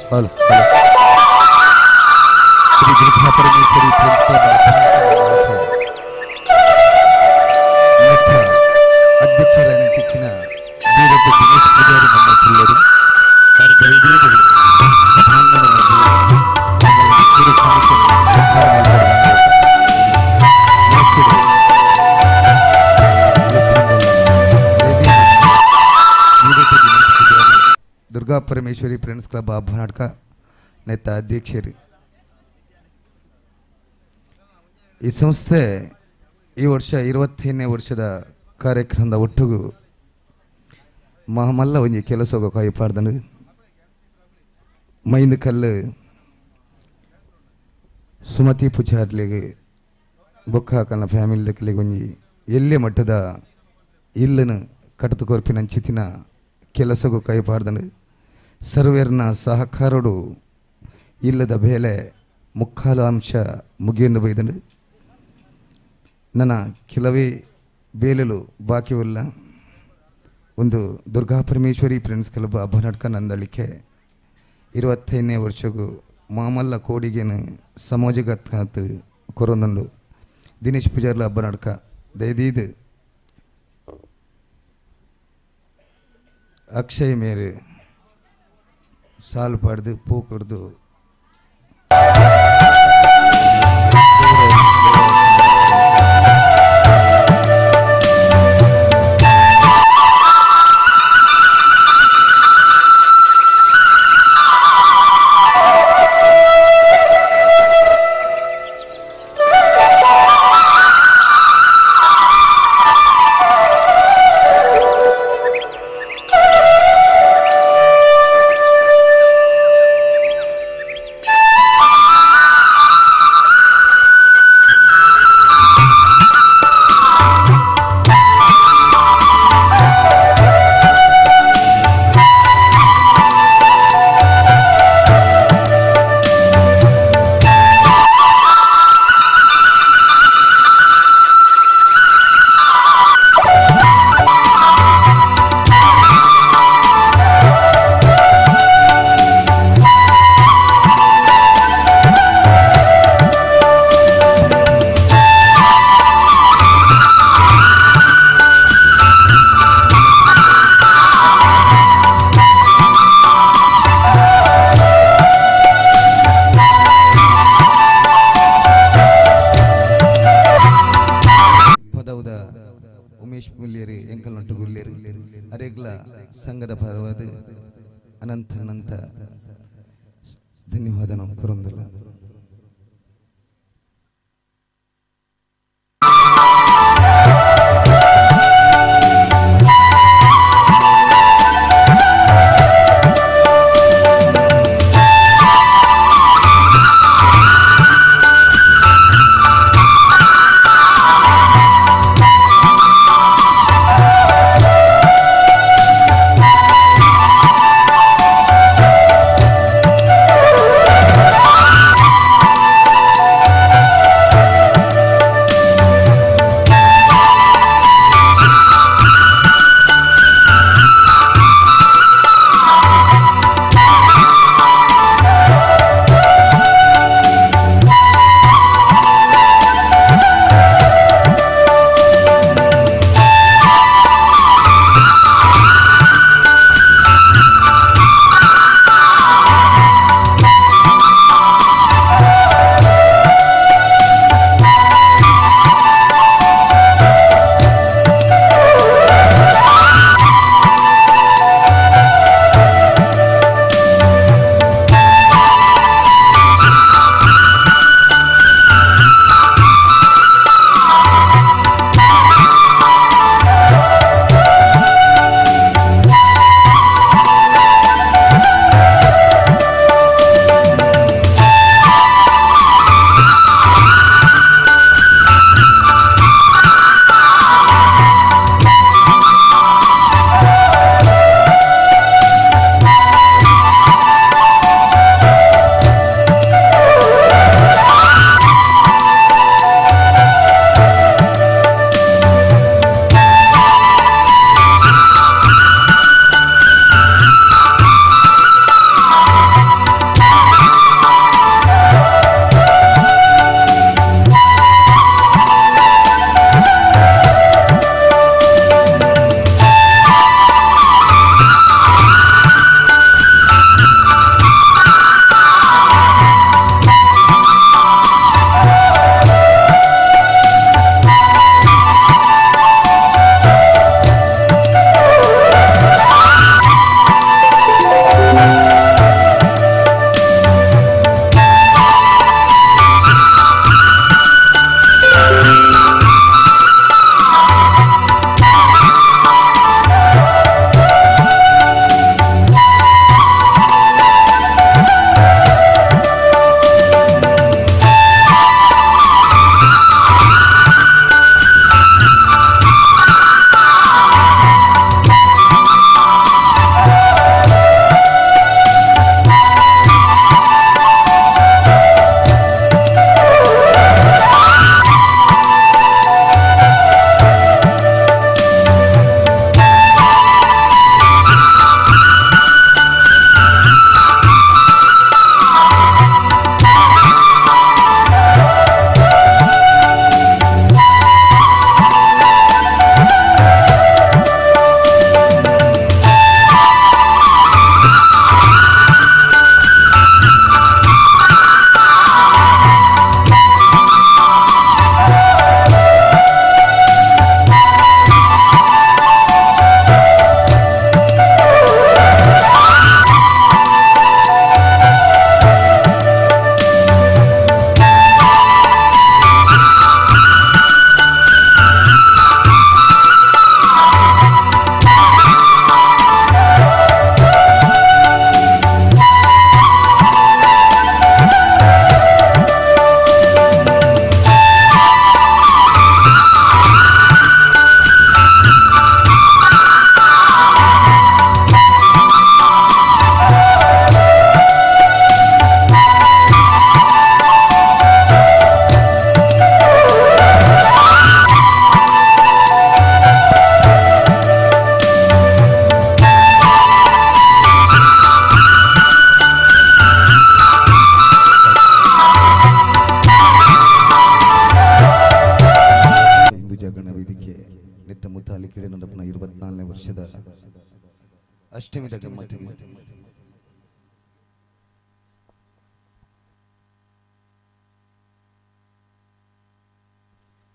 Hello hello. Shri Durga Parameshwari friends club ಅಧ್ಯಕ್ಷರಾಗಿ ಬೀರಪ್ಪ ದಿನೇಶ್ ಪೂಜಾರಿ ನಮ್ಮ ಪಿಲ್ಲರು ದುರ್ಗಾ ಪರಮೇಶ್ವರಿ ಫ್ರೆಂಡ್ಸ್ ಕ್ಲಬ್ ಅಬ್ಬನಾಟಕ ನೆತ್ತ ಅಧ್ಯಕ್ಷರು. ಈ ಸಂಸ್ಥೆ ಈ ವರ್ಷ 25ನೇ ವರ್ಷದ ಕಾರ್ಯಕ್ರಮದ ಒಟ್ಟಿಗೂ ಮಹಮಲ್ಲ ಒಂಜಿ ಕೆಲಸ ಕಾಯಿಪಾಡ್ದನು ಮೈಂದು ಕಲ್ಲು ಸುಮತಿ ಪೂಜಾರ್ಲಿಗೆ ಬೊಕ್ಕ ಹಾಕನ ಫ್ಯಾಮಿಲಿ ದಕ್ಕಲಿಗೆ ಒಂಜಿ ಎಲ್ಲೆ ಮಟ್ಟದ ಇಲ್ಲನು ಕಟತು ಕೊರ್ಪಿನ ಕೆಲಸಗೂ ಕೈಪಾಡ್ದನು. ಸರ್ವೇರ್ನ ಸಹಕಾರಡು ಇಲ್ಲದ ಬೇಲೆ ಮುಕ್ಕಾಲು ಅಂಶ ಮುಗಿಯೊಂದು ಬೈದನು. ನನ್ನ ಕೆಲವೇ ಬೇಲಲು ಬಾಕಿವಿಲ್ಲ. ಒಂದು ದುರ್ಗಾ ಪರಮೇಶ್ವರಿ ಫ್ರೆಂಡ್ಸ್ ಕ್ಲಬ್ ಅಬ್ಬನಾಟ್ಕ ನಂದಳಿಕೆ 25ನೇ ವರ್ಷಗೂ ಮಾಮಲ್ಲ ಕೋಡಿಗೆನು ಸಮಾಜಗತ್ ಕೊರೊಂದುಂಡು. ದಿನೇಶ್ ಪೂಜಾರ್ಲ ಅಬ್ಬನಾಡ್ಕ ದಯದೀದು ಅಕ್ಷಯ್ ಮೇರೆ ಸಾಲು ಪಾಡ್ದು ಪೂ ಕೊಡ್ದು ಉಮೇಶ್ ಮುಲ್ಲೇರಿ ಎಂಕಲ್ ನಟ್ಟು ಗುಲ್ಲೇರಿ ಅರೆಗ್ಲ ಸಂಘದ ಪರವಾದ ಅನಂತ ಅನಂತ ಧನ್ಯವಾದ ನಾವು ಕೊರೊಂದಿಲ್ಲ.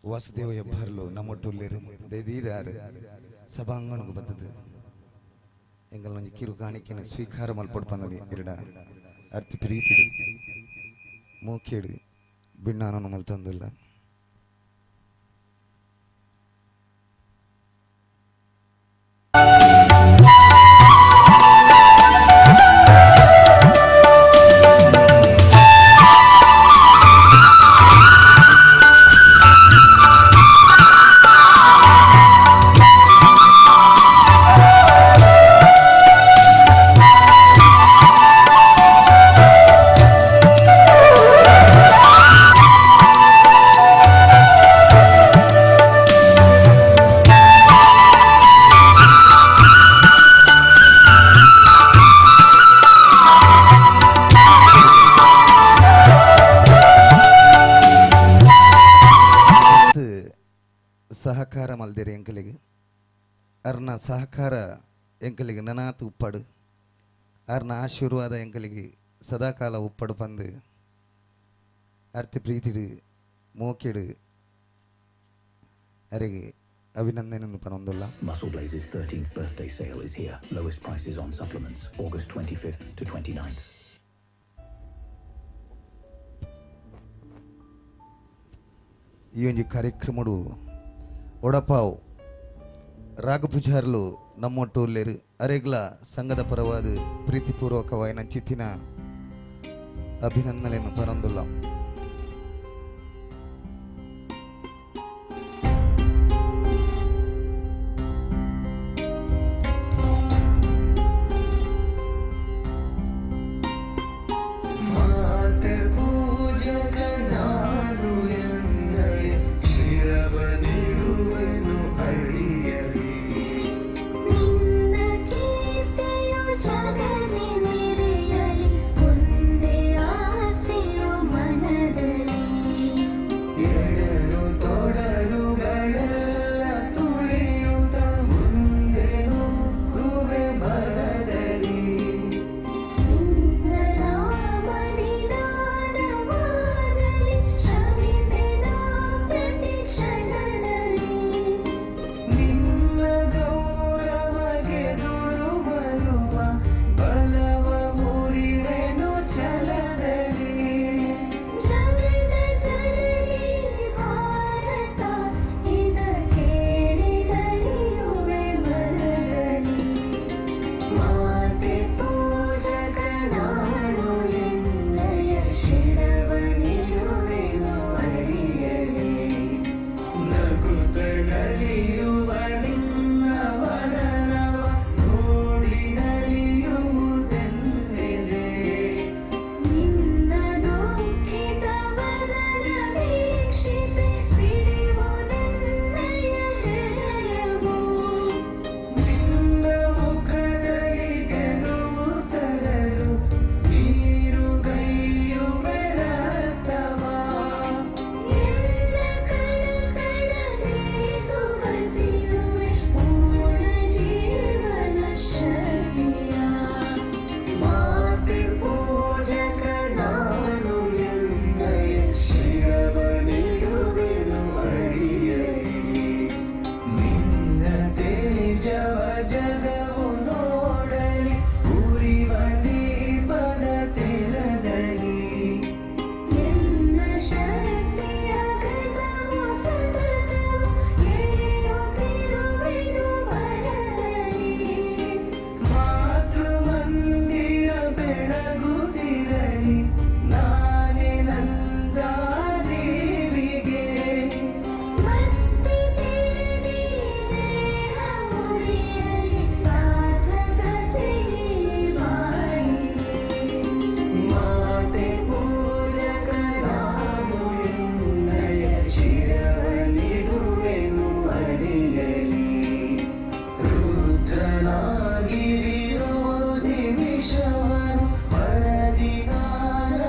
ವಾಸುದೇವ ಹೆಬ್ಬಾರ್ಲು ನಮ್ಮೊಟ್ಟುಲ್ಲೇರು ದೈದೀದಾರು ಸಭಾಂಗಣకు ಬತ್ತದು ಎಂಗಲ್ ಒಂಜಿ ಕಿರು ಕಾಣಿಕೆನ ಸ್ವೀಕಾರ ಮಲ್ಪೊಡು ಪಂದದಿ ಇರಡ ಅರ್ತಿ ಪ್ರೀತಿಡು ಮೋಕೆಡು ಬಿಣ್ಣಾನನು ಮಲ್ತಂದುಲ್ಲ. ಸಹಕಾರ ಮಲ್ದಿರಿ ಎಂಕಲಿಗೆ ಅರ್ನ ಸಹಕಾರ ಎಂಕಲಿಗೆ ನನಾತ್ ಉಪ್ಪಡು ಅರ್ನ ಆಶೀರ್ವಾದ ಎಂಕಲಿಗೆ ಸದಾಕಾಲ ಉಪ್ಪಡು ಪಂದು ಅರ್ತಿ ಪ್ರೀತಿಡು ಮೋಕೆಡು ಅರೆಗೆ ಅಭಿನಂದನೆ ಪನೊಂದುಲ್ಲ. Muscle Blaze's 13th birthday sale is here. Lowest prices on supplements, August 25th to 29th. ಈ ಒಂಜಿ ಕಾರ್ಯಕ್ರಮಡು ಒಡಪಾವ್ ರಾಗಪೂಜಾರ್ಲು ನಮ್ಮೊಟ್ಟು ಉಲ್ಲೇರು ಅರೆಗ್ಲ ಸಂಘದ ಪರವಾದ ಪ್ರೀತಿಪೂರ್ವಕವಾಯಿನ ಚಿತ್ತಿನ ಅಭಿನಂದನೆಯನ್ನು ಪರಂದುಲ್ಲ. ರುದ್ರನಾಗಿ ವಿರೋಧಿ ವಿಷವನು ಪರದಿನಾನ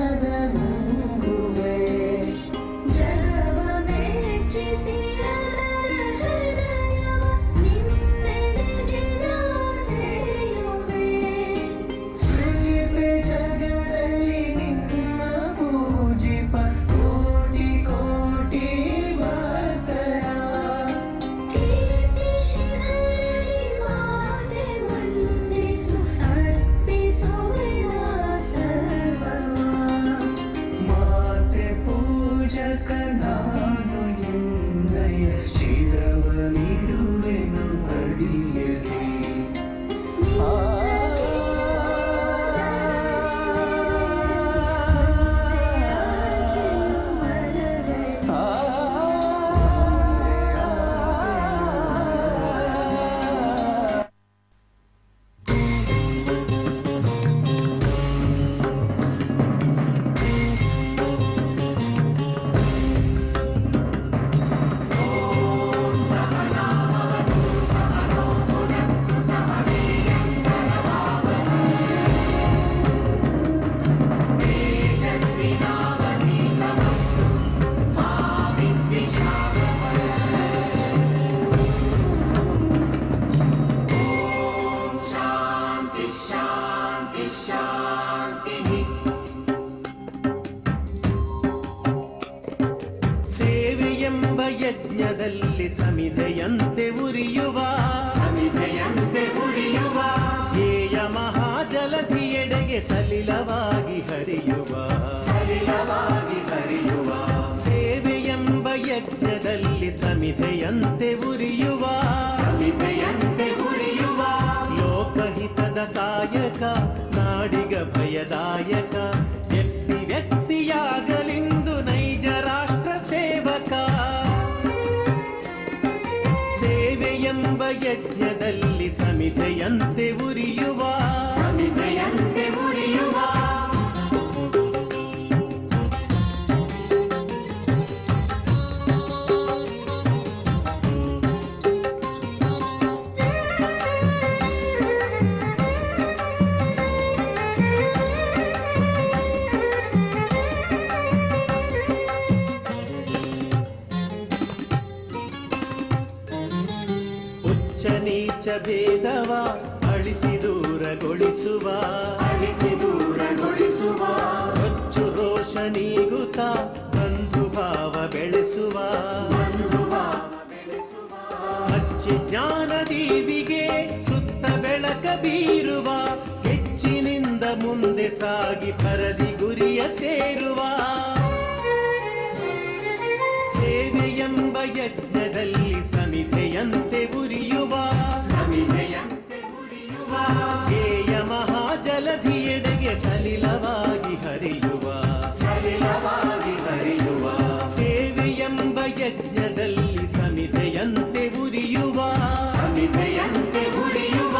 ಸಲಿಲವಾಗಿ ಹರಿಯುವ, ಸಲಿಲವಾಗಿ ಹರಿಯುವ, ಸೇವೆಯೆಂಬ ಯಜ್ಞದಲ್ಲಿ ಸಮಿಧೆಯಂತೆ ಉರಿಯುವ, ಸಮಿಧೆಯಂತೆ ಉರಿಯುವ, ಲೋಕಹಿತದ ಕಾಯಕ ನಾಡಿಗ ಭಯದಾಯಕ, ವ್ಯಕ್ತಿ ವ್ಯಕ್ತಿಯಾಗಲಿಂದು ನೈಜ ರಾಷ್ಟ್ರ ಸೇವಕ. ಸೇವೆಯೆಂಬ ಯಜ್ಞದಲ್ಲಿ ಸಮಿಧೆಯಂತೆ ಉರಿಯುವ, ಸಮಿಧೆಯಂತೆ ಉರಿಯುವ. ಉಚ್ಚ ನೀಚ ಭೇದವ ಅಳಿಸಿ ದೂರಗೊಳಿಸುವ, ಅಳಿಸಿ ದೂರಗೊಳಿಸುವ, ರೊಚ್ಚು ರೋಷ ನೀಗುತ್ತ ಬಂಧು ಭಾವ ಬೆಳೆಸುವ, ಬಂಧು ಭಾವ ಬೆಳೆಸುವ, ಹಚ್ಚಿ ಜ್ಞಾನ ದೀವಿಗೆ ಸುತ್ತ ಬೆಳಕ ಬೀರುವ, ಹೆಚ್ಚಿನಿಂದ ಮುಂದೆ ಸಾಗಿ ಪರದಿ ಗುರಿಯ ಸೇರುವ. ಸೇವೆಯೆಂಬ ಯಜ್ಞದಲ್ಲಿ ಸಮಿಧೆಯಂತೆ ಉರಿಯುವ, ಸಮಿಧೆಯಂತೆ ಉರಿಯುವ, ಧ್ಯೇಯ ಮಹಾಜಲಧಿಯೆಡೆಗೆ ಸಲಿಲವಾಗಿ ಹರಿಯುವ, ಸಲಿಲವಾಗಿ ಹರಿಯುವ, ಸೇವೆಯೆಂಬ ಯಜ್ಞದಲ್ಲಿ ಸಮಿಧೆಯಂತೆ ಉರಿಯುವ, ಸಮಿಧೆಯಂತೆ ಉರಿಯುವ.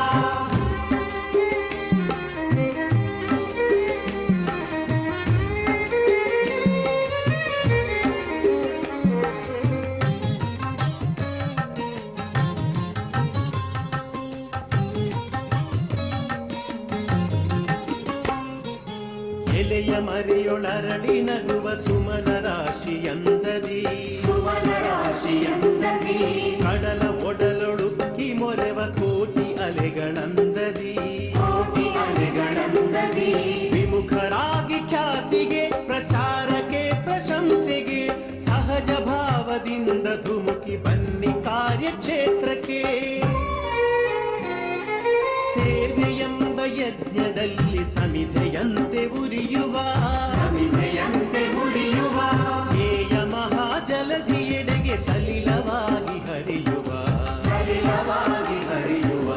ಎಲೆಯ ಮರೆಯೊಳರಳಿ ನಗುವ ಸುಮನ ರಾಶಿಯಂದದಿ, ಸುಮನ ರಾಶಿಯಂದದಿ, ಕಡಲ ಒಡಲೊಳುಕ್ಕಿ ಮೊರೆವ ಕೋಟಿ ಅಲೆಗಳಂದದಿ, ಕೋಟಿ ಅಲೆಗಳಂದದಿ, ವಿಮುಖರಾಗಿ ಖ್ಯಾತಿಗೆ ಪ್ರಚಾರಕ್ಕೆ ಪ್ರಶಂಸೆಗೆ ಸಹಜ ಭಾವದಿಂದ ಧುಮುಕಿ ಬನ್ನಿ ಕಾರ್ಯಕ್ಷೇತ್ರಕ್ಕೆ. ಸೇವೆಯೆಂಬ ಯಜ್ಞದಲ್ಲಿ ಸಮಿಧೆಯಂತೆ ಉರಿಯುವ, ಸಮಿಧೆಯಂತೆ ಉರಿಯುವ, ಧ್ಯೇಯ ಮಹಾಜಲಧಿಯೆಡೆಗೆ ಸಲಿಲವಾಗಿ ಹರಿಯುವ, ಸಲಿಲವಾಗಿ ಹರಿಯುವ,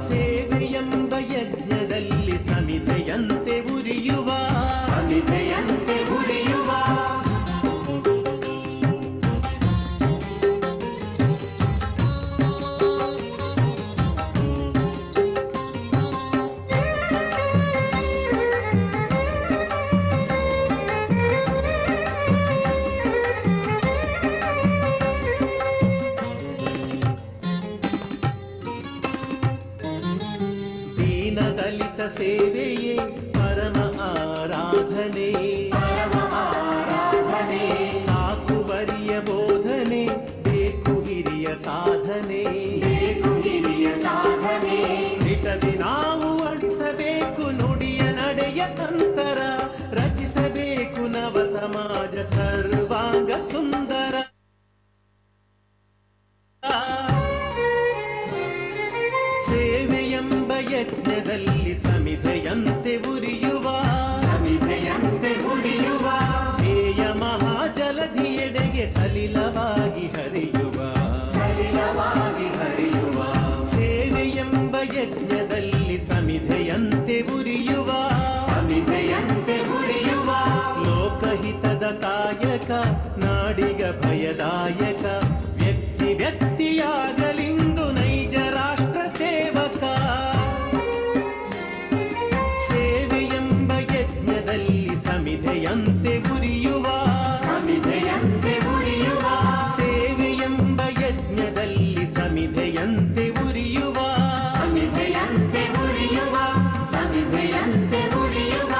ಸೇವೆಯೆಂಬ ಯಜ್ಞದಲ್ಲಿ ಸಮಿಧೆಯಂತೆ ಉರಿಯುವ, ಸಮಿಧೆಯಂತೆ ಉರಿಯುವ. ದೀನ ದಲಿತ ಸೇವೆಯೇ ಪರಮ ಆರಾಧನೆ, ಪರಮ ಆರಾಧನೆ, ಸಾಕು ಬರಿಯ ಬೋಧನೆ ಬೇಕು ಹಿರಿಯ ಸಾಧನೆ, ಬೇಕು ಹಿರಿಯ ಸಾಧನೆ, ದಿಟದಿ ನಾವು ಅಳಿಸಬೇಕು ನುಡಿಯ ನಡೆಯ ಅಂತರ, ರಚಿಸಬೇಕು ನವ ಸಮಾಜ ಸರ್ವಾಂಗ ಸುಂದರ. ಸೇವೆಯೆಂಬ ಯಜ್ಞದಲ್ಲಿ ಸಮಿಧೆಯಂತೆ ಉರಿಯುವ, ಸಮಿಧೆಯಂತೆ ಉರಿಯುವ, ಧ್ಯೇಯ ಮಹಾಜಲಧಿಯೆಡೆಗೆ ಸಲಿಲವಾಗಿ ಹರಿಯುವ, ಸಲಿಲವಾಗಿ ಹರಿಯುವ, ಸೇವೆಯೆಂಬ ಯಜ್ಞದಲ್ಲಿ ಸಮಿಧೆಯಂತೆ ಉರಿಯುವ, ಸಮಿಧೆಯಂತೆ ಉರಿಯುವ, ಲೋಕಹಿತದ ಕಾಯಕ ನಾಡಿಗ ಭಯದಾಯಕ, ವ್ಯಕ್ತಿ ವ್ಯಕ್ತಿಯಾಗಲಿಂದು ನೈಜ ರಾಷ್ಟ್ರ ಸೇವಕ. ಸೇವೆಯೆಂಬ ಯಜ್ಞದಲ್ಲಿ ಸಮಿಧೆಯಂತೆ ಉರಿಯುವ, ಸಮಿಧೆಯಂತೆ ಉರಿಯುವ, ಸೇವೆಯೆಂಬ ಯಜ್ಞದಲ್ಲಿ ಸಮಿಧೆಯಂತೆ ಉರಿಯುವ, ಸಮಿಧೆಯಂತೆ ಉರಿಯುವ, ಸಮಿಧೆಯಂತೆ ಉರಿಯುವ.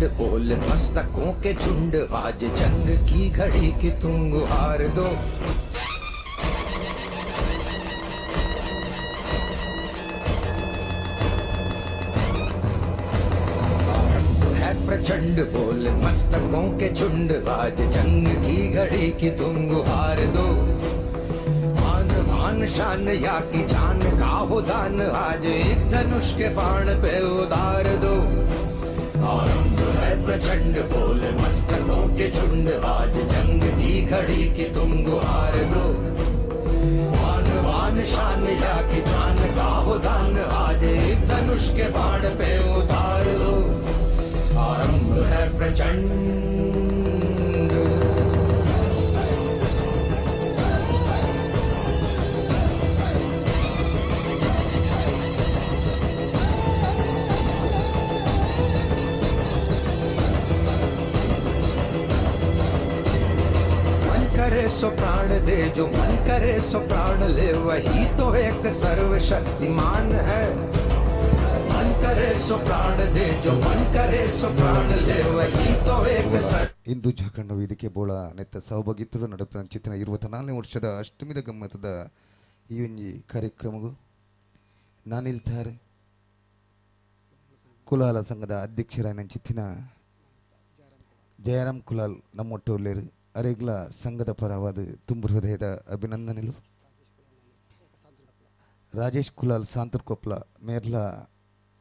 प्रचंड, बोल मस्तकों के झुंड, आज जंग की घड़ी की तुम गुहार दो। है प्रचंड, बोल मस्तकों के झुंड, आज जंग की घड़ी की तुम गुहार दो। आन बान शान या की जान का हो दान, आज एक धनुष के बाण पे उतार दो। आरंभ है प्रचंड, बोल मस्तकों के झुंड, आज जंग की घड़ी की तुम गुहार दो। आन बान शान या की जान का हो दान, आज एक धनुष के बाण पे उतार दो। आरंभ है प्रचंड। मन करे सो प्राण दे, जो मन करे सो प्राण ले, वही तो एक सर्वशक्तिमान है। मन करे सो प्राण दे, जो मन करे सो प्राण ले, वही तो एक सर्व। ಇಂದು ಜಾಕಣ್ಣ ವೇದಿಕೆ ಬೋಳ ನೆತ್ತ ಸೌಭಾಗಿತ್ತರು ನಡಪಿನ ಚಿತ್ರ 24ನೇ ವರ್ಷದ ಅಷ್ಟಮಿದ ಗಮ್ಮತದ ಈ ಒಂಜಿ ಕಾರ್ಯಕ್ರಮಗೂ ನಾನಿಲ್ತಾರೆ ಕುಲಾಲ ಸಂಘದ ಅಧ್ಯಕ್ಷರಾದ ಚಿತ್ತಿನ ಜಯರಾಮ್ ಕುಲಾಲ್ ನಮ್ಮೊಟ್ಟುಲ್ಲೇರು ಅರೆಗ್ಲ ಸಂಘದ ಪರವಾದ ತುಂಬು ಹೃದಯದ ಅಭಿನಂದನೆಲು. ರಾಜೇಶ್ ಕುಲಾಲ್ ಸಾಂತೂರ್ ಕೊಪ್ಲ ಮೇರ್ಲ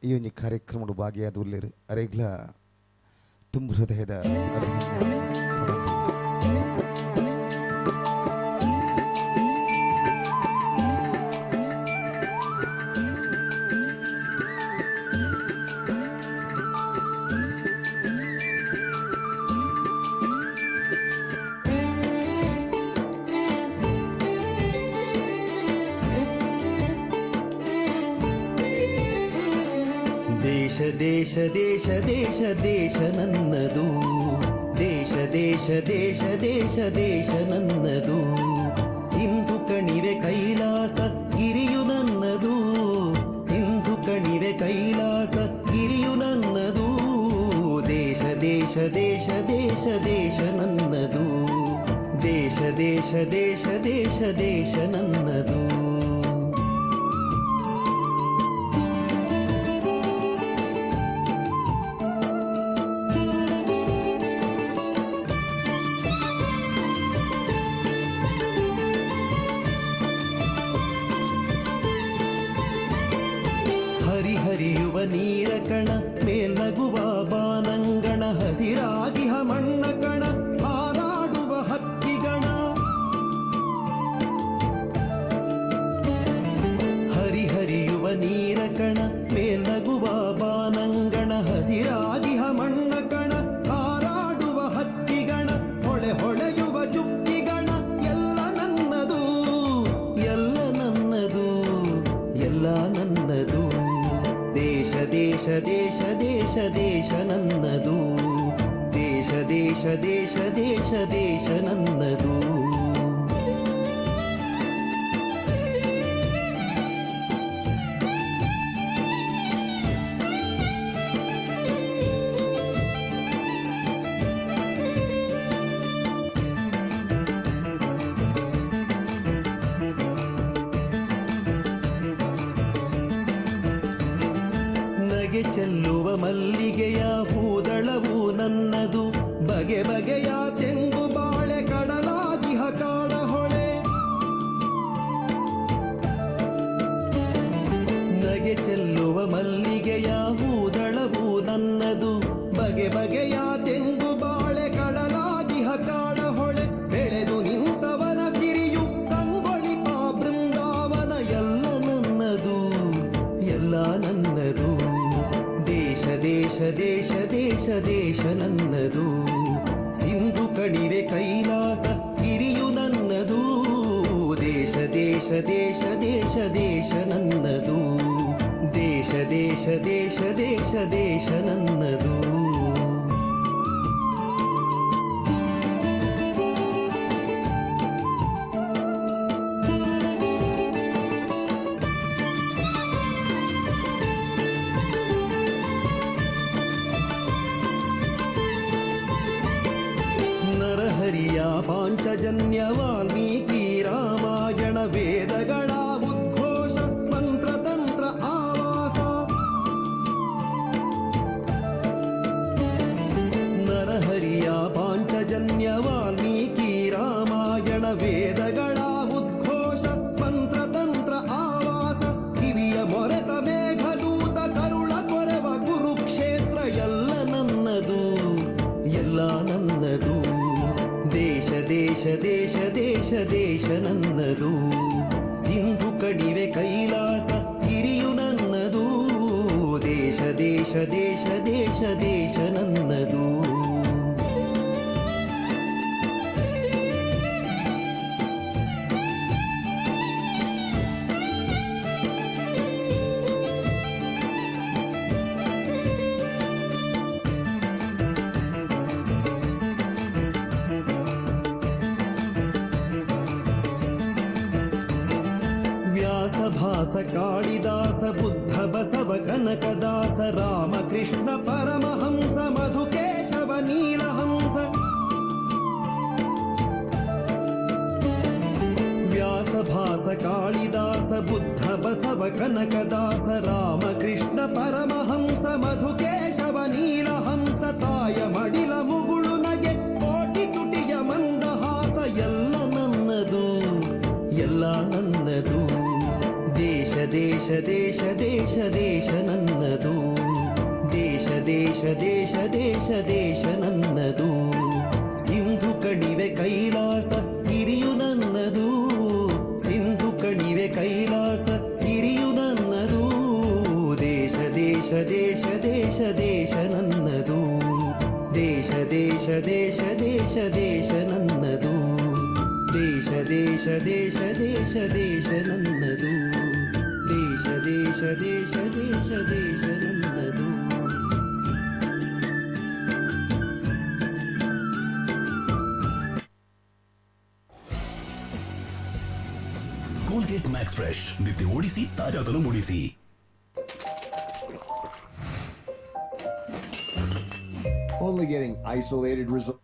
ಈ ಒಂಜಿ ಕಾರ್ಯಕ್ರಮಡು ಭಾಗಿಯಾದ ಉಲ್ಲೇರು ಅರೆಗ್ಲ ತುಂಬು ಹೃದಯದ ಅಭಿನಂದನೆ. ದೇಶ ದೇಶ ದೇಶ ದೇಶ ದೇಶ ನನ್ನದು, ದೇಶ ದೇಶ ದೇಶ ದೇಶ ದೇಶ ನನ್ನದು, ಸಿಂಧು ಕಣಿವೆ ಕೈಲಾಸ ಗಿರಿಯು ನನ್ನದು, ಸಿಂಧು ಕಣಿವೆ ಕೈಲಾಸ ಗಿರಿಯು ನನ್ನದು, ದೇಶ ದೇಶ ದೇಶ ದೇಶ ದೇಶ ನನ್ನದು, ದೇಶ ದೇಶ ದೇಶ ದೇಶ ದೇಶ ನನ್ನದು. ಹರಿಹರಿಯುವ ನೀರ ಕಣ ಮೇಲ್ನಗುವ ಬಾನಂಗಣ, ಹಸಿರಾಗಿ ಮಣ್ಣ ಕಣ ಹಾರಾಡುವ ಹಕ್ಕಿಗಣ, ಹರಿಹರಿಯುವ ನೀರ ಕಣ ಮೇಲ್ನಗುವ ಬಾನಂಗಣ, ಹಸಿರಾಗಿ ಮಣ್ಣ ಕಣ ಹಾರಾಡುವ ಹಕ್ಕಿಗಣ, ಹೊಳೆ ಹೊಳೆಯುವ ಚುಕ್ಕಿಗಣ, ಎಲ್ಲ ನನ್ನದು ಎಲ್ಲ ನನ್ನದು ಎಲ್ಲ ನನ್ನದು, ದೇಶ ದೇಶ ದೇಶ ದೇಶ ದೇಶ ನನ್ನದು, ದೇಶ ದೇಶ ದೇಶ ದೇಶ ದೇಶ ನನ್ನದು. ನಗೆ ಚೆಲ್ಲುವ ಮಲ್ಲಿಗೆಯ ಹೂದಳವು ನನ್ನದು, ಬಗೆ ಬಗೆಯ ತೆಂಗು ಬಾಳೆ ಕಡಲಾಗಿ ಕಾಡ ಹೊಳೆ, ನಗೆ ಚೆಲ್ಲುವ ಮಲ್ಲಿಗೆಯ ಹೂದಳವು ನನ್ನದು, ಬಗೆ ಬಗೆಯ ತೆಂಗು ಬಾಳೆ ಕಡಲಾಗಿ ಕಾಡ ಹೊಳೆ, ಬೆಳೆದು ನಿಂತವನ ಸಿರಿಯು ಕಂಗೊಳಿಪ ಬೃಂದಾವನ, ಎಲ್ಲ ನನ್ನದು ಎಲ್ಲ ನನ್ನದು, ದೇಶ ದೇಶ ದೇಶ ದೇಶ ದೇಶ ನನ್ನದು, ಸಿಂಧು ಕಣಿವೆ ಕೈಲಾಸ ಗಿರಿಯು ನನ್ನದು, ದೇಶ ದೇಶ ದೇಶ ದೇಶ ದೇಶ ನನ್ನದು, ದೇಶ ದೇಶ ದೇಶ ದೇಶ ದೇಶ ನನ್ನದು. ನರಹರಿಯ ಪಾಂಚಜನ್ಯ ವಾಲ್ಮೀಕಿ ರಾಮಾಯಣ ವೇದಗಳ ಉದ್ಘೋಷ ಮಂತ್ರತಂತ್ರ ಆವಾಸ. ನರಹರಿಯ ಪಾಂಚಜನ್ಯ ವಾಲ್ಮೀಕಿ ರಾಮಾಯಣ ವೇದಗಳ ಉದ್ಘೋಷ ಮಂತ್ರತಂತ್ರ ಆವಾಸ. ಕಿವಿಯ ಮೊರೆತ ಮೇಘದೂತ ಕರುಳ ಕೊರೆವ ಕುರುಕ್ಷೇತ್ರ ಎಲ್ಲ ನನ್ನದು, ಎಲ್ಲ ನನ್ನದು. ದೇಶ ದೇಶ ದೇಶ ದೇಶ ದೇಶ ನನ್ನದು. ಸಿಂಧು ಕಣಿವೆ ಕೈಲಾಸ ಗಿರಿಯು ನನ್ನದು. ದೇಶ ದೇಶ ದೇಶ ದೇಶ ದೇಶ ನನ್ನದು. ವ್ಯಾಸ ಕಾಳಿದಾಸ ಬುದ್ಧ ಬಸವ ಕನಕದಾಸ ರಾಮಕೃಷ್ಣ ಪರಮಹಂಸ ಮಧುಕೇಶವ ನೀಲಹಂಸ. ವ್ಯಾಸ ಭಾಸ ಕಾಳಿದಾಸ ಬುದ್ಧ ಬಸವ ಕನಕದಾಸ ರಾಮಕೃಷ್ಣ ಪರಮಹಂಸ ಮಧುಕೇಶವ ನೀಲಹಂಸ. ತಾಯ ಮಡಿಲ ಮುಗುಳು ನಗೆ ಕೋಟಿ ತುಟಿಯ ಮಂದಹಾಸ ಎಲ್ಲ ನನ್ನದು, ಎಲ್ಲ ನನ್ನದು. ದೇಶ ದೇಶ ದೇಶ ದೇಶ ದೇಶ ನನ್ನದು. ದೇಶ ದೇಶ ದೇಶ ದೇಶ ದೇಶ ನನ್ನದು. ಸಿಂಧು ಕಣಿವೆ ಕೈಲಾಸ ಗಿರಿಯು ನನ್ನದು. ಸಿಂಧು ಕಣಿವೆ ಕೈಲಾಸ ಗಿರಿಯು ನನ್ನದು. ದೇಶ ದೇಶ ದೇಶ ದೇಶ ದೇಶ ನನ್ನದು. ದೇಶ ದೇಶ ದೇಶ ದೇಶ ದೇಶ ನನ್ನದು. ದೇಶ ದೇಶ ದೇಶ ದೇಶ ದೇಶ ನನ್ನದು. ದೇಶ ದೇಶ ದೇಶ ದೇಶ ದೇಶ ನನ್ನದು. ಕೋಲ್ಗೇಟ್ ಮ್ಯಾಕ್ಸ್ ಫ್ರೆಶ್ ನಿದ್ದೆ ಓಡಿಸಿ ತಾಜಾತನ ಮೂಡಿಸಿ. Only getting isolated results.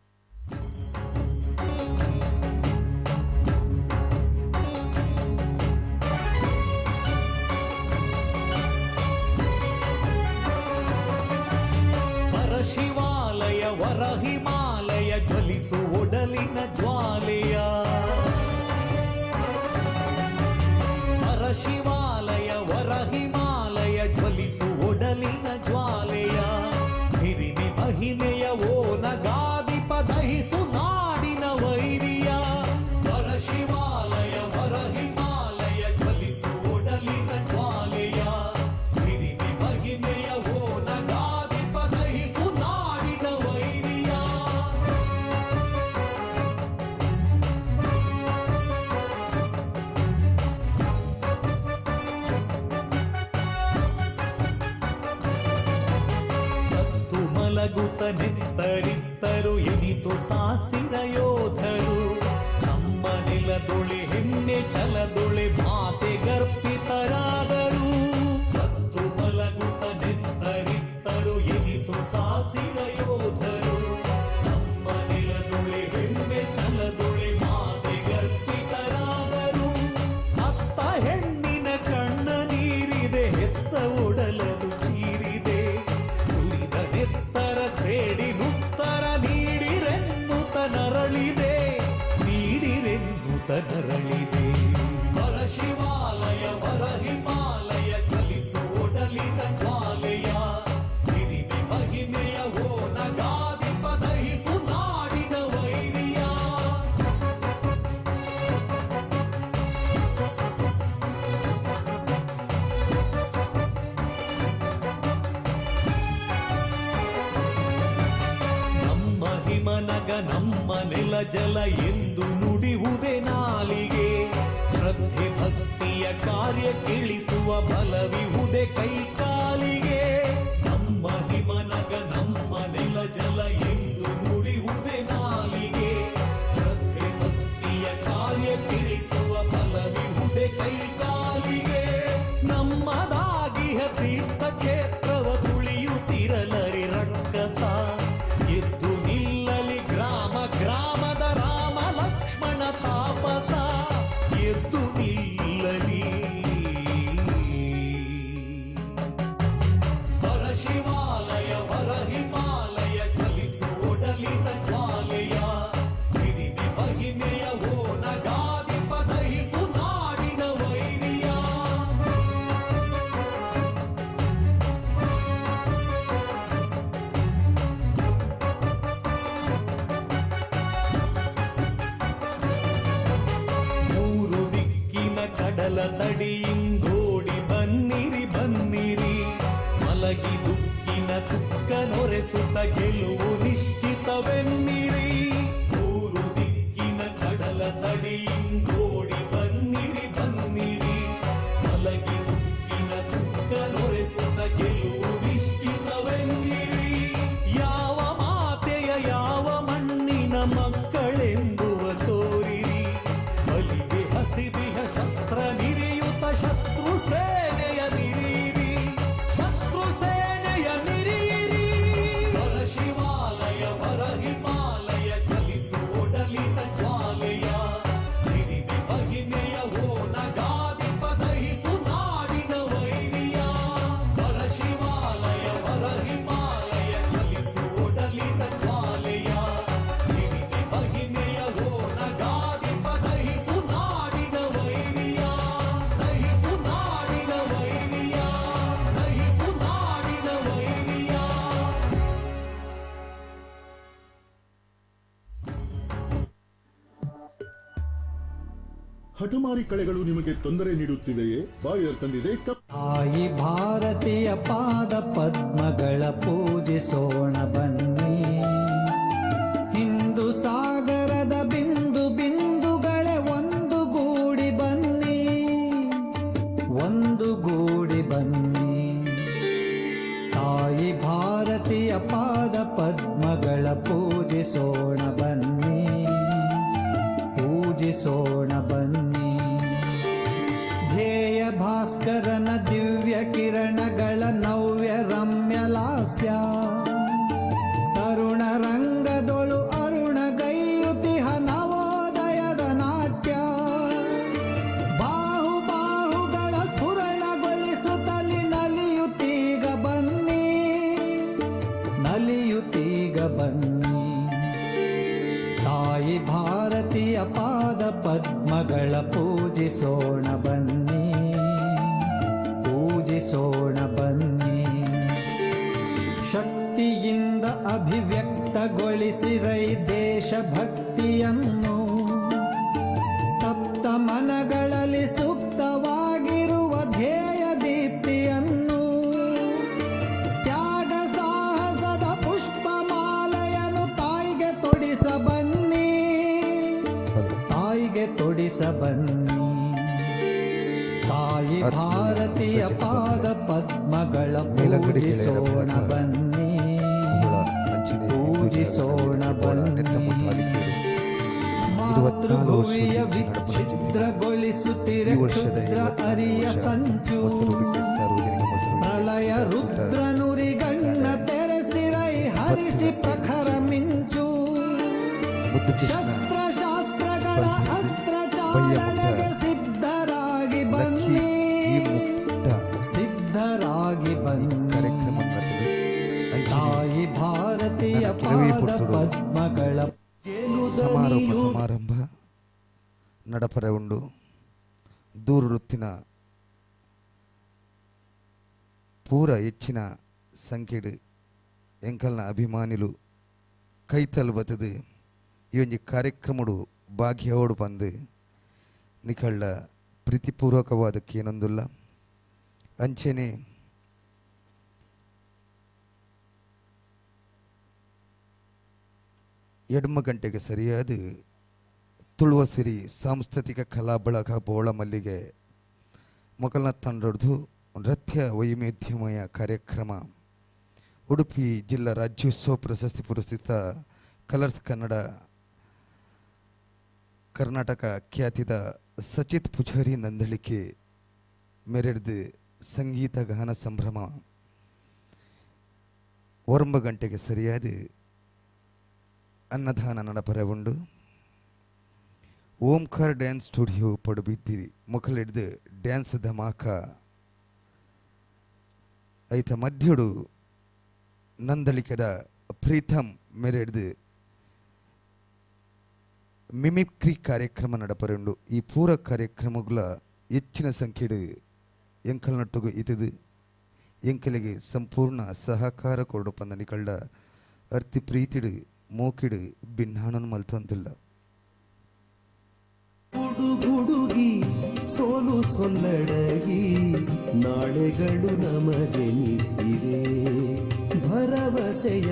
Shivalaya ವರ ಹಿಮಾಲಯ ಜ್ವಲಿಸು ಒಡಲಿನ ಜ್ವಾಲೆಯ. ಹರ ಶಿವಾಲಯ ವರ ಹಿಮಾಲಯ ಜ್ವಲಿಸು ಒಡಲಿನ ಜ್ವಾಲೆಯ. ಹಿರಿಮೆ ಮಹಿಮೆಯ ಓ ನಗಾದಿಪ ದಹಿಸು ನಾಡಿನ ವೈರಿಯ. ಹರ ಶಿವಾಲಯ ವರ ಹಿಮಾಲಯ ಜ್ವಲಿಸು ಒಡಲಿನ ಜ್ವಾಲೆಯ. ಹಿರಿಮೆ ಮಹಿಮೆಯ ಓ ನಗಾದಿಪ ದಹಿಸು ನಾಡಿನ ವೈರಿಯ. ಸತ್ತು ಮಲಗುತ್ತ ನೆತ್ತರಿತ್ತರು ಎನಿತು ಸಾಸಿರ ಯೋಧರು. ನಮ್ಮ ನೆಲದೊಳೆ ಹೆಮ್ಮೆ ಛಲದೊಳೆ ಮಾತೆ ಗರ್ಪಿತರಾದರು. ಸತ್ತು ಮಲಗುತ್ತ ನೆತ್ತರಿತ್ತರು ಎನಿತು ಸಾಸಿರ ಯೋಧರು. ನಮ್ಮ ನೆಲದೊಳೆ ಹೆಮ್ಮೆ ಛಲದೊಳೆ ಮಾತೆ ಗರ್ಪಿತರಾದರು. ಅತ್ತ ಹೆಣ್ಣಿನ ಕಣ್ಣ ನೀರಿದೆ ಹೆತ್ತ ಒಡಲದು ಚೀರಿದೆ. ಸುರಿದ ನೆತ್ತರ ಸೇಡಿನುತ್ತರ ನೀಡಿರೆನ್ನುತ ನರಳಿದೆ, ನೀಡಿರೆನ್ನುತ ನರಳಿದೆ. ವರ ಶಿವಾಲಯ ವರ ಹಿಮಾಲಯ ಜ್ವಲಿಸು ಒಡಲಿನ ಜ್ವಾಲೆಯ. ಹಿರಿಮೆ ಮಹಿಮೆಯ ಓ ನಗಾದಿಪ ದಹಿಸು ನಾಡಿನ ವೈರಿಯ. ನಮ್ಮ ಹಿಮನಗ ನಮ್ಮ ನೆಲ ಜಲ ಎಂದು ನುಡಿಯುವುದೇ ನಾಲಿಗೆ. ಶ್ರದ್ಧೆ ಭಕ್ತಿಯ ಕಾರ್ಯ ಕಿಳಿಸುವ ಬಲವಿಹುದೇ ಕೈಕಾಲಿಗೆ. ನಮ್ಮ ಹಿಮನಗ ನಮ್ಮ ನೆಲ ಜಲ ಎಂದು ನುಡಿಯುವುದೇ ನಾಲಿಗೆ. ಶ್ರದ್ಧೆ ಭಕ್ತಿಯ ಕಾರ್ಯ ಕಿಳಿಸುವ ಬಲವಿಹುದೇ ಕೈಕಾಲಿಗೆ. ನಮ್ಮದಾಗಿಹ ತೀರ್ಥ ಕ್ಷೇತ್ರವ ತುಳಿಯುತ್ತಿರಲರಿ ರಕ್ಕಸ. ಎದ್ದು ನಿಲ್ಲಲಿ ಗ್ರಾಮ ಗ್ರಾಮದ ಧೈರ್ಯದಿ ಇಂದೋಡಿ ಬನ್ನಿರಿ ಬನ್ನಿರಿ. ಮಲಗಿ ಉಕ್ಕಿನ ದುಃಖ ನೊರೆಸುತ್ತ ಗೆಲುವು ನಿಶ್ಚಿತವೆನ್ನಿರಿ. ಯಾವ ಮಾತೆಯ ಯಾವ ಮಣ್ಣಿನ ಮಕ್ಕಳೆಂಬುವ ತೋರಿರಿ. ಬಲಿಗೆ ಹಸಿದಿಹ ಶಸ್ತ್ರ ನಿರಿಯುತ ಶತ್ರು ಸೇನೆಯ ನಿರೀರಿ, ಶತ್ರು ಸೇನೆಯ ನಿರೀರಿ. ವರ ಶಿವಾಲಯ ವರ ಹಿಮಾಲಯ ಚಲಿಸು ಒಡಲಿನ ಜ್ವಾಲೆಯ ಹಿರಿಮೆ ಮಹಿಮೆಯ ಓ ನಗಾಧಿಪ ದಹಿಸು ನಾಡಿನ ವೈರಿಯ. ವರ ಶಿವಾಲಯ ವರ ಹಿಮಾಲಯ ಚಲಿಸು ಒಡಲಿನ ಜ್ವಾಲೆಯ ಹಿರಿಮೆ ಮಹಿಮೆಯ ಓ ನಗಾಧಿಪ ದಹಿಸು ನಾಡಿನ ವೈರಿಯ, ದಹಿಸು ನಾಡಿನ ವೈರಿಯ, ದಹಿಸು ನಾಡಿನ ವೈರಿಯ. ಹಠಮಾರಿ ಕಳೆಗಳು ನಿಮಗೆ ತೊಂದರೆ ನೀಡುತ್ತಿವೆಯೇ? ಬಾಯರ್ ತಂದಿದೆ ತಾಯಿ ಭಾರತೀಯ ಪಾದ ಪದ್ಮಗಳ ಪೂಜಿಸೋಣ ಬನ್ನಿ. ಹಿಂದೂ ಸಾಗರದ ಬಿಂದು ಬಿಂದುಗಳೇ ಒಂದು ಗೂಡಿ ಬನ್ನಿ, ಒಂದು ಗೂಡಿ ಬನ್ನಿ. ತಾಯಿ ಭಾರತೀಯ ಪಾದ ಪದ್ಮಗಳ ಪೂಜಿಸೋಣ ಬನ್ನಿ, ಪೂಜಿಸೋಣ ಬನ್ನಿ. ಧ್ಯೇಯ ಭಾಸ್ಕರನ ದಿವ್ಯ ಕಿರಣಗಳ ನವ್ಯ ರಮ್ಯ ಲಾಸ್ಯ, ತರುಣ ರಂಗದೊಳು ಅರುಣ ಗೈಯುತಿಹ ನವೋದಯದ ನಾಟ್ಯ. ಬಾಹು ಬಾಹುಗಳ ಸ್ಫುರಣಗೊಳಿಸುತ್ತಲಿ ನಲಿಯುತ್ತೀಗ ಬನ್ನಿ, ನಲಿಯುತ್ತೀಗ ಬನ್ನಿ. ತಾಯಿ ಭಾರತೀಯ ಪಾದ ಪದ್ಮಗಳ ಪೂಜಿಸೋಣ ಬನ್ನಿ, ಪೂಜಿಸೋಣ ಬನ್ನಿ. ಶಕ್ತಿಯಿಂದ ಅಭಿವ್ಯಕ್ತಗೊಳಿಸಿರೈ ದೇಶಭಕ್ತಿಯನ್ನು, ತಪ್ತ ಮನಗಳಲ್ಲಿ ಸುಪ್ತವಾಗಿರುವ ಧ್ಯೇಯ ದೀಪ್ತಿಯನ್ನು, ತ್ಯಾಗ ಸಾಹಸದ ಪುಷ್ಪಮಾಲೆಯನ್ನು ತಾಯಿಗೆ ತೊಡಿಸಬನ್ನಿ, ತಾಯಿಗೆ ತೊಡಿಸಬನ್ನಿ. ತಾಯಿ ಭಾರತೀಯ ಪಾದ ಪದ್ಮಗಳ ಪೂಜಿಸೋಣ ಬನ್ನಿ, ಪೂಜಿಸೋಣ ಬನ್ನಿ. ಮಾತೃಭುವಿಯ ವಿಚ್ಛಿದ್ರಗೊಳಿಸುತ್ತಿರೆ ಕ್ಷುದ್ರ ಅರಿಯ ಸಂಚು, ಪ್ರಳಯ ರುದ್ರನುರಿಗಣ್ಣ ತೆರೆಸಿರೈ ಹರಿಸಿ ಪ್ರಖರ ಮಿಂಚು. ಶಸ್ತ್ರಶಾಸ್ತ್ರಗಳ ಅಸ್ತ್ರ ಚಾಲನೆಗೆ ಸಿದ್ಧರಾಗಿ ಬನ್ನಿ, ಸಿದ್ಧರಾಗಿ ಬನ್ನಿ. ತಾಯಿ ಭಾರತೀಯ ಪಾದ ಪದ್ಮಗಳ ಸಮಾರೋಪ ಸಮಾರಂಭ ನಡಪರೆ ಉಂಡು. ದೂರುತ್ತಿನ ಪೂರ ಹೆಚ್ಚಿನ ಸಂಖ್ಯೆಡು ಎಂಕಲ್ನ ಅಭಿಮಾನಿಲು ಕೈತಲ್ ಬತ್ತದು ಈ ಒಂಜಿ ಕಾರ್ಯಕ್ರಮಡು ಭಾಗ್ಯೋಡು ಬಂದು ನಿಕಳ್ಳ ಪ್ರೀತಿಪೂರ್ವಕವಾದಕ್ಕೆ ಏನೊಂದುಲ್ಲ. ಅಂಚೆನೆ ಎಡ್ಮ ಗಂಟೆಗೆ ಸರಿಯಾದ ತುಳುವಸಿರಿ ಸಾಂಸ್ಕೃತಿಕ ಕಲಾ ಬಳಗ ಬೋಳ ಮಲ್ಲಿಗೆ ಮೊಕಲ್ನ ತಂಡೊಡ್ದು ನೃತ್ಯ ವೈವಿಧ್ಯಮಯ ಕಾರ್ಯಕ್ರಮ ಉಡುಪಿ ಜಿಲ್ಲಾ ರಾಜ್ಯೋತ್ಸವ ಪ್ರಶಸ್ತಿ ಪುರಸ್ಕೃತ ಕಲರ್ಸ್ ಕನ್ನಡ ಕರ್ನಾಟಕ ಖ್ಯಾತಿದ ಸಚಿತ್ ಪೂಜಾರಿ ನಂದಳಿಕೆ ಮೆರೆಡ್ದು ಸಂಗೀತ ಗಾನ ಸಂಭ್ರಮ 9 ಗಂಟೆಗೆ ಸರಿಯಾದ ಅನ್ನದಾನ ನಡಪರೆ ಉಂಡು. ಓಂಕಾರ ಡ್ಯಾನ್ಸ್ ಸ್ಟುಡಿಯೋ ಪಡುಬಿದ್ದಿರಿ ಮೊಕಲಿಡ್ದು ಡ್ಯಾನ್ಸ್ ಧಮಾಕ ಐತ ಮಧ್ಯುಡು ನಂದಳಿಕೆದ ಪ್ರೀತಮ್ ಮೆರೆಡ್ದು ಮಿಮಿಕ್ರಿ ಕಾರ್ಯಕ್ರಮ ನಡಪರುಂಡು. ಈ ಪೂರ ಕಾರ್ಯಕ್ರಮಗಳ ಹೆಚ್ಚಿನ ಸಂಖ್ಯೆಡು ಎಂಕಲ್ನೊಟ್ಟಿಗೆ ಇತದು ಎಂಕಲಿಗೆ ಸಂಪೂರ್ಣ ಸಹಕಾರ ಕೊರಡು ಪಂದನಿಕಳ್ಳ ಅರ್ತಿ ಪ್ರೀತಿಡು ಮೋಕಿಡು ಭಿನ್ನಾಣನು ಮಲ್ತೊಂದಿಲ್ಲ. ಗುಡುಗುಡುಗಿ ಸೋಲು ಸೊಲ್ಲಡಗಿ ನಾಳೆಗಳು ನಮದೆನಿಸಿವೆ, ಭರವಸೆಯ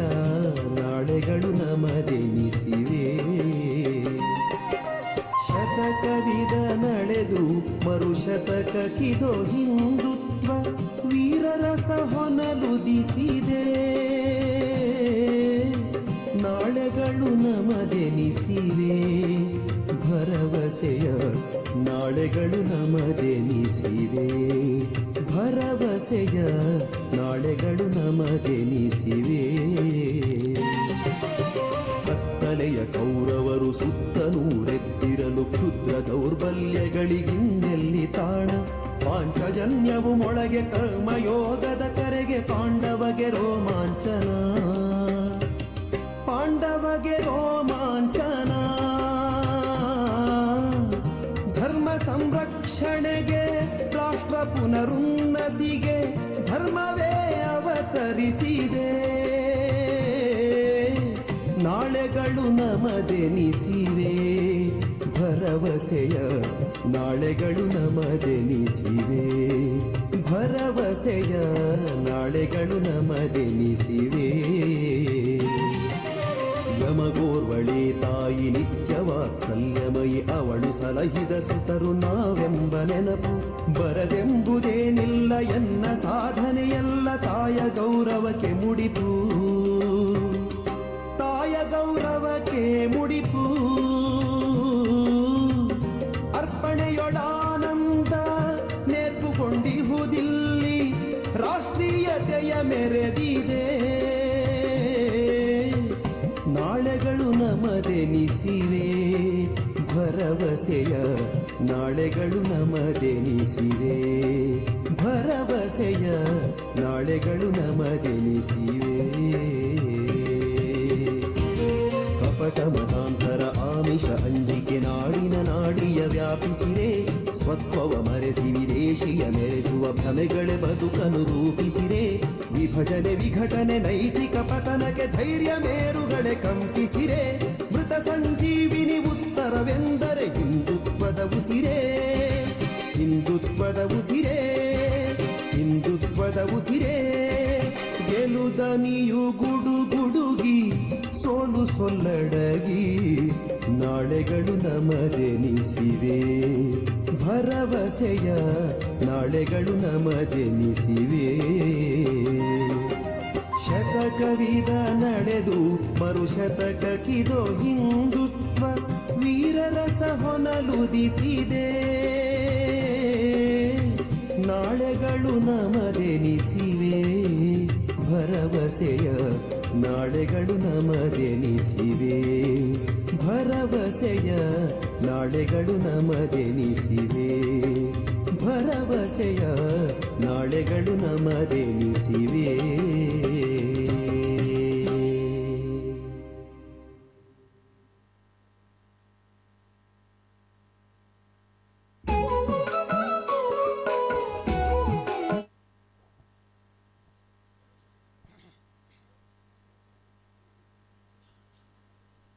ನಾಳೆಗಳು ನಮದೆನಿಸಿವೆ. ಶತ ಶತಕವಿದ ನಡೆದು ಮರುಶತಕಿದೋ ಹಿಂದುತ್ವ ವೀರರಸ ಹೊನಲುದಿಸಿದೆ. ನಾಳೆಗಳು ನಮದೆನಿಸಿವೆ ಭರವಸೆಯ, ನಾಳೆಗಳು ನಮದೆನಿಸಿವೆ ಭರವಸೆಯ, ನಾಳೆಗಳು ನಮದೆನಿಸಿವೆ. ಕತ್ತಲೆಯ ಕೌರವರು ಸುತ್ತನೂರೆದ್ದಿರಲು ಕ್ಷುದ್ರ ದೌರ್ಬಲ್ಯಗಳಿಗಿನ್ನೆಲ್ಲಿ ತಾಣ. ಪಾಂಚಜನ್ಯವು ಮೊಳಗೆ ಕರ್ಮಯೋಗದ ಕರೆಗೆ ಪಾಂಡವಗೆ ರೋಮಾಂಚನ, ಪಾಂಡವಗೆ ರೋಮಾಂಚನ. ಧರ್ಮ ಸಂರಕ್ಷಣೆಗೆ ರಾಷ್ಟ್ರ ಪುನರುನ್ನತಿಗೆ ಧರ್ಮವೇ ಅವತರಿಸಿದೆ. ನಾಳೆಗಳು ನಮದೆನಿಸಿವೆ ಭರವಸೆಯ, ನಾಳೆಗಳು ನಮದೆನಿಸಿವೆ ಭರವಸೆಯ, ನಾಳೆಗಳು ನಮದೆನಿಸಿವೆ. ಯಮಗೋರ್ವಳೆ ತಾಯಿ ನಿತ್ಯ ವಾತ್ಸಲ್ಯಮಯಿ ಅವಳು ಸಲಹಿದ ಸುತರು ನಾವೆಂಬ ನೆನಪು ಬರದೆಂಬುದೇನಿಲ್ಲ ಎನ್ನ ಸಾಧನೆಯಲ್ಲ ತಾಯ ಗೌರವಕ್ಕೆ ಮುಡಿಪು, ತಾಯ ಗೌರವಕ್ಕೆ ಮುಡಿಪು. ಅರ್ಪಣೆಯೊಳಾನಂದ ನೇರ್ಪುಕೊಂಡಿಹುದಿಲ್ಲಿ ರಾಷ್ಟ್ರೀಯತೆಯ ಮೆರೆದಿದೆ. ನಾಳೆಗಳು ನಮದೆನಿಸಿವೆ ಭರವಸೆಯ, ನಾಳೆಗಳು ನಮದೆನಿಸಿವೆ ಭರವಸೆಯ, ನಾಳೆಗಳು ನಮದೆನಿಸಿವೆ. ಕಪಟ ಮತಾಂತರ ಆಮಿಷ ಅಂಜಿಕೆ ನಾಡಿನ ನಾಡಿಯ ವ್ಯಾಪಿಸಿರೆ, ಸ್ವತ್ವವ ಮರೆಸಿ ವಿದೇಶಿಯ ಮೆರೆಸುವ ಭ್ರಮೆಗಳೇ ಬದುಕನ್ನು ರೂಪಿಸಿರೆ. ವಿಭಜನೆ ವಿಘಟನೆ ನೈತಿಕ ಪತನಕ್ಕೆ ಧೈರ್ಯ ಮೇರುಗಳೇ ಕಂಪಿಸಿರೆ. ಮೃತ ಸಂಜೀವಿನಿ ಉತ್ತರವೆಂದರೆ ಹಿಂದುತ್ವದ ಉಸಿರೇ, ಹಿಂದುತ್ವದ ಉಸಿರೇ, ಹಿಂದುತ್ವದ ಉಸಿರೇ. ಗೆಲುದ ನೀಯು ಗುಡುಗುಡುಗಿ ಸೋಲು ಸೊಲ್ಲಡಗಿ ನಾಳೆಗಳು ನಮದೆನಿಸಿವೆ ಭರವಸೆಯ, ನಾಳೆಗಳು ನಮದೆನಿಸಿವೆ. ಶತಕವಿದ ನಡೆದು ಮರುಶತಕಿದೋ ಹಿಂದುತ್ವ ವೀರರಸ ಹೊನಲುದಿಸಿದೆ. ನಾಳೆಗಳು ನಮದೆನಿಸಿವೆ ಭರವಸೆಯ, ನಾಳೆಗಳು ನಮದೆನಿಸಿವೆ ಭರವಸೆಯ, ನಾಳೆಗಳು ನಮದೆನಿಸಿವೆ ಭರವಸೆಯ, ನಾಳೆಗಳು ನಮದೆನಿಸಿವೆ.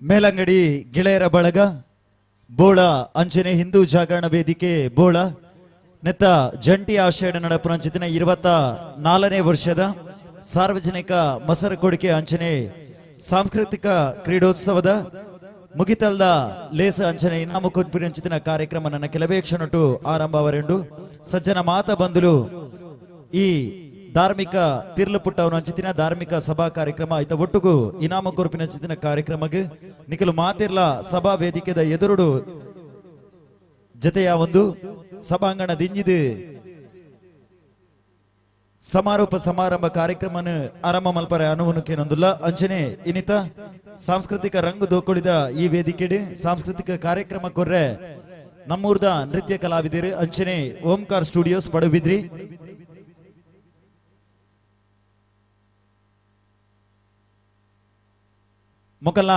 ಮೇಲಂಗಡಿ ಗೆಳೆಯರ ಬಳಗ ಬೋಳ ಅಂಚನೆ ಹಿಂದೂ ಜಾಗರಣ ವೇದಿಕೆ ಬೋಳ ನೆತ್ತ ಜಂಟಿ ಆಶ್ರಯ ನಡಪುರಂಚಿತಿನ 24ನೇ ವರ್ಷದ ಸಾರ್ವಜನಿಕ ಮಸರು ಕೊಡಿಕೆ ಅಂಚನೆ ಸಾಂಸ್ಕೃತಿಕ ಕ್ರೀಡೋತ್ಸವದ ಮುಗಿತಲ್ದ ಲೇಸ ಅಂಚನೆ ಇನಾಮು ಕೊಡ್ಪಿರಂಚಿತಿನ ಕಾರ್ಯಕ್ರಮ ನನ್ನ ಕೆಲವೇ ಕ್ಷಣಟು ಆರಂಭವರೆಂಡು ಸಜ್ಜನ ಮಾತ ಬಂದುಲು ಈ ಧಾರ್ಮಿಕ ತಿರ್ಲು ಪುಟ್ಟವನು ಅಂಚಿತಿನ ಧಾರ್ಮಿಕ ಸಭಾ ಕಾರ್ಯಕ್ರಮ ಆಯ್ತ ಒಟ್ಟುಗು ಇನಾಮ ಕೊರ್ಪಿನ ಅಂಚಿತಿನ ಕಾರ್ಯಕ್ರಮಕ್ಕೆ ನಿಖಲು ಮಾತಿರ್ಲ ಸಭಾ ವೇದಿಕೆದ ಎದುರುಡು ಜತೆಯ ಒಂದು ಸಭಾಂಗಣ ದಿಂಜಿದು ಸಮಾರೋಪ ಸಮಾರಂಭ ಕಾರ್ಯಕ್ರಮನ ಆರಂಭ ಮಲ್ಪರೆ ಅನುವನುಕೇನೊಂದುಲ್ಲ ಅಂಚನೆ ಇನ್ನಿತ ಸಾಂಸ್ಕೃತಿಕ ರಂಗು ದೋಕುಳಿದ ಈ ವೇದಿಕೆಡೆ ಸಾಂಸ್ಕೃತಿಕ ಕಾರ್ಯಕ್ರಮ ಕೊರ್ರೆ ನಮ್ಮೂರ್ದ ನೃತ್ಯ ಕಲಾವಿದರು ಅಂಚನೆ ಓಂಕಾರ ಸ್ಟುಡಿಯೋಸ್ ಪಡುಬಿದ್ರಿ. ಮೊಕಲ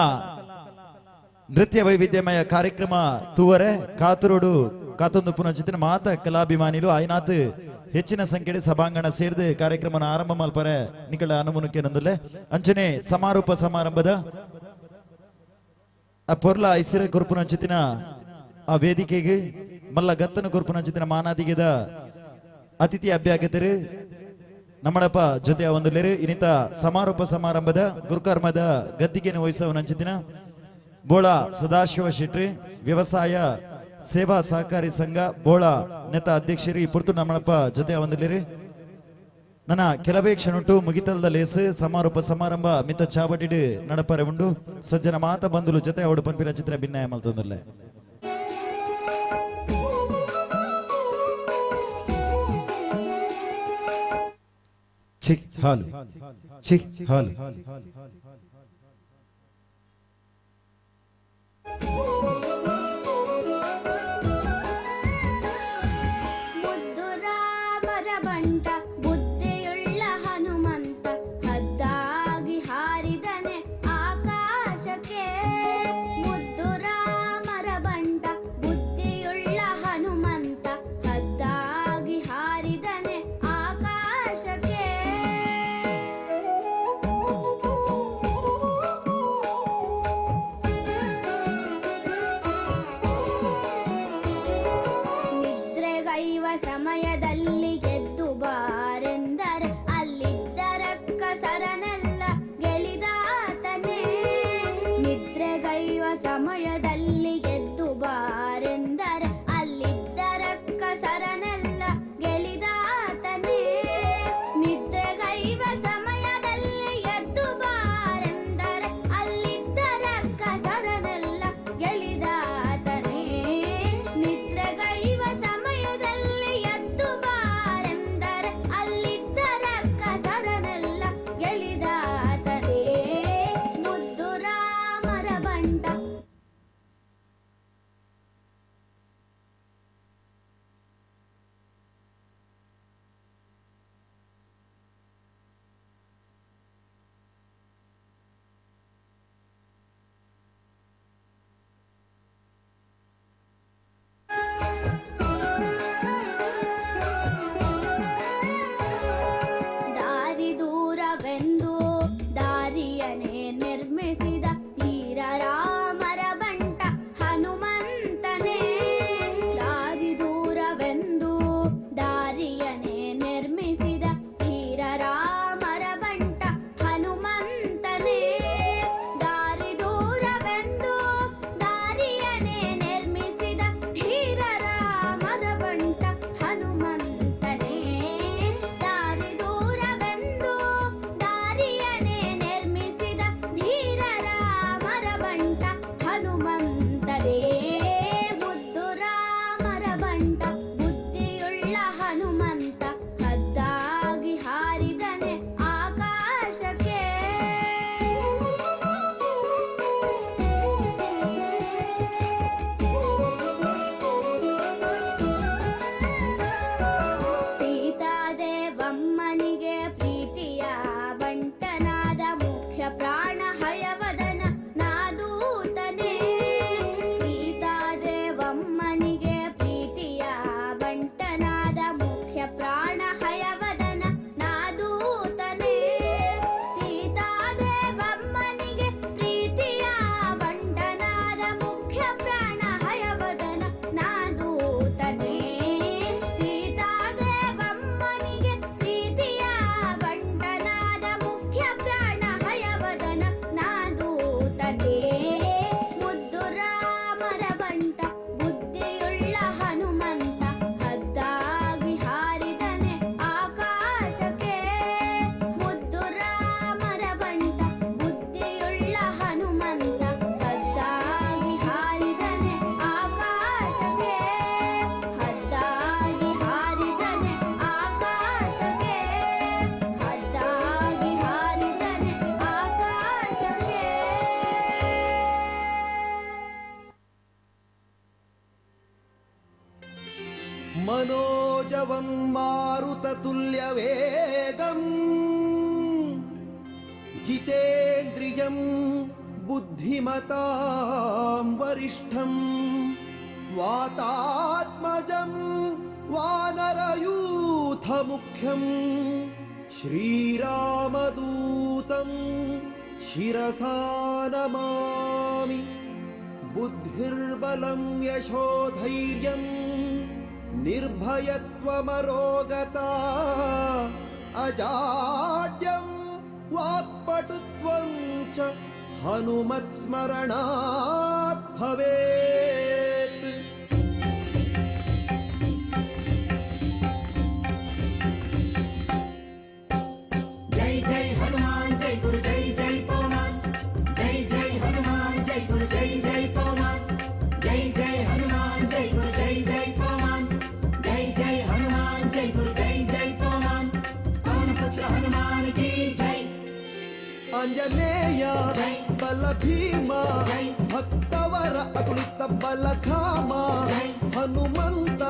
ನೃತ್ಯ ವೈವಿಧ್ಯಮಯ ಕಾರ್ಯಕ್ರಮ ತೂವರೆ ಕಾತುರೋಡು ಕಾತೊಂದು ಪುನಚಿತಿನ ಮಾತ ಕಲಾಭಿಮಾನಿಲು ಆಯ್ನಾಥ್ ಹೆಚ್ಚಿನ ಸಂಖ್ಯೆ ಸಭಾಂಗಣ ಸೇರಿದು ಕಾರ್ಯಕ್ರಮನ ಆರಂಭ ಮಲ್ಪರೆ ನಿಕಳ ಅನುಮುನಕ್ಕೆ ನಂದುಲ್ಲೆ ಅಂಚನೆ ಸಮಾರೋಪ ಸಮಾರಂಭದ ಆ ಪೊರ್ಲ ಐಸಿರ ಕೊರ್ಪುನಂಚಿತಿನ ಆ ವೇದಿಕೆಗೆ ಮಲ್ಲ ಗತ್ತನ ಕೊರ್ಪುನಂಚಿತಿನ ಮಾನಾದಿಗೆದ ಅತಿಥಿ ಅಭ್ಯಾಗತರು ನಮ್ಮಡಪ್ಪ ಜೊತೆಯ ಒಂದು ಲೆರು ಇನ್ನಿತ ಸಮಾರೋಪ ಸಮಾರಂಭದ ಗುರುಕರ್ಮದ ಗದ್ದಿಗೆಯನ್ನು ವಹಿಸುವ ನಂಚಿತಿನ ಬೋಳ ಸದಾಶಿವ ಶೆಟ್ರಿ ವ್ಯವಸಾಯ ಸೇವಾ ಸಹಕಾರಿ ಸಂಘ ಬೋಳ ನೆತ ಅಧ್ಯಕ್ಷರು ಈ ಪುರ್ತು ನಮ್ಮಪ್ಪ ಜೊತೆ ಹೊಂದಲಿರಿ. ನನ್ನ ಕೆಲವೇ ಕ್ಷಣಟು ಮುಗಿತಲ್ದ ಲೇಸ್ ಸಮಾರೋಪ ಸಮಾರಂಭ ಮಿತ್ತ ಚಾವಟಿಡು ನಡಪರೆ ಉಂಡು. ಸಜ್ಜನ ಮಾತ ಬಂಧುಲು ಜೊತೆ ಅವಡು ಪನ್ಪಿನ ಚಿತ್ರ ಭಿನ್ನಾಯ ಮಲ್ತೊಂದುಲ್ಲೆ. ಚಿಕ್ ಹಾಲು ಚಿಕ್ ಹಾಲು. ಮುದ್ದು ರಾಮರ ಬಂಟ ಬುದ್ಧಿಯುಳ್ಳ ಹನುಮಂತ ಹದ್ದಾಗಿ ಹಾರಿದನೆ ಆಕಾಶಕ್ಕೆ. ಮುದ್ದು ರಾಮರ ಬಂಟ ಬುದ್ಧಿಯುಳ್ಳ ಹನುಮಂತ ಹದ್ದಾಗಿ ಹಾರಿದನೆ ಆಕಾಶಕ್ಕೆ. ನಿದ್ರೆಗೈವ ಸಮಯದಲ್ಲಿ ಗೆದ್ದು ಬಾರೆಂದರೆ ಅಲ್ಲಿದ್ದರಕ್ಕ ಸರನೆಲ್ಲ ಗೆಲಿದಾತನೇ. ನಿದ್ರೆಗೈವ ಸಮಯದಲ್ಲಿ ಗೆದ್ದು ಬಾರೆಂದರೆ ಅಲ್ಲಿದ್ದರಕ್ಕ ಸರನೆಲ್ಲ ಗೆಲಿದಾತನೇ. ನಿದ್ರೆಗೈವ ಸಮಯದಲ್ಲಿ ಎದ್ದು ಬಾರೆಂದರೆ ಅಲ್ಲಿದ್ದರಕ್ಕ ಸರನೆಲ್ಲ ಗೆಲಿದಾತನೇ. ನಿದ್ರೆಗೈವ ಸಮಯದಲ್ಲಿ ಎದ್ದು ಬಾರೆಂದರೆ ಅಲ್ಲಿದ್ದರಕ್ಕ ಸರನೆಲ್ಲ ಗೆಲಿದಾತನೇ. ಮುದ್ದು ರಾಮರ ಬಂಟ. ದಾರಿ ದೂರವೆಂದು ದಾರಿಯನೇ ನಿರ್ಮಿಸಿದ ಧೀರ ರಾಮರ ಬಂಟ ಹನುಮಂತನೇ. ದಾರಿ ದೂರವೆಂದು ದಾರಿಯನೇ ನಿರ್ಮಿಸಿದ ಧೀರ ರಾಮರ ಬಂಟ ಹನುಮಂತನೇ. ದಾರಿ ದೂರವೆಂದು ದಾರಿಯನೇ ನಿರ್ಮಿಸಿದ ಧೀರ ರಾಮರ ಬಂಟ ಹನುಮಂತನೇ. ದಾರಿ ದೂರವೆಂದು ದಾರಿಯನೇ ನಿರ್ಮಿಸಿದ ಧೀರ ರಾಮರ ಬಂಟ ಹನುಮಂತನೇ. ಮುದ್ದು ರಾಮರ ಬಂಟ ಬುದ್ಧಿಯುಳ್ಳ ಹನುಮಂತ ಹದ್ದಾಗಿ ಹಾರಿದನೆ ಆಕಾಶಕ್ಕೆ. ಸೀತಾದೇವಮ್ಮನಿಗೆ ಪ್ರೀತಿಯ ಬಂಟನಾದ ಮುಖ್ಯ ಪ್ರಾಣ ಹಯವದನ ನಾದೂತನೇ. ಸೀತಾದೇವಮ್ಮನಿಗೆ ಪ್ರೀತಿಯ ಬಂಟನಾದ ಮುಖ್ಯ ಪ್ರಾಣ ಹಯವದನ ನಾದೂತನೇ. ಸೀತಾದೇವಮ್ಮನಿಗೆ ಪ್ರೀತಿಯ ಬಂಟನಾದ ಮುಖ್ಯ ಪ್ರಾಣ ಹಯವದನ ನಾದೂತನೇ. ಸೀತಾದೇವಮ್ಮನಿಗೆ ಪ್ರೀತಿಯ ಬಂಟನಾದ ಮುಖ್ಯ ಪ್ರಾಣ ಹಯವದನ ನಾದೂತನೇ. ಮುದ್ದು ರಾಮರ ಬಂಟ ಬುದ್ಧಿಯುಳ್ಳ ಹನುಮಂತ ಹದ್ದಾಗಿ ಹಾರಿದನೆ ಆಕಾಶಕ್ಕೆ. ಮುದ್ದು ರಾಮರ ಬಂಟ ಬುದ್ಧಿಯುಳ್ಳ ಹನುಮಂತ ಹದ್ದಾಗಿ ಹಾರಿದನೆ ಆಕಾಶಕ್ಕೆ. ಹದ್ದಾಗಿ ಹಾರಿದನೆ ಆಕಾಶಕ್ಕೆ. ಹದ್ದಾಗಿ ಹಾರಿದನೆ ಆಕಾಶಕ್ಕೆ. मनोजवं मारुततुल्यवेगम् जितेन्द्रियं बुद्धिमतां वरिष्ठं वातात्मजं वानरयूथमुख्यं श्रीरामदूतं शिरसा नमामि। बुद्धिर्बलं यशोधैर्यं निर्भयत्वमरोगता अजाड्यं वाक्पटुत्वं च हनुमत्स्मरणात् भवेत्। ಬಲ ಭೀಮ ಭಕ್ತವರ ಅತುಳಿತ ಬಲಧಾಮ ಹನುಮಂತ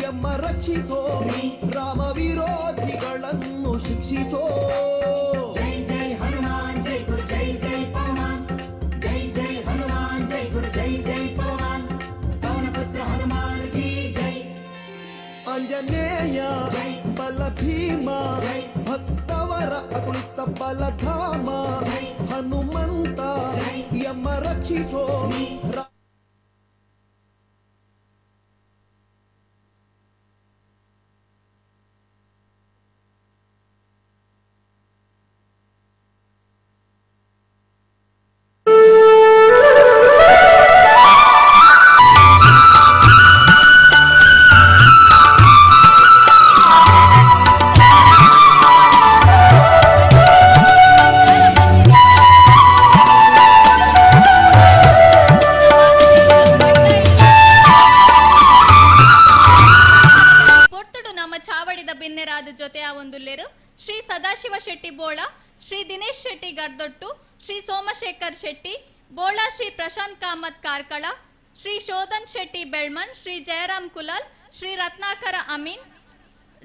ಯಮ ರಕ್ಷಿಸೋ ರಾಮ ವಿರೋಧಿಗಳನ್ನು ಶಿಕ್ಷಿಸೋ. ಜೈ ಜೈ ಹನುಮಾನ್ ಜೈ ಗುರು ಜೈ ಜೈ ಪವಮಾನ್ ಜೈ ಜೈ ಹನುಮಾನ್ ಜೈ ಗುರು ಜೈ ಜೈ ಪವಮಾನ್ ಪವನಪುತ್ರ ಹನುಮಾನ್ ಕಿ ಜೈ. ಆಂಜನೇಯ ಬಲ ಭೀಮ ಭಕ್ತವರ ಅತುಳಿತ ಬಲಧಾಮ ಹನುಮಂತ ಯಮ ರಕ್ಷಿಸೋ. ಪೊರ್ತುಡು ನಮ್ಮ ಚಾವಡಿದ ಬಿನ್ನೆರಾದ ಜೊತೆ ಆ ಒಂದುಲ್ಲೇರು ಶ್ರೀ ಸದಾಶಿವ ಶೆಟ್ಟಿ ಬೋಳ, ಶ್ರೀ ದಿನೇಶ್ ಶೆಟ್ಟಿ ಗರ್ದೊಟ್ಟು, ಶ್ರೀ ಸೋಮಶೇಖರ್ ಶೆಟ್ಟಿ ಬೋಳ, ಶ್ರೀ ಪ್ರಶಾಂತ್ ಕಾಮತ್ ಕಾರ್ಕಳ, ಶ್ರೀ ಶೋಧನ್ ಶೆಟ್ಟಿ ಬೆಳ್ಮನ್, ಶ್ರೀ ಜಯರಾಮ್ ಕುಲಾಲ್, ಶ್ರೀ ರತ್ನಾಕರ ಅಮೀನ್,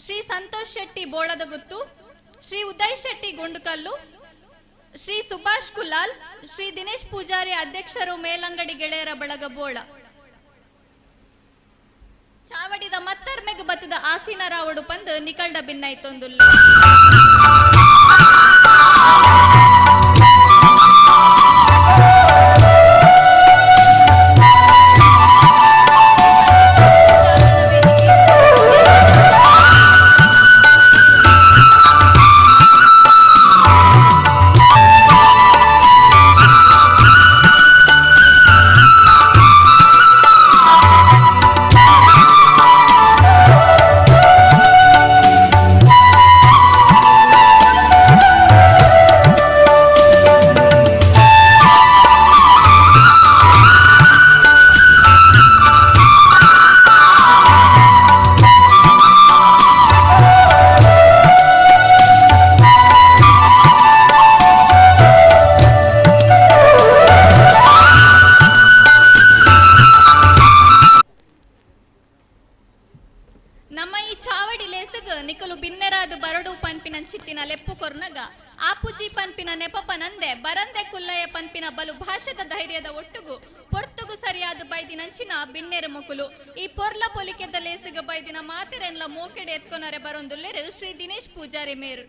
ಶ್ರೀ ಸಂತೋಷ್ ಶೆಟ್ಟಿ ಬೋಳದಗುತ್ತು, ಶ್ರೀ ಉದಯ್ ಶೆಟ್ಟಿ ಗುಂಡುಕಲ್ಲು, ಶ್ರೀ ಸುಭಾಷ್ ಕುಲಾಲ್, ಶ್ರೀ ದಿನೇಶ್ ಪೂಜಾರಿ ಅಧ್ಯಕ್ಷರು ಮೇಲಂಗಡಿ ಗೆಳೆಯರ ಬಳಗ ಬೋಳ. ಚಾವಡಿದ ಮತ್ತರ್ಮೆಗ್ ಬತ್ತದ ಆಸೀನ ರಾವಡು ಪಂದ್ ನಿಕಲ್ಡ ಭಿನ್ನೈತೊಂದುಲ್ಲ. ನಮ್ಮ ಈ ಚಾವಡಿ ಲೇಸಗ್ ನಿಕಲು ಬಿನ್ನೆರಾದ ಬರಡು ಪನ್ಪಿನ ಚಿತ್ತಿನ ಲೆಪ್ಪು ಕೊರ್ನಗ ಆಪುಜಿ ಪನ್ಪಿನ ನೆಪಪನಂದೆ ಬರಂದೆ ಕುಲ್ಲಯ ಪನ್ಪಿನ ಬಲು ಭಾಷೆದ ಧೈರ್ಯದ ಒಟ್ಟುಗು ಪೊರ್ತುಗು ಸರಿಯಾದ ಬೈದಿನಂಚಿನ ಬಿನ್ನೆರ ಮುಕುಲು ಈ ಪೊರ್ಲ ಪೊಲಿಕೆದ ಲೇಸಗ ಬೈದಿನ ಮಾತೆರೆನ್ಲ ಮೋಕೆಡೆ ಎತ್ಕೊನರೆ ಬರೊಂದುಲ್ಲೆರು ಶ್ರೀ ದಿನೇಶ್ ಪೂಜಾರಿ ಮೇರು.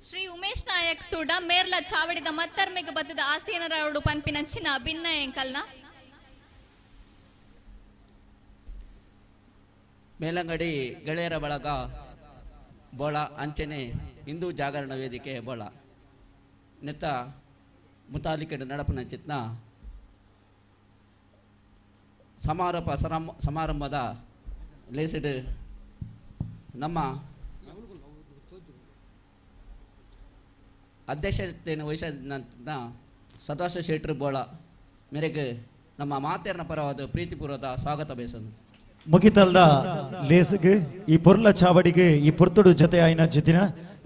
ಶ್ರೀ ಉಮೇಶ್ ನಾಯಕ್ ಸೂಡ ಮೇರ್ಲ ಚಾವಡಿದ ಮತ್ತರ್ಮೆಗ್ ಬತ್ತದ ಆಸೀನರವಡು ಪನ್ಪಿನಂಚಿನ ಭಿನ್ನ ಎಂಕಲ್ನ. ಮೇಲಂಗಡಿ ಗೆಳೆಯರ ಬಳಗ ಬೋಳ ಅಂಚನೆ ಹಿಂದೂ ಜಾಗರಣ ವೇದಿಕೆ ಬೋಳ ನೆತ್ತ ಮುತಾಲಿಕೆಡು ನಡಪನಂಚಿತ್ನ ಸಮಾರೋಪ ಸಮಾರಂಭದ ಲೇಸಿಡ್ ನಮ್ಮ ಅಧ್ಯಕ್ಷತೆಯನ್ನು ವಹಿಸಿದ ಸದಾಶಿವ ಶೆಟ್ಟರು ಬೋಳ ಮೇರೆಗೆ ನಮ್ಮ ಮಾತೆಯರನ ಪರವಾದ ಪ್ರೀತಿಪೂರ್ವದ ಸ್ವಾಗತ ಬಯಸೋದು. ಮುಗಿತಲ್ದ ಲೇಸ್ಗೆ ಈ ಪೊರ್ಲ ಚಾವಡಿಗೆ ಈ ಪೊರ್ತುಡು ಜೊತೆ ಆಯ್ನ ಜಿತಿನ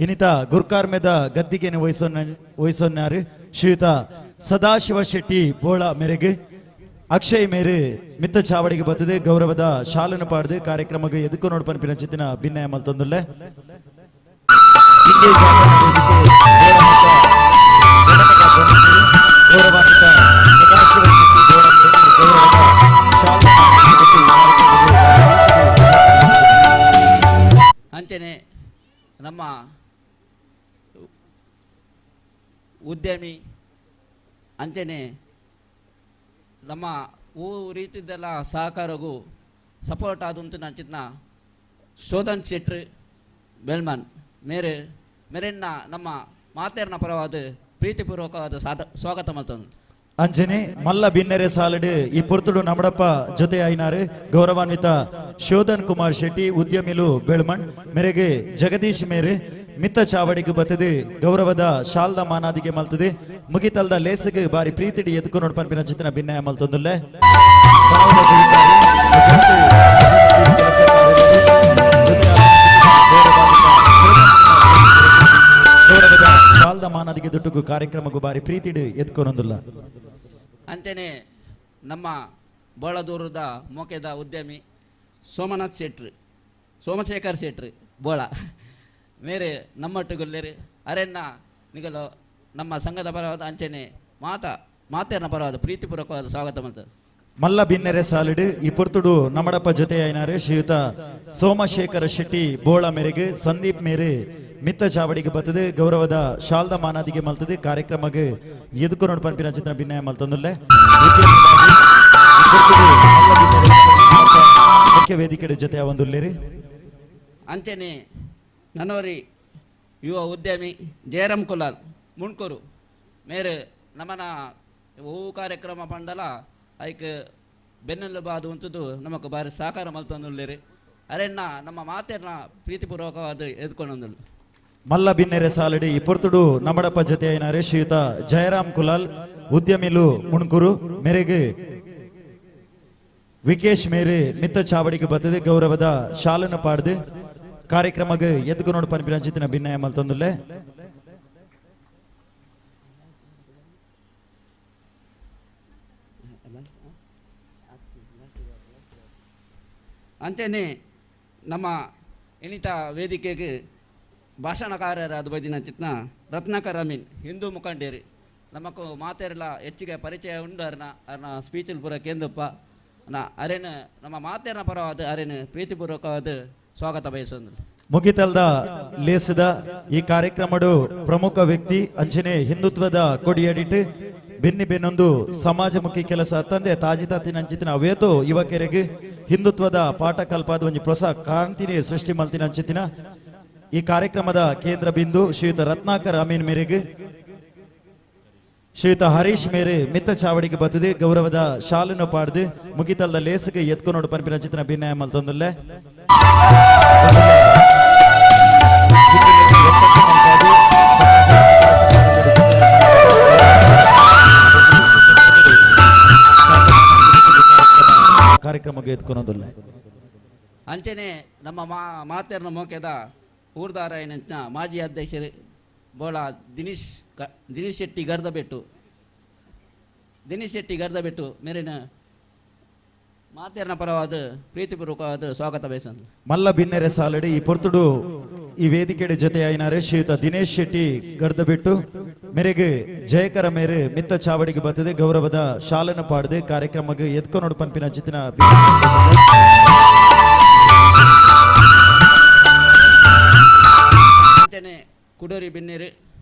ಇನಿತ ಗುರ್ಕಾರ್ಮೆದ ಗದ್ದಿಗೆನ ವಹಿಸೋನ್ನಾರು ಶ್ರೀಯುತ ಸದಾಶಿವ ಶೆಟ್ಟಿ ಬೋಳ ಮೇರೆಗೆ ಅಕ್ಷಯ್ ಮೇರೆ ಮಿತ್ತ ಚಾವಡಿಗೆ ಬರ್ತದೆ ಗೌರವದ ಶಾಲನ್ನು ಪಾಡದೆ ಕಾರ್ಯಕ್ರಮಕ್ಕೆ ಎದಕ್ಕೂ ನೋಡ್ಪನ್ ಪಿನ ಭಿನ್ನಯ ಮಲ್ತೊಂದುಲ್ಲೆ. ಗೌರವಾನ್ವಿತ ಸದಾಶಿವ ಶೆಟ್ಟಿ ಬೋಳ ಮೇರೆಗೆ ಗೌರವದ ಶಾಲನ್ನು ಅಂಚನೆ ನಮ್ಮ ಉದ್ಯಮಿ ಅಂಚನೆ ನಮ್ಮ ಊ ರೀತಿದೆಲ್ಲ ಸಹಕಾರಗೂ ಸಪೋರ್ಟ್ ಆದಂತ ನಂಚಿತ್ನ ಶೋಧನ್ ಶೆಟ್ರು ಬೆಲ್ಮನ್ ಮೇರೆ ಮೇರೆನ್ನ ನಮ್ಮ ಮಾತೆರ್ನ ಪರವಾದ ಪ್ರೀತಿಪೂರ್ವಕವಾದ ಸ್ವಾಗತ ಮಲ್ತೊಂದು. ಅಂಜನೆ ಮಲ್ಲ ಬಿನ್ನೆರೆ ಸಾಲಡು ಈ ಪೊರ್ತುಡು ನಮಡಪ್ಪ ಜೊತೆ ಐನಾರು ಗೌರವಾನ್ವಿತ ಶೋಧನ್ ಕುಮಾರ್ ಶೆಟ್ಟಿ ಉದ್ಯಮಿಲು ಬೆಳ್ಮಣ್ ಮೇರೆಗೆ ಜಗದೀಶ್ ಮೇರೆ ಮಿತ್ತ ಚಾವಡಿಗೆ ಬತ್ತದೆ ಗೌರವದ ಶಾಲ್ದ ಮಾನಾದಿಗೆ ಮಲ್ತದೆ ಮುಗಿತಲ್ದ ಲೇಸಗೆ ಬಾರಿ ಪ್ರೀತಿಡಿ ಎದ್ಕೊಂಡು ಪನ್ಪಿನ ಚಿತ್ರ ಭಿನ್ನಯ ಮಲ್ತೊಂದುಲ್ಲೆ. ಗೌರವದ ಶಾಲ್ದ ಮಾನಾದಿಗೆ ದುಟ್ಟುಗು ಕಾರ್ಯಕ್ರಮಕ್ಕೂ ಬಾರಿ ಪ್ರೀತಿಡಿ ಎದ್ಕೊನೊಂದುಲ್ಲ. ಅಂಚನೆ ನಮ್ಮ ಬೋಳದೂರದ ಮೋಕೆದ ಉದ್ಯಮಿ ಸೋಮನಾಥ್ ಶೆಟ್ರು, ಸೋಮಶೇಖರ್ ಶೆಟ್ರು ಬೋಳ ಮೇರೆ ನಮ್ಮೊಟ್ಟುಗುಲ್ಲೇರು ಅರೆನ್ನ ನಿಗಲು ನಮ್ಮ ಸಂಘದ ಪರವಾದ ಅಂಚನೆ ಮಾತೆರ್ನ ಪರವಾದ ಪ್ರೀತಿಪೂರ್ವಕವಾದ ಸ್ವಾಗತ ಮಾಡ್ತಾರೆ. ಮಲ್ಲ ಬಿನ್ನೆರೆ ಸಾಲಿಡು ಈ ಪೊರ್ತುಡು ನಮಡಪ್ಪ ಜೊತೆ అయినారు ಶ್ರೀಯುತ ಸೋಮಶೇಖರ ಶೆಟ್ಟಿ ಬೋಳ ಮೇರೆಗೆ ಸಂದೀಪ್ ಮೇರೆ ಮಿತ್ತ ಚಾವಡಿಗೆ ಬರ್ತದೆ ಗೌರವದ ಶಾಲ್ದ ಮಾನಾದಿಗೆ ಮಲ್ತದೆ ಕಾರ್ಯಕ್ರಮಕ್ಕೆ ಎದುಕೊನೋಡು ಪಂಪಿನ ಚಿತ್ರ ಭಿನ್ನಯ ಮಲ್ತೊಂದುಲ್ಲೆ. ಮುಖ್ಯ ವೇದಿಕೆ ಜೊತೆ ಒಂದುಲ್ಲೇರಿ. ಅಂಚನೆ ನನೋರಿ ಯುವ ಉದ್ಯಮಿ ಜಯರಾಮ್ ಕುಲಾಲ್ ಮುಣ್ಕೂರು ಮೇರೆ ನಮನ ಹೂ ಕಾರ್ಯಕ್ರಮ ಪಂಡಲ ಐಕ್ ಬೆನ್ನೆಲುಬಾದು ಉಂಟುದು ನಮಕ್ ಬಾರಿ ಸಹಕಾರ ಮಲ್ತೊಂದುಲ್ಲೇರಿ. ಅರೆನ್ನ ನಮ್ಮ ಮಾತೆರ್ನ ಪ್ರೀತಿಪೂರ್ವಕವಾದ ಎದ್ಕೊಂಡೊಂದುಲ್ಲು. ಮಲ್ಲ ಬಿನ್ನೆರೆ ಸಾಲಡಿ ಈ ಪೊರ್ತುಡು ನಮಡಪ್ಪ ಜೊತೆ అయినారు ಶ್ರೀಯುತ ಜಯರಾಮ್ ಕುಲಾಲ್ ಉದ್ಯಮಿಲು ಮುಣ್ಕೂರು ಮೇರೆಗೆ ವಿಕೇಶ್ ಮೇರೆ ಮಿತ್ತ ಚಾವಡಿಗೆ ಬರ್ತದೆ ಗೌರವದ ಶಾಲನ್ನು ಪಾಡ್ದು ಕಾರ್ಯಕ್ರಮಕ್ಕೆ ಎದ್ಕೊನೋಡು ಪನ್ಪಿನ ಚಿತ್ತಿನ ಭಿನ್ನಯ ಮಲ್ತೊಂದುಲ್ಲೆ. ಅಂಚನೆ ನಮ್ಮ ಇನಿತ ವೇದಿಕೆಗೆ ಭಾಷಣಕಾರರಾದ ಬದಿನ ಚಿತ್ನ ರತ್ನಾಕರ್ ಅಮೀನ್ ಹಿಂದೂ ಮುಖಂಡೇರಿ ನಮಕು ಮಾತೆರ್ಲ ಹೆಚ್ಚಿಗೆ ಪರಿಚಯ ಉಂಡು ಅರ್ನ ಅರ್ನ ಸ್ಪೀಚಲ್ ಪೂರ ಕೇಂದ್ರಪ್ಪ ನಾ ಅರೇನು ನಮ್ಮ ಮಾತೆರ್ನ ಪರವಾದ ಅರೇನು ಪ್ರೀತಿಪೂರ್ವಕವಾದ ಸ್ವಾಗತ ಬಯಸೊಂದು. ಮುಗಿತಲ್ದ ಲೇಸದ ಈ ಕಾರ್ಯಕ್ರಮಡು ಪ್ರಮುಖ ವ್ಯಕ್ತಿ ಅಂಚನೆ ಹಿಂದುತ್ವದ ಕೊಡಿಯಡಿಟ್ಟು ಬೆನ್ನಿ ಬೆನ್ನೊಂದು ಸಮಾಜಮುಖಿ ಕೆಲಸ ತಂದೆ ತಾಜಿ ತಾತಿನ ಅಂಚಿತಿನ ಅವೇತೋ ಯುವಕರಿಗೆ ಹಿಂದುತ್ವದ ಪಾಠ ಕಲ್ಪಾದ ಒಂಜಿ ಹೊಸ ಕ್ರಾಂತಿನೇ ಸೃಷ್ಟಿ ಮಲ್ತಿನ ಅಂಚಿತಿನ ಈ ಕಾರ್ಯಕ್ರಮದ ಕೇಂದ್ರ ಬಿಂದು ಶ್ರೀಯುತ ರತ್ನಾಕರ್ ಅಮೀನ್ ಮೇರೆಗೆ ಶ್ರೀಯುತ ಹರೀಶ್ ಮೇರೆ ಮಿತ್ತ ಚಾವಡಿಗೆ ಬತ್ತದೆ ಗೌರವದ ಶಾಲನ್ನು ಪಾಡ್ದು ಮುಗಿತಲ್ದ ಲೇಸಗೆ ಎತ್ಕೊನೋಡು ಪನ್ಪಿನ ಚಿತ್ರ ಭಿನ್ನಯ ಮಲ್ತೊಂದುಲ್ಲೆ. ಕಾರ್ಯಕ್ರಮಕ್ಕೆ ಎತ್ಕೊನೋದುಲ್ಲೆ. ಅಂಚನೆ ನಮ್ಮ ಮಾತೆರ್ನ ಮೋಕೆದ ಊರ್ದಾರ ಏನಂತ ಮಾಜಿ ಅಧ್ಯಕ್ಷರು ಬೋಳ ದಿನೇಶ್ ದಿನೇಶ್ ಶೆಟ್ಟಿ ಗರ್ದಬೆಟ್ಟು ದಿನೇಶ್ ಶೆಟ್ಟಿ ಗರ್ದಬೆಟ್ಟು ಮೇರಿನ ಮಾತೆರ್ನ ಪರವಾದ ಪ್ರೀತಿಪೂರ್ವಕವಾದ ಸ್ವಾಗತ ಬಯಸಂದು. ಮಲ್ಲ ಬಿನ್ನೆರೆ ಸಾಲಡಿ ಈ ಪೊರ್ತುಡು ಈ ವೇದಿಕೆಡೆ ಜೊತೆ అయినారు ಶ್ರೀಯುತ ದಿನೇಶ್ ಶೆಟ್ಟಿ ಗರ್ದಬಿಟ್ಟು ಮೇರೆಗೆ ಜಯಕರ ಮೇರೆ ಮಿತ್ತ ಚಾವಡಿಗೆ ಬರ್ತದೆ ಗೌರವದ ಶಾಲನ್ನು ಪಾಡದೆ ಕಾರ್ಯಕ್ರಮಕ್ಕೆ ಎದ್ಕೊನೋಡು ಪಂಪಿನ ಚಿತ್ತಿನ ಅಂಚನೆ ಕುಡೋರಿ ಬಿನ್ನೇರು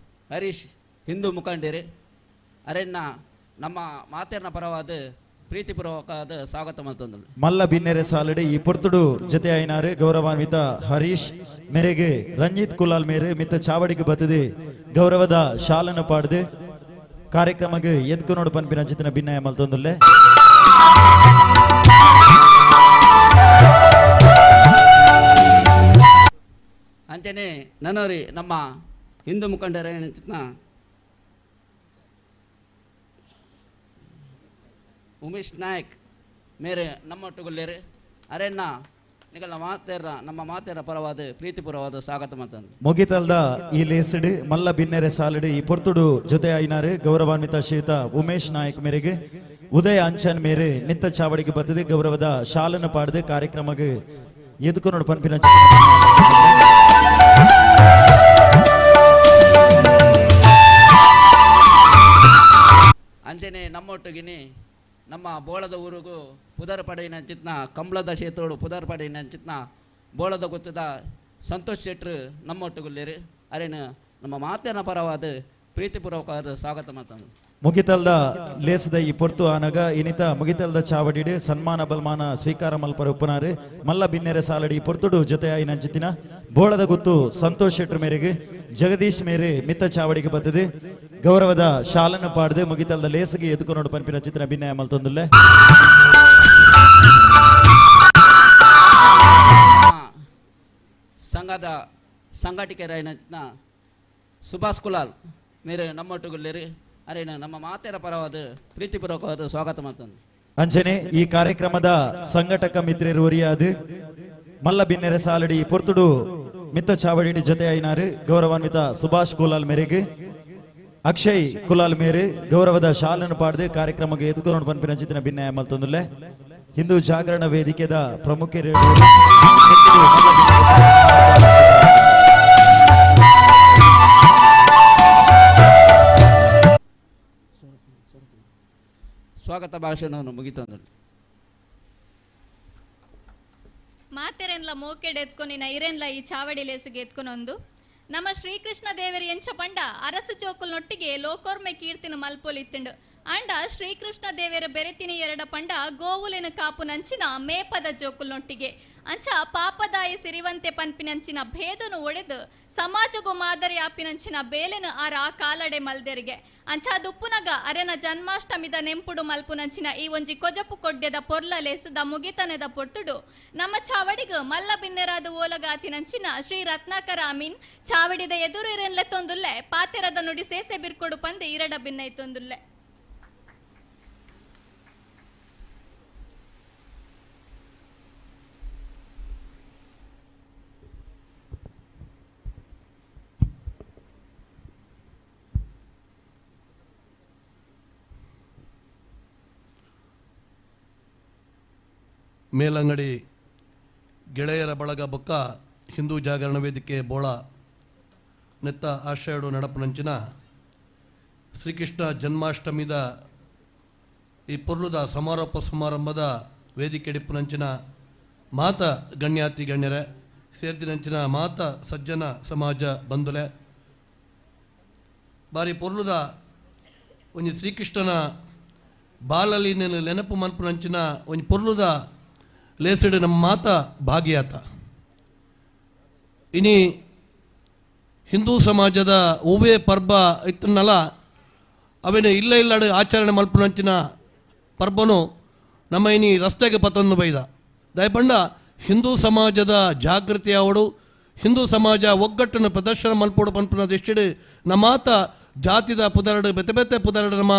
ಹರೀಶ್ ಹಿಂದೂ ಮುಖಂಡರು ಅರೆನ್ನ ನಮ್ಮ ಮಾತೆರ್ನ ಪರವಾದ ಪ್ರೀತಿಪೂರ್ವಕವಾದ ಸ್ವಾಗತ ಮಲ್ತೊಂದುಲ್ಲೆ. ಮಲ್ಲ ಬಿನ್ನೆರೆ ಸಾಲಡಿ ಈ ಪೊರ್ತುಡು ಜೊತೆ అయినారు ಗೌರವಾನ್ವಿತ ಹರೀಶ್ ಮೇರೆಗೆ ರಂಜಿತ್ ಕುಲಾಲ್ ಮೇರೆ ಮಿತ್ತ ಚಾವಡಿಗೆ ಬರ್ತದೆ ಗೌರವದ ಶಾಲನ್ನು ಪಾಡದೆ ಕಾರ್ಯಕ್ರಮಕ್ಕೆ ಎದ್ಕೊನೋಡು ಪನ್ಪಿನ ಚಿತ್ತಿನ ಭಿನ್ನಯ ಮಲ್ತೊಂದುಲ್ಲೆ. ಅಂಚನೆ ನನೋರಿ ನಮ್ಮ ಹಿಂದೂ ಮುಖಂಡರ ಚಿತ್ನ ಉಮೇಶ್ ನಾಯಕ್ ಮೇರೆ ನಮ್ಮೊಟ್ಟುಗುಲ್ಲೇರು ಅರೆನ್ನ ನಿಗಲ ಮಾತೆರ್ರ ನಮ್ಮ ಮಾತೆರ ಪರವಾದ ಪ್ರೀತಿಪೂರ್ವವಾದ ಸ್ವಾಗತ ಮಾಡ್ತಾನೆ. ಮುಗಿತಲ್ದ ಈ ಲೇಸಡು ಮಲ್ಲ ಬಿನ್ನೆರೆ ಸಾಲಡು ಈ ಪೊರ್ತುಡು ಜೊತೆ అయినారు ಗೌರವಾನ್ವಿತ ಶ್ರೀಯುತ ಉಮೇಶ್ ನಾಯಕ್ ಮೇರೆಗೆ ಉದಯ ಅಂಚನ್ ಮೇರೆ ಮಿತ್ತ ಚಾವಡಿಗೆ ಬರ್ತದೆ ಗೌರವದ ಶಾಲನ್ನು ಪಾಡದೆ ಕಾರ್ಯಕ್ರಮಕ್ಕೆ ಎದ್ಕೊನೋಡು ಪನ್ಪಿನ ಅಂಚನೆ ನಮ್ಮೊಟ್ಟಿಗಿನಿ ನಮ್ಮ ಬೋಳದ ಊರಿಗೂ ಪುದರ್ ಪಡೆಯಿನ ಚಿತ್ನ ಕಂಬಳದ ಕ್ಷೇತ್ರೋಡು ಪುದರ್ ಪಡೆಯಿನ ಚಿತ್ನ ಬೋಳದ ಗೊತ್ತದ ಸಂತೋಷ್ ಶೆಟ್ರು ನಮ್ಮೊಟ್ಟುಗುಲ್ಲೇರು ಅರೇನು ನಮ್ಮ ಮಾತಿನ ಪರವಾದ ಪ್ರೀತಿಪೂರ್ವಕವಾದ ಸ್ವಾಗತ ಮಾಡ್ತಾನೆ. ಮುಗಿತಲ್ದ ಲೇಸದ ಈ ಪೊರ್ತು ಆನಗ ಇನಿತ ಮುಗಿತಲ್ದ ಚಾವಡಿಡು ಸನ್ಮಾನ ಬಲ್ಮಾನ ಸ್ವೀಕಾರ ಮಲ್ಪರ ಉಪ್ಪನಾರು ಮಲ್ಲ ಬಿನ್ನೆರೆ ಸಾಲಡಿ ಪೊರ್ತುಡು ಜೊತೆ ಆಯಿನ ಚಿತ್ತಿನ ಬೋಳದ ಗುತ್ತು ಸಂತೋಷ್ ಶೆಟ್ರು ಮೇರೆಗೆ ಜಗದೀಶ್ ಮೇರೆ ಮಿತ್ತ ಚಾವಡಿಗೆ ಬರ್ತದೆ ಗೌರವದ ಶಾಲನ್ನು ಪಾಡದೆ ಮುಗಿತಲ್ದ ಲೇಸಗೆ ಎದುಕೊನೋಡು ಪನ್ಪಿನ ಚಿತ್ರ ಭಿನ್ನಯ ಮಲ್ತೊಂದುಲ್ಲೆ. ಸಂಘದ ಸಂಘಟಕರಾಯಿನ ಸುಭಾಷ್ ಕುಲಾಲ್ ಮೇರು ನಮ್ಮೊಟ್ಟುಗುಲ್ಲೇರು ಅರೇನ ನಮ್ಮ ಮಾತೆರ ಪರವಾದ ಪ್ರೀತಿಪೂರ್ವಕವಾದ ಸ್ವಾಗತ ಮಾಡ್ತಾನೆ. ಅಂಚನೆ ಈ ಕಾರ್ಯಕ್ರಮದ ಸಂಘಟಕ ಮಿತ್ರರು ಒರಿಯಾದು ಮಲ್ಲ ಬಿನ್ನೆರೆ ಸಾಲಡಿ ಪೊರ್ತುಡು ಮಿತ್ತ ಚಾವಡಿ ಜೊತೆ ಐನಾರು ಗೌರವಾನ್ವಿತ ಸುಭಾಷ್ ಕುಲಾಲ್ ಮೇರೆಗೆ ಅಕ್ಷಯ್ ಕುಲಾಲ್ ಮೇರೆ ಗೌರವದ ಶಾಲನ್ನು ಪಾಡ್ದು ಕಾರ್ಯಕ್ರಮಕ್ಕೆ ಎದುಕೊಂಡು ಪನ್ಪಿನ ಚಿತ್ತಿನ ಭಿನ್ನಯ ಮಲ್ತೊಂದುಲ್ಲೆ ಹಿಂದೂ ಜಾಗರಣ ವೇದಿಕೆದ ಪ್ರಮುಖರು ಸ್ವಾಗತ ಭಾಷಣವನ್ನು ಮುಗಿತಂದ್ರು. ಮಾತೆರೆನ್ಲ ಮೋಕೆಡ್ ಎತ್ಕೊನಿನ ಇರೆನ್ಲ ಈ ಚಾವಡಿ ಲೇಸಿಗೆ ಎತ್ಕೊನೊಂದು ನಮ್ಮ ಶ್ರೀಕೃಷ್ಣ ದೇವರ ಎಂಚ ಪಂಡ ಅರಸು ಜೋಕುಲ್ನೊಟ್ಟಿಗೆ ಲೋಕೋರ್ಮೆ ಕೀರ್ತಿನ ಮಲ್ಪೊಲಿತ್ತಂಡು ಅಂಡ ಶ್ರೀಕೃಷ್ಣ ದೇವರ ಬೆರೆತಿನ ಎರಡ ಪಂಡ ಗೋವುಲಿನ ಕಾಪು ನಂಚಿನ ಮೇಪದ ಜೋಕುಲ್ನೊಟ್ಟಿಗೆ ಅಂಚ ಪಾಪದಾಯ ಸಿರಿವಂತೆ ಪನ್ಪಿನಂಚಿನ ಭೇದನು ಒಡೆದು ಸಮಾಜಗೂ ಮಾದರಿ ಆಪಿನಂಚಿನ ಬೇಲೆನು ಆರ ಕಾಲಡೆ ಮಲ್ದೆರಿಗೆ ಅಂಚ ದುಪ್ಪುನಗ ಅರೆನ ಜನ್ಮಾಷ್ಟಮಿದ ನೆಂಪುಡು ಮಲ್ಪುನಂಚಿನ ಈ ಒಂಜಿ ಕೊಜಪು ಕೊಡ್ಯದ ಪೊರ್ಲಲೇಸದ ಮುಗಿತನದ ಪೊರ್ತುಡು ನಮ್ಮ ಚಾವಡಿಗ ಮಲ್ಲ ಬಿನ್ನೆರಾದ ಓಲಗಾತಿನಂಚಿನ ಶ್ರೀ ರತ್ನಾಕರ ಅಮೀನ್ ಚಾವಡಿದ ಎದುರು ಇರೆನ್ಲೆ ತೊಂದುಲ್ಲೆ ಪಾತೆರದ ನುಡಿ ಸೇಸೆ ಬಿರ್ಕೊಡು ಪಂದೆ ಇರಡ ಬಿನ್ನೈತೊಂದುಲ್ಲೆ. ಮೇಲಂಗಡಿ ಗೆಳೆಯರ ಬಳಗ ಬೊಕ್ಕ ಹಿಂದೂ ಜಾಗರಣ ವೇದಿಕೆ ಬೋಳ ನೆತ್ತ ಆಶ್ರಯಡು ನಡಪನಂಚಿನ ಶ್ರೀಕೃಷ್ಣ ಜನ್ಮಾಷ್ಟಮಿದ ಈ ಪೊರ್ಲುದ ಸಮಾರೋಪ ಸಮಾರಂಭದ ವೇದಿಕೆ ಡಿಪ್ಪುನಂಚಿನ ಮಾತ ಗಣ್ಯಾತಿ ಗಣ್ಯರೆ ಸೇರ್ದಿನಂಚಿನ ಮಾತ ಸಜ್ಜನ ಸಮಾಜ ಬಂಧುಲೆ ಬಾರಿ ಪೊರ್ಲುದ ಒಂಜಿ ಶ್ರೀಕೃಷ್ಣನ ಬಾಲಲಿ ನೆನಪು ಮನ್ಪುನಂಚಿನ ಒಂಜಿ ಪೊರ್ಲುದ ಲೇಸಿಡು ನಮ್ಮ ಮಾತ ಭಾಗಿಯಾತ. ಇನಿ ಹಿಂದೂ ಸಮಾಜದ ಒವ್ವೇ ಪರ್ಬ ಇತ್ತನ್ನಲ್ಲ ಅವೇನು ಇಲ್ಲ ಇಲ್ಲಡು ಆಚರಣೆ ಮಲ್ಪುನಂಚಿನ ಪರ್ಬನು ನಮ್ಮ ಇನಿ ರಸ್ತೆಗೆ ಪತಂದು ಬೈದ ದಯಪಂಡ ಹಿಂದೂ ಸಮಾಜದ ಜಾಗೃತಿ ಅವಡು ಹಿಂದೂ ಸಮಾಜ ಒಗ್ಗಟ್ಟನ್ನು ಪ್ರದರ್ಶನ ಮಲ್ಪೋಡು ಪನ್ಪುನ ದೃಷ್ಟಿಡು ನಮಾತ ಜಾತಿದ ಪುದರಡು ಬೆತೆ ಬೆತೆ ಪುದರಡು ನಮ್ಮ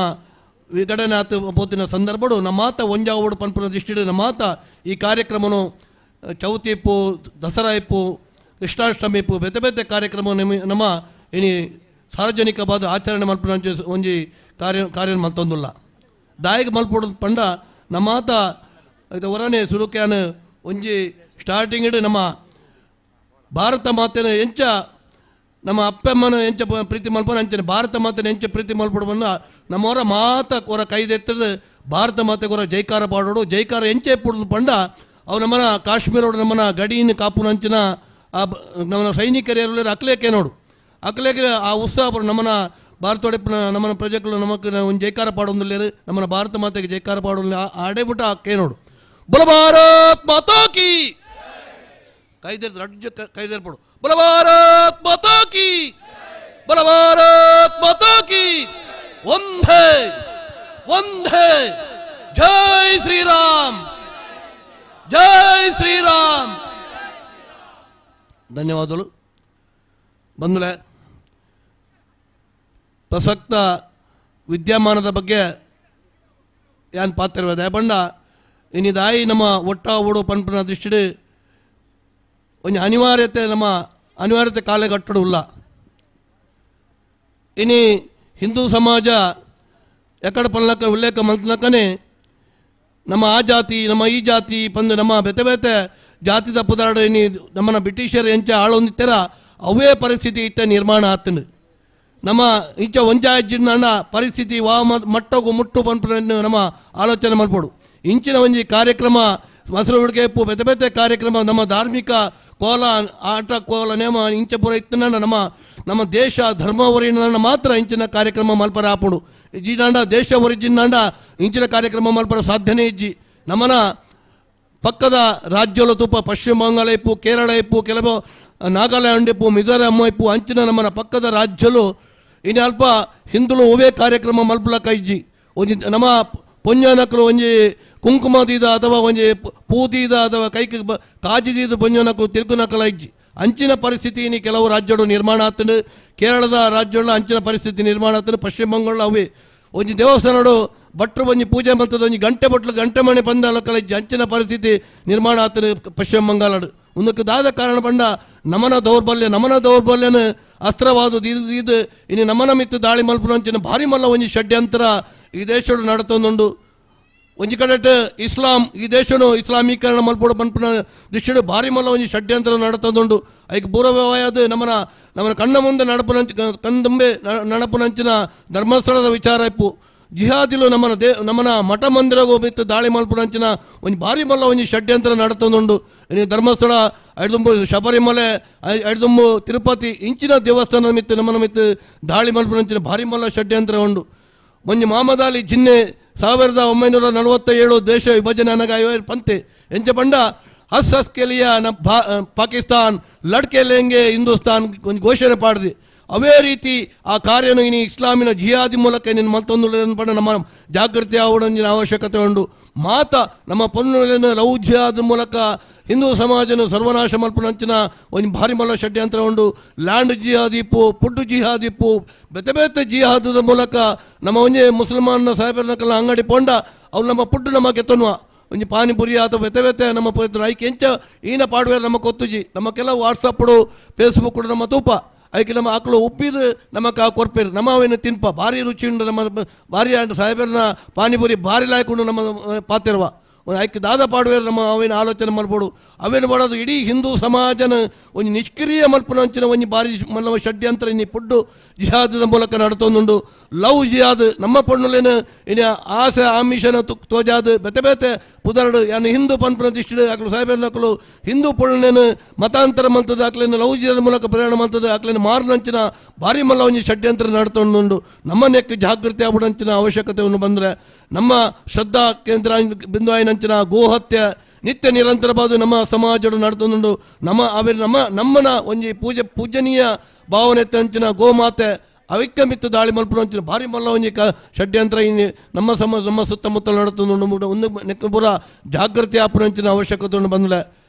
ವಿಘಟನಾಥ ಪೋತಿನ ಸಂದರ್ಭಡು ನಮಾತ ಒಂಜಾವೋಡು ಪನ್ಪುನ ದೃಷ್ಟಿಡು ನಮಾತ ಈ ಕಾರ್ಯಕ್ರಮನು ಚೌತಿಪ್ಪು ದಸರಾ ಇಪ್ಪು ಕೃಷ್ಣಾಷ್ಟಮಿ ಇಪ್ಪು ಬೆತೆ ಬೆತೆ ಕಾರ್ಯಕ್ರಮ ನಮ್ಮ ಇನಿ ಸಾರ್ವಜನಿಕವಾದ ಆಚರಣೆ ಮಲ್ಪುನ ಒಂಜಿ ಕಾರ್ಯ ಕಾರ್ಯ ಮಲ್ತೊಂದುಲ್ಲ ದಾಯಿಗೆ ಮಲ್ಪೋಡು ಪಂಡ ನಮಾತ ಇದು ಹೊರನೆ ಸುರುಕ್ಯಾನ ಒಂಜಿ ಸ್ಟಾರ್ಟಿಂಗ್ ನಮ್ಮ ಭಾರತ ಮಾತೆನ ಎಂಚ ನಮ್ಮ ಅಪ್ಪಮ್ಮನ ಎಂಚ ಪ್ರೀತಿ ಮಲ್ಪನ ಅಂಚನೆ ಭಾರತ ಮಾತೆನ ಎಂಚ ಪ್ರೀತಿ ಮಲ್ಪಡು ಬಂದ ನಮ್ಮವರ ಮಾತ ಕೊರ ಕೈದೆತ್ತದ ಭಾರತ ಮಾತೆ ಕೊರ ಜೈಕಾರ ಪಾಡೋಡು ಜೈಕಾರ ಎಂಚೆ ಪುಡ್ದು ಪಂಡ ಅವು ನಮ್ಮನ ಕಾಶ್ಮೀರೋಡು ನಮ್ಮನ ಗಡಿನ ಕಾಪುನಂಚಿನ ಆ ನಮ್ಮನ ಸೈನಿಕರು ಅಕ್ಲೇಕೆ ನೋಡು ಅಕ್ಲೇಕೆ ಆ ಉತ್ಸಾಹ ನಮ್ಮನ ಭಾರತೊಡೆಪ್ಪನ ನಮ್ಮನ ಪ್ರಜೆಗಳು ನಮಕ್ ಒಂದು ಜೈಕಾರ ಪಾಡೊಂದಿಲ್ಲೇರು ನಮ್ಮನ ಭಾರತ ಮಾತೆಗೆ ಜೈಕಾರ ಪಾಡೊಂದಿಲ್ಲ ಆಡೇಬಿಟ್ಟು ಆಕೆ ನೋಡು ಬಲ ಭಾರತ್ ಮಾತಾ ಕಿ ಕೈದೇರ್ ರಡ್ಜ ಕೈದೇರ್ಪಡು ಬಲ ಭಾರತ್ ಮಾತಾ ಕಿ ಬಲ ಭಾರತ್ ಮಾತಾ ಕಿ ಒಂದೇ ಒಂದೇ ಜೈ ಶ್ರೀರಾಮ್ ಜೈ ಶ್ರೀರಾಮ್. ಧನ್ಯವಾದಗಳು ಬಂಧುಗಳೇ. ಪ್ರಸಕ್ತ ವಿದ್ಯಮಾನದ ಬಗ್ಗೆ ಯಾನ್ ಪಾತ್ರ ದಯಪಂಡ ಇನ್ನಿದಾಯಿ ನಮ್ಮ ಒಟ್ಟ ಓಡು ಪನ್ಪನ ದೃಷ್ಟಿಡು ಒಂಜಿ ಅನಿವಾರ್ಯತೆ ನಮ್ಮ ಅನಿವಾರ್ಯತೆ ಕಾಲೆಗಟ್ಟಡು ಇಲ್ಲ. ಇನಿ ಹಿಂದೂ ಸಮಾಜ ಎಕಡ ಪಲ್ಲಕ ಉಲ್ಲೇಖ ಮಲ್ತನಕನೆ ನಮ್ಮ ಆ ಜಾತಿ ನಮ್ಮ ಈ ಜಾತಿ ಪಂದು ನಮ್ಮ ಬೆತೆ ಬೆತೆ ಜಾತಿದ ಪುದಾಡು ಇನಿ ನಮ್ಮನ್ನ ಬ್ರಿಟಿಷರು ಎಂಚ ಆಳೊಂದಿತ್ತರ ಅವೇ ಪರಿಸ್ಥಿತಿ ಇತ್ತ ನಿರ್ಮಾಣ ಆತನು. ನಮ್ಮ ಇಂಚ ಒಂಜಾಜಿನ ಪರಿಸ್ಥಿತಿ ವಾ ಮಟ್ಟಗು ಮುಟ್ಟು ಪನ್ಪುನ ನಮ್ಮ ಆಲೋಚನೆ ಮಲ್ಪೋಡು. ಇಂಚಿನ ಒಂಜಿ ಕಾರ್ಯಕ್ರಮ ಮೊಸರು ಹುಡುಗೆಪ್ಪು ಬೆತೆ ಬೆತೆ ಕಾರ್ಯಕ್ರಮ ನಮ್ಮ ಧಾರ್ಮಿಕ ಕೋಲ ಆಟ ಕೋಲ ನೇಮ ಇಂಚ ಪೂರ ಇತ್ತನ ನಮ್ಮ ನಮ್ಮ ದೇಶ ಧರ್ಮ ಒರಿನ ಮಾತ್ರ ಇಂಚಿನ ಕಾರ್ಯಕ್ರಮ ಮಲ್ಪರ ಆಪುಡು. ಇಜ್ಜಿನಾಂಡ ದೇಶ ಒರಿಜಿನಾಂಡ ಇಂಚಿನ ಕಾರ್ಯಕ್ರಮ ಮಲ್ಪರ ಸಾಧ್ಯನೇ ಇಜ್ಜಿ. ನಮ್ಮನ ಪಕ್ಕದ ರಾಜ್ಯಲ ತುಪ್ಪ ಪಶ್ಚಿಮ ಬಂಗಾಳ ಇಪ್ಪು ಕೇರಳ ಇಪ್ಪು ಕೆಲವು ನಾಗಾಲ್ಯಾಂಡ್ ಇಪ್ಪು ಮಿಜೋರಾಂ ಇಪ್ಪು ಅಂಚಿನ ನಮ್ಮನ ಪಕ್ಕದ ರಾಜ್ಯಲು ಇನ್ನು ಅಲ್ಪ ಹಿಂದುಳು ಒವೇ ಕಾರ್ಯಕ್ರಮ ಮಲ್ಪಲಕ್ಕ ಇಜ್ಜಿ. ಒಂಜಿ ನಮ್ಮ ಪೊಂಜನಕಲು ಒಂಜಿ ಕುಂಕುಮ ದೀದ ಅಥವಾ ಒಂಜಿ ಪೂ ದೀದ ಅಥವಾ ಕೈಗೆ ಕಾಜಿ ದೀದ ಪೊಂಜನಕಲು ತಿರುಗುನಕಲ ಇಜ್ಜಿ. ಅಂಚಿನ ಪರಿಸ್ಥಿತಿ ಇನಿ ಕೆಲವು ರಾಜ್ಯಡು ನಿರ್ಮಾಣ ಆತಂಡು. ಕೇರಳದ ರಾಜ್ಯಗಳ ಅಂಚಿನ ಪರಿಸ್ಥಿತಿ ನಿರ್ಮಾಣ ಆತಂಡು. ಪಶ್ಚಿಮ ಬಂಗಾಳ ಅವೇ ಒಂಜಿ ದೇವಸ್ಥಾನಡು ಭಟ್ರು ಒಂಜಿ ಪೂಜೆ ಮಲ್ತದ ಒಂಜಿ ಗಂಟೆ ಬಟ್ಲು ಗಂಟೆ ಮಣೆ ಪಂದ ಅಂಚಿನ ಪರಿಸ್ಥಿತಿ ನಿರ್ಮಾಣ ಆತಂಡು ಪಶ್ಚಿಮ ಬಂಗಾಳಡು. ಉಂದಕ್ಕೆ ದಾದ ಕಾರಣ ಪಂಡ ನಮನ ದೌರ್ಬಲ್ಯ, ನಮನ ದೌರ್ಬಲ್ಯನ ಅಸ್ತ್ರವಾದ ಇದು ಇನ್ನು ನಮನ ಮಿತ್ತು ದಾಳಿ ಮಲ್ಪುನಂಚಿನ ಭಾರಿ ಮಲ್ಲ ಒಂಜಿ ಷಡ್ಯಂತ್ರ ಈ ದೇಶಡು ನಡತೊಂದುಂಡು. ಒಂಜಿ ಕಡೆಟ್ ಇಸ್ಲಾಂ ಈ ದೇಶನು ಇಸ್ಲಾಮೀಕರಣ ಮಲ್ಪೊಡು ಪನ್ಪುನ ದೃಷ್ಟಿಡು ಭಾರಿ ಮಲ್ಲ ಒಂಜಿ ಷಡ್ಯಂತ್ರ ನಡತೊಂದುಂಡು. ಐಕ್ ಪೂರ್ವವಾದ ನಮನ ನಮನ ಕಣ್ಣ ಮುಂದೆ ನಡಪುನಂಚ ಕಣ್ದುಂಬೆ ನಡಪುನಂಚಿನ ಧರ್ಮಸ್ಥಳದ ವಿಚಾರ ಇಪ್ಪು. ಜಿಹಾದಿಲು ನಮ್ಮನ ನಮ್ಮನ ಮಠ ಮಂದಿರಗೂ ಮಿತ್ತು ದಾಳಿ ಮಲ್ಪುನಂಚಿನ ಒಂಜಿ ಭಾರಿ ಮಲ್ಲ ಒಂಜಿ ಷಡ್ಯಂತ್ರ ನಡತೊಂದುಂಡು. ಇನ್ನು ಧರ್ಮಸ್ಥಳ ಐದುಂಬು ಶಬರಿಮಲೆ ಐದುಂಬು ತಿರುಪತಿ ಇಂಚಿನ ದೇವಸ್ಥಾನದ ಮಿತ್ತು ನಮ್ಮನ ಮಿತ್ತು ದಾಳಿ ಮಲ್ಪುನಂಚಿನ ಭಾರಿ ಮಲ್ಲ ಷಡ್ಯಂತ್ರ ಉಂಡು. ಒಂಜಿ ಮಾಮದಾಲಿ ಜಿನ್ನೆ 1947 ದೇಶ ವಿಭಜನೆ ಅನಗ ಪಂತೆ ಎಂಚ ಪಂಡ ಹಸ್ ಹಸ್ ಕೆಲಿಯ ಪಾಕಿಸ್ತಾನ್ ಲಡ್ಕೆ ಲೇಂಗೆ ಹಿಂದೂಸ್ತಾನ್ ಒಂಜಿ ಘೋಷಣೆ ಪಾಡ್ದು. ಅವೇ ರೀತಿ ಆ ಕಾರ್ಯನು ಇನಿ ಇಸ್ಲಾಮಿನ ಜಿಹಾದಿ ಮೂಲಕ ನಿನ್ನ ಮತ್ತೊಂದು ಪಂಡ ನಮ್ಮ ಜಾಗೃತಿ ಆವಡಂಜಿನ ಅವಶ್ಯಕತೆ ಉಂಡು. ಮಾತ ನಮ್ಮ ಪೊನ್ನುలను ಲವ್ ಜಿಹಾದ್ ಮೂಲಕ ಹಿಂದೂ ಸಮಾಜನ ಸರ್ವನಾಶ ಮಲ್ಪುನಂಚಿನ ಒಂಜಿ ಭಾರಿ ಮಲ್ಲ ಷಡ್ಯಂತ್ರ ಉಂಡು. ಲ್ಯಾಂಡ್ ಜಿಹಾದ್ ಇಪ್ಪು, ಪುಡ್ಡು ಜಿಹಾದ್ ಇಪ್ಪು, ಬೇತೆ ಬೇತೆ ಜಿಹಾದದ ಮೂಲಕ ನಮ್ಮ ಒಂಜಿ ಮುಸಲ್ಮಾನ ಸಾಹೇಬರನಕಲ್ಲ ಅಂಗಡಿ ಪೊಂಡ ಅವ್ರು ನಮ್ಮ ಪುಡ್ಡು ನಮ್ಮ ಕೆತ್ತನುವ ಒಂಜಿ ಪಾನಿಪುರಿ ಅಥವಾ ಬೇತೆ ಬೇತೆ ನಮ್ಮ ಪೋಯ್ತರು ಐಕೆ ಎಂಚ ಈನ ಪಾಡುವೇರು ನಮ್ಮ ಕೊತ್ತುಜಿ. ನಮ್ಮ ಕೆಲವು ವಾಟ್ಸಪ್ಪಡು ಫೇಸ್ಬುಕ್ ನಮ್ಮ ತೂಪ ಐಕೆ ನಮ್ಮ ಆಕಳು ಉಪ್ಪಿದು ನಮ್ಮ ಕಾ ಕೊರ್ಪೇರು ನಮ್ಮ ಅವೇನು ತಿನ್ಪ ಭಾರಿ ರುಚಿ ಉಂಡು. ನಮ್ಮ ಭಾರಿ ಸಾಹೇಬರನ್ನ ಪಾನಿಪುರಿ ಭಾರಿ ಲಾಯ್ಕೊಂಡು ನಮ್ಮ ಪಾತಿರುವ ಐಕೆ ದಾದ ಪಾಡುವೇರು ನಮ್ಮ ಅವೇನು ಆಲೋಚನೆ ಮಲ್ಪೋಡು. ಅವೇನು ಮಾಡೋದು ಇಡೀ ಹಿಂದೂ ಸಮಾಜನ ಒಂಜಿ ನಿಷ್ಕ್ರಿಯ ಮಲ್ಪುನಂಚಿನ ಒಂಜಿ ಭಾರಿ ಮಲ್ಲ ಷಡ್ಯಂತ್ರ ಇನ್ನಿ ಪುಡ್ಡು ಜಿಹಾದದ ಮೂಲಕ ನಡತೊಂದುಂಡು. ಲವ್ ಜಿಹಾದ್ ನಮ್ಮ ಪೊಣ್ಣುಲೇನು ಇನ್ನು ಆಸೆ ಆಮಿಷನ ತೋಜಾದು ಬೇತೆ ಬೇತೆ ಪುದರಡು ಯಾನು ಹಿಂದೂ ಪನ್ಪುನ ದೃಷ್ಟಿಡು ಅಕಲು ಸಾಹೇಬರನಕಲು ಹಿಂದೂ ಪೊಣ್ಣುಲೇನು ಮತಾಂತರ ಮಲ್ತದ ಅಕ್ಲೇನು ಲವ್ ಜಿಹಾದ ಮೂಲಕ ಪ್ರಯಾಣ ಮಲ್ತದ ಅಕ್ಲೇನು ಮಾರಿನಂಚಿನ ಭಾರಿ ಮಲ್ಲ ಒಂಜಿ ಷಡ್ಯಂತ್ರ ನಡತೊಂದುಂಡು. ನಮ್ಮ ನೆಕ್ ಜಾಗೃತಿ ಆಗ್ಬಿಡಂಚಿನ ಅವಶ್ಯಕತೆಯನ್ನು ಬಂದರೆ ನಮ್ಮ ಶ್ರದ್ಧಾ ಕೇಂದ್ರ ಬಿಂದು ಆಯಿನಂಚಿನ ಗೋಹತ್ಯೆ ನಿತ್ಯ ನಿರಂತರವಾದ ನಮ್ಮ ಸಮಾಜಡು ನಡತೊಂದುಂಡು. ನಮ್ಮ ಅವೆ ನಮ್ಮ ನಮ್ಮನ ಒಂಜಿ ಪೂಜನೀಯ ಭಾವನೆ ಅಂಚಿನ ಗೋಮಾತೆ ಅವಿಕ್ಕ ಮಿತ್ತು ದಾಳಿ ಮಲ್ಪುನಂಚಿನ ಭಾರಿ ಮಲ್ಲ ಒಂಜಿ ಷಡ್ಯಂತ್ರ ಇನ್ನು ನಮ್ಮ ಸಮ ನಮ್ಮ ಸುತ್ತಮುತ್ತಲು ನಡತೊಂದುಂಡು. ಒಂದು ನೆಕ್ಕ ಪೂರ ಜಾಗೃತಿ ಆಪುನಂಚಿನ ಅವಶ್ಯಕತೆ ಉಂಡು. ಬಂದಲೆ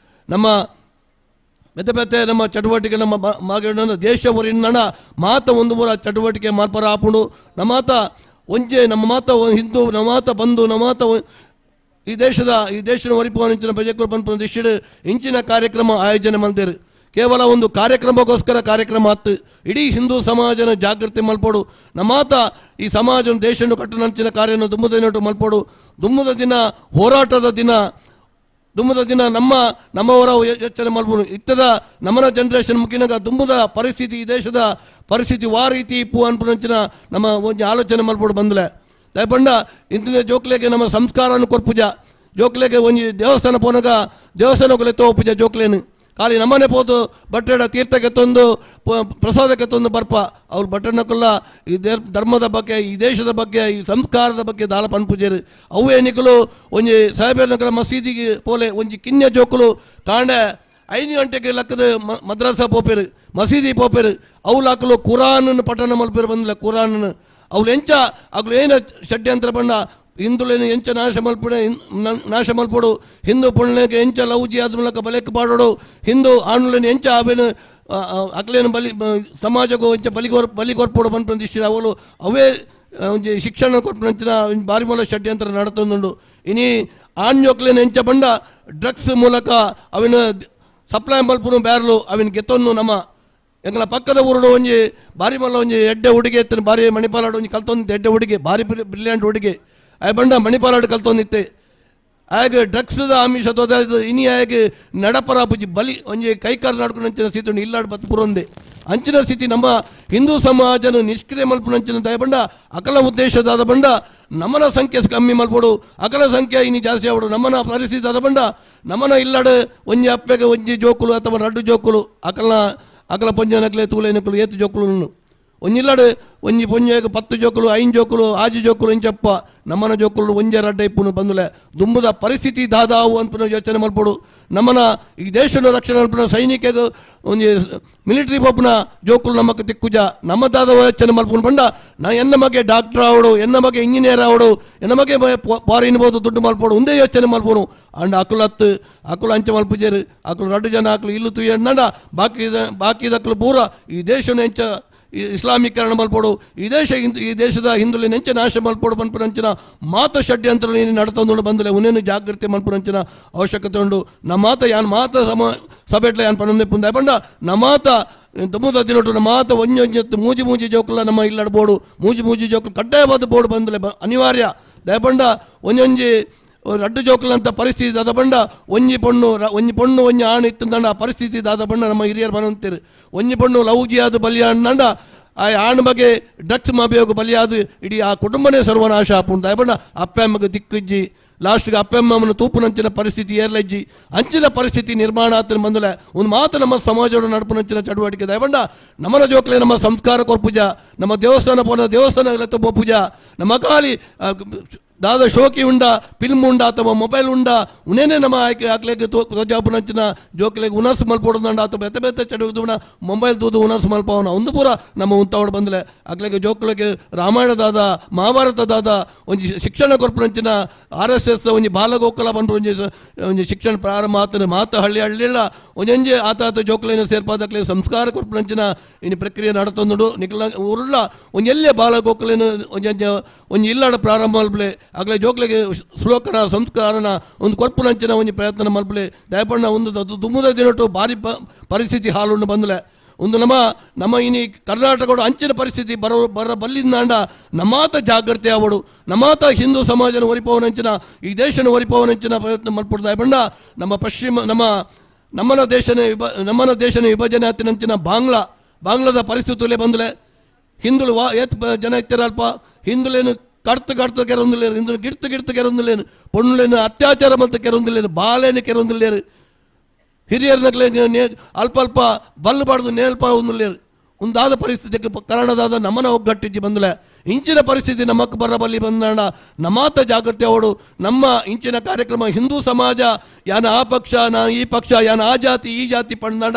ನಮ್ಮ ಬೇತೆ ಬೇತೆ ನಮ್ಮ ಚಟುವಟಿಕೆ ನಮ್ಮ ಮಾಗಣ ದೇಶ ಊರಿನ ಮಾತ ಒಂದು ಪೂರ ಚಟುವಟಿಕೆ ಮಾರ್ಪರ ಆಪುಂಡು. ನಮಾತ ಒಂಜೆ ನಮ್ಮ ಮಾತ ಹಿಂದೂ ನಮಾತ ಬಂಧು ನಮಾತ ಈ ದೇಶದ ಈ ದೇಶದ ಒರಿಪುವಂಚಿನ ಪ್ರಜೆಕರು ಪನ್ಪುನ ದೃಷ್ಟಿಡು ಇಂಚಿನ ಕಾರ್ಯಕ್ರಮ ಆಯೋಜನೆ ಮಲ್ದೇರು. ಕೇವಲ ಒಂದು ಕಾರ್ಯಕ್ರಮಕ್ಕೋಸ್ಕರ ಕಾರ್ಯಕ್ರಮ ಆತ್ತು ಇಡೀ ಹಿಂದೂ ಸಮಾಜನ ಜಾಗೃತಿ ಮಲ್ಪೋಡು. ನಮಾತ ಈ ಸಮಾಜನ ದೇಶವನ್ನು ಕಟ್ಟುನಂಚಿನ ಕಾರ್ಯವನ್ನು ದುಮ್ಮದ ಮಲ್ಪೋಡು. ದುಮ್ಮದ ದಿನ ಹೋರಾಟದ ದಿನ, ದುಮ್ಮದ ದಿನ ನಮ್ಮ ನಮ್ಮವರ ಯೋಚನೆ ಮಲ್ಪೋಡು. ಇತ್ತದ ನಮ್ಮನ ಜನರೇಷನ್ ಮುಖಿನಾಗ ದುಮ್ಮದ ಪರಿಸ್ಥಿತಿ ಈ ದೇಶದ ಪರಿಸ್ಥಿತಿ ವಾ ರೀತಿ ಇಪ್ಪು ಅನ್ಪುನಂಚಿನ ನಮ್ಮ ಒಂಜಿ ಆಲೋಚನೆ ಮಲ್ಪೋಡು ಬಂದಲೆ. ದಯಪಂಡ ಇಂತಿನ ಜೋಕ್ಲೆಗೆ ನಮ್ಮ ಸಂಸ್ಕಾರವನ್ನು ಕೊರ್ಪುಜ ಜೋಕ್ಲೆಗೆ ಒಂಜಿ ದೇವಸ್ಥಾನ ಪೋನಾಗ ದೇವಸ್ಥಾನಕ್ಕೆ ತೋಪುಜ ಜೋಕ್ಲೇನು ಖಾಲಿ ನಮ್ಮನೆ ಪೋತು ಬಟ್ಟೆಡ ತೀರ್ಥಕ್ಕೆ ತಂದು ಪ್ರಸಾದಕ್ಕೆ ತಂದು ಬರ್ಪ ಅವ್ರು ಬಟ್ಟೆನಕ್ಕೆಲ್ಲ ಈ ಧರ್ಮದ ಬಗ್ಗೆ ಈ ದೇಶದ ಬಗ್ಗೆ ಈ ಸಂಸ್ಕಾರದ ಬಗ್ಗೆ ದಾಲ ಪನ್ಪುಜೇರು. ಅವೇ ನಿಕಲು ಒಂಜಿ ಸಾಹೇಬರನಕಲ ಮಸೀದಿಗೆ ಪೋಲೆ ಒಂಜಿ ಕಿನ್ಯ ಜೋಕುಲು ಕಾಂಡೆ 5 ಗಂಟೆಗೆ ಲಕ್ಕದ ಮದ್ರಾಸ ಪೋಪೇರು ಮಸೀದಿ ಪೋಪೇರು ಅವ್ಲಾಕಲು ಕುರಾನನ್ನು ಪಠಣ ಮಲ್ಪೇರು ಬಂದಿಲ್ಲ. ಕುರಾನನ್ನು ಅವ್ರು ಎಂಚ ಅಗ್ಲು ಏನ ಷಡ್ಯಂತ್ರ ಬಣ್ಣ ಹಿಂದುಲೇನು ಎಂಚ ನಾಶ ಮಲ್ಪುಡೆ ನಾಶ ಮಲ್ಪೊಡು, ಹಿಂದೂ ಪುಣ್ಯಕ್ಕೆ ಎಂಚ ಲವ್ ಜಿಹಾದ್ ಮೂಲಕ ಬಲೆಕ್ ಪಾಡೋಡು, ಹಿಂದೂ ಆನುಲೇನು ಎಂಚ ಅವೇನು ಅಕ್ಲೇನು ಬಲಿ ಸಮಾಜಕ್ಕೂ ಎಂಚ ಬಲಿ ಕೊರ್ಪೊಡು ಪನ್ಪುನ ದೃಷ್ಟಿ ಅವಳು ಅವೇ ಒಂಜಿ ಶಿಕ್ಷಣ ಕೊರ್ಪುನಂಚಿನ ಭಾರಿ ಮೂಲ ಷಡ್ಯಂತ್ರ ನಡತೊಂದುಂಡು. ಇನಿ ಆಣ್ಜೋಕ್ಲೇನು ಎಂಚ ಬಂಡ ಡ್ರಗ್ಸ್ ಮೂಲಕ ಅವಿನ ಸಪ್ಲೈ ಮಲ್ಪುನು ಬ್ಯಾರ್ಲು ಅವಿನ ಗೆತ್ತೊಂದು ನಮ್ಮ ಎಂಗಳ ಪಕ್ಕದ ಊರುಡು ಒಂಜಿ ಭಾರಿ ಮಲ್ಲ ಒಂಜಿ ಎಡ್ಡೆ ಹುಡುಗಿ ಎತ್ತನ ಭಾರಿ ಮಣಿಪಾಲಾಡು ಒಂಜಿ ಕಲ್ತೊಂದಿತ್ತೆ ಎಡ್ಡೆ ಹುಡುಗಿ ಭಾರಿ ಬ್ರಿಲಿಯಂಟ್ ಹುಡುಗಿ ಆಯ್ ಬಂಡ ಮಣಿಪಾಲಾಡು ಕಲ್ತೊಂದಿತ್ತೆ. ಆಗ ಡ್ರಗ್ಸ್ದ ಆಮಿಷ ತೋದ ಇನಿ ಆಗ ನಡಪರ ಪುಜಿ ಬಲಿ ಒಂಜಿ ಕೈಕಾರ ನಡ್ಕೊಂಡು ಸ್ಥಿತಿ ಉಂಡು ಇಲ್ಲಾಡು ಬತ್ತು ಪುರೊಂದೆ ಅಂಚಿನ ಸ್ಥಿತಿ ನಮ್ಮ ಹಿಂದೂ ಸಮಾಜನ ನಿಷ್ಕ್ರಿಯ ಮಲ್ಪುನಂಚಿನ ದಯಬಂಡ ಅಕಲ ಉದ್ದೇಶದಾದ ಬಂಡ ನಮ್ಮನ ಸಂಖ್ಯೆ ಕಮ್ಮಿ ಮಲ್ಪೊಡು, ಅಕಲ ಸಂಖ್ಯೆ ಇನಿ ಜಾಸ್ತಿ ಆವಡು ನಮ್ಮನ ಪರಿಸ್ಥಿತಿ ಆದ ಬಂಡ ನಮ್ಮನ ಇಲ್ಲಾಡು ಒಂಜಿ ಅಪ್ಪೆಗೆ ಒಂಜಿ ಜೋಕುಲು ಅಥವಾ ರಡ್ಡು ಜೋಕುಲು ಅಕಲ್ನ ಅಕಲ ಪಂಜನಕ್ಲೆ ತೂಲೇನಕುಲು ಏತು ಜೋಕುಲು ಒಂಜಿಲ್ಲಾಡು ಒಂಜಿ ಪೊಂಜೆಗ್ 10 ಜೋಕುಲು 5 ಜೋಕುಲು 6 ಜೋಕುಲು ಇಂಚಪ್ಪ ನಮ್ಮನ ಜೋಕುಲು ಒಂಜೆ ರಡ್ಡ ಇಪ್ಪುನು ಬಂದುಲೆ ದುಂಬುದ ಪರಿಸ್ಥಿತಿ ದಾದಾವು ಅನ್ಪುನ ಯೋಚನೆ ಮಲ್ಪೊಡು. ನಮ್ಮನ ಈ ದೇಶದ ರಕ್ಷಣೆ ಮಲ್ಪುನ ಸೈನಿಕಗ್ ಒಂಜಿ ಮಿಲಿಟರಿ ಪೋಪುನ ಜೋಕುಲು ನಮಕ್ ತಿಕ್ಕುಜ ನಮ್ಮ ದಾದ ಯೋಚನೆ ಮಲ್ಪುನು ಪಂಡ ನಾ ಎನ್ನ ಮಗೆ ಡಾಕ್ಟರ್ ಆವಡು ಎನ್ನ ಮಗೆ ಇಂಜಿನಿಯರ್ ಆವಡು ಎನ್ನ ಮಗೆ ಫಾರಿನ್ ಬೋದು ದುಡ್ಡು ಮಲ್ಪೊಡು ಒಂದೇ ಯೋಚನೆ ಮಲ್ಪುನು. ಅಂಡ್ ಅಕುಲತ್ತು ಅಕುಲು ಅಂಚೆ ಮಲ್ಪುಜೇರು ಅಕುಲು ರಡ್ಡು ಜನ ಅಕುಲು ಇಲ್ಲು ತುಯ್ಯಂಡ ಬಾಕಿ ಬಾಕಿದಕ್ಕಲು ಪೂರ ಈ ದೇಶನ ಎಂಚ ಇಸ್ಲಾಮೀಕರಣ ಮಲ್ಪೊಡು ಈ ದೇಶ ಈ ದೇಶದ ಹಿಂದುಲಿನ ಎಂಚ ನಾಶ ಮಲ್ಪೊಡು ಪನ್ಪುನಂಚಿನ ಮಾತ ಷಡ್ಯಂತ್ರ ನೀನು ನಡತೊಂದು ಬಂದಲೆ ಉನೇನು ಜಾಗೃತಿ ಮಲ್ಪುನಂಚಿನ ಅವಶ್ಯಕತೆ ಉಂಡು. ನಮ್ಮಾತ ಯಾನ್ ಮಾತ ಸಮ ಸಭೆಟ್ಲ ಯಾನ್ ಪನೊಂದೆ ಪುಂದ ಪಂಡ ನಮ್ಮಾತ ದುಮ್ಮದ ದಿನೊಟ್ಟು ನಮ್ಮ ಮಾತ ಒಂಜೊಂಜತ್ತು ಮೂಜಿ ಮೂಜಿ ಜೋಕುಲ ನಮ್ಮ ಇಲ್ಲಡ ಬೋಡು ಮೂಜಿ ಮೂಜಿ ಜೋಕುಲು ಕಡ್ಡಾಯವಾದ ಬೋರ್ಡ್ ಬಂದಲೆ ಅನಿವಾರ್ಯ. ದಯಪಂಡ ಒಂಜೊಂಜಿ ರಡ್ಡು ಜೋಕುಲಂತ ಪರಿಸ್ಥಿತಿ ದಾದ ಪಂಡ ಒಂಜಿ ಪೊಣ್ಣು ಒಂಜಿ ಪೊಣ್ಣು ಒಂಜಿ ಆಣು ಇತ್ತಂದಂಡ ಆ ಪರಿಸ್ಥಿತಿ ದಾದ ಪಂಡ ನಮ್ಮ ಹಿರಿಯರು ಬನಂತೀರು. ಒಂಜಿ ಪೊಣ್ಣು ಲೌಜಿಯಾದ ಬಲಿಯಾಣ್ಣ ಆ ಆಣು ಬಗ್ಗೆ ಡ್ರಗ್ಸ್ ಮಾಬಿಯೋಗ ಬಲಿಯಾದ ಇಡೀ ಆ ಕುಟುಂಬನೇ ಸರ್ವನಾಶ ಆಪುಂಡು. ದಯಪಂಡ ಅಪ್ಪಮ್ಮಗೆ ದಿಕ್ಕಿಜ್ಜಿ ಲಾಸ್ಟ್ಗೆ ಅಪ್ಪಮ್ಮನ ತೂಪುನಂಚಿನ ಪರಿಸ್ಥಿತಿ ಏರ್ಲಜ್ಜಿ ಅಂಚಿನ ಪರಿಸ್ಥಿತಿ ನಿರ್ಮಾಣ ಆತನ ಬಂದಲೆ ಒಂದು ಮಾತು ನಮ್ಮ ಸಮಾಜದ ನಡಪುನಂಚಿನ ಚಟುವಟಿಕೆ. ದಯಪಂಡ ನಮ್ಮನ ಜೋಕ್ಲೆ ನಮ್ಮ ಸಂಸ್ಕಾರ ಕೊರ್ಪುಜ ನಮ್ಮ ದೇವಸ್ಥಾನ ಪೋನ ದೇವಸ್ಥಾನ ಪೂಜಾ ನಮ್ಮ ಕಾಲಿ ದಾದ ಶೋಕಿ ಉಂಡ ಫಿಲ್ಮ್ ಉಂಡ ಅಥವಾ ಮೊಬೈಲ್ ಉಂಡ ಉನೇನೆ ನಮ್ಮ ಆಯ್ಕೆ ಆಕ್ಲೆಗ್ ತೋಜಾಪುನಂಚಿನ ಜೋಕ್ಲೆಗ್ ಉನಸ್ ಮಲ್ಪೊಡುಂಡ ಅಥವಾ ಬೆತ್ತ ಬೆತ್ತ ಚಟುವಟಿಕೆ ಮೊಬೈಲ್ ತೂದು ಉನಸ್ ಮಲ್ಪವನ ಒಂದು ಪೂರ ನಮ್ಮ ಉಂತಾವಡ್ ಬಂದಲೆ ಆಕ್ಲೆಗ್ ಜೋಕ್ಲೆಗ್ ರಾಮಾಯಣದಾದ ಮಹಾಭಾರತದಾದ ಒಂಜಿ ಶಿಕ್ಷಣ ಕೊರ್ಪುನಂಚಿನ RSS ಒಂಜಿ ಬಾಲಗೋಕುಲ ಪನ್ಪು ಒಂಜಿ ಒಂಜಿ ಶಿಕ್ಷಣ ಪ್ರಾರಂಭ ಆತನ ಮಾತ ಹಳ್ಳಿ ಹಳ್ಳಿಲ್ಲ ಒಂಜೊಂಜಿ ಆತ ಆತ ಜೋಕ್ಲೆನ ಸೇರ್ಪಾದಕ್ಲೆ ಸಂಸ್ಕಾರ ಕೊರ್ಪುನಂಚಿನ ಇನ್ನು ಪ್ರಕ್ರಿಯೆ ನಡತೊಂದುಂಡು. ನಿಕ್ಲ ಊರುಳ್ಳ ಒಂಜೆಲ್ಲೆ ಬಾಲಗೋಕುಲೇನ ಒಂಜೊಂಜ ಒಂಜಿ ಇಲ್ಲಾಡ ಪ್ರಾರಂಭ ಮಲ್ಪಲೆ ಆಗಲೇ ಜೋಕ್ಲೆಗೆ ಶ್ಲೋಕನ ಸಂಸ್ಕಾರನ ಒಂದು ಕೊರ್ಪುನಂಚಿನ ಒಂಜಿ ಪ್ರಯತ್ನ ಮಲ್ಪಲೆ. ದಯಪಣ್ಣ ಒಂದು ದುಮ್ಮದ ದಿನಟ್ಟು ಭಾರಿ ಪರಿಸ್ಥಿತಿ ಹಾಲುಂಡು ಬಂದಲೆ ಒಂದು ನಮ್ಮ ನಮ್ಮ ಇನಿ ಕರ್ನಾಟಕದ ಅಂಚಿನ ಪರಿಸ್ಥಿತಿ ಬರೋ ಬರ ಬಲ್ಲಿಂದಾಂಡ ನಮಾತ ಜಾಗೃತಿ ಆವಡು ನಮಾತ ಹಿಂದೂ ಸಮಾಜನ ಒರಿಪವನಂಚಿನ ಈ ದೇಶನ ಒರಿಪವನಂಚಿನ ಪ್ರಯತ್ನ ಮಲ್ಪಡು. ದಯಪಂಡ ನಮ್ಮ ಪಶ್ಚಿಮ ನಮ್ಮ ನಮ್ಮನ ದೇಶನ ನಮ್ಮನ ದೇಶನ ವಿಭಜನೆ ಆತಿನಂಚಿನ ಬಾಂಗ್ಲಾದ ಪರಿಸ್ಥಿತಿಯಲ್ಲೇ ಬಂದಲೆ ಹಿಂದುಳು ವಾ ಏತ್ ಜನ ಇತ್ತಿರಲ್ಪ ಹಿಂದುಲೇನು ಕಡ್ತು ಕಡ್ತು ಕೆರೊಂದಿಲ್ಲೇನು ಹಿಂದೂ ಗಿಡ್ತು ಗಿಡ್ತು ಕೆರೊಂದಿಲ್ಲೇನು ಪೊಣ್ಣುಲೇನು ಅತ್ಯಾಚಾರ ಮತ್ತು ಕೆರೊಂದಿಲ್ಲೇನು ಬಾಲೇನು ಕೆರೊಂದಿಲ್ಲೇರು ಹಿರಿಯರ್ನಗ್ಲೇ ಅಲ್ಪ ಅಲ್ಪ ಬಲ್ಲು ಬಾಡ್ದು ನೇಲ್ಪ ಒಂದುಲ್ಲೇರು ಒಂದಾದ ಪರಿಸ್ಥಿತಿಗೆ ಕನ್ನಡದಾದ ನಮ್ಮನ ಒಗ್ಗಟ್ಟಿಜ್ಜಿ ಬಂದಲೆ ಇಂಚಿನ ಪರಿಸ್ಥಿತಿ ನಮ್ಮಕ್ಕೆ ಬರಬಲ್ಲಿ ಬಂದಣ ನಮಾತ ಜಾಗೃತಿ ಅವಡು ನಮ್ಮ ಇಂಚಿನ ಕಾರ್ಯಕ್ರಮ ಹಿಂದೂ ಸಮಾಜ ಯಾನ ಆ ಪಕ್ಷ ನಾ ಈ ಪಕ್ಷ ಯಾನ ಆ ಜಾತಿ ಈ ಜಾತಿ ಪಂಡಾಡ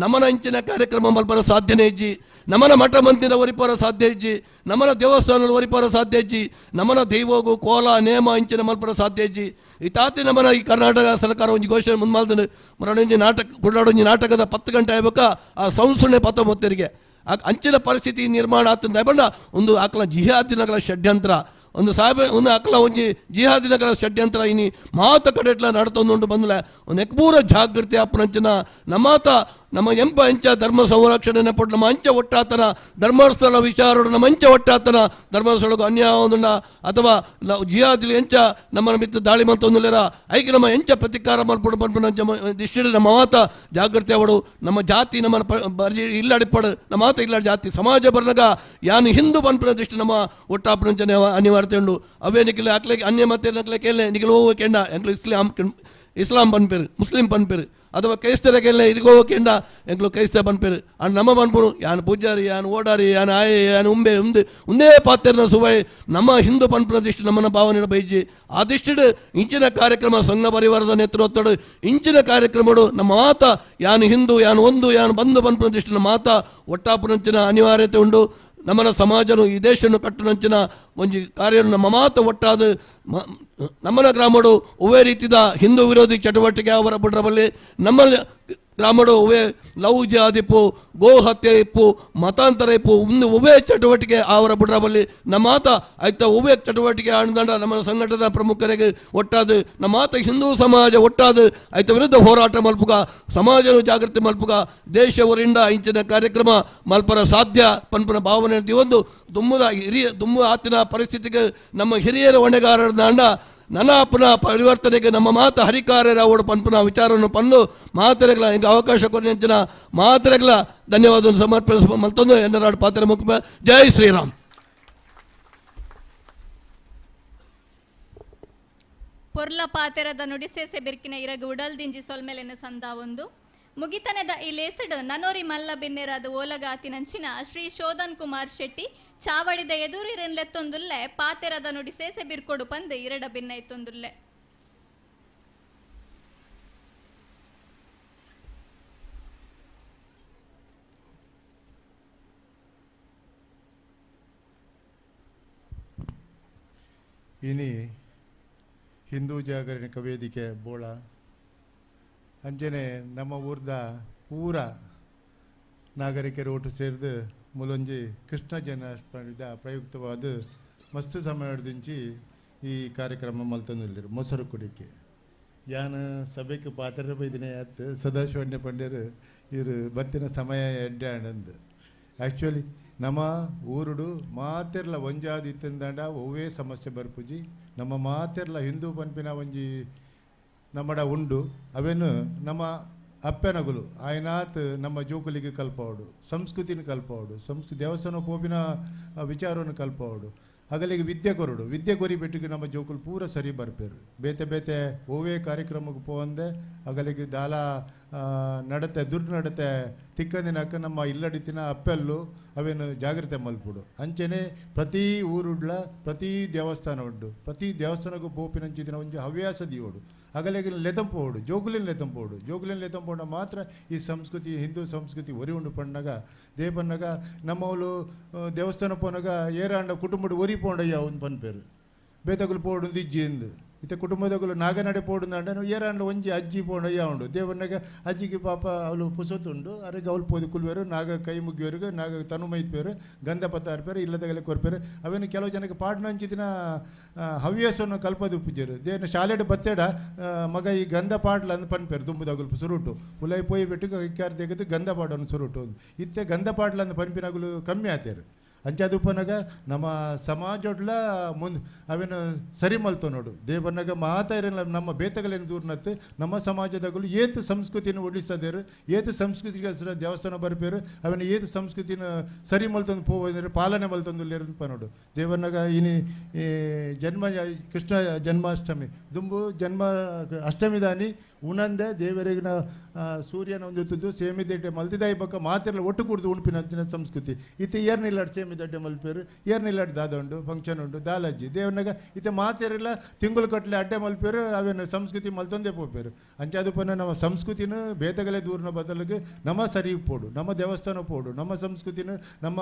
ನಮ್ಮನ ಇಂಚಿನ ಕಾರ್ಯಕ್ರಮ ಮಲ್ಪರ ಸಾಧ್ಯನೇ ಇಜ್ಜಿ ನಮ್ಮನ ಮಠ ಮಂದಿರ ಒರಿಪರ ಸಾಧ್ಯ ಇಜ್ಜಿ ನಮ್ಮನ ದೇವಸ್ಥಾನದ ಒರಿಪರ ಸಾಧ್ಯ ಇಜ್ಜಿ ನಮ್ಮನ ದೈವಗು ಕೋಲ ನೇಮ ಇಂಚಿನ ಮಲ್ಪರ ಸಾಧ್ಯ ಇಜ್ಜಿ ಈ ತಾತಿ ನಮ್ಮನ ಈ ಕರ್ನಾಟಕ ಸರ್ಕಾರ ಒಂಜಿ ಘೋಷಣೆ ಮುಂದೆ ಮರಡೊಂಜಿ ನಾಟಕ ಕುಡ್ಲಾಡೊಂಜಿ ನಾಟಕದ 10 ಗಂಟೆ ಆಗ್ಬೇಕಾ ಆ ಸಂಸುಣೆ ಪತ್ತೊಂಬತ್ತರಿಗೆ ಅಂಚಿನ ಪರಿಸ್ಥಿತಿ ನಿರ್ಮಾಣ ಆತಂದ ಬಂಡ ಒಂದು ಆಕಲ ಜಿಹಾದಿನಗಳ ಷಡ್ಯಂತ್ರ ಒಂದು ಸಾಹೇಬ ಒಂದು ಅಕಲ ಒಂಜಿ ಜಿಹಾದಿನಗಳ ಷಡ್ಯಂತ್ರ ಇನಿ ಮಾತ ಕಡೆಟ್ಲ ನಡತೊಂದುಂಡು ಬಂದಲೆ ಒಂದು ಎಕ್ಪೂರ ಜಾಗೃತಿ ಅಪ್ಪನಂಚಿನ ನಮಾತ ನಮ್ಮ ಎಂಪ ಅಂಚ ಧರ್ಮ ಸಂರಕ್ಷಣೆ ಪಟ್ಟು ನಮ್ಮ ಅಂಚ ಒಟ್ಟಾತನ ಧರ್ಮಸ್ಥಳ ವಿಚಾರಡು ನಮ್ಮ ಅಂಚ ಒಟ್ಟಾತನ ಧರ್ಮಸ್ಥಳಕ್ಕೂ ಅನ್ಯಾಯ ಅಥವಾ ಜಿಹಾದಿಲಿ ಎಂಚ ನಮ್ಮನ ಮಿತ್ತು ದಾಳಿ ಮಲ್ತೊಂದುಲ್ಲೇರ ಐಕೆ ನಮ್ಮ ಎಂಚ ಪ್ರತಿಕಾರ ಮಲ್ಪಡು ಪನ್ಪುನಂಚ ದಿಷ್ಟಿಡು ನಮ್ಮ ಮಾತ ಜಾಗೃತಿ ಅವಡು ನಮ್ಮ ಜಾತಿ ನಮ್ಮ ಬರ್ಜಿ ಇಲ್ಲಾಡಿಪಡು ನಮ್ಮ ಮಾತ ಇಲ್ಲ ಜಾತಿ ಸಮಾಜ ಬರ್ನಾಗ ಯಾನು ಹಿಂದೂ ಪನ್ಪುನ ದೃಷ್ಟಿ ನಮ್ಮ ಒಟ್ಟಾಪನಂಚನೆ ಅನಿವಾರ್ಯತೆ ಉಂಡು. ಅವೇ ನಿಖಿಲ ಅಕ್ಲೆ ಅನ್ಯ ಮತ್ತೆ ನಕ್ಲೆ ಕೇಳೆ ನಿಖಿಲ ಹೋಗೋ ಕೆಂಡ ಎಂಕ್ಲು ಇಸ್ಲಾಂ ಇಸ್ಲಾಂ ಪನ್ಪೇರು ಮುಸ್ಲಿಂ ಪನ್ಪೇರು ಅಥವಾ ಕ್ರೈಸ್ತರಿಗೆಲ್ಲ ಇರಿಗೋಕೆಂಡ ಎಂಕ್ಲು ಕ್ರೈಸ್ತ ಪನ್ಪೇರು ಅಂಡ್ ನಮ್ಮ ಪನ್ಪುನು ಯಾನ್ ಪೂಜಾರಿ ಯಾನ್ ಓಡಾರಿ ಯಾನ್ ಆಯೆ ಯಾನ್ ಉಂಬೆ ಉಂದು ಉಂದೇ ಪಾತ್ರನ ಸುವೈ ನಮ್ಮ ಹಿಂದೂ ಪನ್ಪುನ ದೃಷ್ಟಿ ನಮ್ಮನ ಭಾವನೆ ಬೈಜಿ ಆ ದಿಷ್ಟಿಡು ಇಂಚಿನ ಕಾರ್ಯಕ್ರಮ ಸಂಘ ಪರಿವಾರದ ನೇತೃತ್ವಡು ಇಂಚಿನ ಕಾರ್ಯಕ್ರಮಡು ನಮ್ಮ ಮಾತ ಯಾನ್ ಹಿಂದೂ ಯಾನ್ ಒಂದು ಯಾನ್ ಬಂಧು ಪನ್ಪುನ ದೃಷ್ಟಿ ನಮ್ಮ ಮಾತ ಒಟ್ಟಾಪುನಂಚಿನ ಅನಿವಾರ್ಯತೆ ಉಂಡು. ನಮ್ಮನ ಸಮಾಜನು ಈ ದೇಶನು ಕಟ್ಟುನಂಚಿನ ಒಂಜಿ ಕಾರ್ಯ ನಮ್ಮ ಮಾತ ಒಟ್ಟಾದ ನಮ್ಮನ ಗ್ರಾಮಡು ಒವ್ವೇ ರೀತಿಯ ಹಿಂದೂ ವಿರೋಧಿ ಚಟುವಟಿಕೆ ಅವರ ಬಿಡ್ರಬಲ್ಲಿ ನಮ್ಮ ಗ್ರಾಮಡು ಒವ್ವೇ ಲವ್ ಜಿಹಾದ್ ಇಪ್ಪು ಗೋ ಹತ್ಯೆ ಇಪ್ಪು ಮತಾಂತರ ಇಪ್ಪು ಒಂದು ಒವ್ವೇ ಚಟುವಟಿಕೆ ಅವರ ಬಿಡ್ರಬಲ್ಲಿ ನಮ್ಮ ಮಾತ ಆಯ್ತ ಒವ್ವೇ ಚಟುವಟಿಕೆ ಆಣ್ದಂಡ ನಮ್ಮ ಸಂಘಟನದ ಪ್ರಮುಖರಿಗೆ ಒಟ್ಟಾದ ನಮ್ಮ ಮಾತ ಹಿಂದೂ ಸಮಾಜ ಒಟ್ಟಾದ ಆಯ್ತ ವಿರುದ್ಧ ಹೋರಾಟ ಮಲ್ಪುಗ ಸಮಾಜನು ಜಾಗೃತಿ ಮಲ್ಪುಗ ದೇಶ ಊರಿಂದ ಇಂಚಿನ ಕಾರ್ಯಕ್ರಮ ಮಲ್ಪರ ಸಾಧ್ಯ ಪನ್ಪುನ ಭಾವನೆ ಒಂದು ದುಮ್ಮದ ಹಿರಿಯ ದುಮ್ಮು ಆತಿನ ಪರಿಸ್ಥಿತಿಗೆ ನಮ್ಮ ಹಿರಿಯರ ಹೊಣೆಗಾರರ ದಾಂಡ ನನ್ನ ಅಪ್ಪನ ಪರಿವರ್ತನೆಗೆ ನಮ್ಮ ಮಾತ ಹರಿಕಾರ್ಯರ ಅವಡು ಪನ್ಪುನ ವಿಚಾರವನ್ನು ಪನ್ನು ಮಾತರೆಗಳ ಈಗ ಅವಕಾಶ ಕೊರಿನ ಮಾತರೆಗಳ ಧನ್ಯವಾದ ಸಮರ್ಪಿಸುವ ಮತ್ತೊಂದು ಎನ್ನರಾಡು ಪಾತ್ರ ಮುಖ್ಯ. ಜೈ ಶ್ರೀರಾಮ್. ಪೊರ್ಲ ಪಾತೆರದ ನುಡಿಸೇಸೆ ಬಿರ್ಕಿನ ಇರಗು ಉಡಲ್ದಿಂಜಿ ಸೊಲ್ಮೆಲೆನ ಸಂದ ಒಂದು ಮುಗಿತನದ ಈ ಲೇಸಡ್ ನನೋರಿ ಮಲ್ಲ ಬಿನ್ನೆರಾದ ಓಲಗಾತಿನಂಚಿನ ಶ್ರೀ ಶೋಧನ್ ಕುಮಾರ್ ಶೆಟ್ಟಿ ಚಾವಡಿದ ಎದುರಿರೆನ್ಲೆತ್ತೊಂದುಲ್ಲೆ ಪಾತೆರದ ನುಡಿ ಸೇಸೆ ಬಿರ್ಕೊಡು ಪಂದ್ ಇರಡ ಬಿನ್ನ ಇತ್ತೊಂದುಲ್ಲೆ. ಇನಿ ಹಿಂದೂ ಜಾಗರಣಿಕ ವೇದಿಕೆ ಬೋಳ ಅಂಜನೆ ನಮ್ಮ ಊರ್ದ ಪೂರ ನಾಗರಿಕರು ಒಟ್ಟು ಸೇರಿದು ಮುಲೊಂಜಿ ಕೃಷ್ಣ ಜನ್ಮಾಷ್ಟಮಿದ ಪ್ರಯುಕ್ತವಾದ ಮಸ್ತ್ ಸಮಯದಿಂಚಿ ಈ ಕಾರ್ಯಕ್ರಮ ಮಲ್ತೊಂದುಲ್ಲೆರ್ ಮೊಸರು ಕುಡಿಕೆ. ಯಾನ್ ಸಭೆಗೆ ಪಾತ್ರ ಬೈದಿನ ಆತ್ ಸದಾಶಿವಣ್ಯ ಪಂಡ್ಯರು ಇರು ಬತ್ತಿನ ಸಮಯ ಎಡ್ಡೆ ಆಂಡ್. ಆ್ಯಕ್ಚುಲಿ ನಮ್ಮ ಊರುಡು ಮಾತೆರ್ಲ ಒಂಜಾದ್ ಇತ್ತಿಂದಾಂಡ ಒವ್ವೇ ಸಮಸ್ಯೆ ಬರ್ಪುಜಿ. ನಮ್ಮ ಮಾತೆರ್ಲ ಹಿಂದೂ ಪನ್ಪಿನ ಒಂಜಿ ನಮ್ಮಡ ಉಂಡು ಅವೇನು ನಮ್ಮ ಅಪ್ಪೆನಗುಲು ಆಯ್ನಾತ್ ನಮ್ಮ ಜೋಕುಲಿಗೆ ಕಲ್ಪವಡು, ಸಂಸ್ಕೃತಿನ ಕಲ್ಪವಡು, ದೇವಸ್ಥಾನ ಪೋಪಿನ ವಿಚಾರವನ್ನು ಕಲ್ಪವಡು, ಅಗಲಿಗೆ ವಿದ್ಯೆ ಕೊರಡು, ವಿದ್ಯೆ ಕೊರಿ ಬಿಟ್ಟಿಗೆ ನಮ್ಮ ಜೋಕುಲು ಪೂರ ಸರಿ ಬರ್ಪೇರು. ಬೇತೆ ಬೇತೆ ಒವ್ವೇ ಕಾರ್ಯಕ್ರಮಕ್ಕೆ ಪೋವಂದೆ ಅಗಲಿಗೆ ದಾಲ ನಡತೆ ದುಡ್ಡು ನಡತೆ ತಿಕ್ಕಂದಿನಕ್ಕ ನಮ್ಮ ಇಲ್ಲಡಿತಿನ ಅಪ್ಪೆಲ್ಲು ಅವೇನು ಜಾಗ್ರತೆ ಮಲ್ಪುಡು. ಅಂಚೆನೆ ಪ್ರತಿ ಊರುಡ್ಲ ಪ್ರತಿ ದೇವಸ್ಥಾನ ಉಂಡು, ಪ್ರತಿ ದೇವಸ್ಥಾನಕ್ಕೂ ಪೋಪಿನಂಚಿದಿನ ಒಂಜಿ ಹವ್ಯಾಸ ದೀವೋಡು, ಅಗಲಿಗೆ ಲೆತಂಪೋಡು, ಜೋಗುಲಿನ ಲೆತಂಪೋಡು, ಜೋಗುಲಿನ ಲೆತಂಪೋಡ ಮಾತ್ರ ಈ ಸಂಸ್ಕೃತಿ ಹಿಂದೂ ಸಂಸ್ಕೃತಿ ಒರಿ ಉಂಡು ಪಣ್ಣಗ ದೇಪಣ್ಣಗ ನಮ್ಮವಳು ದೇವಸ್ಥಾನ ಪೋನಾಗ ಏರಾಂಡ ಕುಟುಂಬಡು ಒರಿ ಪೋಂಡಯ್ಯ ಒಂದು ಪನ್ಪೇರು ಬೇತಗುಲು ಪೋಡು ಇಜ್ಜಿ ಎಂದು ಇತ್ತೆ ಕುಟುಂಬದಗುಲು ನಾಗನಡೆ ಪೋಡುಂದಾಂಡ ಏರಾಂಡ ಒಂಜಿ ಅಜ್ಜಿ ಪೋಂಡಯ್ಯ ಉಂಡು ದೇವಣ್ಣಗ ಅಜ್ಜಿಗೆ ಪಾಪ ಅವಳು ಪುಸೊತ್ತುಂಡು ಅರೆಗೆ ಅವಳು ಪೋದು ಕುಲ್ವೇರು ನಾಗ ಕೈ ಮುಗಿಯೋರಿಗೆ ನಾಗ ತನು ಮೈತ್ಪೇರು ಗಂಧ ಪತ್ತ ಅರ್ಪೇರು ಇಲ್ಲದಗಲೆ ಕೊರ್ಪೇರು. ಅವೇನು ಕೆಲವು ಜನಕ್ಕೆ ಪಾಡ್ನಂಚಿದಿನ ಹವ್ಯಾಸವನ್ನು ಕಲ್ಪದ ಉಪ್ಪುಜೇರು ದೇವನ ಶಾಲೆಡ್ ಬತ್ತೇಡ ಮಗ ಈ ಗಂಧ ಪಾಡ್ಲ ಅಂದ್ ಪನ್ಪೇರು ದುಂಬುದಗುಲು ಸುರುಟು ಉಲೈ ಪೋಯಿ ಬಿಟ್ಟು ಇಕ್ಕಾರ್ ತೆಗೆದು ಗಂಧ ಪಾಡೋನು ಸುರುಟು ಇತ್ತೆ ಗಂಧ ಪಾಡ್ಲ ಅಂದ್ ಪನ್ಪಿನಗುಲು ಕಮ್ಮಿ ಆತೇರು. ಅಂಚಾದುಪ್ಪನಗ ನಮ್ಮ ಸಮಾಜೊಡ್ಲ ಮುಂದೆ ಅವೇನು ಸರಿ ಮಲ್ತೋ ನೋಡು ದೇವನಾಗ ಮಾತಾ ಇರಲ್ಲ ನಮ್ಮ ಬೇತಗಲೇನು ದೂರನತ್ತು ನಮ್ಮ ಸಮಾಜದಾಗಲು ಏತು ಸಂಸ್ಕೃತಿನ ಒಡಿಸದೇರು ಏತು ಸಂಸ್ಕೃತಿಗೆ ದೇವಸ್ಥಾನ ಬರ್ಪೇರು ಅವೇನು ಏತು ಸಂಸ್ಕೃತಿನ ಸರಿ ಮಲ್ತೊಂದು ಪೋವೇರು ಪಾಲನೆ ಮಲ್ತೊಂದು ಪ ನೋಡು ದೇವನಾಗ ಇನಿ ಜನ್ಮ ಕೃಷ್ಣ ಜನ್ಮಾಷ್ಟಮಿ ದುಂಬು ಜನ್ಮ ಅಷ್ಟಮಿದಾನಿ ಉಣಂದೆ ದೇವರಿಗಿನ ಸೂರ್ಯನ ಒಂದು ಇತ್ತದ್ದು ಸೇಮಿ ದಡ್ಡೆ ಮಲ್ತಿದಾಯಿ ಬಕ್ಕ ಮಾತೆಲ್ಲ ಒಟ್ಟು ಕುಡ್ದು ಉಣ್ಪಿನ ಸಂಸ್ಕೃತಿ ಇತ್ತೆ ಏರ್ನಿಲ್ಲಾಡ್ ಸೇಮಿ ದಡ್ಡೆ ಮಲ್ಪೇರು ಏರ್ನಿಲ್ಲಾಡ್ ದಾದ ಉಂಡು ಫಂಕ್ಷನ್ ಉಂಡು ದಾಲಜ್ಜಿ ದೇವನಾಗ ಇತ್ತೆ ಮಾತೆರೆಲ್ಲ ತಿಂಗಳು ಕಟ್ಟಲೆ ಅಡ್ಡೆ ಮಲ್ಪೇರು ಅವೇನು ಸಂಸ್ಕೃತಿ ಮಲ್ತೊಂದೇ ಪೋಪೇರು. ಅಂಚಾದುಪನ ನಮ್ಮ ಸಂಸ್ಕೃತಿನ ಬೇತಗಲೆ ದೂರನ ಬದಲಿಗೆ ನಮ್ಮ ಸರಿ ಪೋಡು ನಮ್ಮ ದೇವಸ್ಥಾನ ಪೋಡು ನಮ್ಮ ಸಂಸ್ಕೃತಿನ ನಮ್ಮ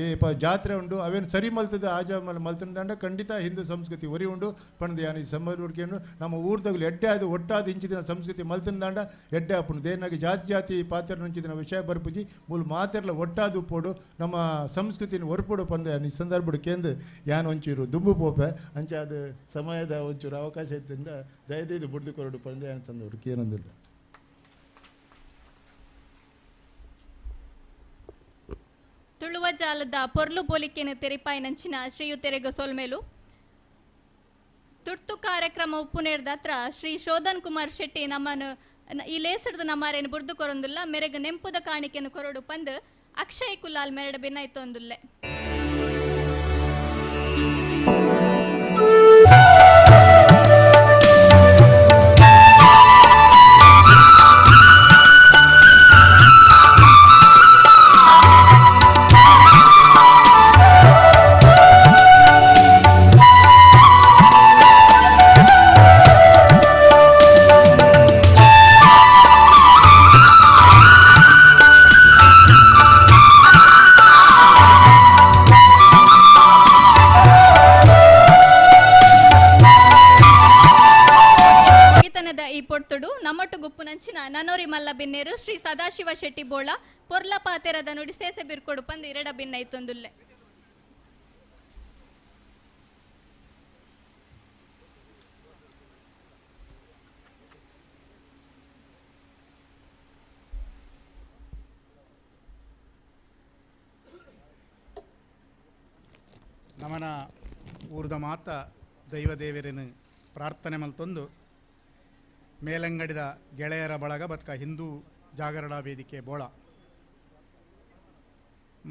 ಏ ಪ ಜಾತ್ರೆ ಉಂಡು ಅವೇನು ಸರಿ ಮಲ್ತದ ಆಜ ಮಲ್ತಂದಾಂಡ ಖಂಡಿತ ಹಿಂದೂ ಸಂಸ್ಕೃತಿ ಒರಿ ಉಂಡು ಪಂಡ್ದು ಯಾನು ಈ ಸಂಬಂಧ ನಮ್ಮ ಊರ್ದಗಲು ಎಡ್ಡೆ ಅದು ಒಟ್ಟಾದ ಇಂಚಿದಿನ ಸಂಸ್ಕೃತಿ ಮಲ್ತಂದಾಂಡ ಎಡ್ಡೆ ಆಪುಂಡು. ದೇನಾಗಿ ಜಾತಿ ಜಾತಿ ಪಾತ್ರ ನಂಚಿದಿನ ವಿಷಯ ಬರ್ಪುಜಿ ಮೂಲು ಮಾತೆರ್ಲ ಒಟ್ಟಾದು ಪೋಡು ನಮ್ಮ ಸಂಸ್ಕೃತಿನ ಒರ್ಪುಡು ಪಂದೆ ಈ ಸಂದರ್ಭಡು ಕೇಂದ್ರ ಯಾನ್ ಒಂಚೂರು ದುಂಬು ಪೋಪೆ ಅಂಚೆ ಅದು ಸಮಯದ ಒಂಚೂರು ಅವಕಾಶ ಇತ್ತಿಂದ ದಯದೈದು ಬುಡ್ದು ಕೊರಡು ಪಂದೆ ಯಾನ್ ಸಂದರ್ಭ ಏನಂದಿಲ್ಲ. ತುಳುವ ಜಾಲದ ಪೊರ್ಲು ಪೊಲಿಕೆನ ತೆರಿಪಾಯಿನಂಚಿನ ಶ್ರೀಯುತೆರೆಗ ಸೊಲ್ಮೇಲು ತುರ್ತು ಕಾರ್ಯಕ್ರಮ ಉಪ್ಪುನೇರ್ದತ್ರ ಶ್ರೀ ಶೋಧನ್ ಕುಮಾರ್ ಶೆಟ್ಟಿ ನಮ್ಮನು ಈ ಲೇಸರ್ದ ನಮ್ಮಾರೇನು ಬುರ್ದು ಕೊರೊಂದುಲ್ಲ ಮೆರೆಗ ನೆಂಪುದ ಕಾಣಿಕೆಯನ್ನು ಕೊರಡು ಪಂದ್ ಅಕ್ಷಯ್ ಕುಲಾಲ್ ಮೆರಡ ಬಿನ್ನೈತೊಂದುಲ್ಲೆ. ನನೋರಿ ಮಲ್ಲ ಬಿನ್ನೇರು ಶ್ರೀ ಸದಾಶಿವ ಶೆಟ್ಟಿ ಬೋಳ ಪೊರ್ಲ ಪಾತೆರದ ನುಡಿ ಸೇಸೆ ಬಿರ್ಕೊಡು ಪಂದ್ ಇರಡ ಬಿನ್ನೈತೊಂದುಲ್ಲೆ. ನಮನ ಊರ್ದ ಮಾತ ದೈವದೇವರನ್ನು ಪ್ರಾರ್ಥನೆ ಮಲ್ತೊಂದು ಮೇಲಂಗಡಿದ ಗೆಳೆಯರ ಬಳಗ ಬತ್ಕ ಹಿಂದೂ ಜಾಗರಣಾ ವೇದಿಕೆ ಬೋಳ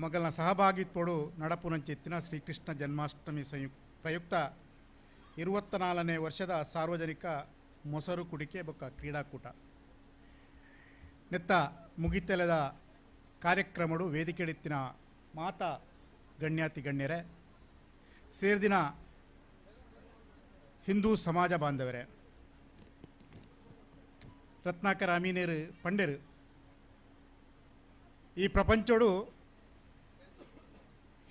ಮಗಲ್ನ ಸಹಭಾಗಿತ್ವಡು ನಡಪುನಂಚಿತ್ತಿನ ಶ್ರೀಕೃಷ್ಣ ಜನ್ಮಾಷ್ಟಮಿ ಪ್ರಯುಕ್ತ 24ನೇ ವರ್ಷದ ಸಾರ್ವಜನಿಕ ಮೊಸರು ಕುಡಿಕೆ ಬೊಕ್ಕ ಕ್ರೀಡಾಕೂಟ. ನೆತ್ತ ಮುಗಿತಲದ ಕಾರ್ಯಕ್ರಮಡು ವೇದಿಕೆಡಿತ್ತಿನ ಮಾತಾ ಗಣ್ಯಾತಿ ಗಣ್ಯರೇ, ಸೇರ್ದಿನ ಹಿಂದೂ ಸಮಾಜ ಬಾಂಧವರೇ, ರತ್ನಾಕರ ಅಮೀನೇರು ಪಂಡೆರು, ಈ ಪ್ರಪಂಚೋಡು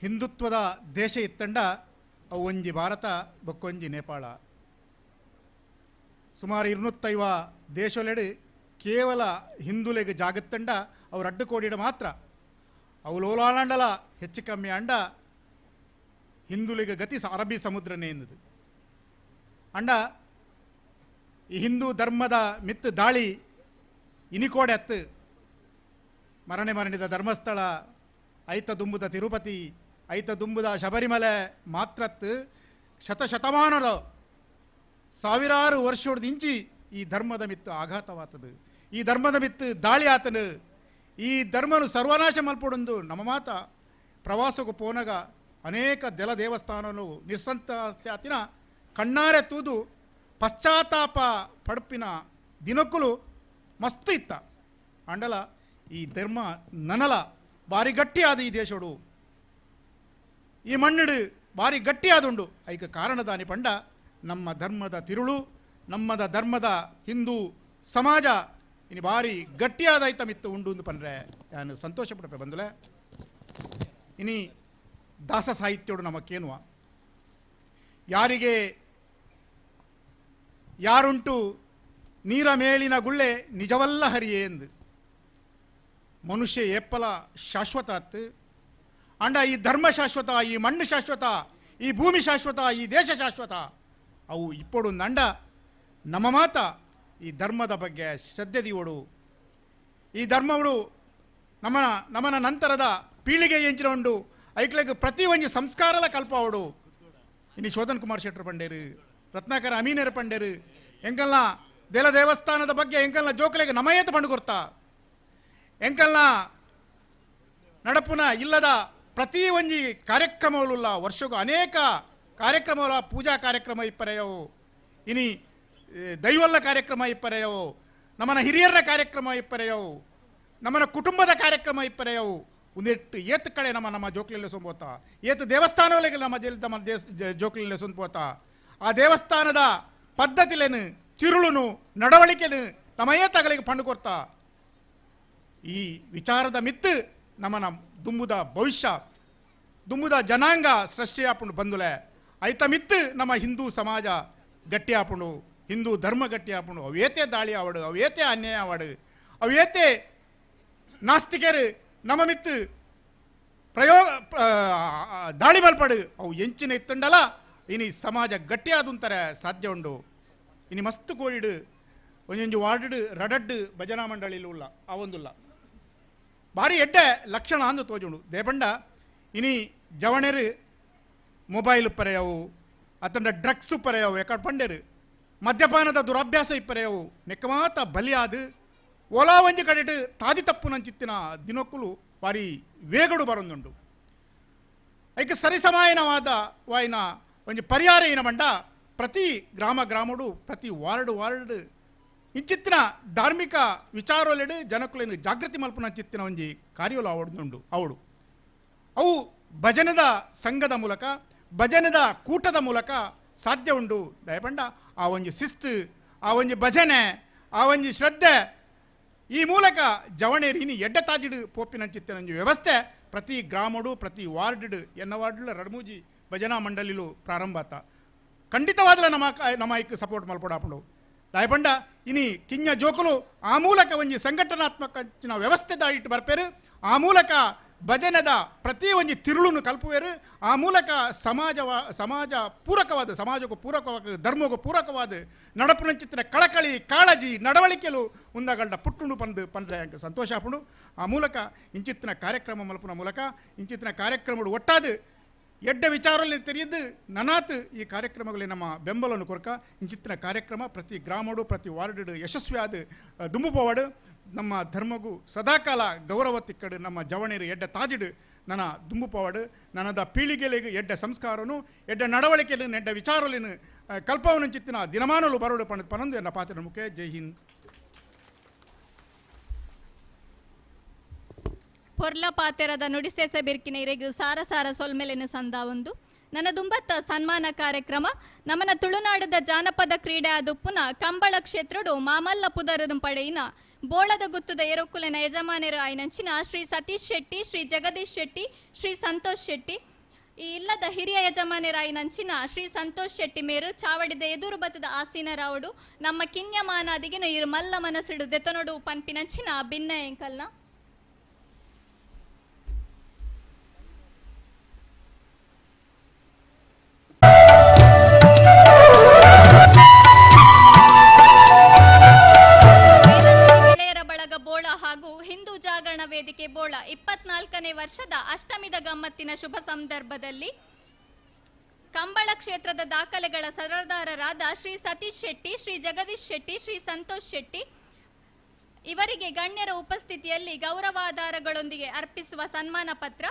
ಹಿಂದುತ್ವದ ದೇಶ ಇತ್ತಂಡ ಅವು ಒಂಜಿ ಭಾರತ ಬೊಕ್ಕೊಂಜಿ ನೇಪಾಳ. ಸುಮಾರು 250 ದೇಶಲೆಡು ಕೇವಲ ಹಿಂದುಲೆಗೆ ಜಾಗತ್ತಂಡ ಅವ್ರು ಅಡ್ಡು ಕೋಡಿಡ ಮಾತ್ರ, ಅವು ಲೋಲಾಂಡಲ ಹೆಚ್ಚು ಕಮ್ಮಿ ಅಂಡ ಹಿಂದುಲಿಗೆ ಗತಿ ಅರಬ್ಬಿ ಸಮುದ್ರನೇ ಎಂದದು. ಅಂಡ ಈ ಹಿಂದೂ ಧರ್ಮದ ಮಿತ್ತು ದಾಳಿ ಇನಿಕೋಡೆ ಅತ್ತು ಮರಣೆ ಮರಣಿದ ಧರ್ಮಸ್ಥಳ, ಐತ ದುಂಬುದ ತಿರುಪತಿ, ಐತ ದುಂಬುದ ಶಬರಿಮಲೆ ಮಾತ್ರತ್ತು ಶತಶತಮಾನದ ಸಾವಿರಾರು ವರ್ಷದ ಇಂಚಿ ಈ ಧರ್ಮದ ಮಿತ್ತು ಆಘಾತವಾತದು, ಈ ಧರ್ಮದ ಮಿತ್ತು ದಾಳಿ ಆತನು, ಈ ಧರ್ಮನು ಸರ್ವನಾಶ ಮಲ್ಪೊಡೊಂದು ನಮ್ಮ ಮಾತ ಪ್ರವಾಸಕ್ಕೂ ಪೋನಗ ಅನೇಕ ದೆಲ ದೇವಸ್ಥಾನನು ನಿರ್ಸಂತ ಸ್ಯಾತಿನ ಕಣ್ಣಾರೆ ತೂದು ಪಶ್ಚಾತ್ತಾಪ ಪಡ್ಪಿನ ದಿನಕ್ಕೂ ಮಸ್ತು ಇತ್ತ. ಅಂಡಲ ಈ ಧರ್ಮ ನನಲ ಭಾರಿ ಗಟ್ಟಿಯಾದ ಈ ದೇಶಡು, ಈ ಮಣ್ಣಿಡು ಭಾರಿ ಗಟ್ಟಿಯಾದುಂಡು. ಐಕ ಕಾರಣದಾನಿ ಪಂಡ ನಮ್ಮ ಧರ್ಮದ ತಿರುಳು, ನಮ್ಮದ ಧರ್ಮದ ಹಿಂದೂ ಸಮಾಜ ಇನ್ನು ಭಾರಿ ಗಟ್ಟಿಯಾದ ಐತಮಿತ್ತು ಉಂಡು ಅಂದು ಪಂಡ್ರೆ ನಾನು ಸಂತೋಷ ಪಡಪೆ ಬಂದುಲೆ. ಇನಿ ದಾಸ ಸಾಹಿತ್ಯೋಡು ನಮಕ್ಕೇನುವ ಯಾರಿಗೆ ಯಾರುಂಟು ನೀರ ಮೇಲಿನ ಗುಳ್ಳೆ ನಿಜವಲ್ಲ ಹರಿಯೇ ಎಂದು. ಮನುಷ್ಯ ಏಪ್ಪಲ ಶಾಶ್ವತ ಅತ್ತು ಅಂಡ ಈ ಧರ್ಮ ಶಾಶ್ವತ, ಈ ಮಣ್ಣು ಶಾಶ್ವತ, ಈ ಭೂಮಿ ಶಾಶ್ವತ, ಈ ದೇಶ ಶಾಶ್ವತ. ಅವು ಇಪ್ಪೊಡು ಅಂಡ ನಮ್ಮ ಮಾತ ಈ ಧರ್ಮದ ಬಗ್ಗೆ ಶ್ರದ್ಧೆ ದಿವಡು. ಈ ಧರ್ಮವುಡು ನಮ್ಮನ ನಮನ ನಂತರದ ಪೀಳಿಗೆ ಎಂಚಿನ ಉಂಡು ಐಕ್ಲೆಗ್ ಪ್ರತಿ ಒಂಜಿ ಸಂಸ್ಕಾರಲ ಕಲ್ಪಾವಡು. ಇನ್ನು ಶೋಧನ್ ಕುಮಾರ್ ಶೆಟ್ಟರ್ ಪಂಡೇರು, ರತ್ನಾಕರ ಅಮೀನರ್ ಪಂಡೇರು, ಎಂಕಲ್ನ ದೇಲ ದೇವಸ್ಥಾನದ ಬಗ್ಗೆ ಎಂಕಲ್ನ ಜೋಕಲೆಗೆ ನಮಯೇತ ಪಂಡು ಕೊರ್ತ, ಎಂಕಲ್ನ ನಡಪುನ ಇಲ್ಲದ ಪ್ರತಿ ಒಂಜಿ ಕಾರ್ಯಕ್ರಮಗಳುಲ್ಲ ವರ್ಷಕ್ಕೂ ಅನೇಕ ಕಾರ್ಯಕ್ರಮಗಳ ಪೂಜಾ ಕಾರ್ಯಕ್ರಮ ಇಪ್ಪರೆಯವು, ಇನಿ ದೈವಲ್ಲ ಕಾರ್ಯಕ್ರಮ ಇಪ್ಪರೆಯವು, ನಮ್ಮನ ಹಿರಿಯರ ಕಾರ್ಯಕ್ರಮ ಇಪ್ಪರೆಯವು, ನಮ್ಮನ ಕುಟುಂಬದ ಕಾರ್ಯಕ್ರಮ ಇಪ್ಪರೆಯವು. ಒಂದೆಟ್ಟು ಏತ್ ಕಡೆ ನಮ್ಮ ನಮ್ಮ ಜೋಕ್ಲೆಲ್ಲ ಸೊಂಬೋತ, ಏತು ದೇವಸ್ಥಾನಗಳಿಗೆ ನಮ್ಮ ನಮ್ಮ ದೇಶ ಜೋಕ್ಲೆಲ್ಲ ಸೊಂಬೋತ, ಆ ದೇವಸ್ಥಾನದ ಪದ್ಧತಿಲೇನು ತಿರುಳುನು ನಡವಳಿಕೆನು ನಮ್ಮ ಏತಗಳಿಗೆ ಪಂಡು ಕೊರ್ತ. ಈ ವಿಚಾರದ ಮಿತ್ತು ನಮ್ಮನ ದುಂಬುದ ಭವಿಷ್ಯ, ದುಂಬುದ ಜನಾಂಗ ಸೃಷ್ಟಿಯಾಪುಂಡು ಬಂದುಲೆ. ಐತ ಮಿತ್ತು ನಮ್ಮ ಹಿಂದೂ ಸಮಾಜ ಗಟ್ಟಿಯಾಪುಂಡು, ಹಿಂದೂ ಧರ್ಮ ಗಟ್ಟಿಯಾಪುಂಡು. ಅವೇತೆ ದಾಳಿ ಆವಡು, ಅವೇತೆ ಅನ್ಯಾಯ ಆವಡು, ಅವೇತೆ ನಾಸ್ತಿಕರು ನಮ್ಮ ಮಿತ್ತು ಪ್ರಯೋಗ ದಾಳಿ ಮಲ್ಪಡು, ಅವು ಎಂಚಿನ ಇತ್ತುಂಡಲ ಇನಿ ಸಮಾಜ ಗಟ್ಟಿಯಾದುಂತಾರೆ ಸಾಧ್ಯ ಉಂಡು. ಇನಿ ಮಸ್ತ್ ಕೋಡಿಡು ಒಂಜೊಂಜಿ ವಾರ್ಡ್ ರಡಡ್ಡು ಭಜನಾ ಮಂಡಳಿಲು ಉಲ್ಲ ಆ ಒಂದುಲ್ಲ ಭಾರಿ ಎಡ್ಡೆ ಲಕ್ಷಣ ಅಂದು ತೋಜುಂಡು. ದೇಪಂಡ ಇನಿ ಜವಣೆರು ಮೊಬೈಲ್ ಪರೆಯವು, ಅತಂಡ ಡ್ರಗ್ಸ್ ಪರೆಯವು, ಎಕಡ್ ಪಂಡೆರು ಮದ್ಯಪಾನದ ದುರಭ್ಯಾಸ ಇಪ್ಪರೆಯವು, ನೆಕ್ಕಮಾತ ಬಲಿಯಾದು ಓಲಾ ಒಂಜಿ ಕಡೆಟು ತಾದಿ ತಪ್ಪು ನಂಚಿತ್ತಿನ ದಿನಕ್ಕೂ ಭಾರಿ ವೇಗಡು ಬರೊಂದುಂಡು. ಐಕೆ ಸರಿಸಮಾಯನವಾದ ವಾಯಿನ ಒಂಜಿ ಪರಿಹಾರ ಏನ ಬಂಡ ಪ್ರತಿ ಗ್ರಾಮ ಗ್ರಾಮಡು ಪ್ರತಿ ವಾರ್ಡ್ ವಾರ್ಡ್ ಇಂಚಿತ್ತಿನ ಧಾರ್ಮಿಕ ವಿಚಾರೊಲೆಡು ಜನಕುಲೇನು ಜಾಗೃತಿ ಮಲ್ಪುನ ಚಿತ್ತಿನ ಒಂಜಿ ಕಾರ್ಯಲು ಅವಡುಂಡು. ಅವಡು ಅವು ಭಜನದ ಸಂಘದ ಮೂಲಕ, ಭಜನದ ಕೂಟದ ಮೂಲಕ ಸಾಧ್ಯ ಉಂಡು. ದಯಪಂಡ ಆ ಒಂಜಿ ಶಿಸ್ತು, ಆ ಒಂಜಿ ಭಜನೆ, ಆ ಒಂಜಿ ಶ್ರದ್ಧೆ ಈ ಮೂಲಕ ಜವಣೇರಿ ಇನಿ ಎಡ್ಡೆ ತಾಜಿಡು ಪೋಪಿನ ಚಿತ್ತಿನ ಒಂಜಿ ವ್ಯವಸ್ಥೆ ಪ್ರತಿ ಗ್ರಾಮಡು ಪ್ರತಿ ವಾರ್ಡ್ ಎನ್ನ ವಾರ್ಡ್ಲ ರಡ್ಮೂಜಿ ಭಜನಾ ಮಂಡಳಿಲು ಪ್ರಾರಂಭ ಆತ. ಖಂಡಿತವಾದಲ ನಮ್ಮ ನಮ್ಮ ಐಕ್ ಸಪೋರ್ಟ್ ಮಲ್ಪೊಡಾಪುಂಡು. ದಾಯಪಂಡ ಇನಿ ಕಿಂಜ ಜೋಕುಲು ಆ ಮೂಲಕ ಒಂಜಿ ಸಂಘಟನಾತ್ಮಕ ವ್ಯವಸ್ಥೆ ದಾಯಿಟ್ಟು ಬರ್ಪೇರು, ಆ ಮೂಲಕ ಭಜನದ ಪ್ರತಿ ಒಂಜಿ ತಿರುಳುನು ಕಲ್ಪುವೇರು, ಆ ಮೂಲಕ ಸಮಾಜ ಪೂರಕವಾದ, ಸಮಾಜಕ್ಕೂ ಪೂರಕವಾದ, ಧರ್ಮಕ್ಕೂ ಪೂರಕವಾದ ನಡಪುನಂಚಿತ್ತಿನ ಕಳಕಳಿ ಕಾಳಜಿ ನಡವಳಿಕೆಲು ಉಂದಗಳ್ಡ ಪುಟ್ಟುಂಡು ಪಂದು ಪಂಡ್ರೆ ಅಂಕ ಸಂತೋಷ ಆಪುಂಡು. ಆ ಮೂಲಕ ಇಂಚಿತ್ತಿನ ಕಾರ್ಯಕ್ರಮ ಮಲ್ಪುನ ಮೂಲಕ ಇಂಚಿತ್ತಿನ ಕಾರ್ಯಕ್ರಮಡು ಒಟ್ಟಾದು ಎಡ್ಡ ವಿಚಾರದಲ್ಲಿ ತೆರೆಯದ್ದು ನನಾತ್ ಈ ಕಾರ್ಯಕ್ರಮಗಳಲ್ಲಿ ನಮ್ಮ ಬೆಂಬಲವನ್ನು ಕೊರಕ ಇಂಚಿತ್ತಿನ ಕಾರ್ಯಕ್ರಮ ಪ್ರತಿ ಗ್ರಾಮಡು ಪ್ರತಿ ವಾರ್ಡು ಯಶಸ್ವಿಯಾದ ದುಂಬು ಪೋವಾಡು. ನಮ್ಮ ಧರ್ಮಗೂ ಸದಾಕಾಲ ಗೌರವ ತಿಕ್ಕಡು, ನಮ್ಮ ಜವಣೀರು ಎಡ್ಡ ತಾಜಿಡು ನನ್ನ ದುಂಬು ಪೋವಾಡು, ನನ್ನದ ಪೀಳಿಗೆಲೆಗೆ ಎಡ್ಡ ಸಂಸ್ಕಾರನು ಎಡ್ಡ ನಡವಳಿಕೆಯನ್ನು ಎಡ್ಡ ವಿಚಾರలను ಕಲ್ಪವನ್ನು ಚಿತ್ತಿನ ದಿನಮಾನಲು ಬರೋಡು ಪಣದು ಪನೊಂದು ಎನ್ನ ಪಾತ್ರ ಮುಖ್ಯ. ಜೈ ಹಿಂದ್. ಪೊರ್ಲ ಪಾತೆರದ ನುಡಿಸೇಸ ಬಿರ್ಕಿನ ಇರೆಗು ಸಾರ ಸಾರ ಸೊಲ್ಮೆಲೆನ ಸಂದಾವೊಂದು ನನ್ನ ದುಂಬತ್ತ ಸನ್ಮಾನ ಕಾರ್ಯಕ್ರಮ ನಮನ ತುಳುನಾಡದ ಜಾನಪದ ಕ್ರೀಡೆ ಆದುಪ್ಪುನ ಕಂಬಳ ಕ್ಷೇತ್ರಡು ಮಾಮಲ್ಲ ಪುದರನು ಪಡೆಯಿನ ಬೋಳದ ಗುತ್ತದ ಎರುಕುಲೆನ ಯಜಮಾನರು ಆಯ್ನಂಚಿನ ಶ್ರೀ ಸತೀಶ್ ಶೆಟ್ಟಿ, ಶ್ರೀ ಜಗದೀಶ್ ಶೆಟ್ಟಿ, ಶ್ರೀ ಸಂತೋಷ್ ಶೆಟ್ಟಿ. ಈ ಇಲ್ಲದ ಹಿರಿಯ ಯಜಮಾನರಾಯಿನಂಚಿನ ಶ್ರೀ ಸಂತೋಷ್ ಶೆಟ್ಟಿ ಮೇರು ಚಾವಡಿದ ಎದುರು ಬತ್ತದ ಆಸೀನರಾವುಡು ನಮ್ಮ ಕಿನ್ಯಮಾನಾದಿಗಿನ ಇರು ಮಲ್ಲ ಮನಸ್ಸಿಡು ದೆತನೊಡು ಪನ್ಪಿನಂಚಿನ ಭಿನ್ನ ಎಂಕಲ್ನ. ಬೋಳ ಹಾಗೂ ಹಿಂದೂ ಜಾಗರಣ ವೇದಿಕೆ ಬೋಳ 24ನೇ ವರ್ಷದ ಅಷ್ಟಮಿದ ಗಮ್ಮತ್ತಿನ ಶುಭ ಸಂದರ್ಭದಲ್ಲಿ ಕಂಬಳ ಕ್ಷೇತ್ರದ ದಾಖಲೆಗಳ ಸರದಾರರಾದ ಶ್ರೀ ಸತೀಶ್ ಶೆಟ್ಟಿ, ಶ್ರೀ ಜಗದೀಶ್ ಶೆಟ್ಟಿ, ಶ್ರೀ ಸಂತೋಷ್ ಶೆಟ್ಟಿ ಇವರಿಗೆ ಗಣ್ಯರ ಉಪಸ್ಥಿತಿಯಲ್ಲಿ ಗೌರವಾಧಾರಗಳೊಂದಿಗೆ ಅರ್ಪಿಸುವ ಸನ್ಮಾನ ಪತ್ರ.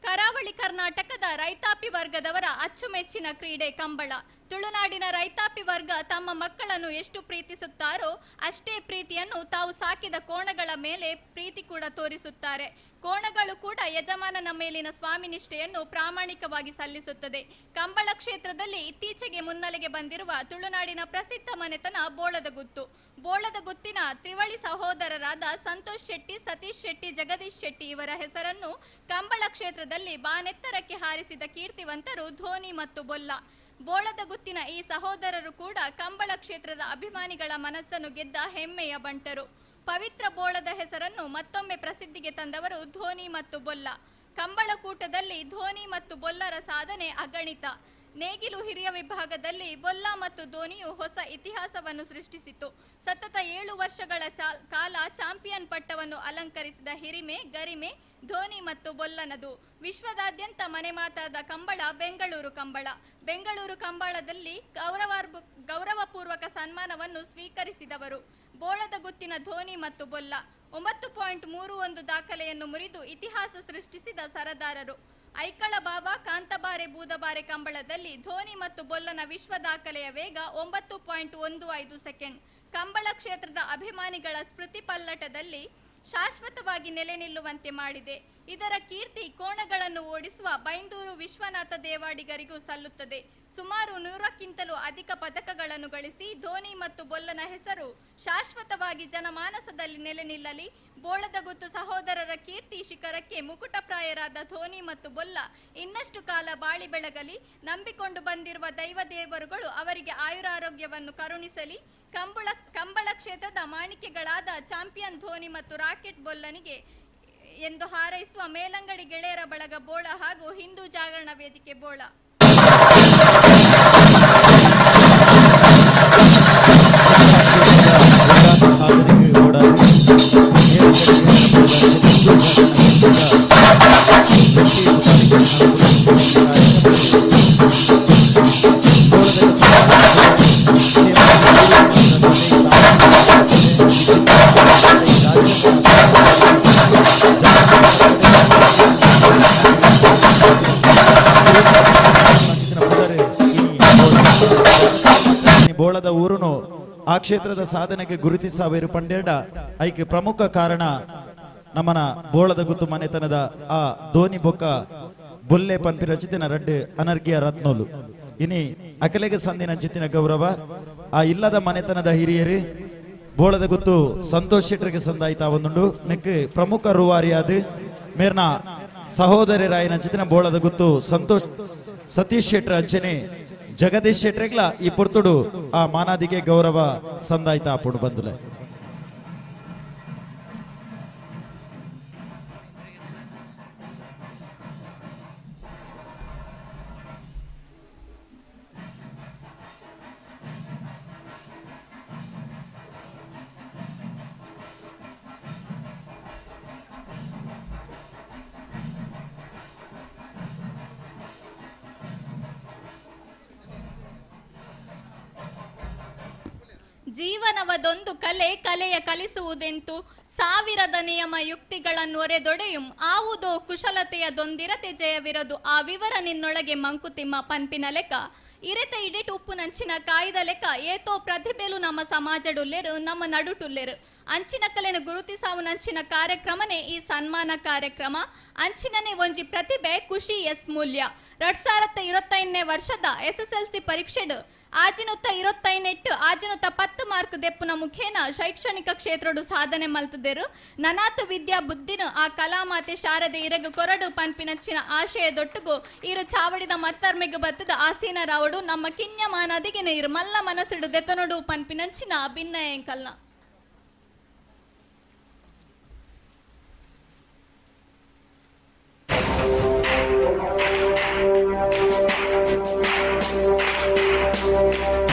ಕರಾವಳಿ ಕರ್ನಾಟಕದ ರೈತಾಪಿ ವರ್ಗದವರ ಅಚ್ಚುಮೆಚ್ಚಿನ ಕ್ರೀಡೆ ಕಂಬಳ. ತುಳುನಾಡಿನ ರೈತಾಪಿ ವರ್ಗ ತಮ್ಮ ಮಕ್ಕಳನ್ನು ಎಷ್ಟು ಪ್ರೀತಿಸುತ್ತಾರೋ ಅಷ್ಟೇ ಪ್ರೀತಿಯನ್ನು ತಾವು ಸಾಕಿದ ಕೋಣಗಳ ಮೇಲೆ ಪ್ರೀತಿ ಕೂಡ ತೋರಿಸುತ್ತಾರೆ. ಕೋಣಗಳು ಕೂಡ ಯಜಮಾನನ ಮೇಲಿನ ಸ್ವಾಮಿನಿಷ್ಠೆಯನ್ನು ಪ್ರಾಮಾಣಿಕವಾಗಿ ಸಲ್ಲಿಸುತ್ತದೆ. ಕಂಬಳ ಕ್ಷೇತ್ರದಲ್ಲಿ ಇತ್ತೀಚೆಗೆ ಮುನ್ನೆಲೆಗೆ ಬಂದಿರುವ ತುಳುನಾಡಿನ ಪ್ರಸಿದ್ಧ ಮನೆತನ ಬೋಳದ ಗುತ್ತು. ಬೋಳದ ಗುತ್ತಿನ ತ್ರಿವಳಿ ಸಹೋದರರಾದ ಸಂತೋಷ್ ಶೆಟ್ಟಿ, ಸತೀಶ್ ಶೆಟ್ಟಿ, ಜಗದೀಶ್ ಶೆಟ್ಟಿ ಇವರ ಹೆಸರನ್ನು ಕಂಬಳ ಕ್ಷೇತ್ರದಲ್ಲಿ ಬಾನೆತ್ತರಕ್ಕೆ ಹಾರಿಸಿದ ಕೀರ್ತಿವಂತರು ಧೋನಿ ಮತ್ತು ಬೊಲ್ಲ. ಬೋಳದ ಗುತ್ತಿನ ಈ ಸಹೋದರರು ಕೂಡ ಕಂಬಳ ಕ್ಷೇತ್ರದ ಅಭಿಮಾನಿಗಳ ಮನಸ್ಸನ್ನು ಗೆದ್ದ ಹೆಮ್ಮೆಯ ಬಂಟರು. ಪವಿತ್ರ ಬೋಳದ ಹೆಸರನ್ನು ಮತ್ತೊಮ್ಮೆ ಪ್ರಸಿದ್ಧಿಗೆ ತಂದವರು ಧೋನಿ ಮತ್ತು ಬೊಲ್ಲ. ಕಂಬಳಕೂಟದಲ್ಲಿ ಧೋನಿ ಮತ್ತು ಬೊಲ್ಲರ ಸಾಧನೆ ಅಗಣಿತ. ನೇಗಿಲು ಹಿರಿಯ ವಿಭಾಗದಲ್ಲಿ ಬೊಲ್ಲ ಮತ್ತು ಧೋನಿಯು ಹೊಸ ಇತಿಹಾಸವನ್ನು ಸೃಷ್ಟಿಸಿತು. ಸತತ 7 ವರ್ಷಗಳ ಕಾಲ ಚಾಂಪಿಯನ್ ಪಟ್ಟವನ್ನು ಅಲಂಕರಿಸಿದ ಹಿರಿಮೆ ಗರಿಮೆ ಧೋನಿ ಮತ್ತು ಬೊಲ್ಲನದು. ವಿಶ್ವದಾದ್ಯಂತ ಮನೆ ಮಾತಾದ ಕಂಬಳ ಬೆಂಗಳೂರು ಕಂಬಳ. ಬೆಂಗಳೂರು ಕಂಬಳದಲ್ಲಿ ಗೌರವಪೂರ್ವಕ ಸನ್ಮಾನವನ್ನು ಸ್ವೀಕರಿಸಿದವರು ಬೋಳದ ಗುತ್ತಿನ ಧೋನಿ ಮತ್ತು ಬೊಲ್ಲ. 9.31 ದಾಖಲೆಯನ್ನು ಮುರಿದು ಇತಿಹಾಸ ಸೃಷ್ಟಿಸಿದ ಸರದಾರರು. ಐಕಳ ಬಾಬಾ ಕಾಂತಬಾರೆ ಬೂದಬಾರೆ ಕಂಬಳದಲ್ಲಿ ಧೋನಿ ಮತ್ತು ಬೊಲ್ಲನ ವಿಶ್ವ ದಾಖಲೆಯ ವೇಗ 9.15 ಸೆಕೆಂಡ್. ಕಂಬಳ ಕ್ಷೇತ್ರದ ಅಭಿಮಾನಿಗಳ ಸ್ಮೃತಿ ಪಲ್ಲಟದಲ್ಲಿ ಶಾಶ್ವತವಾಗಿ ನೆಲೆ ನಿಲ್ಲುವಂತೆ ಮಾಡಿದೆ. ಇದರ ಕೀರ್ತಿ ಕೋಣಗಳನ್ನು ಓಡಿಸುವ ಬೈಂದೂರು ವಿಶ್ವನಾಥ ದೇವಾಡಿಗರಿಗೂ ಸಲ್ಲುತ್ತದೆ. ಸುಮಾರು 100ಕ್ಕಿಂತಲೂ ಅಧಿಕ ಪದಕಗಳನ್ನು ಗಳಿಸಿ ಧೋನಿ ಮತ್ತು ಬೊಲ್ಲನ ಹೆಸರು ಶಾಶ್ವತವಾಗಿ ಜನಮಾನಸದಲ್ಲಿ ನೆಲೆ ನಿಲ್ಲಲಿ. ಬೋಳದ ಗುತ್ತು ಸಹೋದರರ ಕೀರ್ತಿ ಶಿಖರಕ್ಕೆ ಮುಕುಟಪ್ರಾಯರಾದ ಧೋನಿ ಮತ್ತು ಬೊಲ್ಲ ಇನ್ನಷ್ಟು ಕಾಲ ಬಾಳಿ ಬೆಳಗಲಿ. ನಂಬಿಕೊಂಡು ಬಂದಿರುವ ದೈವ ದೇವರುಗಳು ಅವರಿಗೆ ಆಯುರಾರೋಗ್ಯವನ್ನು ಕರುಣಿಸಲಿ. ಕಂಬಳ ಕ್ಷೇತ್ರದ ಮಾಣಿಕ್ಯಗಳಾದ ಚಾಂಪಿಯನ್ ಧೋನಿ ಮತ್ತು ರಾಕೆಟ್ ಬೊಲ್ಲನಿಗೆ ಎಂದು ಹಾರೈಸುವ ಮೇಲಂಗಡಿ ಗೆಳೆಯರ ಬಳಗ ಬೋಳ ಹಾಗೂ ಹಿಂದೂ ಜಾಗರಣ ವೇದಿಕೆ ಬೋಳ. ಬೋಳದ ಊರುನು ಆ ಕ್ಷೇತ್ರದ ಸಾಧನೆಗೆ ಗುರುತಿಸಾವೇರು ಪಂಡೇಡ ಐಕೆ ಪ್ರಮುಖ ಕಾರಣ ನಮ್ಮನ ಬೋಳದ ಗುತ್ತು ಮನೆತನದ ಆ ಧೋನಿ ಬೊಕ್ಕ ಬೊಲ್ಲೆ ಪನ್ಪಿ ರಚಿತಿನ ರಡ್ಡು ಅನರ್ಗಿಯ ರತ್ನೋಲು. ಇನಿ ಅಕಲೆಗೆ ಸಂದಿನ ಜಿತ್ತಿನ ಗೌರವ ಆ ಇಲ್ಲದ ಮನೆತನದ ಹಿರಿಯರು ಬೋಳದ ಗುತ್ತು ಸಂತೋಷ್ ಶೆಟ್ಟರಿಗೆ ಸಂದಾಯ್ತಾ ಒಂದುಂಡು. ನೆಕ್ ಪ್ರಮುಖ ರೂವಾರಿಯಾದ ಮೇರ್ನ ಸಹೋದರಿ ರಾಯನ ಚಿತ್ತಿನ ಬೋಳದ ಗುತ್ತು ಸಂತೋಷ್ ಸತೀಶ್ ಶೆಟ್ಟರ್ ಅಂಚನೆ ಜಗದೀಶ್ ಶೆಟ್ಟರೆಗ್ಲ ಈ ಪೊರ್ತುಡು ಆ ಮಾನಾದಿಗೆ ಗೌರವ ಸಂದಾಯ್ತಾ ಪುಡು ಬಂದುಲೆ. ಜೀವನವದೊಂದು ಕಲೆ, ಕಲೆಯ ಕಲಿಸುವುದೆಂತು, ಸಾವಿರದ ನಿಯಮ ಯುಕ್ತಿಗಳನ್ನೊರೆದೊಡೆಯುಂ ಆವುದೋ ಕುಶಲತೆಯ ದೊಂದಿರತೆ ಜಯವಿರದು ಆ ವಿವರ ನಿನ್ನೊಳಗೆ ಮಂಕುತಿಮ್ಮ ಪನ್ಪಿನ ಲೆಕ್ಕ. ಇರೆತ ಇಡಿಟು ಉಪ್ಪು ನಂಚಿನ ಕಾಯ್ದ ಲೆಕ್ಕ ಏತೋ ಪ್ರತಿಭೆಲು ನಮ್ಮ ಸಮಾಜಡುಲ್ಲೆರು ನಮ್ಮ ನಡುಟುಲ್ಲೆರು. ಅಂಚಿನಕಲೆನ ಗುರುತಿಸಾವುನಂಚಿನ ಕಾರ್ಯಕ್ರಮನೇ ಈ ಸನ್ಮಾನ ಕಾರ್ಯಕ್ರಮ. ಅಂಚಿನನೇ ಒಂಜಿ ಪ್ರತಿಭೆ ಖುಷಿ ಎಸ್ ಮೂಲ್ಯ 2025ನೇ ವರ್ಷದ ಎಸ್ಎಸ್ಎಲ್ಸಿ ಪರೀಕ್ಷೆಡ್ ಆಜಿನುತ್ತ 28 ಆಜಿನುತ್ತ 10 ಮಾರ್ಕ್ ದೆಪ್ಪುನ ಮುಖೇನ ಶೈಕ್ಷಣಿಕ ಕ್ಷೇತ್ರಡು ಸಾಧನೆ ಮಲ್ತದೆರು. ನನಾತು ವಿದ್ಯಾ ಬುದ್ಧಿನ ಆ ಕಲಾಮಾತೆ ಶಾರದೆ ಇರಗು ಕೊರಡು ಪನ್ಪಿನಚ್ಚಿನ ಆಶಯದೊಟ್ಟುಗು ಇರು ಚಾವಡಿದ ಮತ್ತರ್ಮೆಗು ಬತ್ತದ ಆಸೀನರಾವಡು ನಮ್ಮ ಕಿನ್ಯ ಮಾನದಿಗಿನ ಇರು ಮಲ್ಲ ಮನಸ್ಸಿಡು ದೆತನೊಡು ಪನ್ಪಿನಂಚಿನ ಭಿನ್ನಯಂಕಲ್ನ.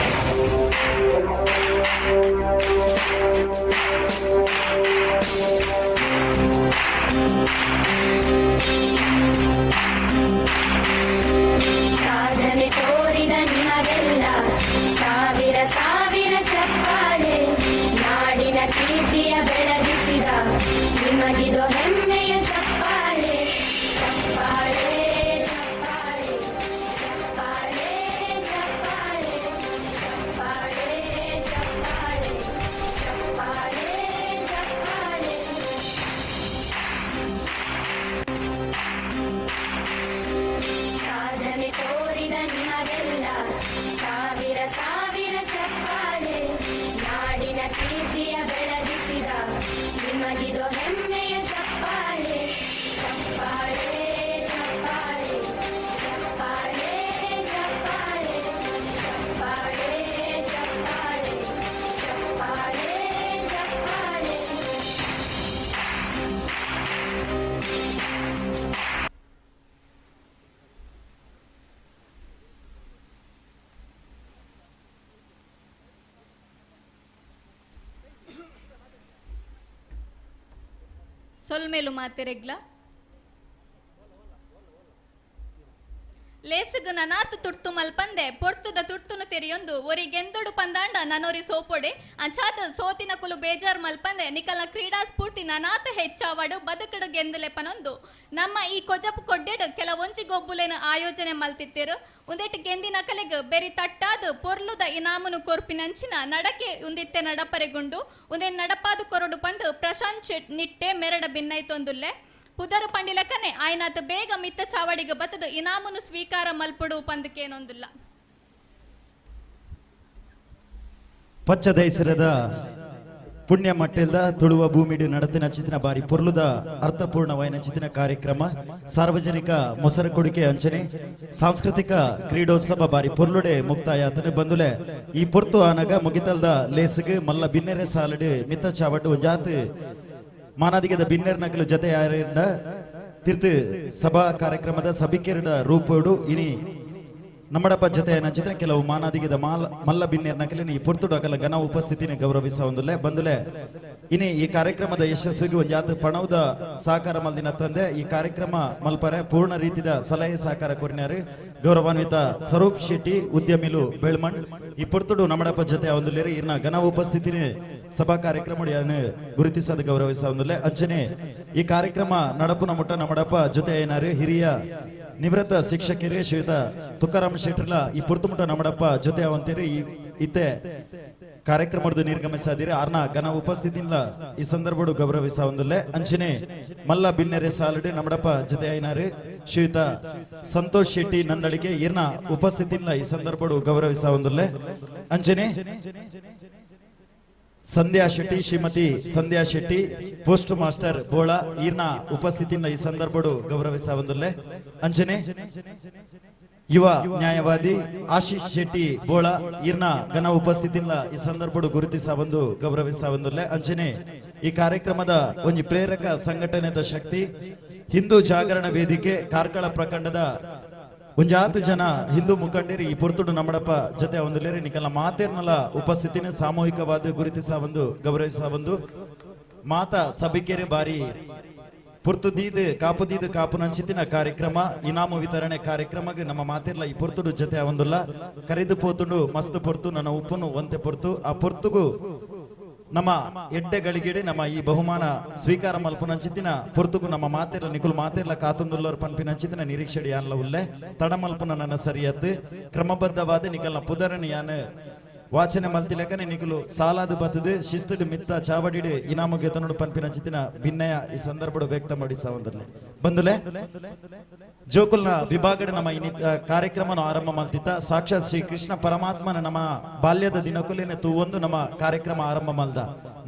ಸಾಧನೆ ತೋರಿದ ನಿಮಗೆಲ್ಲ ಸಾವಿರ ಸಾವಿರ ಚಪ್ಪಾಳೆ. ನಾಡಿನ ಕೀರ್ತಿಯ ಬೆಳಗಿಸಿದ ನಿಮಗಿದು ಹೆಮ್ಮೆಯ ಚಪ್ಪಾಳೆ. ಚಪ್ಪಾಳೆ ಚಪ್ಪಾಳೆ ಚಪ್ಪಾಳೆ ಚಪ್ಪಾಳೆ ಚಪ್ಪಾಳೆ ಚಪ್ಪಾಳೆ ಚಪ್ಪಾಳೆ ಚಪ್ಪಾಳೆ. ಸಾಧನೆ ತೋರಿದ ನಿಮಗೆಲ್ಲ ಸಾವಿರ ಸಾವಿರ ಚಪ್ಪಾಳೆ. ನಾಡಿನ ಕೀರ್ತಿಯ ಬೆಳಗಿಸಿದ ನಿಮಗಿದು ಹೆಮ್ಮೆಯ ಚಪ್ಪಾಳೆ. ಚಪ್ಪಾಳೆ ಚಪ್ಪಾಳೆ ಚಪ್ಪಾಳೆ ಚಪ್ಪಾಳೆ ಚಪ್ಪಾಳೆ ಚಪ್ಪಾಳೆ ಚಪ್ಪಾಳೆ ಚಪ್ಪಾಳೆ. ಸೊಲ್ಮೇಲು ಮಾತೆರೆಗ್ಲ ಲೇಸುಗು ನನಾತು ತುರ್ತು ಮಲ್ಪಂದೆ ಪೊರ್ತುದ ತುರ್ತುನು ತೆರಿಯೊಂದು ಒರಿಗೆಂದೊಡು ಪಂದಾಂಡ ನನೊರಿ ಸೋಪೊಡೆ ಅಂಚಾದ ಸೋತಿನ ಕುಲು ಬೇಜಾರ್ ಮಲ್ಪಂದೆ ನಿಕಲ ಕ್ರೀಡಾ ಸ್ಫೂರ್ತಿ ನನಾತು ಹೆಚ್ಚಾವಡು ಬದುಕಡು ಗೆಂದುಲೆಪನೊಂದು ನಮ್ಮ ಈ ಕೊಜಪು ಕೊಡ್ಡೆಡು ಕೆಲವೊಂಜಿ ಗೊಬ್ಬುಲೇನು ಆಯೋಜನೆ ಮಲ್ತಿತ್ತೇರು. ಉಂದೆಟ್ ಗೆಂದಿನ ಕಲೆಗ್ ಬೆರಿ ತಟ್ಟಾದು ಪೊರ್ಲುದ ಇನಾಮುನು ಕೊರ್ಪಿನಂಚಿನ ನಡಕೆ ಉಂದಿತ್ತೆ ನಡಪರೆಗುಂಡು ಉಂದೆ ನಡಪಾದು ಕೊರಡು ಪಂದು ಪ್ರಶಾಂತ್ ಶೆಟ್ ನಿಟ್ಟೆ ಮೆರಡ ಬಿನ್ನೈತೊಂದುಲ್ಲೆ. ಪುದರು ಪಂಡಿಲಕನೆ ಆಯ್ನಾತ್ ಬೇಗ ಮಿತ್ತ ಚಾವಡಿಗೆ ಬತ್ತದು ಇನಾಮುನು ಸ್ವೀಕಾರ ಮಲ್ಪಡು ಪಂದಕೇನೊಂದುಲ್ಲ. ಪಚ್ಚದೈಸರದ ಪುಣ್ಯ ಮಟ್ಟೆಲ್ದ ತುಳುವ ಭೂಮಿಡು ನಡತಿನ ಚಿತ್ತಿನ ಬಾರಿ ಪೊರ್ಲುದ ಅರ್ಥಪೂರ್ಣವಾಯಿನ ಚಿತ್ತಿನ ಕಾರ್ಯಕ್ರಮ ಸಾರ್ವಜನಿಕ ಮೊಸರು ಕೊಡುಗೆ ಅಂಚನೆ ಸಾಂಸ್ಕೃತಿಕ ಕ್ರೀಡೋತ್ಸವ ಬಾರಿ ಪೊರ್ಲುಡೆ ಮುಕ್ತಾಯ ಆತನ ಬಂದುಲೆ. ಈ ಪೊರ್ತು ಆನಗ ಮುಗಿತಲ್ದ ಲೇಸುಗು ಮಲ್ಲ ಬಿನ್ನೆರೆ ಸಾಲಡು ಮಿತ್ತ ಚಾವಟ್ಟು ಒಂಜಾತ್ ಮಾನಾದಿಗದ ಬಿನ್ನೆರ್ ನಕಲು ಜತೆ ಯಾರಿಂದ ತಿರ್ತು ಸಭಾ ಕಾರ್ಯಕ್ರಮದ ಸಭಿಕೆರಡ ರೂಪೋಡು ಇನಿ ನಮ್ಮಡಪ್ಪ ಜೊತೆ ನಂಚಿದ್ರೆ ಕೆಲವು ಮಾನಾದಿಗದ ಮಲ್ಲ ಬಿನ್ನೆರ್ ನಕಲಿನ ಈ ಪೊರ್ತುಡು ಅಕಲ ಘನ ಉಪಸ್ಥಿತಿನ ಗೌರವಿಸ ಒಂದುಲೆ ಬಂದುಲೆ. ಇನಿ ಈ ಕಾರ್ಯಕ್ರಮದ ಯಶಸ್ವಿಗೆ ಒಂಜಾತ ಪಣವುದ ಸಹಕಾರ ಮಲ್ದಿನ ತಂದೆ ಈ ಕಾರ್ಯಕ್ರಮ ಮಲ್ಪರೆ ಪೂರ್ಣ ರೀತಿಯ ಸಲಹೆ ಸಹಕಾರ ಕೊರಿನಾರು ಗೌರವಾನ್ವಿತ ಸ್ವರೂಪ್ ಶೆಟ್ಟಿ ಉದ್ಯಮಿಲು ಬೆಳ್ಮಣ್. ಈ ಪೊರ್ತುಡು ನಮ್ಮಡಪ್ಪ ಜೊತೆ ಒಂದುಲೇರಿ ಇರ್ನ ಘನ ಉಪಸ್ಥಿತಿನ ಸಭಾ ಕಾರ್ಯಕ್ರಮ ಗುರುತಿಸದ ಗೌರವಿಸ ಒಂದುಲೆ. ಅಂಚನೆ ಈ ಕಾರ್ಯಕ್ರಮ ನಡಪುನ ಮುಟ್ಟ ನಮ್ಮಡಪ್ಪ ಜೊತೆ ಏನಾರು ಹಿರಿಯ ನಿವೃತ್ತ ಶಿಕ್ಷಕರೇ ಶ್ರೀಯುತ ತುಕಾರಾಮ್ ಶೆಟ್ಟರ್ಲ ಈ ಪುರ್ತುಮುಟ್ಟ ನಮ್ಮಡಪ್ಪ ಜೊತೆ ಅವಂತೀರಿ ಈ ಇತ್ತೆ ಕಾರ್ಯಕ್ರಮದ ನಿರ್ಗಮಿಸಾದಿರಿ ಆರ್ನ ಘನ ಉಪಸ್ಥಿತಿಲ್ಲ ಈ ಸಂದರ್ಭಡು ಗೌರವಿಸ ಒಂದುಲ್ಲೆ. ಅಂಚನೆ ಮಲ್ಲ ಬಿನ್ನೆರೆ ಸಾಲುಡೆ ನಮ್ಮಡಪ್ಪ ಜೊತೆ ಐನಾರು ಶ್ರೀಯುತ ಸಂತೋಷ್ ಶೆಟ್ಟಿ ನಂದಳಿಕೆ ಇರ್ನ ಉಪಸ್ಥಿತಿಲ್ಲ ಈ ಸಂದರ್ಭಡು ಗೌರವಿಸ ಒಂದುಲ್ಲೆ. ಅಂಚನೆ ಸಂಧ್ಯಾ ಶೆಟ್ಟಿ ಶ್ರೀಮತಿ ಸಂಧ್ಯಾ ಶೆಟ್ಟಿ ಪೋಸ್ಟ್ ಮಾಸ್ಟರ್ ಬೋಳ ಈರ್ನ ಉಪಸ್ಥಿತಿನ ಈ ಸಂದರ್ಭಡು ಗೌರವಿಸ ಒಂದುಲ್ಲೆ. ಅಂಚನೆ ಯುವ ನ್ಯಾಯವಾದಿ ಆಶೀಶ್ ಶೆಟ್ಟಿ ಬೋಳ ಈರ್ನ ಘನ ಉಪಸ್ಥಿತಿನ ಈ ಸಂದರ್ಭಡು ಗುರುತಿಸ ಒಂದು ಗೌರವಿಸ ಒಂದುಲ್ಲೆ. ಅಂಚನೆ ಈ ಕಾರ್ಯಕ್ರಮದ ಒಂದು ಪ್ರೇರಕ ಸಂಘಟನೆದ ಶಕ್ತಿ ಹಿಂದೂ ಜಾಗರಣ ವೇದಿಕೆ ಕಾರ್ಕಳ ಪ್ರಖಂಡದ ಒಂಜಾತು ಜನ ಹಿಂದೂ ಮುಖಂಡರು ಈ ಪೊರ್ತುಡು ನಮ್ಮಡಪ್ಪ ಜೊತೆ ಒಂದುಲೇರಿ ನಿಕಲ ಮಾತೇರ್ನಲ ಉಪಸ್ಥಿತಿನ ಸಾಮೂಹಿಕವಾದ ಗುರುತಿಸ ಒಂದು ಗೌರವಿಸ ಒಂದು ಮಾತಾ ಸಭಿಕೆರೆ ಬಾರಿ ಪುರ್ತುದೀದ್ ಕಾಪುದೀದ್ ಕಾಪು ನಂಚಿತಿನ ಕಾರ್ಯಕ್ರಮ ಇನಾಮು ವಿತರಣೆ ಕಾರ್ಯಕ್ರಮಕ್ಕೆ ನಮ್ಮ ಮಾತಿರ್ಲ ಈ ಪೊರ್ತುಡು ಜೊತೆ ಒಂದುಲ್ಲ ಕರೆದು ಪೋತುಂಡು ಮಸ್ತ್ ಪೊರ್ತು ನನ್ನ ಉಪ್ಪುನು ಒಂತೆ ಪೊರ್ತು ಆ ಪೊರ್ತುಗು ನಮ್ಮ ಎಡ್ಡೆಗಳಿಗೆಡೆ ನಮ್ಮ ಈ ಬಹುಮಾನ ಸ್ವೀಕಾರ ಮಲ್ಪುನಂಚಿತಿನ ಪೊರ್ತುಗು ನಮ್ಮ ಮಾತಿರ್ಲ ನಿಕುಲ್ ಮಾತಿರ್ಲ ಕಾತಂದುಲ್ಲೋರ್ ಪನ್ಪಿನಂಚಿತಿನ ನಿರೀಕ್ಷೆ ಯಾನ್ಲ ಉಲ್ಲೆ ತಡಮಲ್ಪುನ ನನ್ನ ಸರಿಯತ್ತು ಕ್ರಮಬದ್ಧವಾದ ನಿಕಲ್ನ ಪುದರನಿ ಯಾನ್ ವಾಚನೆ ಮಲ್ತಿಲೆಕ್ಕನೆ ನಿಕುಲು ಸಾಲಾದ ಬತ್ತದು ಶಿಸ್ತುಡು ಮಿತ್ತ ಚಾವಡಿಡು ಇನಾಮು ಗೆತನುಡು ಪನ್ಪಿನ ಚಿತ್ತಿನ ಭಿನ್ನಯ ಈ ಸಂದರ್ಭಡು ವ್ಯಕ್ತ ಮಾಡಿ ಸಾವಂದರ್ಲೆ ಬಂದುಲೆ ಜೋಕುಲ್ನ ವಿಭಾಗದ ನಮ್ಮ ಇನ್ನಿತ ಕಾರ್ಯಕ್ರಮನ ಆರಂಭ ಮಾಡ್ತಿತ್ತ ಸಾಕ್ಷಾತ್ ಶ್ರೀ ಕೃಷ್ಣ ಪರಮಾತ್ಮನ ನಮ್ಮ ಬಾಲ್ಯದ ದಿನಕುಲೇನೆ ತೂವೊಂದು ನಮ್ಮ ಕಾರ್ಯಕ್ರಮ ಆರಂಭ ಮಲ್ದ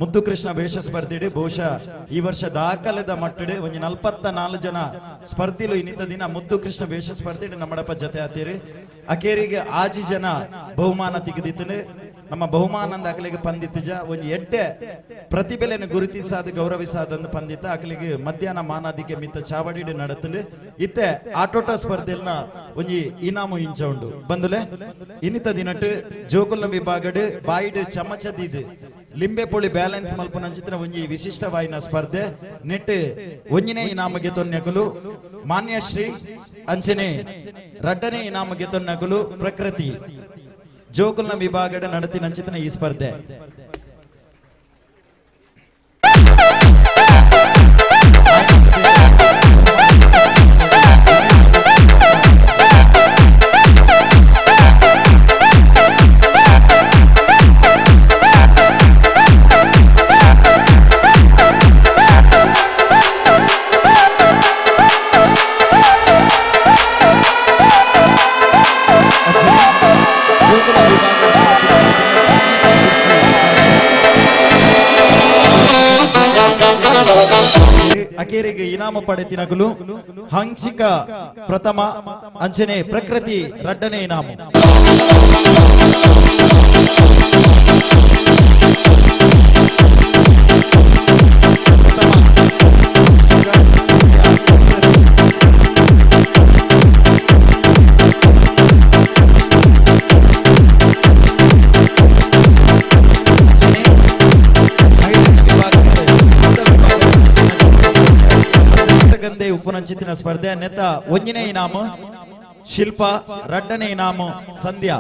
ಮುದ್ದು ಕೃಷ್ಣ ವೇಷ ಸ್ಪರ್ಧೆಡು ಬಹುಶಃ ಈ ವರ್ಷ ದಾಖಲೆದ ಮಟ್ಟಡು ಒಂಜಿ 44 ಜನ ಸ್ಪರ್ಧಿಲು ಇನ್ನಿತ ದಿನ ಮುದ್ದು ಕೃಷ್ಣ ವೇಷ ಸ್ಪರ್ಧೆಡು ನಮ್ಮಡಪ್ಪ ಜೊತೆ ಆತೀರಿ. ಅಕೇರಿಗೆ 6 ಜನ ಬಹುಮಾನ ತೆಗೆದಿತ್ತನೆ ನಮ್ಮ ಬಹುಮಾನಂದ ಅಕಲಿಗೆ ಪಂದಿತ್ತಜ ಒಂಜಿ ಎಡ್ಡೆ ಪ್ರತಿಭೆಲೆಯನ್ನು ಗುರುತಿಸಾದ ಗೌರವಿಸಾದಂದು ಪಂದಿತ್ತ ಅಕಲಿಗೆ ಮಧ್ಯಾಹ್ನ ಮಾನಾದಿಗೆ ಮಿತ್ತ ಚಾವಡಿಡು ನಡತಂಡು ಇತ್ತೆ ಆಟೋಟ ಸ್ಪರ್ಧೆಲ್ನ ಒಂಜಿ ಇನಾಮು ಇಂಚ ಉಂಡು ಬಂದುಲೆ ಇನ್ನಿತ ದಿನಟ್ಟು ಜೋಕುಲ್ನ ವಿಭಾಗಡು ಬಾಯಿಡು ಚಮಚದಿದು ಲಿಂಬೆ ಪೊಳಿ ಬ್ಯಾಲೆನ್ಸ್ ಮಲ್ಪುನಂಚಿತ್ತಿನ ಒಂಜಿ ವಿಶಿಷ್ಟವಾಯಿನ ಸ್ಪರ್ಧೆ ನೆಟ್ಟು ಒಂಜಿನೇ ಇನಾಮಿಗೆ ತೊನ್ಯಕುಲು ಮಾನ್ಯಶ್ರೀ ಅಂಚನೆ ರಡ್ಡನೇ ಇನಾಮಿಗೆ ತೊನ್ನಕುಲು ಪ್ರಕೃತಿ ಜೋಕುಲ್ನ ವಿಭಾಗದ ನಡತಿನಂಚಿತನ ಈ ಸ್ಪರ್ಧೆ. ಅಕೇರಿಗೆ ಇನಾಮ ಪಡೆತಿನಗುಲು ಹಂಸಿಕ ಪ್ರಥಮ ಅಂಚನೆ ಪ್ರಕೃತಿ ರಡ್ಡನೆ ಇನಾಮು. ಉಪನಂಚಿತಿನ ಸ್ಪರ್ಧೆ ನೆತ್ತ ಒಂಜಿನೇ ಇನಾಮು ಶಿಲ್ಪ, ರಡ್ಡನೇ ಇನಾಮು ಸಂಧ್ಯಾ.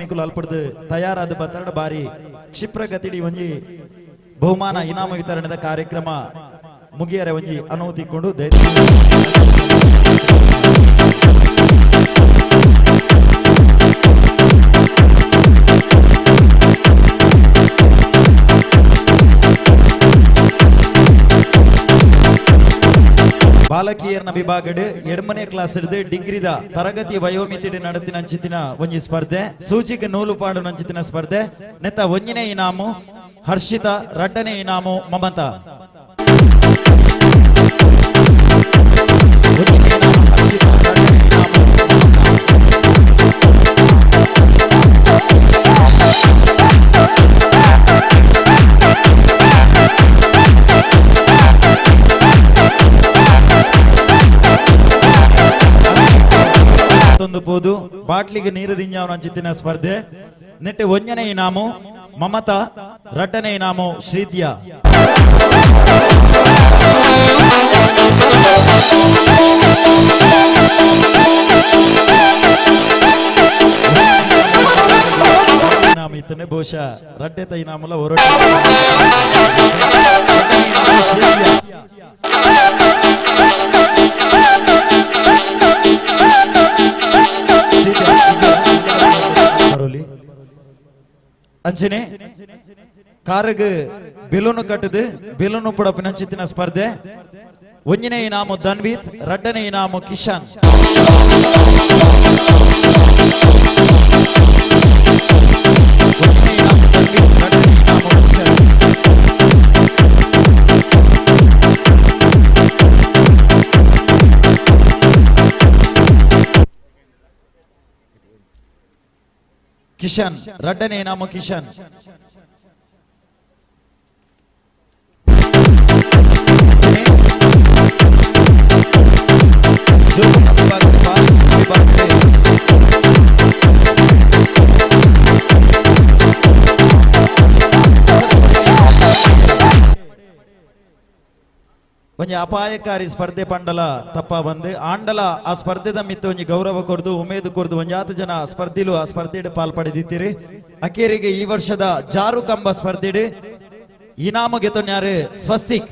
ನಿಕುಲು ಅಲ್ಪಡ್ದು ತಯಾರಾದ ಬತ್ತರಡ ಬಾರಿ ಕ್ಷಿಪ್ರ ಗತಿಡಿ ಒಂಜಿ ಬಹುಮಾನ ಇನಾಮು ವಿತರಣೆದ ಕಾರ್ಯಕ್ರಮ ಮುಗಿಯರೆ ಒಂಜಿ ಅನುವು ತಿಕ್ಕೊಂಡು ಬಾಲಕಿಯರ್ನ ವಿಭಾಗಡು ಎಡ್ಮನೆ ಕ್ಲಾಸ್ ಹಿಡಿದು ಡಿಗ್ರಿದ ತರಗತಿ ವಯೋಮಿತಿಡು ನಡತಿನ ಅಂಚಿತಿನ ಒಂಜಿ ಸ್ಪರ್ಧೆ ಸೂಚಿಗೆ ನೂಲು ಪಾಡು ನಂಚಿತಿನ ಸ್ಪರ್ಧೆ ನೆತ್ತ ಒಂಜಿನೇ ಇನಾಮು ಹರ್ಷಿತಾ, ರಡ್ಡನೇ ಇನಾಮು ಮಮತಾ. ಒಂಜಿನೇ ಇನಾಮು ಹರ್ಷಿತಾ, ರಡ್ಡನೇ ಇನಾಮು ಮಮತಾ. ಪೋದು ಬಾಟ್ಲಿಗೆ ನೀರು ದಿಂಜಾವನ ಅಂಚಿತ್ತಿನ ಸ್ಪರ್ಧೆ ನೆಟ್ಟೆ ಒಂಜನೇ ಇನಾಮು ಮಮತಾ, ರಡ್ಡನೇ ಇನಾಮು ಶ್ರೀದ್ಯಾ. ಇನಾಮು ಇತ್ತನೆ ಬಹುಶಃ ರಡ್ಡೆತ ಇನಾಮುಲ ಹೊರಟ ಶ್ರೀದ್ಯಾ. ಅಂಚನೆ ಕಾರಗ್ ಬೆಲೂನು ಕಟ್ಟದು ಬೆಲೂನು ಪುಡಪಿನಂಚಿತ್ತಿನ ಸ್ಪರ್ಧೆ ಒಂಜಿನೇ ಇನಾಮು ಧನ್ವೀತ್, ರಡ್ಡನೇ ಇನಾಮು ಕಿಶಾನ್. ಒಂಜಿನೇ ಇನಾಮು ಧನ್ವೀತ್, ರಡ್ಡನೇ ಇನಾಮು ಕಿಶಾನ್. ಕಿಶನ್, ರಡ್ಡನೇ ಇನಾಮು ಕಿಶನ್. ಒಂಜಿ ಅಪಾಯಕಾರಿ ಸ್ಪರ್ಧೆ ಪಂಡಲ ತಪ್ಪ ಬಂದು ಆಂಡಲ ಆ ಸ್ಪರ್ಧೆದ ಮಿತ್ತು ಒಂಜಿ ಗೌರವ ಕೊರ್ದು ಉಮೇದು ಕೊರ್ದು ಒಂಜಾತು ಜನ ಸ್ಪರ್ಧಿಲು ಆ ಸ್ಪರ್ಧೆಡ್ ಪಾಲ್ಪಡೆದಿತ್ತೀರಿ. ಅಕೇರಿಗೆ ಈ ವರ್ಷದ ಜಾರು ಕಂಬ ಸ್ಪರ್ಧೆಡ್ ಇನಾಮು ಗೆತೊನ್ಯಾರು ಸ್ವಸ್ತಿಕ್.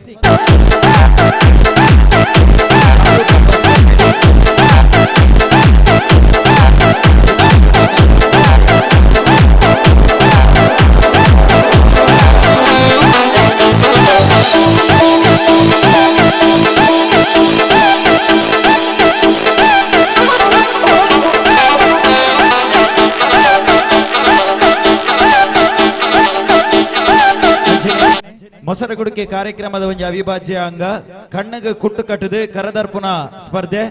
ಮೊಸರಗುಡುಕೆ ಕಾರ್ಯಕ್ರಮದ ಒಂಜಿ ಅವಿಭಾಜ್ಯ ಅಂಗ ಕಣ್ಣಗ ಕುಟ್ಟು ಕಟ್ಟದು ಕರದರ್ಪುನ ಸ್ಪರ್ಧೆ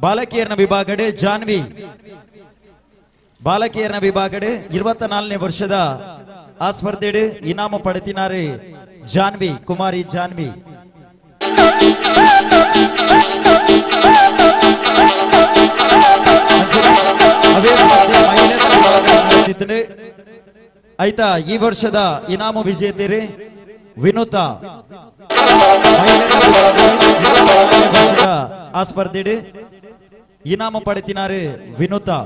ಬಾಲಕಿಯರ್ನ ವಿಭಾಗಡೆ ಜಾನ್ವಿ ಬಾಲಕಿಯರ್ನ ವಿಭಾಗಡೆ 24ನೇ ವರ್ಷದ ಆ ಸ್ಪರ್ಧೆಡು ಇನಾಮು ಪಡೆತಿನಾರೆ ಜಾನ್ವಿ ಕುಮಾರಿ ಜಾನ್ವಿ. ಅದೇ ಸ್ಪರ್ಧೆ ಮಹಿಳೆಯರ ವಿಭಾಗದಲ್ಲಿ ನಡೆದಿತ್ತು. ಆಯ್ತಾ ಈ ವರ್ಷದ ಇನಾಮು ವಿಜೇತರಿ ವಿನುತಾ ವರ್ಷದ ಆ ಸ್ಪರ್ಧೆಡು ಇನಾಮು ಪಡೆತಿನಾರೆ ವಿನುತಾ.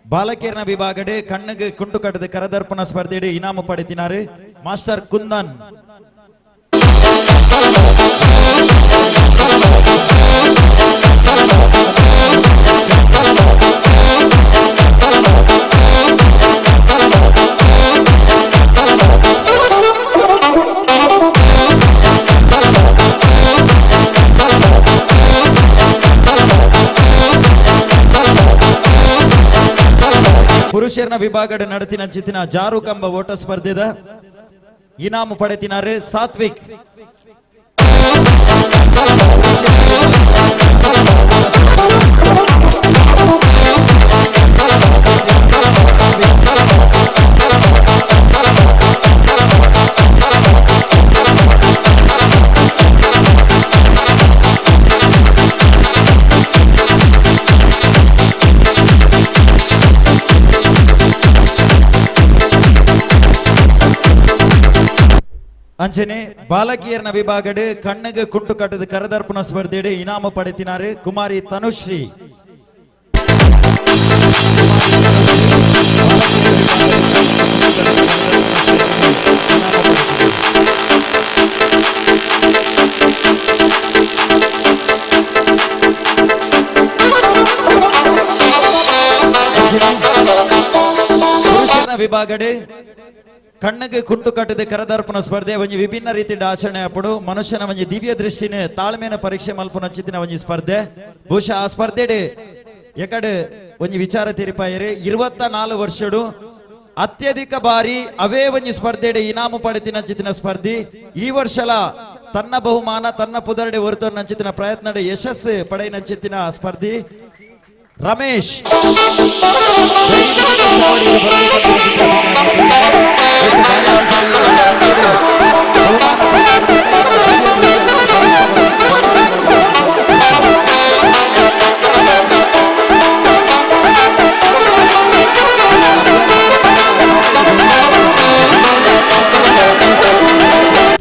ಬಾಲಕಿಯರ್ನ ವಿಭಾಗಡೆ ಕಣ್ಣಿಗೆ ಕುಂಟು ಕಟ್ಟದ ಕರದರ್ಪಣ ಸ್ಪರ್ಧೆಡೆ ಇನಾಮು ಪಡೆತಿನಾರು ಮಾಸ್ಟರ್ ಕುಂದನ್. ಪುರುಷರನ ವಿಭಾಗದ ನಡತಿನ ಚಿತ್ತಿನ ಜಾರು ಕಂಬ ಓಟ ಸ್ಪರ್ಧೆದ ಇನಾಮು ಪಡೆತಿನಾರು ಸಾತ್ವಿಕ್. ಅಂಚನೆ ಬಾಲಕಿಯರ್ನ ವಿಭಾಗಡು ಕಣ್ಣಗೆ ಕುಂಟು ಕಟ್ಟದ ಕರದರ್ಪಣ ಸ್ಪರ್ಧೆಡು ಇನಾಮು ಪಡೆತಿನಾರು ಕುಮಾರಿ ತನುಶ್ರೀ. ಪುರುಷರ ವಿಭಾಗಡು ಕಣ್ಣಗೆ ಕುಂಟು ಕಟ್ಟದ ಕರದರ್ಪಣ ಸ್ಪರ್ಧೆ ಒಂಜಿ ವಿಭಿನ್ನ ರೀತಿಯ ಆಚರಣೆ ಅಪ್ಪಡು ಮನುಷ್ಯನ ಒಂಜಿ ದಿವ್ಯ ದೃಷ್ಟಿನ ತಾಳ್ಮೆನ ಪರೀಕ್ಷೆ ಮಲ್ಪುನ ಚಿತ್ತಿನ ಒಂಜಿ ಸ್ಪರ್ಧೆ. ಬಹುಶಃ ಆ ಸ್ಪರ್ಧೆಡೆ ಎಕಡೆ ಒಂಜಿ ವಿಚಾರ ತಿರಿಪಾಯರು 24 ವರ್ಷಡು ಅತ್ಯಧಿಕ ಬಾರಿ ಅವೇ ಒಂಜಿ ಸ್ಪರ್ಧೆಡೆ ಇನಾಮು ಪಡೆತಿನ ಚಿತ್ತಿನ ಸ್ಪರ್ಧಿ ಈ ವರ್ಷಲ ತನ್ನ ಬಹುಮಾನ ತನ್ನ ಪುದರಡೆ ಹೊರತು ನಂಚಿತಿನ ಪ್ರಯತ್ನ ಯಶಸ್ಸು ಪಡೆಯಿನ ಚಿತ್ತಿನ ಸ್ಪರ್ಧಿ ರಮೇಶ್.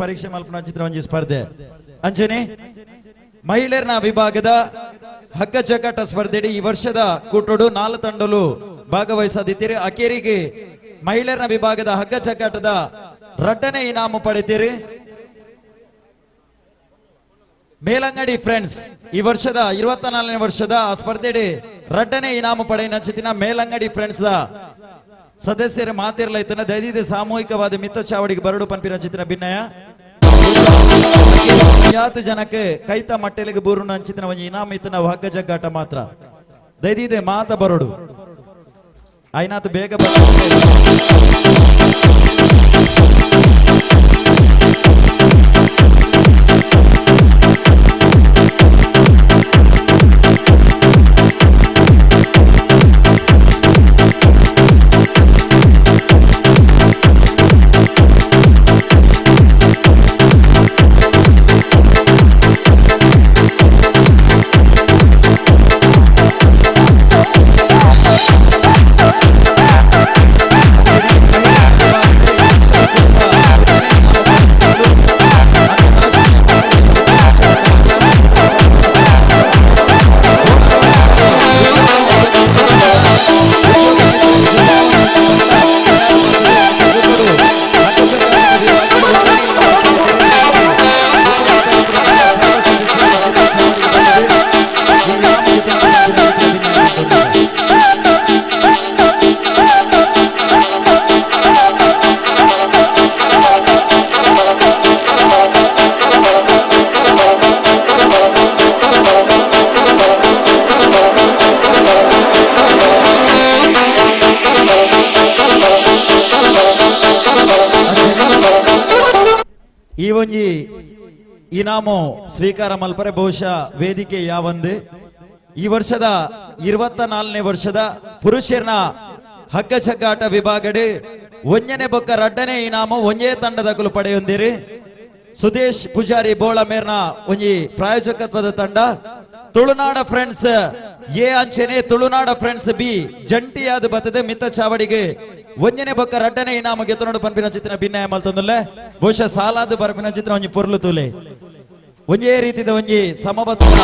ಪರೀಕ್ಷೆ ಮಲ್ಪನ ಚಿತ್ರ ಒಂಜಿ ಸ್ಪರ್ಧೆ. ಅಂಚನೆ ಮಹಿಳೆಯರ್ನ ವಿಭಾಗದ ಹಗ್ಗ ಜಗ್ಗಾಟ ಸ್ಪರ್ಧೆಡಿ ಈ ವರ್ಷದ ಕೂಟೋಡು 4 ತಂಡಲು ಭಾಗವಹಿಸದಿದ್ದೀರಿ. ಅಕೇರಿಗೆ ಮಹಿಳೆಯರ್ನ ವಿಭಾಗದ ಹಗ್ಗ ಜಗ್ಗಾಟದ 2ನೇ ಇನಾಮು ಪಡೆತೀರಿ ಮೇಲಂಗಡಿ ಫ್ರೆಂಡ್ಸ್. ಈ ವರ್ಷದ 24ನೇ ವರ್ಷದ ಆ ಸ್ಪರ್ಧೆಡಿ 2ನೇ ಇನಾಮು ಪಡೆಯ ಮೇಲಂಗಡಿ ಫ್ರೆಂಡ್ಸ್ ಸದಸ್ಯರ ಮಾತಿರ್ಲೈತನ ದೈದಿದೆ ಸಾಮೂಹಿಕವಾದ ಮಿತ್ತ ಚಾವಡಿಗೆ ಬರಡು ಪನ್ಪಿನ ಚಿತ್ರ ಭಿನ್ನಯ ಜನಕ್ಕೆ ಕೈತ ಮಟ್ಟೆಲಿಗೆ ಬೂರುನ ಅಂಚಿತನ ಒಂಜಿ ಇನಾಮ ಇತ್ತನ ಹಗ್ಗ ಜಗ್ಗಾಟ ಮಾತ್ರ ದೈದಿದೆ ಮಾತ ಬರಡು ಐನಾತ್ ಬೇಗ ಈ ಒಂಜಿ ಇನಾಮು ಸ್ವೀಕಾರ ಮಲ್ಪರೆ ಬಹುಶಃ ವೇದಿಕೆ ಯಾವಂದು ಈ ವರ್ಷದ 24ನೇ ವರ್ಷದ ಪುರುಷರನ ಹಗ್ಗ ಜಗ್ಗಾಟ ವಿಭಾಗಡೆ ಒಂಜನೆ ಬೊಕ್ಕ ರಡ್ಡನೆ ಇನಾಮು ಒಂಜೇ ತಂಡದಕುಲು ಪಡೆಯೊಂದಿರಿ. ಸುದೇಶ್ ಪೂಜಾರಿ ಬೋಳ ಮೇರ್ನ ಒಂಜಿ ಪ್ರಾಯೋಜಕತ್ವದ ತಂಡ ತುಳುನಾಡ ಫ್ರೆಂಡ್ಸ್ ಎ ಅಂಚನೆ ತುಳುನಾಡ ಫ್ರೆಂಡ್ಸ್ ಬಿ ಜಂಟಿಯಾದ ಬತ್ತದೆ ಮಿತ್ತ ಚಾವಡಿಗೆ ಒಂಜನೆ ಬೊಕ್ಕ ರಡ್ಡನೆ ಇನಾಮು ಗೆತ್ತನೋಡು ಪನ್ಪಿನ ಚಿತ್ರ ಭಿನ್ನಾಯ ಮಲ್ತೊಂದುಲ್ಲೆ. ಬಹುಶಃ ಸಾಲಾದ ಬರ್ಪಿನ ಚಿತ್ರ ಒಂಜಿ ಪೊರ್ಲು ತೂಲೆ ಒಂಜೇ ರೀತಿದ ಒಂಜಿ ಸಮವಸ್ತ್ರ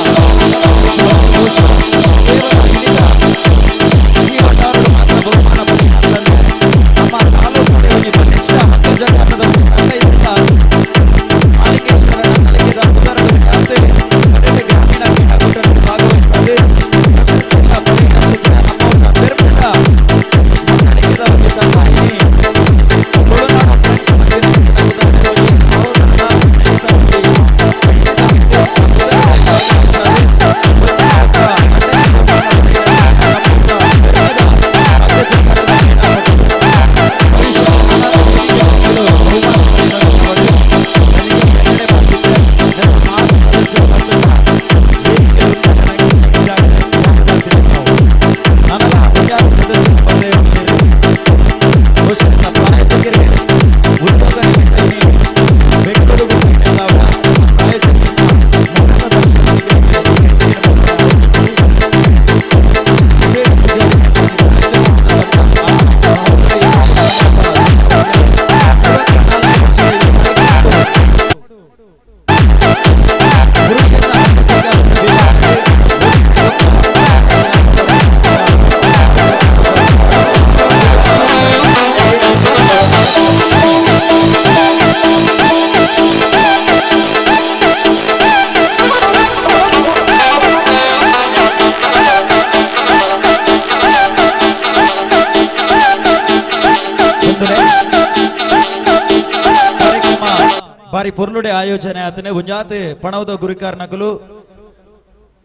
ಬಾರಿ ಪೊರ್ಲುಡೆ ಆಯೋಜನೆ ಆತನೆ ಒಂಜಾತೆ ಪಣವದ ಗುರಿಕಾರ್ನಕಲು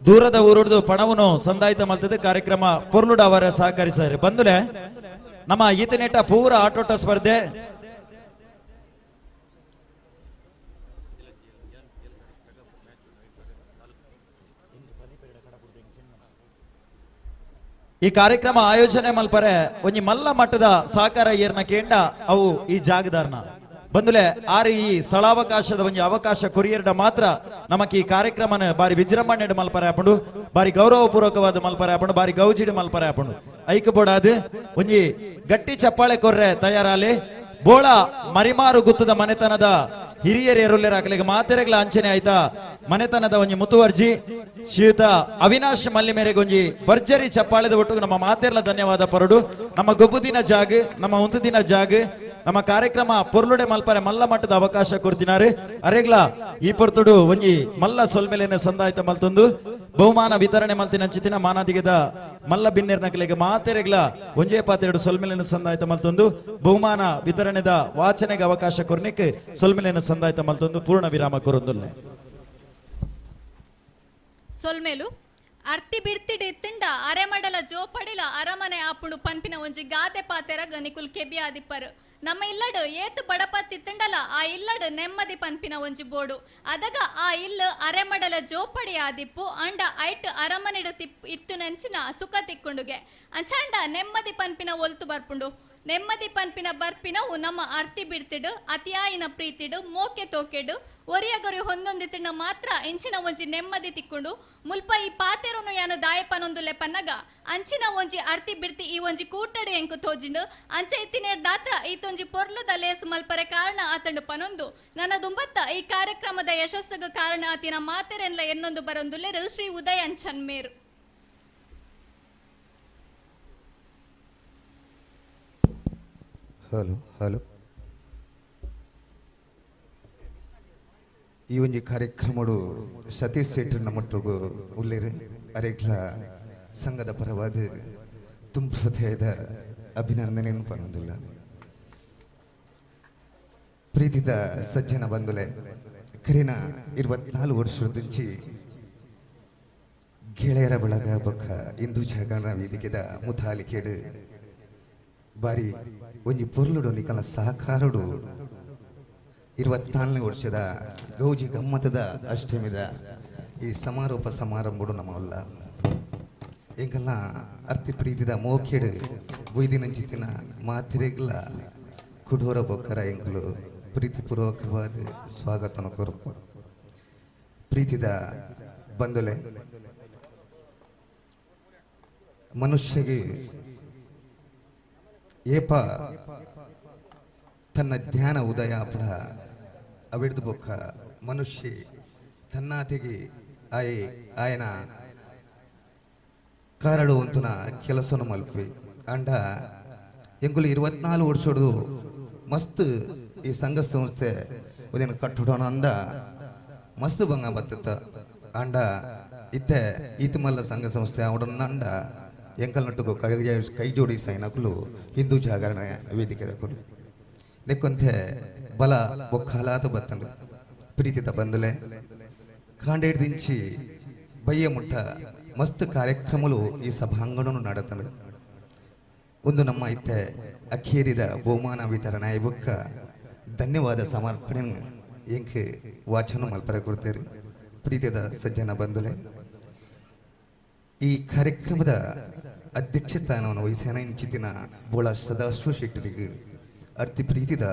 ದೂರದ ಊರುಡ್ದು ಪಣವನ್ನು ಸಂದಾಯಿತ ಮಲ್ತದೆ ಕಾರ್ಯಕ್ರಮ ಪೊರ್ಲುಡ ಅವರ ಸಹಕರಿಸಿದ್ದಾರೆ. ಬಂದುಲೆ ನಮ್ಮ ಈತನೇಟ ಪೂರ ಆಟೋಟ ಸ್ಪರ್ಧೆ ಈ ಕಾರ್ಯಕ್ರಮ ಆಯೋಜನೆ ಮಲ್ಪರೆ ಒಂಜಿ ಮಲ್ಲ ಮಟ್ಟದ ಸಹಕಾರ ಏರ್ನ ಕೇಂಡ ಅವು ಈ ಜಾಗದಾರ್ನ ಬಂದುಲೆ ಆರು ಈ ಸ್ಥಳಾವಕಾಶದ ಒಂಜಿ ಅವಕಾಶ ಕೊರಿಯರ್ಡ ಮಾತ್ರ ನಮಕ್ ಈ ಕಾರ್ಯಕ್ರಮನ ಬಾರಿ ವಿಜೃಂಭಣೆ ಮಲ್ಪರೆ ಆಪುಂಡು, ಬಾರಿ ಗೌರವಪೂರ್ವಕವಾದ ಮಲ್ಪರೆ ಆಪುಂಡು, ಬಾರಿ ಗೌಜಿಡ್ ಮಲ್ಪರೆ ಆಪುಂಡು. ಐಕ್ ಬೋಡಾದ್ ಒಂಜಿ ಗಟ್ಟಿ ಚಪ್ಪಾಳೆ ಕೊರ್ರೆ ತಯಾರಾಲೆ. ಬೋಳ ಮರಿಮಾರು ಗುತ್ತದ ಮನೆತನದ ಹಿರಿಯರು ಎರುಲ್ಲೇರ ಅಕಲೆಗೆ ಮಾತೆರೆಗ್ಲ ಅಂಚನೆ ಆಯ್ತಾ ಮನೆತನದ ಒಂಜಿ ಮುತುವರ್ಜಿ ಶ್ರೀಯುತ ಅವಿನಾಶ್ ಮಲ್ಲಿ ಮೇರೆಗೆ ಒಂಜಿ ಭರ್ಜರಿ ಚಪ್ಪಾಳೆದ ಒಟ್ಟಿಗೆ ನಮ್ಮ ಮಾತೆರ್ಲ ಧನ್ಯವಾದ ಪರಡು. ನಮ್ಮ ಗೊಬ್ಬುದಿನ ಜಾಗ, ನಮ್ಮ ಉಂತುದಿನ ಜಾಗ, ನಮ್ಮ ಕಾರ್ಯಕ್ರಮ ಪೊರ್ಲುಡೆ ಮಲ್ಪರೆ ಮಲ್ಲ ಮಟ್ಟದ ಅವಕಾಶ ಕೊಡ್ತಿನಾರೆ. ಅರೆಗ್ಲ ಈ ಪೊರ್ತುಡು ಒಂಜಿ ಮಲ್ಲ ಸೊಲ್ಮೆಲೆನ ಸಂದಾಯ್ತ ಮಲ್ತೊಂದು ಬಹುಮಾನ ವಿತರಣೆ ಮಲ್ತಿನ ಅಂಚಿತಿನ ಮಾನಾದಿಗದ ಮಲ್ಲ ಬಿನ್ನೆರ್ನಕಲೆಗೆ ಮಾತೆರೆಗ್ಲ ಒಂಜೇ ಪಾತೆರಡು ಸೊಲ್ಮೆಲೆನ ಸಂದಾಯ್ತ ಮಲ್ತೊಂದು ಬಹುಮಾನ ವಿತರಣೆದ ವಾಚನೆಗೆ ಅವಕಾಶ ಕೊರ್ನಿಕ್ ಸೊಲ್ಮೆಲೆನ ಸಂದಾಯ್ತ ಮಲ್ತೊಂದು ಪೂರ್ಣ ವಿರಾಮ ಕೊರೊಂದುಲ್ಲೆ. ಸೊಲ್ಮೇಲು ಅರ್ತಿ ಬಿಡ್ತಿಡಿ ತಿಂಡ ಅರೆಮಡಲ ಜೋಪಡಿಲ ಅರಮನೆ ಆಪುಣು ಪನ್ಪಿನ ಒಂಜಿ ಗಾದೆ ಪಾತೆರಗ ನಿಕುಲ್ ಕೆಬಿಯಾದಿಪ್ಪರು. ನಮ್ಮ ಇಲ್ಲಡು ಏತು ಬಡಪತ್ತಿ ತಿಂಡಲ ಆ ಇಲ್ಲಡು ನೆಮ್ಮದಿ ಪನ್ಪಿನ ಒಂಜಿ ಬೋಡು ಅದಗ ಆ ಇಲ್ಲು ಅರೆಮಡಲ ಜೋಪಡಿ ಆದಿಪ್ಪು ಅಂಡ ಐಟ್ ಅರಮನೆಡು ತಿಪ್ ಇತ್ತು ನೆಂಚಿನ ಸುಖ ತಿಕ್ಕೊಂಡುಗೆ ಅಂಚಾಂಡ ನೆಮ್ಮದಿ ಪನ್ಪಿನ ಒಲ್ತು ಬರ್ಪುಂಡು. ನೆಮ್ಮದಿ ಪನ್ಪಿನ ಬರ್ಪಿನವು ನಮ್ಮ ಅರ್ತಿ ಬಿಡ್ತಿಡು ಅತಿಯಾಯಿನ ಪ್ರೀತಿಡು ಮೋಕೆ ತೋಕೆಡು ಒರಿಯಗೊರಿ ಹೊಂದೊಂದಿ ತಿಣ್ಣ ಮಾತ್ರ ಇಂಚಿನ ಒಂಜಿ ನೆಮ್ಮದಿ ತಿಕ್ಕೊಂಡು ಮುಲ್ಪ ಈ ಪಾತೆರುನು ಯಾನು ದಾಯಪನೊಂದುಲೆ ಪನ್ನಗ ಅಂಚಿನ ಒಂಜಿ ಅರ್ತಿ ಬಿಡ್ತಿ ಈ ಒಂಜಿ ಕೂಟಡು ಎಂಕು ತೋಜಿಂಡು ಅಂಚ ಇತ್ತಿನೇರ್ ದಾತ್ರ ಈತೊಂಜಿ ಪೊರ್ಲುದ ಲೇಸ್ ಮಲ್ಪರೆ ಕಾರಣ ಆತಂಡು ಪನೊಂದು ನನ್ನ ದುಂಬತ್ತ ಈ ಕಾರ್ಯಕ್ರಮದ ಯಶಸ್ಸಿಗೆ ಕಾರಣ ಆತಿನ ಮಾತೆರೆನ್ಲ ಎನ್ನೊಂದು ಬರೊಂದುಲ್ಲೆರು ಶ್ರೀ ಉದಯ್ ಅಂಚನ್ ಮೇರು. ಹಲೋ ಹಲೋ, ಈ ಒಂಜಿ ಕಾರ್ಯಕ್ರಮಡು ಸತೀಶ್ ಶೆಟ್ಟರ್ ನಮ್ಮೊಟ್ಟಿಗೂ ಉಲ್ಲೇರು ಅರೇಗ್ಲ ಸಂಘದ ಪರವಾದ ತುಂಬ ಹೃದಯದ ಅಭಿನಂದನೆಯನ್ನು ಪನ್ನೊಂದಿಲ್ಲ. ಪ್ರೀತಿದ ಸಜ್ಜನ ಬಂದುಲೆ ಕರಿನ 24 ವರ್ಷದಿಂಚಿ ಗೆಳೆಯರ ಬಳಗ ಬೊಕ್ಕ ಹಿಂದೂ ಜಾಗರಣ ವೇದಿಕೆದ ಮುತಾಲಿಕೆಡು ಬಾರಿ ಒಂಜಿ ಪೊರ್ಲುಡು ನಿಕಲ ಸಹಕಾರುಡು 24ನೇ ವರ್ಷದ ಗೌಜಿ ಗಮ್ಮತದ ಅಷ್ಟಮಿದ ಈ ಸಮಾರೋಪ ಸಮಾರಂಭಡು ನಮ್ಮಲ್ಲ ಎಂಕಲ್ನ ಅರ್ತಿ ಪ್ರೀತಿದ ಮೋಖೆಡು ಬುಯ್ದಿನಂಚಿತ್ತಿನ ಮಾತಿರೆಗ್ಲ ಕುಡೋರ ಬೊಕ್ಕರ ಎಂಕಲು ಪ್ರೀತಿಪೂರ್ವಕವಾದ ಸ್ವಾಗತನ ಕೊರಪ. ಪ್ರೀತಿದ ಬಂಧುಲೆ, ಮನುಷ್ಯಗೆ ಏಪ ತನ್ನ ಜ್ಞಾನ ಉದಯ ಅಪಡ ಅವಿಡ್ದು ಬೊಕ್ಕ ಮನುಷ್ಯ ತನ್ನಾತಿಗೆ ಆಯ್ ಆಯನ ಕಾರಡು ಅಂತನ ಕೆಲಸನು ಮಲ್ಪಿ ಅಂಡ ಎಂಕುಲು 24 ವರ್ಷದ್ದು ಮಸ್ತ್ ಈ ಸಂಘ ಸಂಸ್ಥೆ ಉದಯನ ಕಟ್ಟಡೋಣ ಅಂದ ಮಸ್ತ್ ಬಂಗ ಬತ್ತ ಅಂಡ ಇತ್ತೆ ಈತಮಲ್ಲ ಸಂಘ ಸಂಸ್ಥೆ ಅವಡನ್ನ ಅಂಡ ಎಂಕಲ್ ನಟ್ಟುಗು ಕೈ ಜೋಡಿ ಸೈನಕುಲು ಹಿಂದೂ ಜಾಗರಣೆ ವೇದಿಕೆ ದಕುಲು ನೆಕ್ಕೊಂತೆ ಬಲ ಬೊಕ್ಕಲಾತ ಬತ್ತಂಡು. ಪ್ರೀತಿತ ಬಂದಲೆ ಕಾಂಡೇಡ್ದಿಂಚಿ ಬಯ್ಯ ಮುಟ್ಟ ಮಸ್ತ್ ಕಾರ್ಯಕ್ರಮಗಳು ಈ ಸಭಾಂಗಣನು ನಡತಂಡು. ಒಂದು ನಮ್ಮ ಇತ್ತೆ ಅಖೇರಿದ ಬಹುಮಾನ ವಿತರಣೆ ಬೊಕ್ಕ ಧನ್ಯವಾದ ಸಮರ್ಪಣೆ ಎಂಕ್ ವಾಚನ ಮಲ್ಪರೆ ಕೊಡ್ತೇರಿ. ಪ್ರೀತಿದ ಸಜ್ಜನ ಬಂಧುಲೆ, ಈ ಕಾರ್ಯಕ್ರಮದ ಅಧ್ಯಕ್ಷ ಸ್ಥಾನವನ್ನು ವಹಿಸ್ಯಾನ ಇಂಚಿತಿನ ಬೋಳ ಸದಾಶಿವ ಶೆಟ್ಟರಿಗೆ ಅರ್ತಿ ಪ್ರೀತಿದ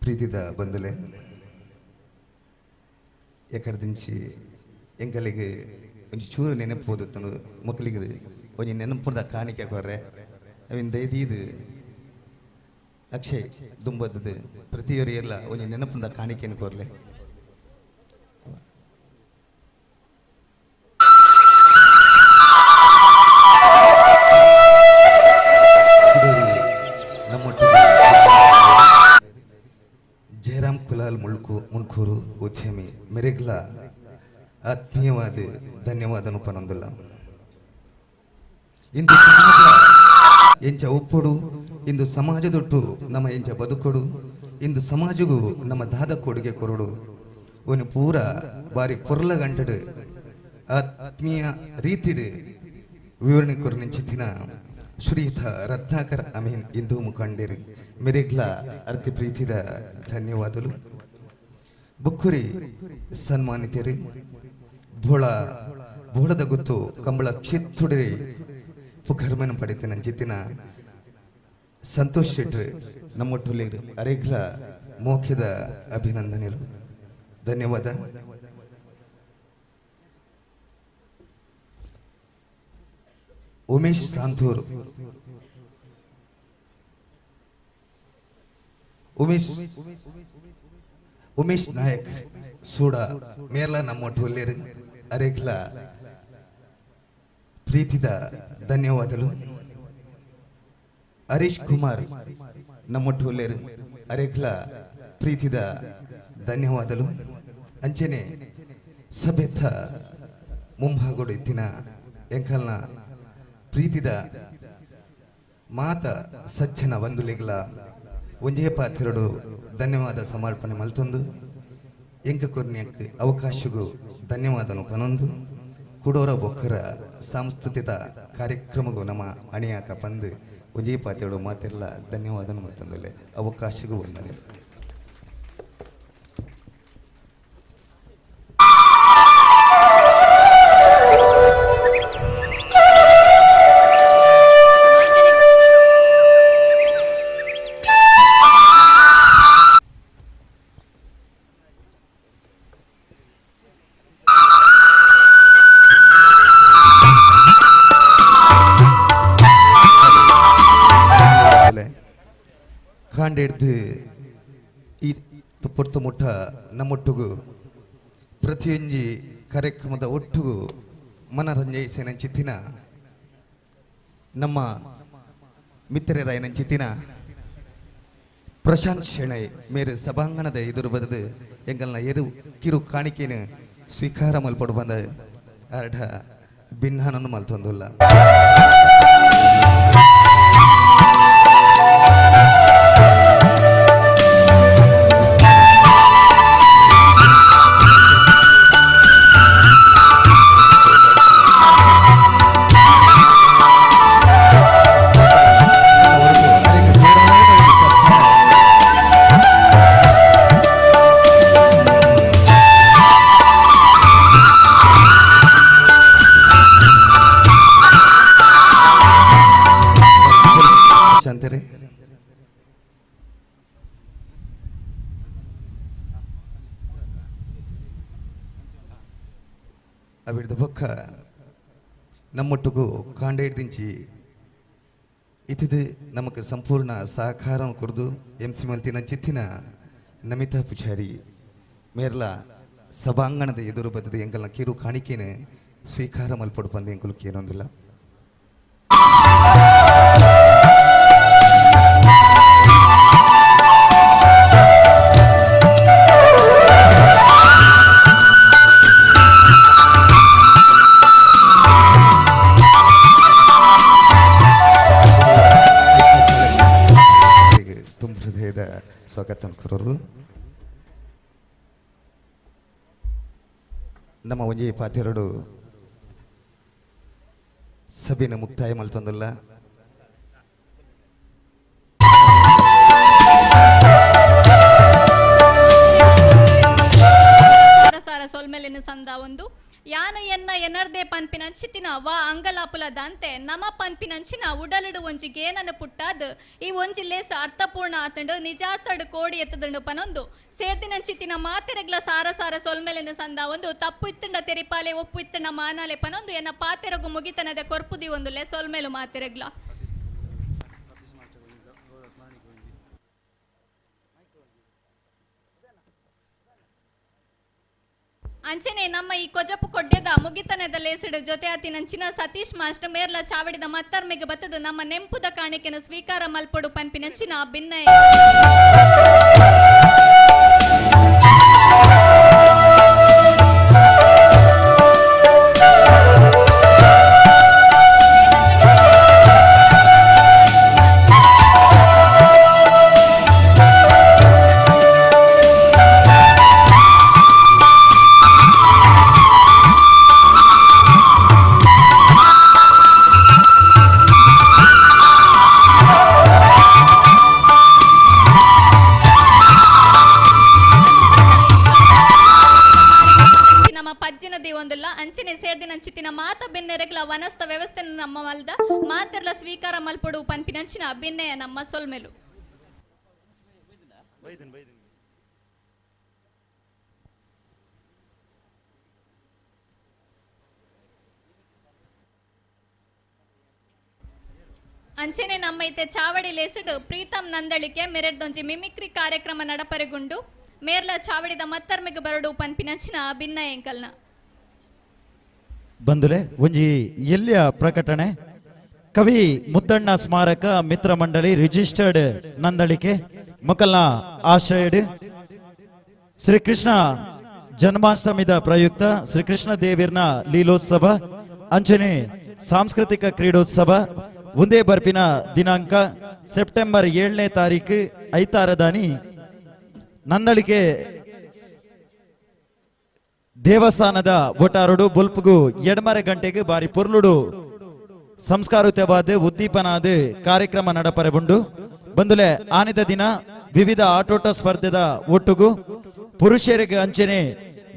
ಪ್ರೀತಿದ ಬಂಧುಲೆ, ಎಕಡ್ದಿಂಚಿ ಎಂಕಲಿಗೆ ಒಂಜಿ ಚೂರು ನೆನಪು ಓದುತ್ತನು ಮಕ್ಕಳಿಗೆ ಒಂಜಿ ನೆನಪುದ ಕಾಣಿಕೆ ಕೊರ್ರೆ ಅವಿನ ದೈದೀದು ಅಕ್ಷಯ್ ದುಂಬದ್ದು ಪ್ರತಿಯೊರಿ ಎಲ್ಲ ಒಂಜಿ ನೆನಪುದ ಕಾಣಿಕೆಯನ್ನು ಕೊರ್ಲೆ. ಜಯರಾಮ್ ಕುಲಾಲ್ ಮುಳ್ಕೂರು ಉದ್ಯಮಿ ಮೆರೆಗ್ಲ ಆತ್ಮೀಯವಾದ ಧನ್ಯವಾದನು ಪನೊಂದುಲ್ಲ. ಇಂದು ಸಮಾಜ ಎಂಚ ಒಪ್ಪೊಡು, ಇಂದು ಸಮಾಜದೊಟ್ಟು ನಮ್ಮ ಎಂಚ ಬದುಕೊಡು, ಇಂದು ಸಮಾಜಗೂ ನಮ್ಮ ದಾದ ಕೊಡುಗೆ ಕೊರಡು ಒಂದು ಪೂರ ಬಾರಿ ಪೊರ್ಲ ಗಂಟಡು ಆತ್ಮೀಯ ರೀತಿಡು ವಿವರಣೆ ಕೊರನಿಂಚಿತ್ತಿನ ಶ್ರೀಯುತ ರತ್ನಾಕರ್ ಅಮೀನ್ ಇಂದು ಮುಖಂಡರು ಮೆರೆಗ್ಲ ಅರ್ತಿ ಪ್ರೀತಿದ ಧನ್ಯವಾದಲು. ಬುಕ್ಕುರಿ ಸನ್ಮಾನಿತರು ಭೋಳ ಭೋಳದ ಗೊತ್ತು ಕಂಬಳ ಕ್ಷೇತ್ರುಡಿ ಪುಖರ್ಮನ ಪಡೆತಿನ ಜಿತ್ತಿನ ಸಂತೋಷ್ ಶೆಟ್ರು ನಮ್ಮೊಟ್ಟುಲೇರು ಅರೆಗ್ಲ ಮೋಖ್ಯದ ಅಭಿನಂದನೆಗಳು ಧನ್ಯವಾದ. ಉಮೇಶ್ ಸಾಂತೂರ್, ಉಮೇಶ್ ನಾಯಕ್ ಸೂಡ ಮೇರ್ಲ ನಮ್ಮೊಟ್ಟುಲೇರು ಅರೆಗ್ಲ ಪ್ರೀತಿದ ಧನ್ಯವಾದಗಳು. ಹರೀಶ್ ಕುಮಾರ್ ನಮ್ಮೊಟ್ಟುಲೇರು ಅರೆಗ್ಲ ಪ್ರೀತಿದ ಧನ್ಯವಾದಗಳು. ಅಂಚನೆ ಸಭೆತ ಮುಂಭಾಗೋಡು ಇತ್ತಿನ ಎಂಕಲ್ನ ಪ್ರೀತಿದ ಮಾತ ಸಜ್ಜನ ಬಂಧುಲಿಗ್ಲ ಒಂಜೇ ಪಾತ್ರಡು ಧನ್ಯವಾದ ಸಮರ್ಪಣೆ ಮಲ್ತೊಂದು ಎಂಕ ಕೊರ್ನ್ಯಕ್ ಅವಕಾಶಗೂ ಧನ್ಯವಾದನು ಪನೊಂದು ಕುಡೋರ ಬೊಕ್ಕರ ಸಾಂಸ್ಕೃತಿಕ ಕಾರ್ಯಕ್ರಮಗೂ ನಮ್ಮ ಅಣಿಯಾಕ ಪಂದು ಒಂಜೇ ಪಾತ್ರಡು ಮಾತೆಲ್ಲ ಧನ್ಯವಾದನು ಮಲ್ತೊಂದುಲ್ಲೆ ಅವಕಾಶಗೂ ವಂದನೆ. ಕಾಂಡೆಡ್ದು ಈ ಪೊರ್ತು ಮುಟ್ಟ ನಮ್ಮೊಟ್ಟುಗು ಪ್ರತಿಯೊಂಜಿ ಕಾರ್ಯಕ್ರಮದ ಒಟ್ಟುಗು ಮನರಂಜಿಸಿನಂಚಿತ್ತಿನ ನಮ್ಮ ಮಿತ್ರರಾಯನಂಚಿತ್ತಿನ ಪ್ರಶಾಂತ್ ಶೆಣೈ ಮೇರು ಸಭಾಂಗಣದ ಎದುರು ಬದದು ಎಂಗಲ್ನ ಎರು ಕಿರು ಕಾಣಿಕೆಯನ್ನು ಸ್ವೀಕಾರ ಮಲ್ಪಡು ಬಂದ ಅರ್ಧ ಭಿನ್ನಾನನ್ನು ಮಲ್ತೊಂದುಲ್ಲ. ಅವಿಡ್ದ ಬೊಕ್ಕ ನಮ್ಮೊಟ್ಟುಗು ಕಾಂಡೇಡ್ದಿಂಚಿ ಇತಿದು ನಮಕ್ ಸಂಪೂರ್ಣ ಸಹಕಾರ ಕೊಡ್ದು ಎಂ ಸಿ ಮಲ್ತಿನ ಚಿತ್ತಿನ ನಮಿತಾ ಪೂಜಾರಿ ಮೇರ್ಲ ಸಭಾಂಗಣದ ಎದುರು ಬದ್ದದ ಎಂಕಲ್ನ ಕಿರು ಕಾಣಿಕೆನ ಸ್ವೀಕಾರ ಮಲ್ಪೊಡು ಪಂದು ಎಂಕುಲು ಕೇನೊಂದಿಲ್ಲ. ತುಂಬ ಹೃದಯದ ಸ್ವಾಗತ ಕೊರೋರು. ನಮ್ಮ ಒಂಜಿ ಪಾತೆರಡು ಸಭೆನ ಮುಕ್ತಾಯ ಮಲ್ತೊಂದಲ್ಲ. ಸಾರ ಸೊಲ್ಮೆಲಿನ ಸಂದ ಒಂದು ಯಾನ ಎನ್ನ ಎನರ್ದೆ ಪನ್ಪಿನಂಚಿತಿನ ವಾ ಅಂಗಲಾಪುಲ ದಾಂತೆ ನಮ ಪನ್ಪಿನಂಚಿನ ಉಡಲುಡು ಒಂಜಿ ಗೇನನ ಪುಟ್ಟಾದ್ ಈ ಒಂಜಿ ಲೇಸ ಅರ್ಥಪೂರ್ಣ ಆತಂಡು ನಿಜಾತಡು ಕೋಡಿ ಎತ್ತದಂಡು ಪನೊಂದು ಸೇರ್ದಿನಂಚಿತಿನ ಮಾತೆರಗ್ಲ ಸಾರ ಸಾರ ಸೊಲ್ಮೆಲಿನ ಸಂದ ಒಂದು ತಪ್ಪು ಇತ್ತಂಡ ತೆರಿಪಾಲೆ ಒಪ್ಪು ಇತ್ತಂಡ ಮಾನಾಲೆ ಪನೊಂದು ಎನ್ನ ಪಾತೆರಗು ಮುಗಿತನದ ಕೊರ್ಪುದಿ ಒಂದು ಲೇ ಸೊಲ್ಮೆಲು ಮಾತೆರಗ್ಲ. ಅಂಚನೆ ನಮ್ಮ ಈ ಕೊಜಪು ಕೊಡ್ಡೆದ ಮುಗಿತನದ ಲೇಸಿಡು ಜೊತೆ ಆತಿನಂಚಿನ ಸತೀಶ್ ಮಾಸ್ಟರ್ ಮೇರ್ಲ ಚಾವಡಿದ ಮತ್ತರ್ಮೆಗೆ ಬತ್ತದು ನಮ್ಮ ನೆಂಪುದ ಕಾಣಿಕೆನ ಸ್ವೀಕಾರ ಮಲ್ಪೊಡು ಪನ್ಪಿನಂಚಿನ ಭಿನ್ನ. ಅಂಚನೆ ಸೇರ್ದಿನಂಚಿತಿನ ಮಾತ ಬೆನ್ನೆರಗ್ಲ ವನಸ್ತ ವ್ಯವಸ್ಥೆ ನಮ್ಮ ಮಲ್ದ ಮಾತೆರ್ಲ ಸ್ವೀಕಾರ ಮಲ್ಪೊಡು ಪನ್ಪಿನಂಚಿನ ಬಿನ್ನೆಯ ನಮ್ಮ ಸೊಲ್ಮೆಲು. ಅಂಚನೆ ನಮ್ಮ ಇತ್ತೆ ಚಾವಡಿ ಲೇಸಿಡು ಪ್ರೀತಮ್ ನಂದಳಿಕೆ ಮೆರೆಡ್ದೊಂಜಿ ಮಿಮಿಕ್ರಿ ಕಾರ್ಯಕ್ರಮ ನಡಪರೆಗುಂಡು ಮೇರ್ಲ ಚಾವಡಿದ ಮತ್ತರ್ಮೆಗೆ ಬರಡು ಪನ್ಪಿನಂಚಿನ ಭಿನ್ನ ಎಂಕಲ್ನ. ಬಂದುಲೆ ಒಂಜಿ ಎಲ್ಲಿಯ ಪ್ರಕಟಣೆ. ಕವಿ ಮುದ್ದಣ್ಣ ಸ್ಮಾರಕ ಮಿತ್ರ ಮಂಡಳಿ ರಿಜಿಸ್ಟರ್ಡ್ ನಂದಳಿಕೆ ಮೊಕಲ್ನ ಆಶ್ರಯಡ್ ಶ್ರೀಕೃಷ್ಣ ಜನ್ಮಾಷ್ಟಮಿದ ಪ್ರಯುಕ್ತ ಶ್ರೀಕೃಷ್ಣ ದೇವಿರ್ನ ಲೀಲೋತ್ಸವ ಅಂಚನೆ ಸಾಂಸ್ಕೃತಿಕ ಕ್ರೀಡೋತ್ಸವ ಒಂದೇ ಬರ್ಪಿನ ದಿನಾಂಕ ಸೆಪ್ಟೆಂಬರ್ 7ನೇ ತಾರೀಕು ಐತಾರದಾನಿ ನಂದಳಿಕೆ ದೇವಸ್ಥಾನದ ಒಟಾರುಡು ಬೊಲ್ಪುಗು 2:30 ಗಂಟೆಗೆ ಬಾರಿ ಪೊರ್ಲುಡು ಸಂಸ್ಕಾರಯುತವಾದ ಉದ್ದೀಪನಾದ ಕಾರ್ಯಕ್ರಮ ನಡಪರೆ ಉಂಡು. ಬಂದುಲೆ ಆನಿದ ದಿನ ವಿವಿಧ ಆಟೋಟ ಸ್ಪರ್ಧೆದ ಒಟ್ಟುಗು ಪುರುಷರಿಗೆ ಅಂಚನೆ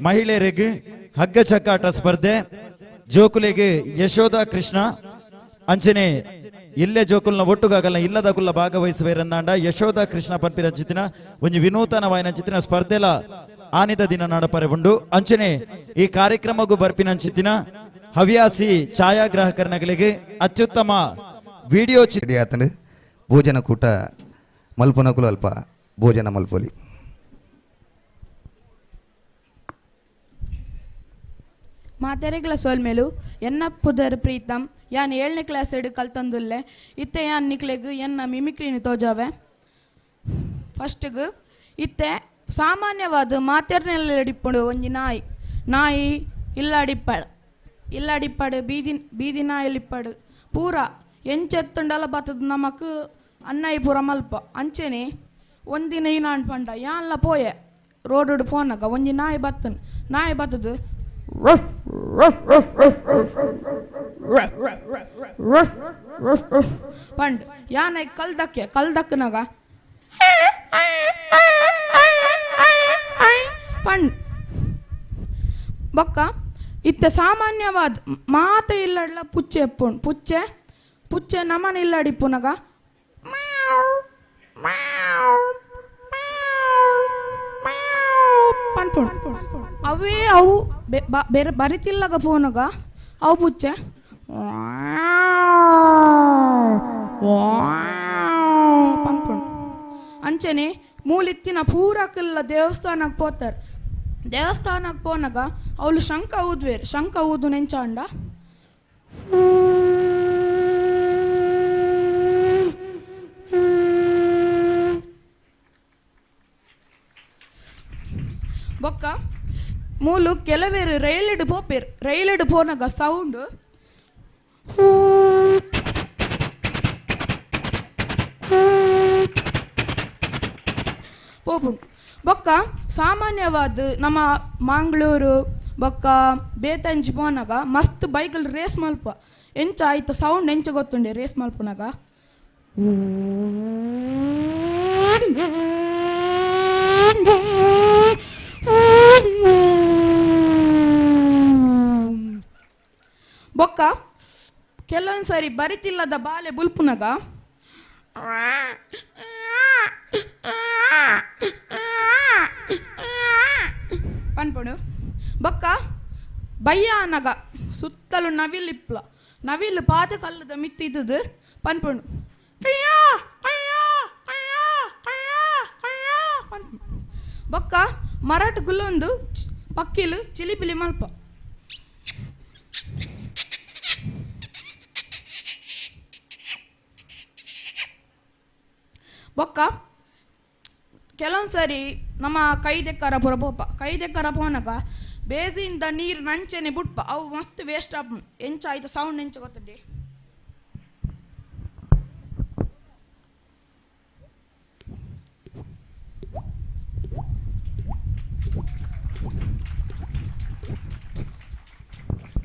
ಮಹಿಳೆಯರಿಗೆ ಹಗ್ಗ ಚಕ್ಕಾಟ ಸ್ಪರ್ಧೆ, ಜೋಕುಲಿಗೆ ಯಶೋಧ ಕೃಷ್ಣ ಅಂಚನೆ ಇಲ್ಲೇ ಜೋಕುಲ್ನ ಒಟ್ಟುಗಾಗಲ್ಲ ಇಲ್ಲದ ಕುಲ್ಲ ಭಾಗವಹಿಸುವೇರಂದಾಂಡ ಯಶೋಧ ಕೃಷ್ಣ ಪನ್ಪಿನ ಚಿತ್ತಿನ ಒಂಜಿ ವಿನೂತನವಾಯಿನ ಚಿತ್ತಿನ ಸ್ಪರ್ಧೆಲ ಆನಿದ ದಿನ ನಡಪರೆ ಉಂಡು. ಅಂಚನೆ ಈ ಕಾರ್ಯಕ್ರಮಗೂ ಬರ್ಪಿನಂಚಿತ್ತಿನ ಹವ್ಯಾಸಿ ಛಾಯಾಗ್ರಾಹಕರನಗಳಿಗೆ ಅತ್ಯುತ್ತಮ ವಿಡಿಯೋ ಚಿತ್ರ ಭೋಜನ ಕೂಟ ಮಲ್ಪನಕುಲು ಅಲ್ಪ ಭೋಜನ ಮಲ್ಪೊಲಿ. ಮಾತೆರೆಗ್ಲ ಸೋಲ್ಮೇಲು ಎನ್ನ ಪುದರ್ ಪ್ರೀತಮ್ ಯಾನ್ 7ನೇ ಕ್ಲಾಸ್ ಕಲ್ತಂದುಲ್ಲೆ ಇತ್ತೆ ಯಾನ್ ನಿಕ್ಲೆಗ್ ಎನ್ನ ಮಿಮಿಕ್ರಿನ ತೋಜಾವೆ. ಫಸ್ಟ್ಗ್ ಇತ್ತೆ ಸಾಮಾನ್ಯವಾದ ಮಾತೆರ್ನೆಲ್ಲಡಿಪ್ಪಡು ಒಂಜಿ ನಾಯಿ ನಾಯಿ ಇಲ್ಲಾಡಿಪ್ಪಾಡು ಇಲ್ಲಾಡಿಪ್ಪಾಡು ಬೀದಿ ಬೀದಿ ನಾಯಿಲಿಪ್ಪಾಡು ಪೂರ ಎಂಚೆತ್ತುಂಡಲ ಬತ್ತದ ನಮಕ್ ಅನ್ನಾಯಿ ಪೂರ ಮಲ್ಪ. ಅಂಚೆನೆ ಒಂದಿನ ಈನಾಂಡ್ ಪಂಡ ಯಾನ್ಲ ಪೋಯೆ ರೋಡ್ ಪೋನಾಗ ಒಂಜಿ ನಾಯಿ ಬತ್ತನ್ ನಾಯಿ ಬತ್ತದು ಪಂಡ್ ಯಾನ ಕಲ್ದಕ್ಕೆ ಕಲ್ದಕ್ಕನಾಗ ಪಂಡ್ ಬೊಕ್ಕ ಇತ್ತೆ ಸಾಮಾನ್ಯವಾದ ಮಾತ ಇಲ್ಲಡ್ಲ ಪುಚ್ಚೆ ಎಪ್ಪುಂಡು ಪುಚ್ಚೆ ಪುಚ್ಚೆ ನಮನ ಇಲ್ಲಡಿಪ್ಪುನಗ ಪನ್ಪುಂಡು. ಅವೇ ಅವು ಬೇರೆ ಬರಿತಿಲ್ಲಗ ಪೋನಗ ಅವು ಪುಚ್ಚೆ ಪನ್ಪುಂಡು. ಅಂಚನೆ ಮೂಲಿತ್ತಿನ ಪೂರಕ್ಕೆಲ್ಲ ದೇವಸ್ಥಾನಕ್ಕೆ ಪೋತಾರೆ. ದೇವಸ್ಥಾನಕ್ಕೆ ಪೋನಾಗ ಅವಳು ಶಂಖ ಊದ್ವೇರು. ಶಂಖ ಊದು ನೆಂಚಾಂಡ ಬೊಕ್ಕ ಮೂಲು ಕೆಲವೇರು ರೈಲಿಡು ಪೋಪೇರು. ರೈಲಿಡು ಪೋನಾಗ ಸೌಂಡ್ ಪೋಪುಂಡು. ಬೊಕ್ಕ ಸಾಮಾನ್ಯವಾದ ನಮ್ಮ ಮಂಗಳೂರು ಬೊಕ್ಕ ಬೇತಂಜಿ ಪೋನಾಗ ಮಸ್ತ್ ಬೈಕಲ್ಲಿ ರೇಸ್ ಮಲ್ಪ ಎಂಚ ಆಯ್ತು ಸೌಂಡ್ ಎಂಚ ಗೊತ್ತುಂಡೆ ರೇಸ್ ಮಲ್ಪನಾಗ. ಬೊಕ್ಕ ಕೆಲವೊಂದು ಸಾರಿ ಬರಿತಿಲ್ಲದ ಬಾಲೆ ಬುಲ್ಪುನಗ ಪನ್ಪುಂಡು. ಬೊಕ್ಕ ಬಯ್ಯಾನಗ ಸುತ್ತಲೂ ನವಿಲ್ ಇಪ್ಲ ನವಿಲ್ ಪಾದ ಕಲ್ಲದ ಮಿತ್ತಿದ್ದದು ಪನ್ಪುಂಡು. ಬೊಕ್ಕ ಮರಾಠ ಗುಲ್ಲೊಂದು ಪಕ್ಕಿಲು ಚಿಲಿಪಿಲಿ ಮಲ್ಪ. ಬೊಕ್ಕ ಕೆಲವೊಂದು ಸಾರಿ ನಮ್ಮ ಕೈದೆಕ್ಕರ ಪೂರ ಪೋಪ ಕೈದೆಕ್ಕರ ಪೋನಗ ಬೇಸಿಂದ ನೀರು ನಂಚೆನೆ ಬುಟ್ಪ ಅವು ಮಸ್ತ್ ವೇಸ್ಟ್ ಆಪ್ ಎಂಚ ಆಯ್ತು ಸೌಂಡ್ ಎಂಚ ಗೊತ್ತುಂಡೆ.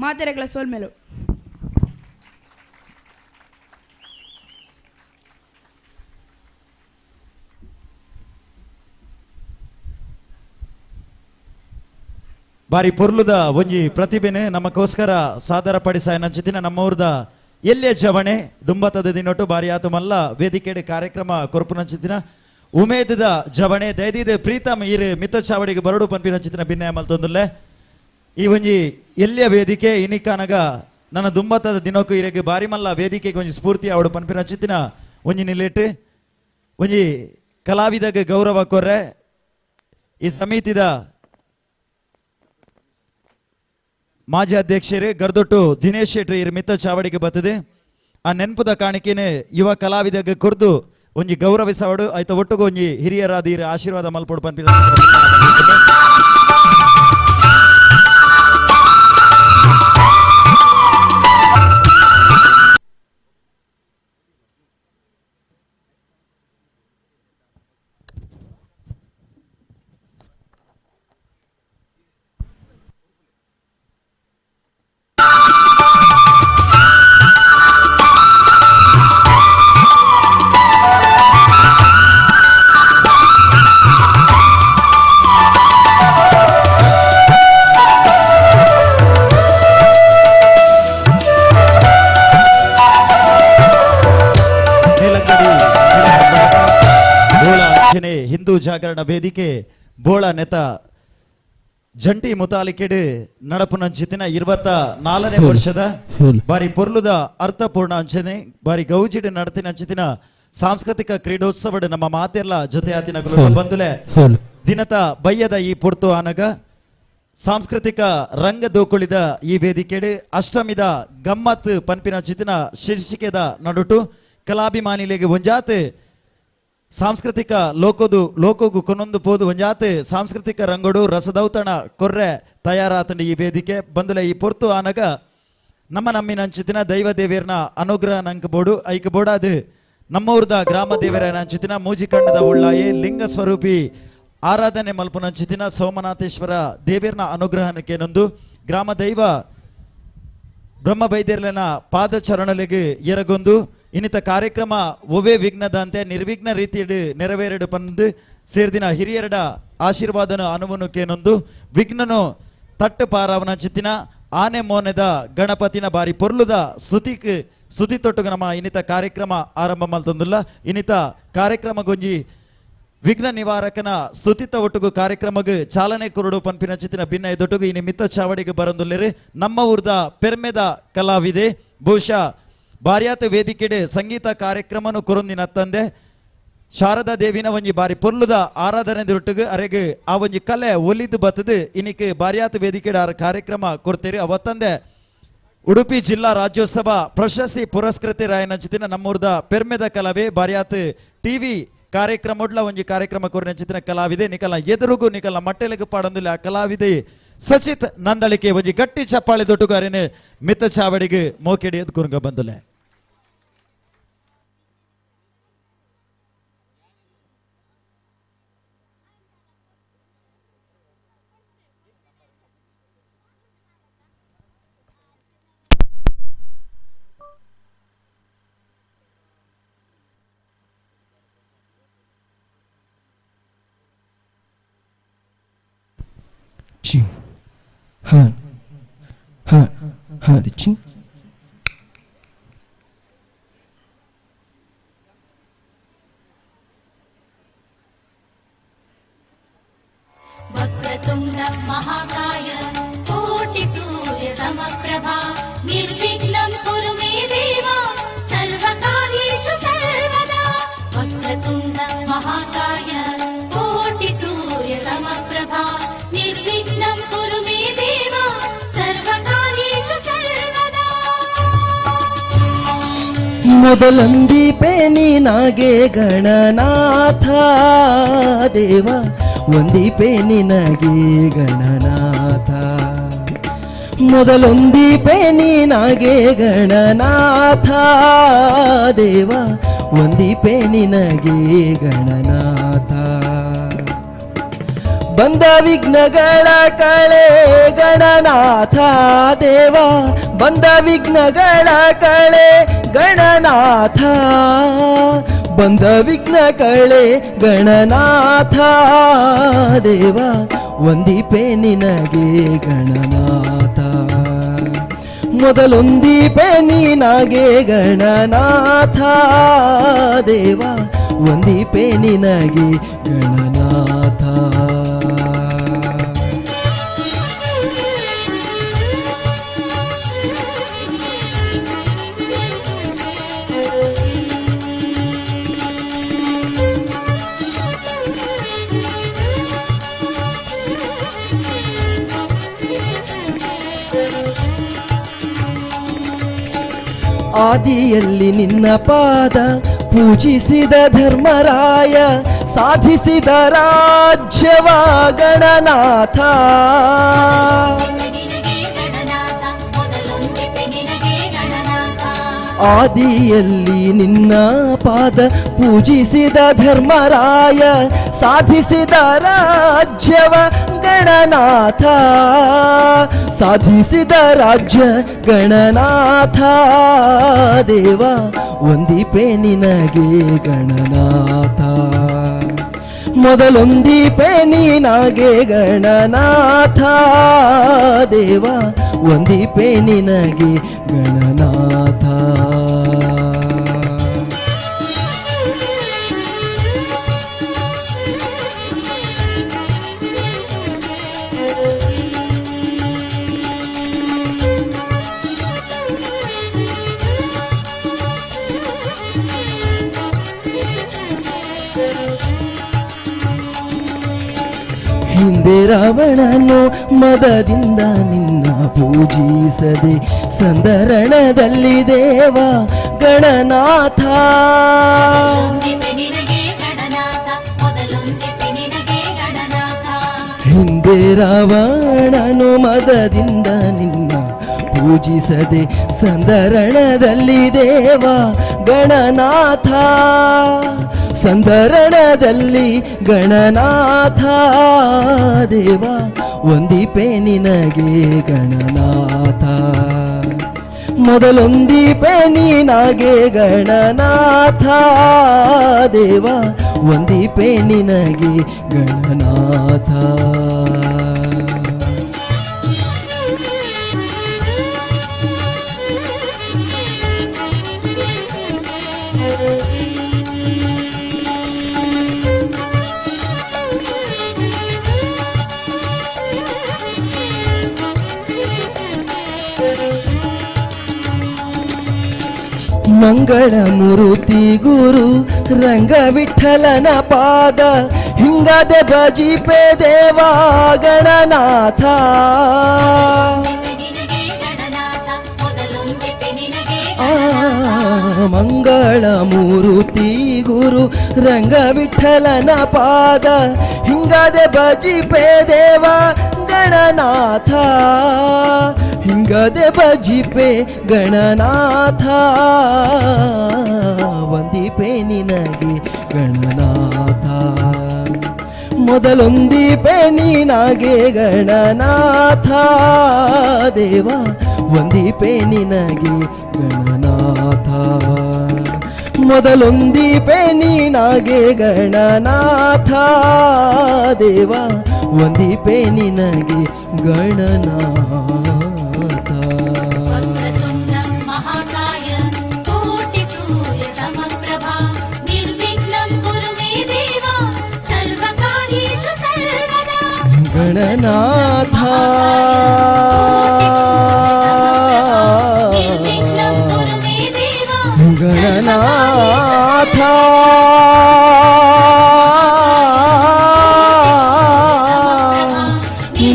ಮಾತೆರೆಗಳ ಸೋಲ್ಮೇಲು. ಬಾರಿ ಪೊರ್ಲುದ ಒಂಜಿ ಪ್ರತಿಭೆನೆ ನಮಗೋಸ್ಕರ ಸಾದರ ಪಡಿಸಾಯ ನಂಚಿತಿನ ನಮ್ಮೂರ್ದ ಎಲ್ಲಿಯ ಜವಣೆ ದುಂಬತದ ದಿನೊಟ್ಟು ಬಾರಿ ಆತು ಮಲ್ಲ ವೇದಿಕೆಡೆ ಕಾರ್ಯಕ್ರಮ ಕೊರಪು ನಂಚಿತಿನ ಉಮೇದದ ಜವಣೆ ದಯದೀದ ಪ್ರೀತಮ್ ಈರು ಮಿತ್ತ ಚಾವಡಿಗೆ ಬರಡು ಪನ್ಪಿ ನಂಚಿತಿನ ಭಿನ್ನಯ ಮಲ್ತೊಂದುಲ್ಲೆ. ಈ ಒಂಜಿ ಎಲ್ಲಿಯ ವೇದಿಕೆ ಇನಿಕಾನಗ ನನ್ನ ದುಂಬತದ ದಿನಕ್ಕೂ ಇರೆಗೆ ಬಾರಿ ಮಲ್ಲ ವೇದಿಕೆಗೆ ಒಂಜಿ ಸ್ಫೂರ್ತಿ ಅವಡು ಪನ್ಪಿ ನಂಚಿತಿನ ಒಂಜಿ ನಿಲೆಟ್ ಒಂಜಿ ಕಲಾವಿದಗೆ ಗೌರವ ಕೊರ್ರೆ ಈ ಸಮಿತಿದ ಮಾಜಿ ಅಧ್ಯಕ್ಷರೇ ಗರ್ದೊಟ್ಟು ದಿನೇಶ್ ಶೆಟ್ಟಿ ಇರ್ ಮಿತ್ತ ಚಾವಡಿಗೆ ಬರ್ತದೆ. ಆ ನೆನಪುದ ಕಾಣಿಕೆನೆ ಯುವ ಕಲಾವಿದಗೆ ಕೊರ್ದು ಒಂಜಿ ಗೌರವಿಸವಡು ಆಯ್ತ ಒಟ್ಟುಗು ಒಂಜಿ ಹಿರಿಯರಾದ ಹಿರಿಯ ಆಶೀರ್ವಾದ ಮಲ್ಪೊಡು ಪನ್ಪಿನ. ಹಿಂದೂ ಜಾಗರಣ ವೇದಿಕೆ ಬೋಳ ನೆತ ಜಂಟಿ ಮುತಾಲಿಕೆಡು ನಡಪುನಂಚಿತಿನ 24ನೇ ವರ್ಷದ ಬಾರಿ ಪೊರ್ಲುದ ಅರ್ಥಪೂರ್ಣ ಅಂಚನೆ ಬಾರಿ ಗೌಜಿಡು ನಡತಿನಂಚಿತಿನ ಸಾಂಸ್ಕೃತಿಕ ಕ್ರೀಡೋತ್ಸವಡು ನಮ್ಮ ಮಾತೆಲ್ಲ ಜೊತೆ ಆತಿನ ಬಂದುಲೆ ದಿನತ ಬಯ್ಯದ ಈ ಪೊರ್ತು ಆನಗ ಸಾಂಸ್ಕೃತಿಕ ರಂಗ ದೋಕುಳಿದ ಈ ವೇದಿಕೆಡು ಅಷ್ಟಮಿದ ಗಮ್ಮತ್ ಪನ್ಪಿನ ಚಿತಿನ ಶೀರ್ಷಿಕೆದ ನಡುಟು ಕಲಾಭಿಮಾನಿಲೆಗೆ ಒಂಜಾತೆ ಸಾಂಸ್ಕೃತಿಕ ಲೋಕದು ಲೋಕಗು ಕೊನೊಂದು ಪೋದು ಒಂಜಾತೆ ಸಾಂಸ್ಕೃತಿಕ ರಂಗಡು ರಸದೌತಣ ಕೊರ್ರೆ ತಯಾರಾತಂಡು ಈ ವೇದಿಕೆ ಬಂದುಲೆ ಈ ಪೊರ್ತು ಆನಗ ನಮ್ಮ ನಮ್ಮಿನಂಚಿತಿನ ದೈವ ದೇವಿಯರ್ನ ಅನುಗ್ರಹ ನಂಕ ಬೋಡು ಐಕ ಬೋಡಾದು ನಮ್ಮೂರ್ದ ಗ್ರಾಮ ದೇವರ ನಂಚಿತಿನ ಮೂಜಿಕಣ್ಣದ ಉಳ್ಳಾಯೆ ಲಿಂಗ ಸ್ವರೂಪಿ ಆರಾಧನೆ ಮಲ್ಪುನಂಚಿತಿನ ಸೋಮನಾಥೇಶ್ವರ ದೇವಿಯರ್ನ ಅನುಗ್ರಹನಕ್ಕೇನೊಂದು ಗ್ರಾಮ ದೈವ ಬ್ರಹ್ಮ ಬೈದ್ಯರ್ಲನ ಪಾದಚರಣಲೆಗೆ ಎರಗೊಂದು ಇನ್ನಿತ ಕಾರ್ಯಕ್ರಮ ಒವೇ ವಿಘ್ನದಂತೆ ನಿರ್ವಿಘ್ನ ರೀತಿಯಲ್ಲಿ ನೆರವೇರಡು ಪಂದು ಸೇರ್ದಿನ ಹಿರಿಯರಡ ಆಶೀರ್ವಾದನ ಅನುಮನುಕೇನೊಂದು ವಿಘ್ನನು ತಟ್ಟು ಪಾರವನ ಚಿತ್ತಿನ ಆನೆ ಮೋನೆದ ಗಣಪತಿನ ಬಾರಿ ಪೊರ್ಲುದ ಸ್ತುತಿಕ್ ಸ್ತುತಿ ತೊಟ್ಟುಗ ನಮ್ಮ ಇನ್ನಿತ ಕಾರ್ಯಕ್ರಮ ಆರಂಭ ಮಲ್ತೊಂದುಲ್ಲ. ಇನ್ನಿತ ಕಾರ್ಯಕ್ರಮ ಗೊಂಜಿ ವಿಘ್ನ ನಿವಾರಕನ ಸ್ತುತಿತ ಒಟ್ಟುಗು ಕಾರ್ಯಕ್ರಮಗ್ ಚಾಲನೆ ಕುರುಡು ಪನ್ಪಿನ ಚಿತ್ತಿನ ಭಿನ್ನ ಎದೊಟ್ಟುಗು ಈ ನಿಮಿತ್ತ ಚಾವಡಿಗೆ ಬರಂದುಲ್ಲೇರು ನಮ್ಮ ಊರ್ದ ಪೆರ್ಮೆದ ಕಲಾವಿದೆ ಬಹುಶಃ ಬಾರ್ಯಾತ ವೇದಿಕೆಡೆ ಸಂಗೀತ ಕಾರ್ಯಕ್ರಮನು ಕುರುಂದಿನ ತಂದೆ ಶಾರದಾ ದೇವಿನ ಒಂಜಿ ಬಾರಿ ಪೊರ್ಲುದ ಆರಾಧನೆ ದೊಟ್ಟುಗು ಅರೆಗ್ ಆ ಒಂಜಿ ಕಲೆ ಒಲಿದು ಬತ್ತದು ಇನಿಕ್ ಬಾರ್ಯಾತ ವೇದಿಕೆಡೆ ಆರ ಕಾರ್ಯಕ್ರಮ ಕೊಡ್ತೀರಿ ಅವತ್ತಂದೆ ಉಡುಪಿ ಜಿಲ್ಲಾ ರಾಜ್ಯೋತ್ಸವ ಪ್ರಶಸ್ತಿ ಪುರಸ್ಕೃತಿ ರಾಯನಂಚಿತಿನ ನಮ್ಮೂರ್ದ ಪೆರ್ಮೆದ ಕಲಾವೆ ಬಾರ್ಯಾತ್ ಟಿವಿ ಕಾರ್ಯಕ್ರಮ ಒಂಜಿ ಕಾರ್ಯಕ್ರಮ ಕೊರಿನಂಚಿತಿನ ಕಲಾವಿದೆ ನಿಕಲ ಎದುರುಗು ನಿಕಲ ಮಟ್ಟೆಲೆಗು ಪಾಡೊಂದುಲ್ಲ ಆ ಕಲಾವಿದೆ ಸಚಿತ್ ನಂದಳಿಕೆ ಒಂಜಿ ಗಟ್ಟಿ ಚಪ್ಪಾಳಿ ದೊಟ್ಟುಗಾರಿನ ಮಿತ್ತ ಚಾವಡಿಗೆ ಮೋಕೆಡಿ ಎದ್ ಕುರುಂಗ ಬಂದುಲೆ. Ching, han, han, han, ching. Vakratunda महाकाय कोटि सूर्य समप्रभा निर्विघ्नं कुरु मे देव सर्वकार्येषु सर्वदा. वक्रतुण्ड महाकाय कोटि सूर्य समप्रभा निर्विघ्नं कुरु मे देव सर्वकार्येषु सर्वदा. ಮೊದಲಂದೀಪೆ ನಿನಗೆ ಗಣನಾಥ ದೇವ, ಒಂದೀಪೆ ನಿನಗೆ ಗಣನಾಥ. ಮೊದಲೊಂದೀಪೆ ನಿನಗೆ ಗಣನಾಥ ದೇವ, ಒಂದೀಪೆ ನಿನಗೆ ಗಣನಾಥ. ಬಂದ ವಿಘ್ನಗಳ ಕಳೆ ಗಣನಾಥ ದೇವ, ಬಂದ ವಿಘ್ನಗಳ ಕಳೆ ಗಣನಾಥ, ಬಂದ ವಿಘ್ನ ಕಳೆ ಗಣನಾಥ ದೇವ, ಒಂದೀಪೆ ನಿನಗೆ ಗಣನಾಥ. ಮೊದಲೊಂದೀಪೆ ನಿನಗೆ ಗಣನಾಥ ದೇವ, ಒಂದೀಪೆ ನಿನಗೆ ಗಣನಾಥ. ಆದಿಯಲ್ಲಿ ನಿನ್ನ ಪಾದ ಪೂಜಿಸಿದ ಧರ್ಮರಾಯ, ಸಾಧಿಸಿದ ರಾಜ್ಯವ ಗಣನಾಥ. ಆದಿಯಲ್ಲಿ ನಿನ್ನ ಪಾದ ಪೂಜಿಸಿದ ಧರ್ಮರಾಯ, ಸಾಧಿಸಿದ ರಾಜ್ಯವ ಗಣನಾಥ, ಸಾಧಿಸಿದ ರಾಜ್ಯ ಗಣನಾಥ ದೇವ, ಒಂದೀಪೆ ನಿನಗೆ ಗಣನಾಥ. ಮೊದಲೊಂದೀಪೆ ನಿನಗೆ ಗಣನಾಥ ದೇವ, ಒಂದೀಪೆ ನಿನಗೆ ಗಣನಾಥ. ಹಿಂದೆ ರಾವಣನು ಮದದಿಂದ ನಿನ್ನ ಪೂಜಿಸದೆ ಸಂದರಣದಲ್ಲಿ ದೇವ ಗಣನಾಥ. ಹಿಂದೆ ರಾವಣನು ಮದದಿಂದ ನಿನ್ನ ಪೂಜಿಸದೆ ಸಂದರಣದಲ್ಲಿ ದೇವ ಗಣನಾಥ, ಸಂದರಣದಲ್ಲಿ ಗಣನಾಥ ದೇವ, ಒಂದೀಪೆ ನಿನಗೆ ಗಣನಾಥ. ಮೊದಲೊಂದೀಪೆ ನಿನಗೆ ಗಣನಾಥ ದೇವ, ಒಂದೀಪೆ ನಿನಗೆ ಗಣನಾಥ. Thank you. ಮಂಗಳ ಮೂರ್ತಿ ಗುರು ರಂಗ ವಿಠಲನ ಪಾದ ಹಿಂಗದೆ ಭಜಿಪೆ ದೇವಾ ಗಣನಾಥ. ಮಂಗಳ ಮೂರ್ತಿ ಗುರು ರಂಗ ವಿಠಲನ ಪಾದ ಹಿಂಗದೆ ಭಜಿಪೆ ದೇವಾ ಗಣನಾಥ ಹಿಂಗದೆ ಭಜಿಪೆ ಗಣನಾಥ ವಂದಿಪೆ ನಿನಗೆ ಗಣನಾಥ ಮೊದಲೊಂದಿಪೆ ನಿನಗೆ ಗಣನಾಥ ದೇವ ವಂದಿಪೆ ನಿನಗೆ ಗಣನಾಥ ಮೊದಲೊಂದಿಪೆ ನಿನಗೆ ಗಣನಾಥ ದೇವ ವಂದಿಪೆ ನಿನಗೆ ಗಣನಾಥ. ವಕ್ರತುಂಡಂ ಮಹಾಕಾಯ ಕೋಟಿ ಸೂರ್ಯ ಸಮಪ್ರಭಾ ನಿರ್ವಿಘ್ನಂ ಕುರು ಮೇ ದೇವ ಸರ್ವಕಾರ್ಯೇಷು ಸರ್ವದಾ. ಗಣನಾಥ ನಿರ್ವಿಘ್ನಂ ಕುರು ಮೇ ದೇವ ಗಣನಾಥ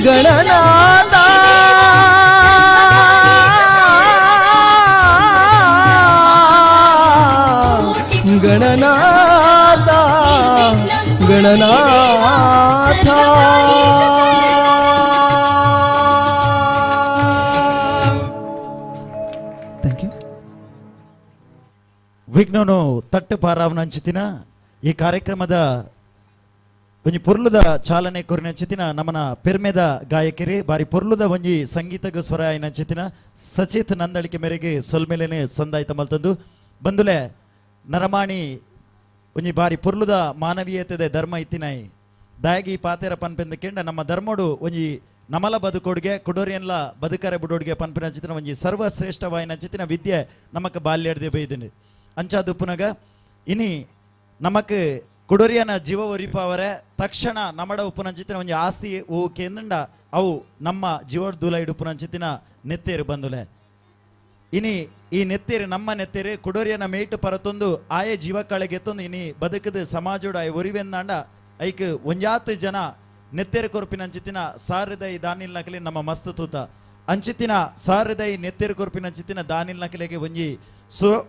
ಗಣನಾಥ ಗಣನಾಥ ಗಣನಾಥ. ವಿಘ್ನನು ತಟ್ಟು ಪಾರಾವನಂಚಿತಿನ ಈ ಕಾರ್ಯಕ್ರಮದ ಒಂಜಿ ಪೊರ್ಲುದ ಚಾಲನೆ ಕೊರಿನಂಚಿತಿನ ನಮನ ಪೆರ್ಮೆದ ಗಾಯಕರಿ ಬಾರಿ ಪೊರ್ಲುದ ಒಂಜಿ ಸಂಗೀತಗ ಸ್ವರ ಆಯ್ನಂಚಿತಿನ ಸಚೇತ್ ನಂದಳಿಕೆ ಮೇರೆಗೆ ಸೊಲ್ಮೇಲೆನೆ ಸಂದಾಯ್ತ ಮಲ್ತಂದು ಬಂದುಲೆ ನರಮಾಣಿ ಒಂಜಿ ಬಾರಿ ಪೊರ್ಲುದ ಮಾನವೀಯತೆದ ಧರ್ಮ ಇತ್ತಿನಾಯಿ ದಾಯಗಿ ಪಾತೆರ ಪನ್ಪೆಂದು ಕೆಂಡ ನಮ್ಮ ಧರ್ಮಡು ಒಂಜಿ ನಮಲ ಬದುಕೋಡ್ಗೆ ಕುಡೋರಿಯನ್ಲ ಬದುಕರೆ ಬುಡೋಡ್ಗೆ ಪನ್ಪಿನ ಚಿತ್ತಿನ ಒಂಜಿ ಸರ್ವಶ್ರೇಷ್ಠವಾಯಿನ ಚಿತ್ತಿನ ವಿದ್ಯೆ ನಮಕ್ ಬಾಲ್ಯಡ್ದೆ ಬೈದಿನಿ ಅಂಚಾದುಪ್ಪುನಗ ಇನಿ ನಮಕ್ ಕುಡೋರಿಯನ ಜೀವ ಒರಿಪಾವರೆ ತಕ್ಷಣ ನಮಡ ಉಪ್ಪುನಂಚಿತ್ತಿನ ಒಂಜಿ ಆಸ್ತಿ ಓ ಕೇಂದ್ರಂಡ ಅವು ನಮ್ಮ ಜೀವದ ದೂಲ ಇಡುಪುನಂಚಿತ್ತಿನ ನೆತ್ತೇರು ಬಂದುಲೆ ಇನಿ ಈ ನೆತ್ತೇರು ನಮ್ಮ ನೆತ್ತೇರು ಕುಡೋರಿಯನ ಮೇಟು ಪರತೊಂದು ಆಯೆ ಜೀವ ಕಳೆಗೆತ್ತೊಂದು ಇನಿ ಬದುಕದ ಸಮಾಜೋಡು ಆಯ ಒರಿವೆಂದಾಂಡ ಐಕ್ ಒಂಜಾತ್ ಜನ ನೆತ್ತೇರು ಕೊರ್ಪಿನಂಚಿತ್ತಿನ ಸಾರದೈ ದಾನಿಲ್ ನಕಲಿ ನಮ್ಮ ಮಸ್ತ್ ತೂತ ಅಂಚಿತ್ತಿನ ಸಾರದೈ ನೆತ್ತೇರು ಕೊರ್ಪಿನಂಚಿತ್ತಿನ ದಾನಿಲ್ ನಕಲಿಗೆ ಒಂಜಿ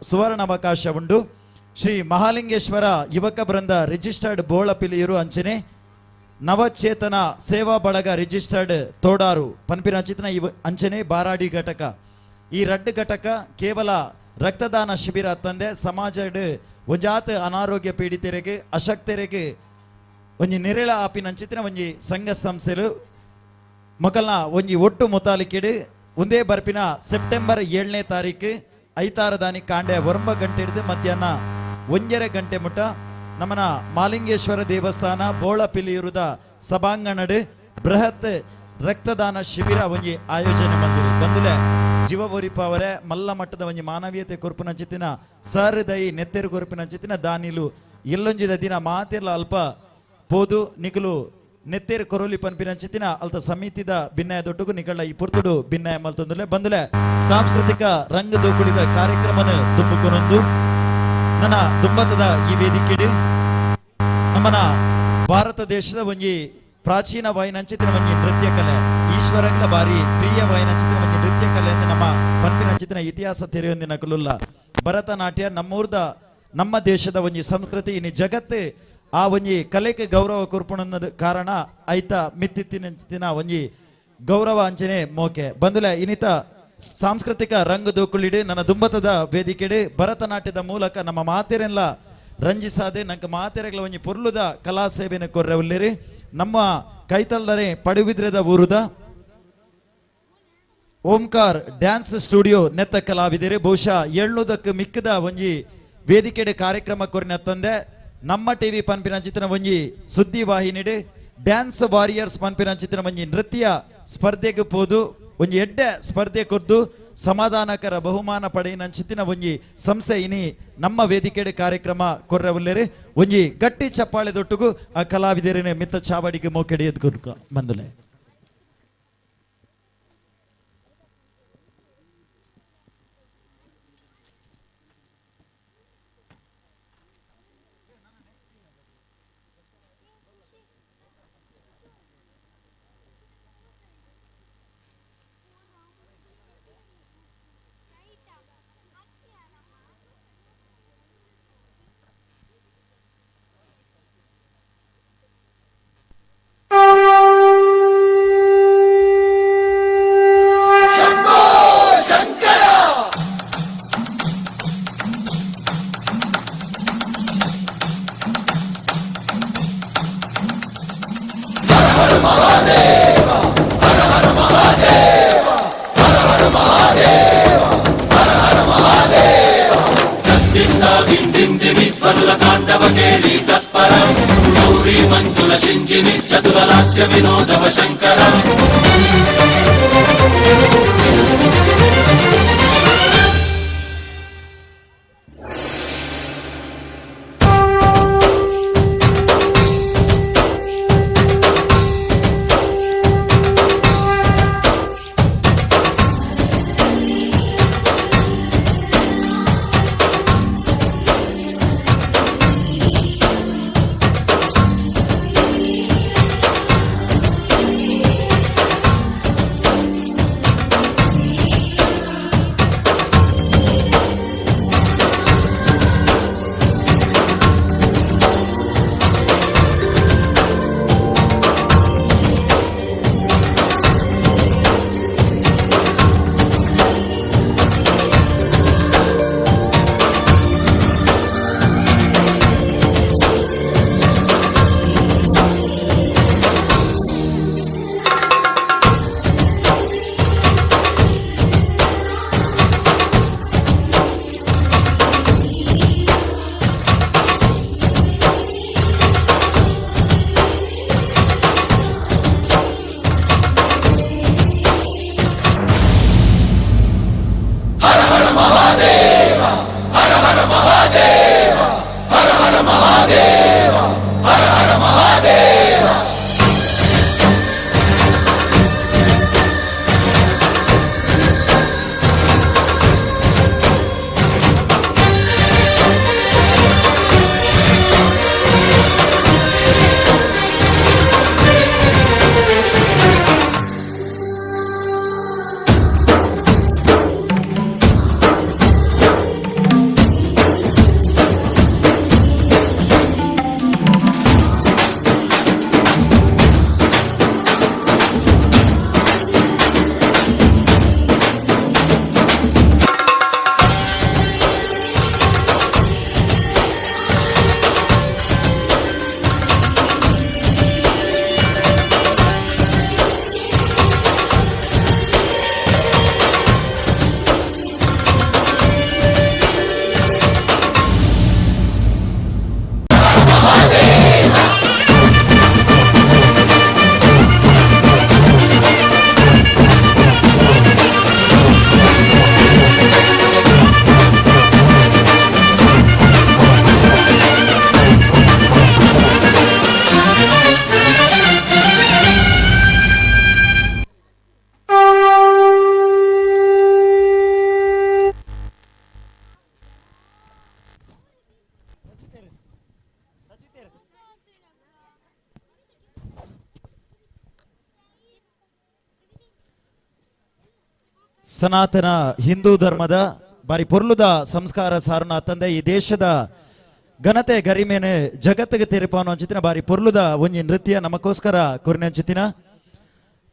ಸುವರ್ಣ ಅವಕಾಶ ಉಂಡು. ಶ್ರೀ ಮಹಾಲಿಂಗೇಶ್ವರ ಯುವಕ ಬೃಂದ ರಿಜಿಸ್ಟರ್ಡ್ ಬೋಳ ಪಿಲಿಯರು ಅಂಚನೆ ನವಚೇತನ ಸೇವಾ ಬಳಗ ರಿಜಿಸ್ಟರ್ಡ್ ತೋಡಾರು ಪನ್ಪಿನ ಅಂಚಿತನ ಇವ ಅಂಚನೆ ಬಾರಾಡಿ ಘಟಕ ಈ ರಡ್ಡು ಘಟಕ ಕೇವಲ ರಕ್ತದಾನ ಶಿಬಿರ ತಂದೆ ಸಮಾಜಡ್ ಒಂಜಾತ ಅನಾರೋಗ್ಯ ಪೀಡಿತರಿಗೆ ಅಶಕ್ತರಿಗೆ ಒಂಜಿ ನಿರೇಳ ಆಪಿನ ಅಂಚಿತಿನ ಒಂಜಿ ಸಂಘ ಸಂಸ್ಥೆಲು ಮೊಕಲ್ನ ಒಂಜಿ ಒಟ್ಟು ಮುತಾಲಿಕಿಡು ಒಂದೇ ಬರ್ಪಿನ ಸೆಪ್ಟೆಂಬರ್ 7ನೇ ತಾರೀಕು ಐತಾರದಾನಿ ಕಾಂಡೆ 9 ಗಂಟೆ ಹಿಡಿದು ಮಧ್ಯಾಹ್ನ 1.5 ಗಂಟೆ ಮುಟ ನಮ್ಮನ ಮಾಲಿಂಗೇಶ್ವರ ದೇವಸ್ಥಾನ ಬೋಳಪಿಲಿಯೂರದ ಸಭಾಂಗಣಡು ಬೃಹತ್ ರಕ್ತದಾನ ಶಿಬಿರ ಒಂಜಿ ಆಯೋಜನೆ ಮಂದಿರಿ ಬಂದುಲೆ ಜೀವ ಒರಿಪಾವರೆ ಮಲ್ಲ ಮಟ್ಟದ ಒಂಜಿ ಮಾನವೀಯತೆ ಕೊರ್ಪಿನ ಚಿತ್ತಿನ ಸಹೃದಯಿ ನೆತ್ತೆರು ಕೊರ್ಪಿನ ಚಿತ್ತಿನ ದಾನಿಲು ಎಲ್ಲೊಂಜಿದ ದಿನ ಮಾತಿರ್ಲ ಅಲ್ಪ ಪೋದು ನಿಕಲು ನೆತ್ತೇರು ಕೊರೋಲಿ ಪನ್ಪಿನ ಚಿತ್ತಿನ ಅಲ್ತ ಸಮಿತಿದ ಭಿನ್ನಾಯ ದೊಡ್ಡಗು ನಿಕಳ ಈ ಪುರ್ತುಡು ಭಿನ್ನಾಯ ಮಲ್ತೊಂದುಲೆ ಬಂದುಲೆ ಸಾಂಸ್ಕೃತಿಕ ರಂಗ ದೋಕುಳಿದ ಕಾರ್ಯಕ್ರಮನ ತುಂಬುಕೊನೊಂದು ನನ್ನ ದುಂಬತದ ಈ ವೇದಿಕೆಡು ನಮ್ಮನ ಭಾರತ ದೇಶದ ಒಂಜಿ ಪ್ರಾಚೀನ ವಾಯಿನಂಚಿತಿನ ಒಂಜಿ ನೃತ್ಯ ಕಲೆ ಈಶ್ವರಗಳ ಬಾರಿ ಪ್ರಿಯ ವಾಯಿನಂಚಿತಿನ ಒಂಜಿ ನೃತ್ಯ ಕಲೆ ಎಂದು ನಮ್ಮ ಪನ್ಪಿನಂಚಿತಿನ ಇತಿಹಾಸ ತೆರೆಯೊಂದಿನ ಕುಲುಲ್ಲ ಭರತನಾಟ್ಯ ನಮ್ಮೂರ್ದ ನಮ್ಮ ದೇಶದ ಒಂಜಿ ಸಂಸ್ಕೃತಿ ಇನಿ ಜಗತ್ತು ಆ ಒಂಜಿ ಕಲೆಗೆ ಗೌರವ ಕೊರ್ಪುಣ ಕಾರಣ ಐತ ಮಿತ್ತಿತ್ತಿನ ಒಂಜಿ ಗೌರವ ಅಂಚನೆ ಮೋಕೆ ಬಂದುಲೆ ಇನಿತ ಸಾಂಸ್ಕೃತಿಕ ರಂಗ ದೋಕುಳಿಡು ನನ್ನ ದುಂಬತದ ವೇದಿಕೆಡು ಭರತನಾಟ್ಯದ ಮೂಲಕ ನಮ್ಮ ಮಾತೆರೆಲ್ಲ ರಂಜಿಸಾದೆ ನಂಗೆ ಮಾತೆರೆಗಳ ಒಂಜಿ ಪೊರ್ಲುದ ಕಲಾ ಸೇವೆನ ಕೊರ್ರೆ ಉಲ್ಲಿರಿ ನಮ್ಮ ಕೈತಲ್ದರೆ ಪಡುವಿದ್ರದ ಊರುದ ಓಂಕಾರ್ ಡ್ಯಾನ್ಸ್ ಸ್ಟುಡಿಯೋ ನೆತ್ತ ಕಲಾವಿದರೆ ಬಹುಶಃ ಏಳ್ನೂದಕ್ಕೆ ಮಿಕ್ಕದ ಒಂಜಿ ವೇದಿಕೆಡೆ ಕಾರ್ಯಕ್ರಮ ಕೊರಿನ ತಂದೆ ನಮ್ಮ ಟಿವಿ ಪನ್ಪಿನ ಚಿತ್ರನ ಒಂಜಿ ಸುದ್ದಿ ವಾಹಿನಿಡೆ ಡ್ಯಾನ್ಸ್ ವಾರಿಯರ್ಸ್ ಪನ್ಪಿನ ಚಿತ್ರನ ಒಂಜಿ ನೃತ್ಯ ಸ್ಪರ್ಧೆಗೆ ಪೋದು ಒಂಜಿ ಎಡ್ಡೆ ಸ್ಪರ್ಧೆ ಕೊದ್ದು ಸಮಾಧಾನಕರ ಬಹುಮಾನ ಪಡೆಯಿನ ಚಿತ್ತಿನ ಒಂಜಿ ಸಂಸ್ಥೆ ಇನಿ ನಮ್ಮ ವೇದಿಕೆಡೆ ಕಾರ್ಯಕ್ರಮ ಕೊರ್ರೆ ಉಲ್ಲೇರಿ ಒಂಜಿ ಗಟ್ಟಿ ಚಪ್ಪಾಳೆ ದೊಟ್ಟುಗು ಆ ಕಲಾವಿದರಿನ ಮಿತ್ತ ಚಾವಡಿಗೆ ಮೋಕೆಡಿ ಎದ್ಕೊರ್ಕ ಬಂದುಲೆ. ಶಿಂಜಿನಿ ಚತುರ ಲಾಸ್ಯ ವಿನೋದವ ಶಂಕರ. ಸನಾತನ ಹಿಂದೂ ಧರ್ಮದ ಬಾರಿ ಪೊರ್ಲುದ ಸಂಸ್ಕಾರ ಸಾರುನ ತಂದೆ ಈ ದೇಶದ ಘನತೆ ಗರಿಮೇನೆ ಜಗತ್ತಿಗೆ ತೆರಪಾನು ಅಂಚಿತಿನ ಬಾರಿ ಪೊರ್ಲುದ ಒಂಜಿ ನೃತ್ಯ ನಮಗೋಸ್ಕರ ಕೊರಿನ ಅಂಚಿತಿನ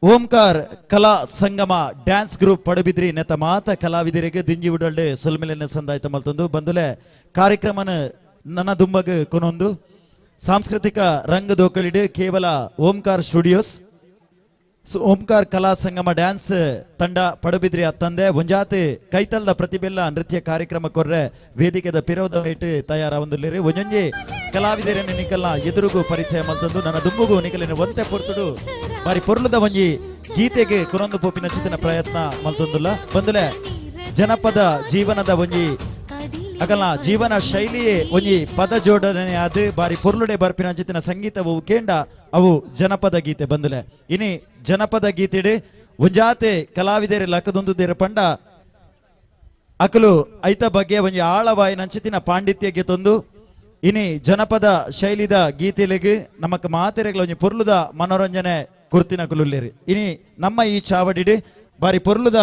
ಓಂಕಾರ್ ಕಲಾ ಸಂಗಮ ಡ್ಯಾನ್ಸ್ ಗ್ರೂಪ್ ಪಡುಬಿದ್ರಿ ನೆತ್ತ ಮಾತ ಕಲಾವಿದರಿಗೆ ದಿಂಜಿ ಉಡಲ್ಡೆ ಸೊಲ್ಮೆಲೆನ ಸಂದಾಯ್ತ ಮಲ್ತೊಂದು ಬಂದುಲೆ ಕಾರ್ಯಕ್ರಮನ ನನ್ನ ದುಂಬಗ್ ಕೊನೊಂದು ಸಾಂಸ್ಕೃತಿಕ ರಂಗ ದೋಕಳಿಡು ಕೇವಲ ಓಂಕಾರ್ ಸ್ಟುಡಿಯೋಸ್ ಓಂಕಾರ್ ಕಲಾ ಸಂಗಮ ಡ್ಯಾನ್ಸ್ ತಂಡ ಪಡುಬಿದ್ರಿ ಅತ್ತಂದೆ ಒಂಜಾತಿ ಕೈತಲ್ದ ಪ್ರತಿಬೆಲ್ಲ ನೃತ್ಯ ಕಾರ್ಯಕ್ರಮ ಕೊರ್ರೆ ವೇದಿಕೆದ ಪಿರೋದ ಇಟ್ಟು ತಯಾರ ಒಂದುಲ್ಲಿರಿ ಒಂಜೊಂಜಿ ಕಲಾವಿದರನ್ನು ನಿಕಲ್ನ ಎದುರುಗೂ ಪರಿಚಯ ಮಲ್ತಂದು ನನ್ನ ದುಂಬುಗು ನಿಕಲಿನ ಒಂತೆ ಪೊರ್ತುಡು ಬಾರಿ ಪೊರ್ಲುದ ಒಂಜಿ ಗೀತೆಗೆ ಕುರೊಂದು ಪೋಪಿನ ಚಿತ್ತಿನ ಪ್ರಯತ್ನ ಮಲ್ತೊಂದುಲ್ಲ ಬಂದುಲೆ ಜನಪದ ಜೀವನದ ಒಂಜಿ ಅಗಲ್ನ ಜೀವನ ಶೈಲಿಯೇ ಒಂಜಿ ಪದ ಜೋಡಣೆ ಆದ್ ಬಾರಿ ಪೊರ್ಲುಡೆ ಬರ್ಪಿನ ಅಂಚಿತಿನ ಸಂಗೀತವು ಕೇಂಡ ಅವು ಜನಪದ ಗೀತೆ ಬಂದುಲೆ ಇನಿ ಜನಪದ ಗೀತೆಡೆ ಒಂಜಾತೆ ಕಲಾವಿದರೆ ಲಕ್ಕದೊಂದು ಪಂಡ ಅಕಲು ಐತ ಬಗ್ಗೆ ಒಂಜಿ ಆಳವಾಯಿನ ಅಂಚಿತಿನ ಪಾಂಡಿತ್ಯ ಗೀತೊಂದು ಇನಿ ಜನಪದ ಶೈಲಿದ ಗೀತೆಲೆಗ್ ನಮಕ್ ಮಾತೆರೆಗಳ ಒಂಜಿ ಪೊರ್ಲುದ ಮನೋರಂಜನೆ ಕುರ್ತಿನ ಕುಲುಲ್ಲೇರಿ ಇನಿ ನಮ್ಮ ಈ ಚಾವಡಿಡೆ ಬಾರಿ ಪೊರ್ಲುದ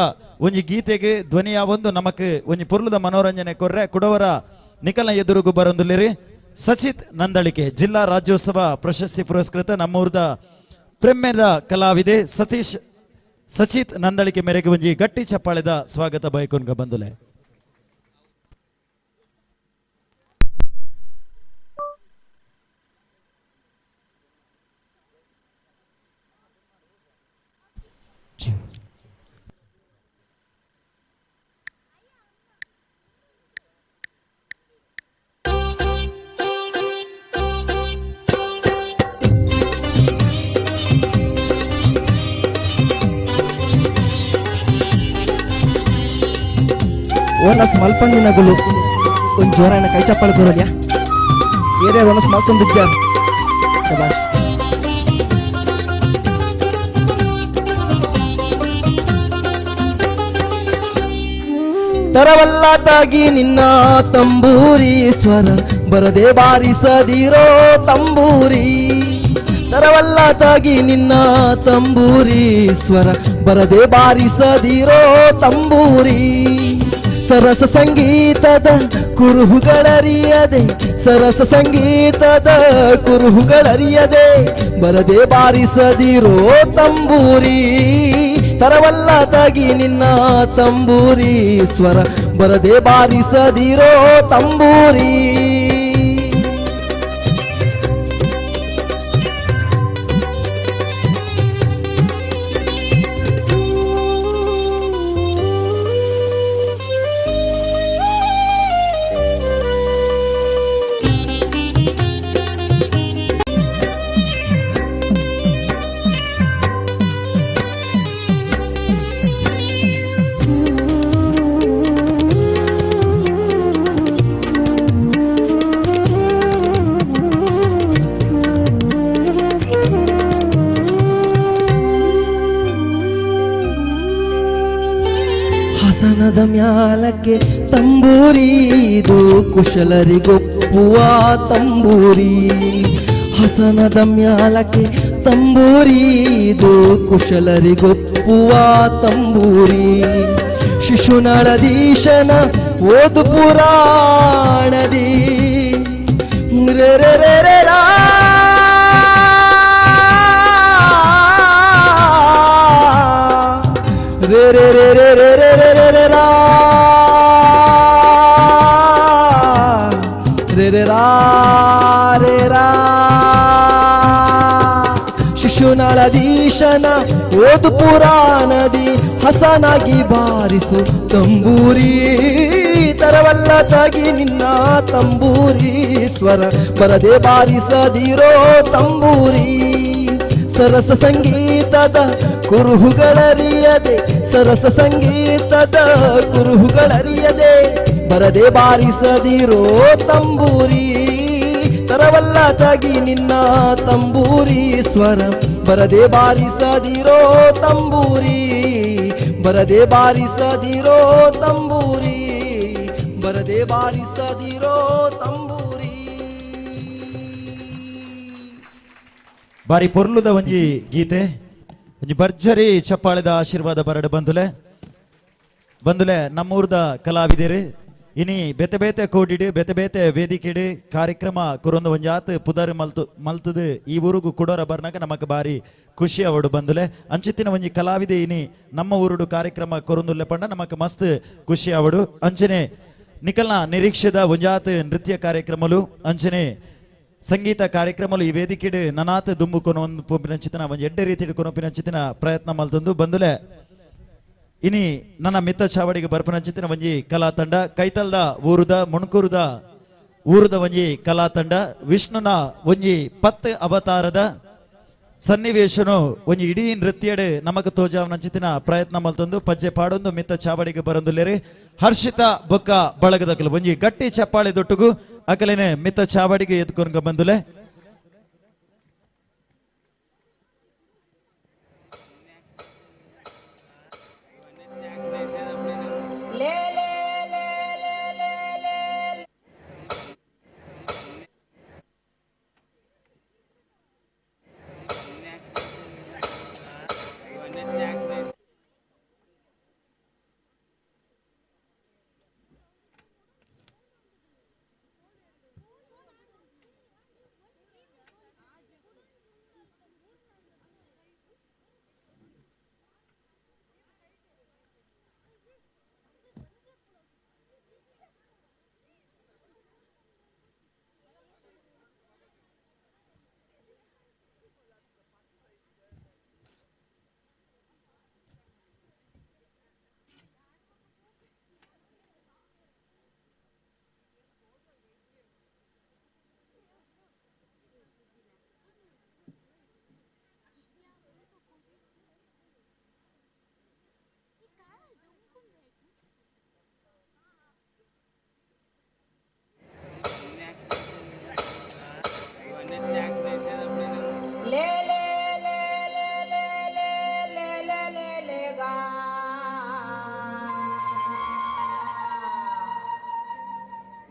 ಒಂಜಿ ಗೀತೆಗೆ ಧ್ವನಿಯ ಒಂದು ನಮಕ್ ಒಂಜಿ ಪೊರ್ಲುದ ಮನೋರಂಜನೆ ಕೊರ್ರೆ ಕುಡವರ ನಿಕಲ್ನ ಎದುರುಗು ಬರೊಂದುಲ್ಲೇರಿ ಸಚಿತ್ ನಂದಳಿಕೆ ಜಿಲ್ಲಾ ರಾಜ್ಯೋತ್ಸವ ಪ್ರಶಸ್ತಿ ಪುರಸ್ಕೃತ ನಮ್ಮೂರ್ದ ಪ್ರೆಮ್ಮೆದ ಕಲಾವಿದೆ ಸತೀಶ್ ಸಚಿತ್ ನಂದಳಿಕೆ ಮೇರೆಗೆ ಒಂಜಿ ಗಟ್ಟಿ ಚಪ್ಪಾಳೆದ ಸ್ವಾಗತ ಬಯಕೊನ್ಗ ಬಂದುಲೆ. ಒನಸ್ ಮಲ್ಪಂದಿನಗುಲು ಒಂದು ಜೋರಾಯಣ ಕೈ ಚಪ್ಪಾಳೆ ಕೊರೋಲ್ಯಾ ಏರೇ ಒನಸ್ ಮಲ್ತೊಂದಿಜ್ಜ ಶಬಾಷ್. ತರವಲ್ಲ ತಾಗಿ ನಿನ್ನ ತಂಬೂರಿ ಸ್ವರ ಬರದೆ ಬಾರಿಸದಿರೋ ತಂಬೂರಿ. ತರವಲ್ಲ ತಾಗಿ ನಿನ್ನ ತಂಬೂರಿ ಸ್ವರ ಬರದೆ ಬಾರಿಸದಿರೋ ತಂಬೂರಿ. ಸರಸ ಸಂಗೀತದ ಕುರುಹುಗಳರಿಯದೆ, ಸರಸ ಸಂಗೀತದ ಕುರುಹುಗಳರಿಯದೆ ಬರದೆ ಬಾರಿಸದಿರೋ ತಂಬೂರಿ. ತರವಲ್ಲ ತಾಗಿ ನಿನ್ನ ತಂಬೂರಿ ಸ್ವರ ಬರದೆ ಬಾರಿಸದಿರೋ ತಂಬೂರಿ. ಹಾಸನದ ಮ್ಯಾಲಕ್ಕೆ ತಂಬೂರಿ ಇದು ಕುಶಲರಿಗೊಪ್ಪುವ ತಂಬೂರಿ. ಹಾಸನದ ಮ್ಯಾಲಕ್ಕೆ ತಂಬೂರಿ ಇದು ಕುಶಲರಿಗೊಪ್ಪುವ ತಂಬೂರಿ. ಶಿಶುನಾಳದೀಶನ ಓದು ಪುರಾಣದಿ ರೇ ರೇ ರೇ ರೇ ರಾ. ರೇ ರೇ ರೇ ರೇ ರೇ ರೇ ರೇ ರೇ ರೇ ರಾ. ರೇ ರೇ ರಾ ರೇ ರಾ. ಶಿಶುನಾಳದೀಶನ ಓದು ಪುರಾಣದಿ ಹಸನಾಗಿ ಬಾರಿಸು ತಂಬೂರಿ. ತರವಲ್ಲ ತಾಗಿ ನಿನ್ನ ತಂಬೂರಿ ಸ್ವರ ಬರದೆ ಬಾರಿಸದಿರೋ ತಂಬೂರಿ. ಸರಸ ಸಂಗೀತದ ಕುರುಹುಗಳರಿಯದೆ, ಸರಸ ಸಂಗೀತದ ಕುರುಹುಗಳರಿಯದೆ ಬರದೆ ಬಾರಿಸದಿರೋ ತಂಬೂರಿ. ತರವಲ್ಲ ತಾಗಿ ನಿನ್ನ ತಂಬೂರಿ ಸ್ವರ ಬರದೆ ಬಾರಿಸದಿರೋ ತಂಬೂರಿ. ಬರದೆ ಬಾರಿಸದಿರೋ ತಂಬೂರಿ, ಬರದೆ ಬಾರಿಸದಿರೋ ತಂಬೂರಿ. ಬಾರಿ ಪೊರ್ಲುದ ಒಂಜಿ ಗೀತೆ, ಒಂಜಿ ಭರ್ಜರಿ ಚಪ್ಪಾಳೆದ ಆಶೀರ್ವಾದ ಬರಡು ಬಂದುಲೆ ಬಂದುಲೆ ನಮ್ಮೂರ್ದ ಕಲಾವಿದರು ಇನಿ ಬೇತೆ ಬೇತೆ ಕೋಡಿಡು ಬೇತೆ ಬೇತೆ ವೇದಿಕೆಡು ಕಾರ್ಯಕ್ರಮ ಕುರೊಂದು ಒಂಜಾತ್ ಪುದರ್ ಮಲ್ತು ಮಲ್ತದು ಈ ಊರುಗು ಕುಡೋರ ಬರ್ನಾಗ ನಮಕ್ ಬಾರಿ ಖುಷಿ ಅವಡು ಬಂದುಲೆ. ಅಂಚಿತ್ತಿನ ಒಂಜಿ ಕಲಾವಿದೆ ಇನಿ ನಮ್ಮ ಊರುಡು ಕಾರ್ಯಕ್ರಮ ಕೊರೊಂದುಲ್ಲೆ ಪಂಡ ನಮಕ್ ಮಸ್ತ್ ಖುಷಿ ಅವಡು. ಅಂಚನೆ ನಿಕಲ್ನ ನಿರೀಕ್ಷೆದ ಒಂಜಾತ್ ನೃತ್ಯ ಕಾರ್ಯಕ್ರಮಲು ಅಂಚನೆ ಸಂಗೀತ ಕಾರ್ಯಕ್ರಮಲು ಈ ವೇದಿಕೆಡು ನನಾತ್ ದುಂಬು ಕೊನೊಂದು ಪೊಂಪಿನಂಚಿತನ ಒಂಜಿ ಎಡ್ಡೆ ರೀತಿಡು ಕೊನೊಪಿನಂಚಿತನ ಪ್ರಯತ್ನ ಮಲ್ತೊಂದು ಬಂದುಲೆ. ಇನಿ ನನ್ನ ಮಿತ್ತ ಚಾವಡಿಗೆ ಬರ್ಪನಂಚಿತಿನ ಒಂಜಿ ಕಲಾ ತಂಡ ಕೈತಲ್ದ ಊರುದ ಮುಣಕೂರುದ ಊರುದ ಒಂಜಿ ಕಲಾ ತಂಡ ವಿಷ್ಣುನ ಒಂಜಿ 10 ಅವತಾರದ ಸನ್ನಿವೇಶನು ಒಂಜಿ ಇಡೀ ನೃತ್ಯಡು ನಮಕ್ ತೋಜಾವನಂಚಿತಿನ ಪ್ರಯತ್ನ ಮಲ್ತೊಂದು ಪಜ್ಜೆ ಪಾಡೊಂದು ಮಿತ್ತ ಚಾವಡಿಗೆ ಬರೊಂದುಲ್ಲೇರಿ ಹರ್ಷಿತ ಬೊಕ್ಕ ಬಳಗದಕಲು ಒಂಜಿ ಗಟ್ಟಿ ಚಪ್ಪಾಳೆ ದೊಟ್ಟುಗು ಅಕಲೇನೆ ಮಿತ್ತ ಚಾವಡಿಗೆ ಎದ್ಕೊಂಡ ಬಂದುಲೆ.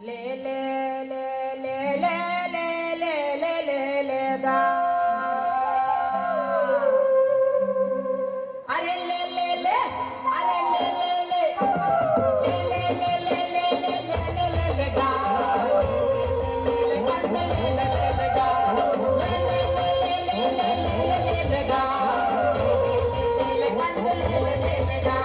ಲೇ ಲೇ ಲೇ ಲೇ ಲೇ ಲೇ ಲೇ ಲೇ ಲೇ ಲೇ ಗಾ. ಅರೆ ಲೇ ಲೇ ಲೇ, ಅರೆ ಲೇ ಲೇ ಲೇ, ಲೇ ಲೇ ಲೇ ಲೇ ಲೇ ಲೇ ಲೇ ಲೇ ಲೇ ಲೇ ಗಾ. ಲೇ ಕಂಡ ಲೇ ಲೇ ಲೇ ಲೇ ಗಾ. ಲೇ ಲೇ ಲೇ ಲೇ ಲೇ ಲೇ ಲೇ ಲೇ ಲೇ ಗಾ. ಲೇ ಕಂಡ ಲೇ ಲೇ ಲೇ ಲೇ ಗಾ.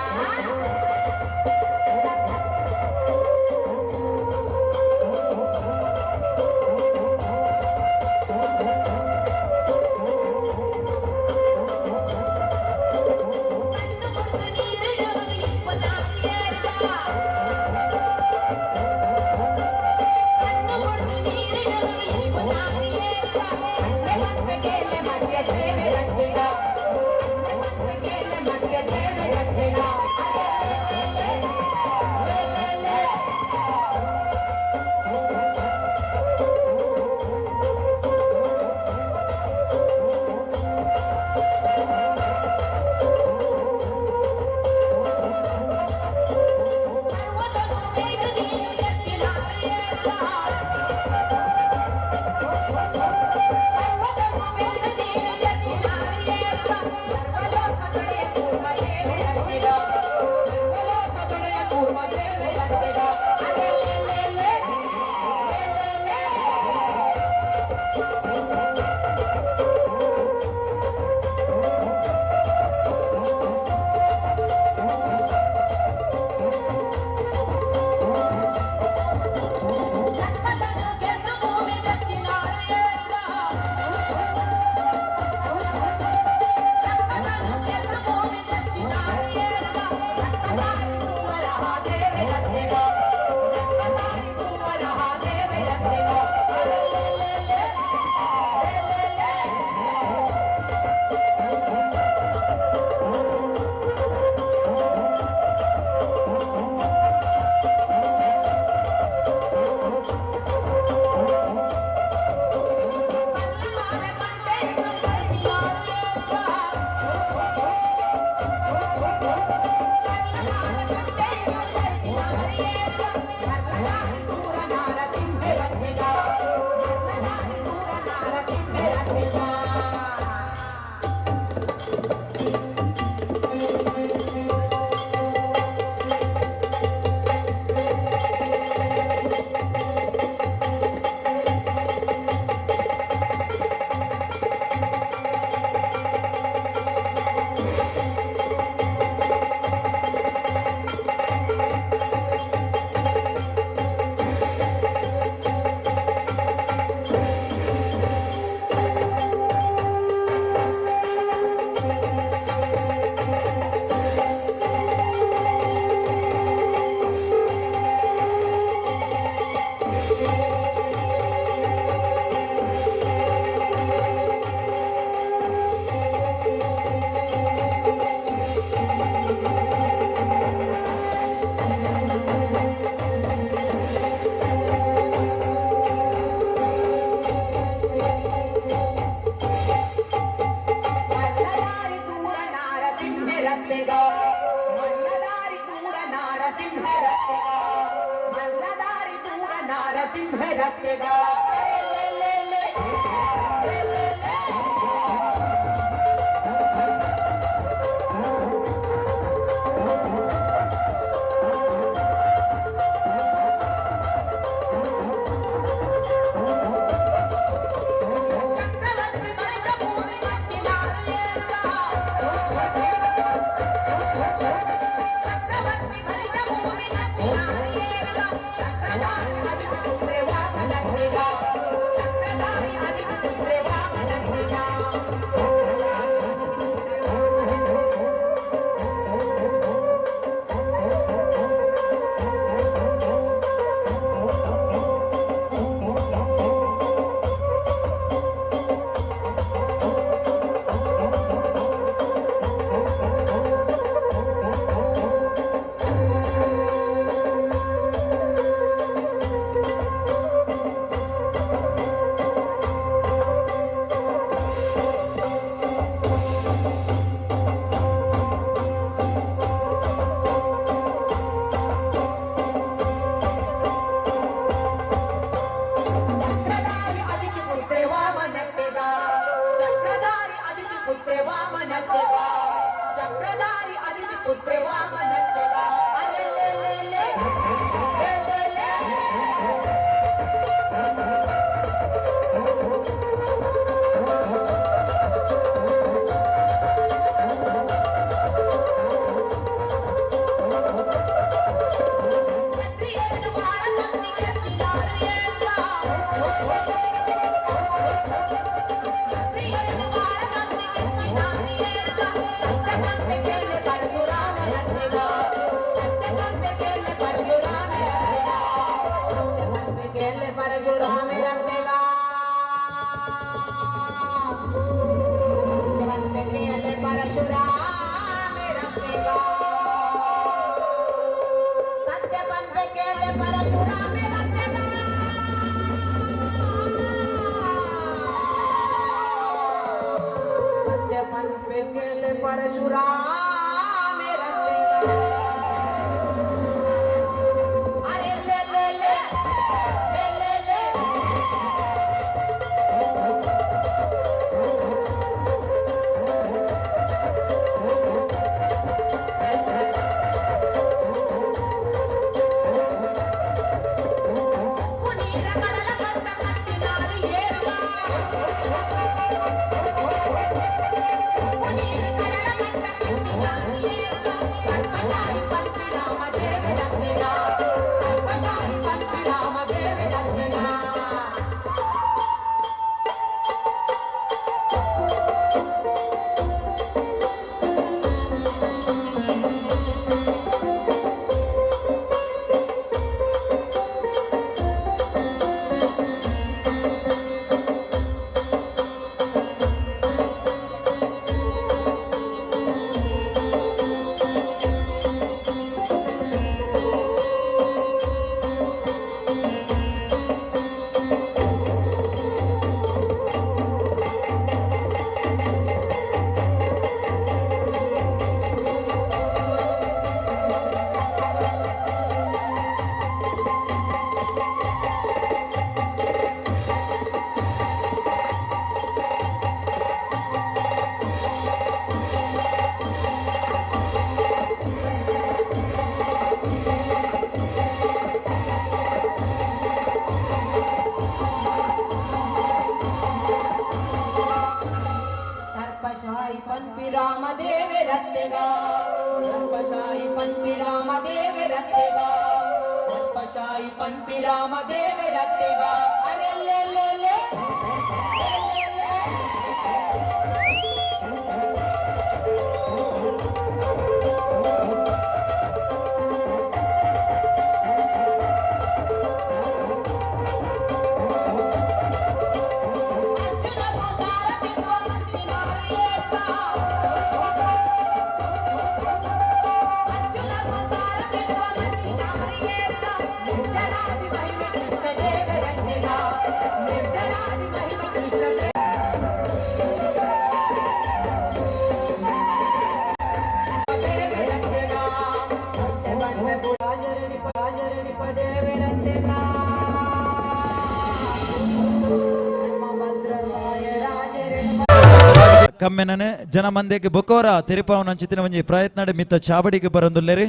ಕಮ್ಮೆನನೆ ಜನ ಮಂದೆಗೆ ಬೊಕೋರ ತೆರಿಪಾವನ ಅಂಚಿತಿನ ಒಂಜಿ ಪ್ರಯತ್ನ ಮಿತ್ತ ಚಾವಡಿಗೆ ಬರಂದುಲ್ಲೇರಿ.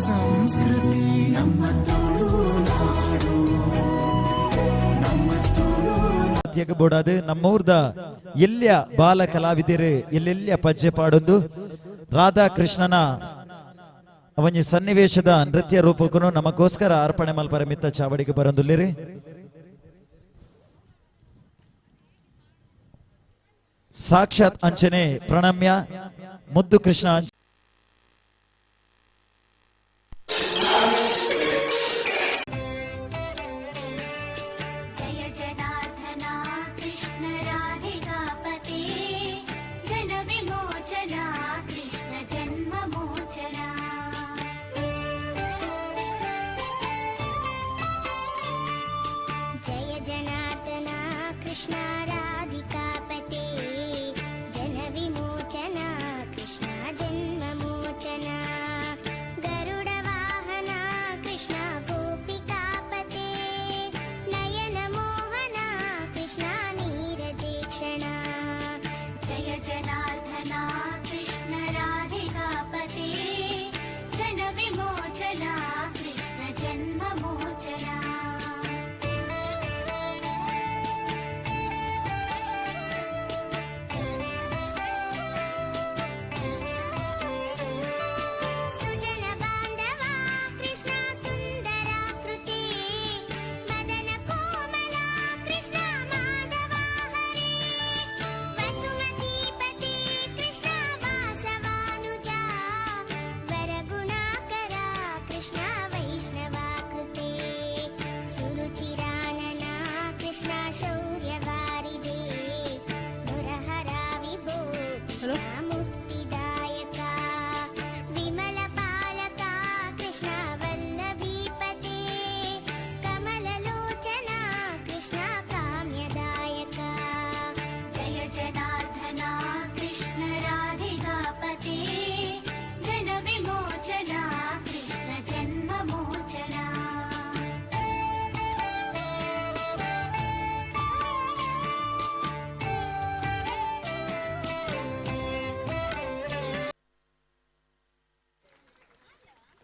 ಸಂಸ್ಕೃತಿ ನಮ್ಮ ತುಳುನಾಡು ನಮ್ಮ ತುಳು ಬೋಡಾದು ನಮ್ಮೂರ್ದ ಎಲ್ಲಿಯ ಬಾಲ ಕಲಾವಿದರು ಎಲ್ಲೆಲ್ಲಿಯ ಪಜ್ಜೆ ಪಾಡೊಂದು ರಾಧಾಕೃಷ್ಣನ ಅವನಿ ಸನ್ನಿವೇಶದ ನೃತ್ಯ ರೂಪಕ್ಕೂ ನಮಗೋಸ್ಕರ ಅರ್ಪಣೆ ಮಲ್ಪರ ಮಿತ್ತ ಚಾವಡಿಗೆ ಬರಂದುಲ್ಲಿರಿ. ಸಾಕ್ಷಾತ್ ಅಂಚನೆ ಪ್ರಣಮ್ಯ ಮುದ್ದು ಕೃಷ್ಣ ಜಯ ಜನಾರ್ದನ ಕೃಷ್ಣ ರಾಧಿಕಾಪತೆ ಜನ ವಿಮೋಚನ ಕೃಷ್ಣ ಜನ್ಮ ಮೋಚನ. ಜಯ ಜನಾರ್ದನ ಕೃಷ್ಣ ರಾಧಿಕಾಪತೆ ಜನ ವಿಮೋಚನ ಕೃಷ್ಣ ಜನ್ಮ ಮೋಚನ. ಗರುಡ ವಾಹನ ಕೃಷ್ಣ ಗೋಪಿಕಾಪತೆ ನಯನ ಮೋಹನ ಕೃಷ್ಣ ನೀರಜೇಕ್ಷಣ. ಜಯ ಜನಾರ್ದನ ಕೃಷ್ಣ ರಾಧಿಕಾಪತೆ ಜನ ವಿಮೋಚನ ಕೃಷ್ಣ ಜನ್ಮ ಮೋಚನ. ಸುಜನ ಬಾಂಧವ ಕೃಷ್ಣ ಸುಂದರಾಕೃತಿ ಮದನ ಕೋಮಲ ಕೃಷ್ಣ ಮಾಧವ ಹರೇ ವಸುಮತೀಪತಿ ಕೃಷ್ಣ ವಾಸವಾನುಜ ವರಗುಣಾಕರ ಕೃಷ್ಣ ವೈಷ್ಣವಾಕೃತಿ ಸುರುಚಿರಾನನ ಕೃಷ್ಣ ಶೌರ್ಯವಾರಿದೆ ಮುರಹರ ವಿಭೋ ಕೃಷ್ಣ ಮುಕ್ತಿದಾಯಕ ವಿಮಲ ಪಾಲಕ ಕೃಷ್ಣ ವಲ್ಲಭೀಪತೆ ಕಮಲಲೋಚನ ಕೃಷ್ಣ ಕಾಮ್ಯದಾಯಕ. ಜಯ ಜನಾರ್ದನ ಕೃಷ್ಣ ರಾಧಿಕಾಪತೆ ಜನ ವಿಮೋಚನ ಕೃಷ್ಣ ಜನ್ಮ ಮೋಚನ.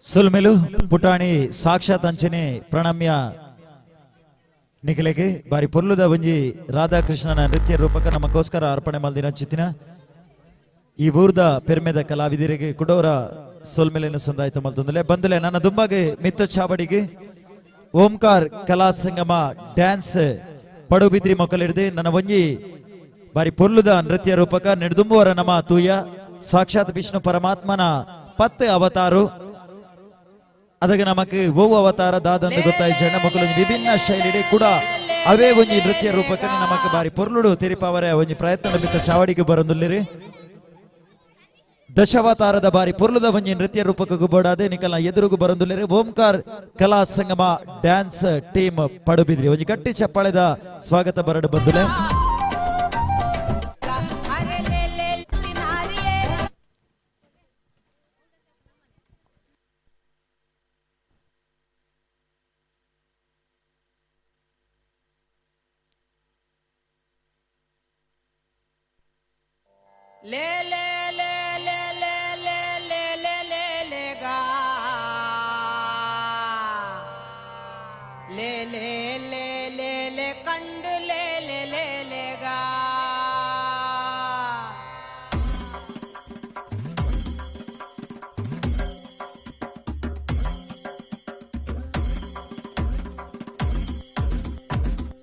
ಸುಲ್ಮೆಲು ಪುಟಾಣಿ ಸಾಕ್ಷಾತ್ ಅಂಚನೆ ಪ್ರಣಮ್ಯ ನಿಖಲೆಗೆ ಬಾರಿ ಪೊರ್ಲುದ ಒಂಜಿ ರಾಧಾಕೃಷ್ಣನ ನೃತ್ಯ ರೂಪಕ ನಮಗೋಸ್ಕರ ಅರ್ಪಣೆ ಮಲ್ದಿನ ಚಿತ್ತಿನ ಈ ಊರ್ದ ಪೆರ್ಮೆದ ಕಲಾವಿದರಿಗೆ ಕುಡೋರ ಸೊಲ್ಮೆಲೆನ ಸಂದಾಯ್ತ ಮಲ್ತೊಂದುಲೆ ಬಂದುಲೆ ನನ್ನ ದುಂಬಾಗೆ ಮಿತ್ತ ಚಾವಡಿಗೆ ಓಂಕಾರ್ ಕಲಾ ಸಂಗಮ ಡ್ಯಾನ್ಸ್ ಪಡುಬಿದ್ರಿ ಮೊಕ್ಕಲಿಡ್ದು ನನ್ನ ಒಂಜಿ ಬಾರಿ ಪೊರ್ಲುದ ನೃತ್ಯ ರೂಪಕ ನೆಡ್ದುಂಬುವರ ನಮ ತೂಯ ಸಾಕ್ಷಾತ್ ವಿಷ್ಣು ಪರಮಾತ್ಮನ ಪತ್ತು ಅವತಾರು ಅದಕ್ಕೆ ನಮಕ್ ಓವು ಅವತಾರ ದಾದಂದು ಗೊತ್ತಾಯಿ ಜನ ಮಕ್ಕಳು ವಿಭಿನ್ನ ಶೈಲಿಡೆ ಕೂಡ ಅವೇ ಒಂಜಿ ನೃತ್ಯ ರೂಪಕನೆ ನಮಕ್ ಬಾರಿ ಪೊರ್ಲುಡು ತಿರಿಪಾವರೆ ಒಂಜಿ ಪ್ರಯತ್ನ ಮಿತ್ತ ಚಾವಡಿಗೆ ಬರಂದುಲ್ಲಿರಿ. ದಶಾವತಾರದ ಬಾರಿ ಪೊರ್ಲುದ ಒಂಜಿ ನೃತ್ಯ ರೂಪಕ್ಕೂ ಬೋಡಾದೆ ನಿಕಲ್ನ ಎದುರುಗು ಬರಂದುಲ್ಲಿರಿ ಓಂಕಾರ್ ಕಲಾ ಸಂಗಮ ಡ್ಯಾನ್ಸ್ ಟೀಮ್ ಪಡುಬಿದ್ರಿ ಒಂಜಿ ಗಟ್ಟಿ ಚಪ್ಪಾಳೆದ ಸ್ವಾಗತ ಬರಡು ಬಂದುಲೆ. ले ले ले ले ले ले ले ले ले ले गा ले ले ले ले ले कंड ले ले ले ले गा.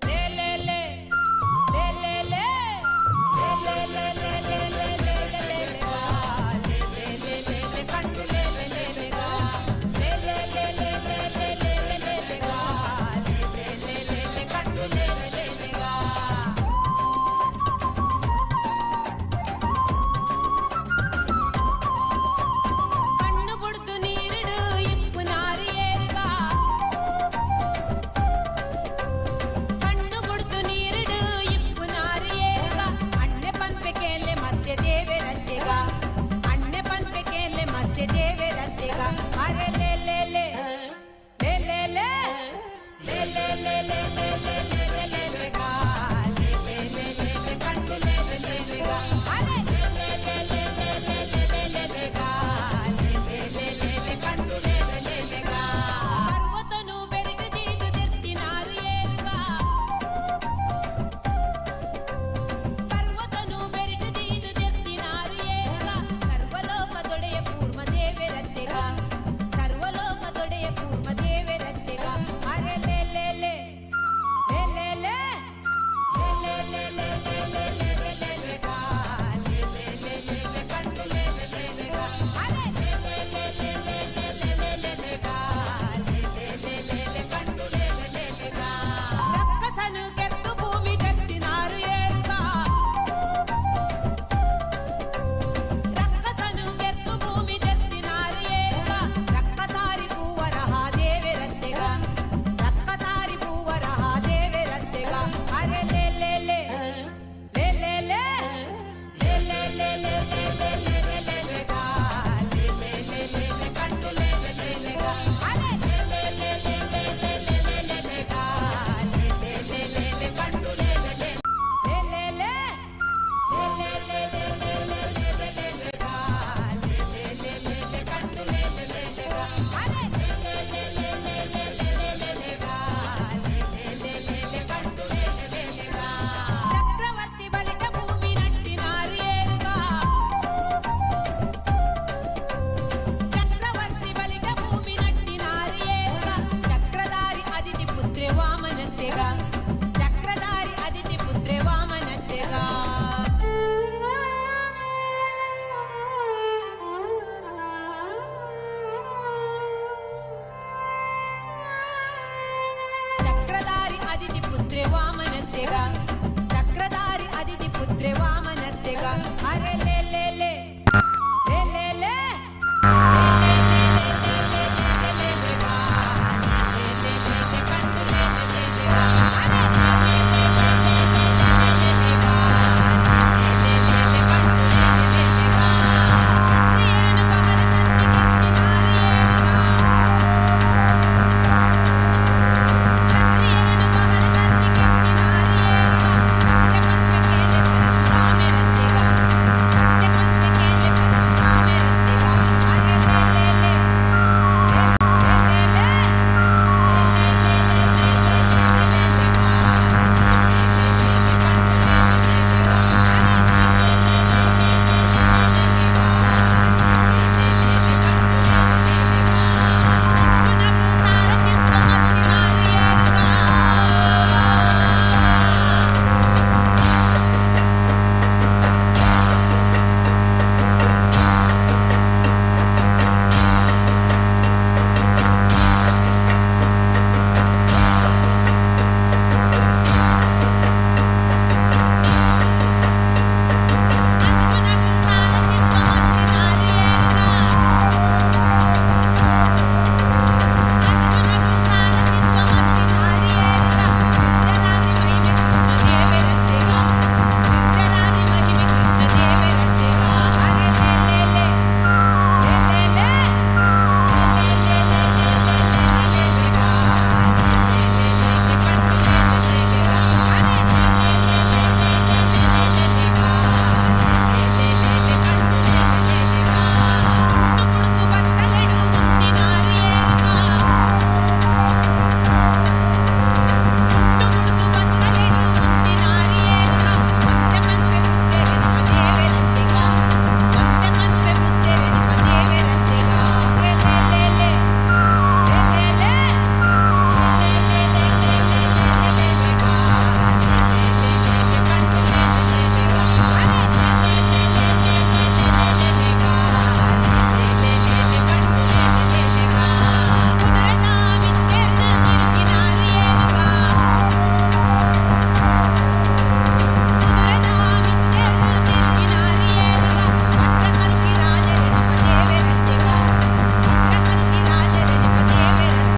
ले ले ले ले ले ले ले ले ले ले ले ले ले. ಲೆಗ ಅರೆ ಲೇ ಲೇ ಲೇ ಲೇ ಲೇ ಲೇ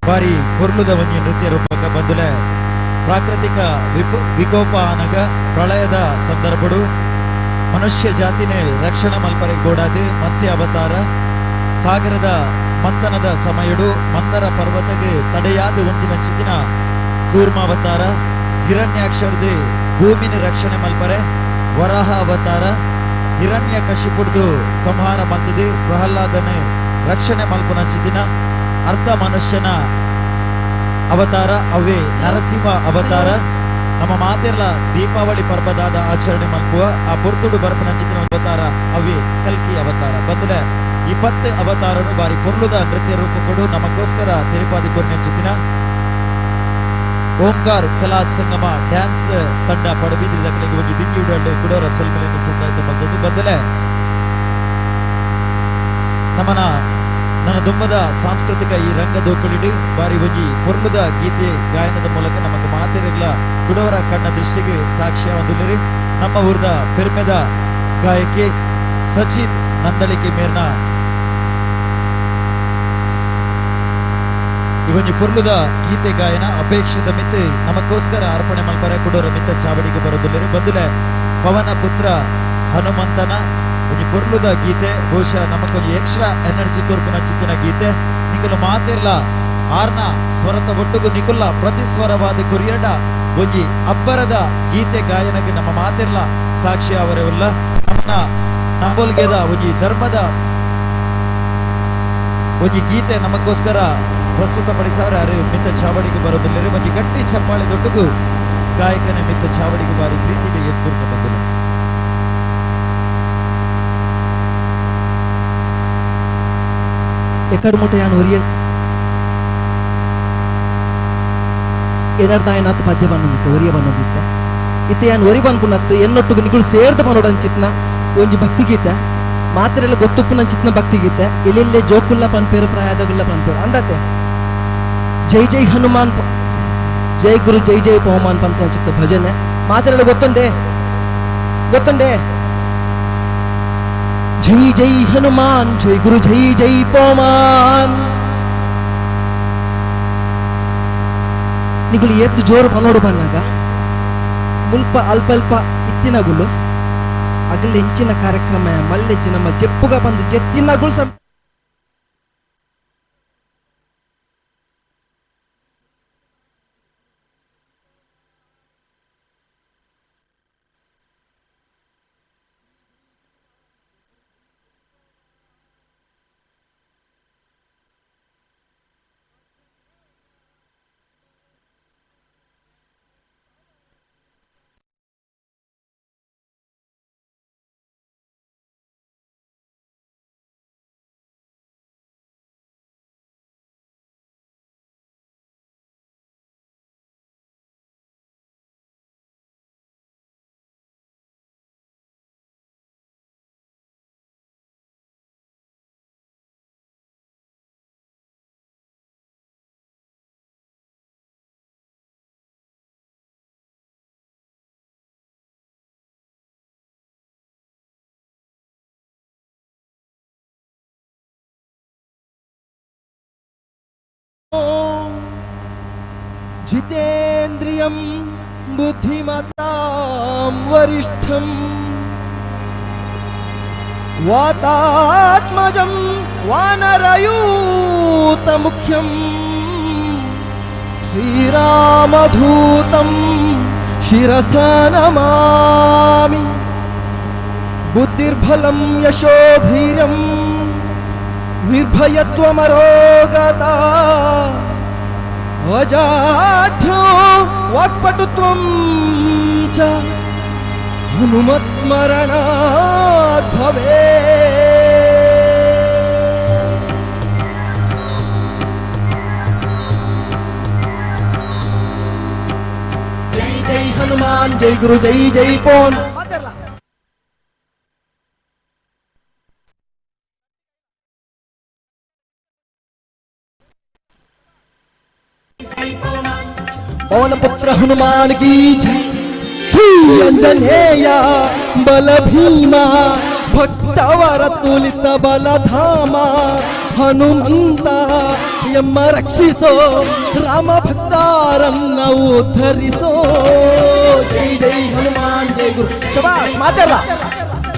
ಬಾರಿ ಪೊರ್ಲುದ ಒಂಜಿ ನೃತ್ಯ ರೂಪಕ ಬಂದುಲೆ ಪ್ರಾಕೃತಿಕ ವಿಕೋಪ ಆನಗ ಪ್ರಳಯದ ಸಂದರ್ಭಡು ಮನುಷ್ಯ ಜಾತಿನೇ ರಕ್ಷಣೆ ಮಲ್ಪರೆ ಗೋಡಾದಿ ಮತ್ಸ್ಯ ಅವತಾರ ಸಾಗರದ ಮಂಥನದ ಸಮಯಡು ಮಂದರ ಪರ್ವತಗೆ ತಡೆಯಾದ ಒಂದಿನ ಚಿತಿನ ಕೂರ್ಮಾವತಾರ ಹಿರಣ್ಯಾಕ್ಷರದಿ ಭೂಮಿನ ರಕ್ಷಣೆ ಮಲ್ಪರೆ ವರಾಹ ಅವತಾರ ಹಿರಣ್ಯ ಕಶಿಪುಡ್ದು ಸಂಹಾರ ಮಲ್ತದೆ ಪ್ರಹ್ಲಾದನೆ ರಕ್ಷಣೆ ಮಲ್ಪನ ಚಿತಿನ ಅರ್ಧ ಮನುಷ್ಯನ ಅವತಾರ ಅವೇ ನರಸಿಂಹ ಅವತಾರ. ನಮ್ಮ ಮಾತೆರ್ಲ ದೀಪಾವಳಿ ಪರ್ವದಾದ ಆಚರಣೆ ಮಲ್ಪುವ ಆ ಪೊರ್ತುಡು ಬರ್ಪನ ಚಿತ್ರ ಅವತಾರ ಅವೇ ಕಲ್ಕಿ ಅವತಾರ. ಬಂದ್ರೆ 20 ಅವತಾರನು ಬಾರಿ ಪೊರ್ಲುದ ನೃತ್ಯ ರೂಪಕೊಡು ನಮಗೋಸ್ಕರ ತಿರುಪಾದಿ ಕೊರ್ನೆಂಚಿತಿನ ಓಂಕಾರ್ ಕಲಾ ಸಂಗಮ ಡ್ಯಾನ್ಸ್ ತಂಡ ಪಡಬಿದ್ರಿದ ಕಲೆಗೆ ಹೋಗಿ ದಿಂಗಿ ಉಡಾಡು ಕುಡೋರ ಸೊಲ್ಮೆಲೆಯನ್ನು ಸಂದಾಯದ ಮಲ್ತದ್ದು. ಬಂದಲೆ ನಮನ ನನ್ನ ದುಂಬದ ಸಾಂಸ್ಕೃತಿಕ ಈ ರಂಗ ದೋಕುಳಿಡು ಬಾರಿ ಒಂಜಿ ಪೊರ್ಲುದ ಗೀತೆ ಗಾಯನದ ಮೂಲಕ ನಮಕ್ ಮಾತೆರೆಗ್ಲ ಕುಡವರ ಕಣ್ಣ ದೃಷ್ಟಿಗೆ ಸಾಕ್ಷ್ಯ ಹೊಂದಿಲ್ಲರಿ. ನಮ್ಮ ಊರ್ದ ಪೆರ್ಮೆದ ಗಾಯಕಿ ಸಚಿತ್ ನಂದಳಿಕೆ ಮೇರ್ನ ಈ ಒಂಜಿ ಪೊರ್ಲುದ ಗೀತೆ ಗಾಯನ ಅಪೇಕ್ಷಿತ ಮಿತ್ ನಮಕ್ಕೋಸ್ಕರ ಅರ್ಪಣೆ ಮಲ್ಪರೆ ಕುಡೋರ ಮಿತ್ತ ಚಾವಡಿಗೆ ಬರೋದಿಲ್ಲರಿ. ಬಂದುಲೆ ಪವನ ಪುತ್ರ ಹನುಮಂತನ ಒಂಜಿ ಪೊರ್ಲುದ ಗೀತೆ ಬಹುಶಃ ನಮಕೊಂಜಿ ಎಕ್ಸ್ಟ್ರಾ ಎನರ್ಜಿ ಕೊರ್ಪುನ ಚಿತ್ತಿನ ಗೀತೆ. ನಿಕುಲು ಮಾತೆರ್ಲ ಆರ್ನ ಸ್ವರತ ಒಟ್ಟುಗು ನಿಕುಲ್ಲ ಪ್ರತಿಸ್ವರವಾದ ಕೊರಿಯಡ ಒಂಜಿ ಅಬ್ಬರದ ಗೀತೆ ಗಾಯನಗೆ ನಮ್ಮ ಮಾತೆರ್ಲ ಸಾಕ್ಷಿ ಅವರವಲ್ಲ. ನಮ್ಮನ ನಂಬೋಲ್ಗೆದ ಒಂಜಿ ಧರ್ಮದ ಒಂಜಿ ಗೀತೆ ನಮಗೋಸ್ಕರ ಪ್ರಸ್ತುತಪಡಿಸವರ ಅರೆ ಮಿತ್ತ ಚಾವಡಿಗೆ ಬರೋದಿಲ್ಲರಿ. ಒಂಜಿ ಗಟ್ಟಿ ಚಪ್ಪಾಳೆ ದೊಡ್ಡಗು ಗಾಯಕನ ಮಿತ್ತ ಚಾವಡಿಗೆ ಬಾರಿ ಪ್ರೀತಿಗೆ ಎದ್ಕುರ್ಕ ಬಂದಿಲ್ಲ. ಎಕಡ್ ಮುಟ್ಟ ಯಾನ್ ಒರಿಯ ಏನಾರ್ದ ಏನಾತ್ ಪದ್ಯ ಬಂದಿತ್ತೆ ಒರಿಯ ಬಂದಿತ್ತೆ ಇತ್ತೆ ಯಾನ್ ಒರಿ ಬಂದ್ಪುನತ್ತು ಎನ್ನೊಟ್ಟುಗು ನಿಗುಳು ಸೇರ್ದ ಪನೋಡಂಚಿತ್ನ ಒಂಜಿ ಭಕ್ತಿಗೀತೆ ಮಾತ್ರೆಲ್ಲ ಗೊತ್ತುಪ್ಪುನಂಚಿತ್ನ ಭಕ್ತಿಗೀತೆ ಎಲ್ಲೆಲ್ಲೇ ಜೋಕುಲ್ಲ ಪನ್ಪೇರು ಪ್ರಾಯದಗುಲ್ಲ ಪನ್ಪೇರು ಅಂದತೆ ಜೈ ಜೈ ಹನುಮಾನ್ ಜೈ ಗುರು ಜೈ ಜೈ ಪವಮಾನ್ ಪನ್ಪುನಂಚಿತ್ತ ಭಜನೆ ಮಾತ್ರೆಲ್ಲ ಗೊತ್ತುಂಡೆ ಗೊತ್ತುಂಡೆ. ಜೈ ಜೈ ಹನುಮಾನ್ ಜೈ ಗುರು ಜೈ ಜೈ ಪೋಮಾನ್. ನಿಗುಲು ಏತ್ ಜೋರು ಪನೋಡು ಪನ್ನಾಗ ಮುಲ್ಪ ಅಲ್ಪ ಅಲ್ಪ ಇತ್ತಿನಗುಲು ಅಗಲ ಎಂಚಿನ ಕಾರ್ಯಕ್ರಮ ಮಲ್ಲೆಜ್ಜಿ ನಮ್ಮ ಜೆಪ್ಪುಗ ಬಂದು ಜೆತ್ತಿನಗುಲು ಸಮ जितेन्द्रियं बुद्धिमतां वरिष्ठं वातात्मजं वानरयूतमुख्यं श्रीरामधूतं शिरसा नमामि। बुद्धिर्बलं यशोधीरं निर्भयत्वमरोगता अजाढ्यो वाक्पटुत्वं च हनुमत्स्मरणात् भवेत्। जय जय हनुमान जय गुरु जय जय पवन। पवन पुत्र हनुमान की जय। अंजनेय बल भीमा भक्तवर तुलित बलधाಮ ಹನುಮಂತ ಎಮ್ಮ ರಕ್ಷಿಸೋ ರಾಮ ಭಕ್ತಾರನ್ನ ಉದ್ಧರಿಸೋ. ಜೈ ಜೈ ಹನುಮಾನ್ ಜೈ ಗುರು. ಶಬಾಷ್ ಮಾತಾಡ.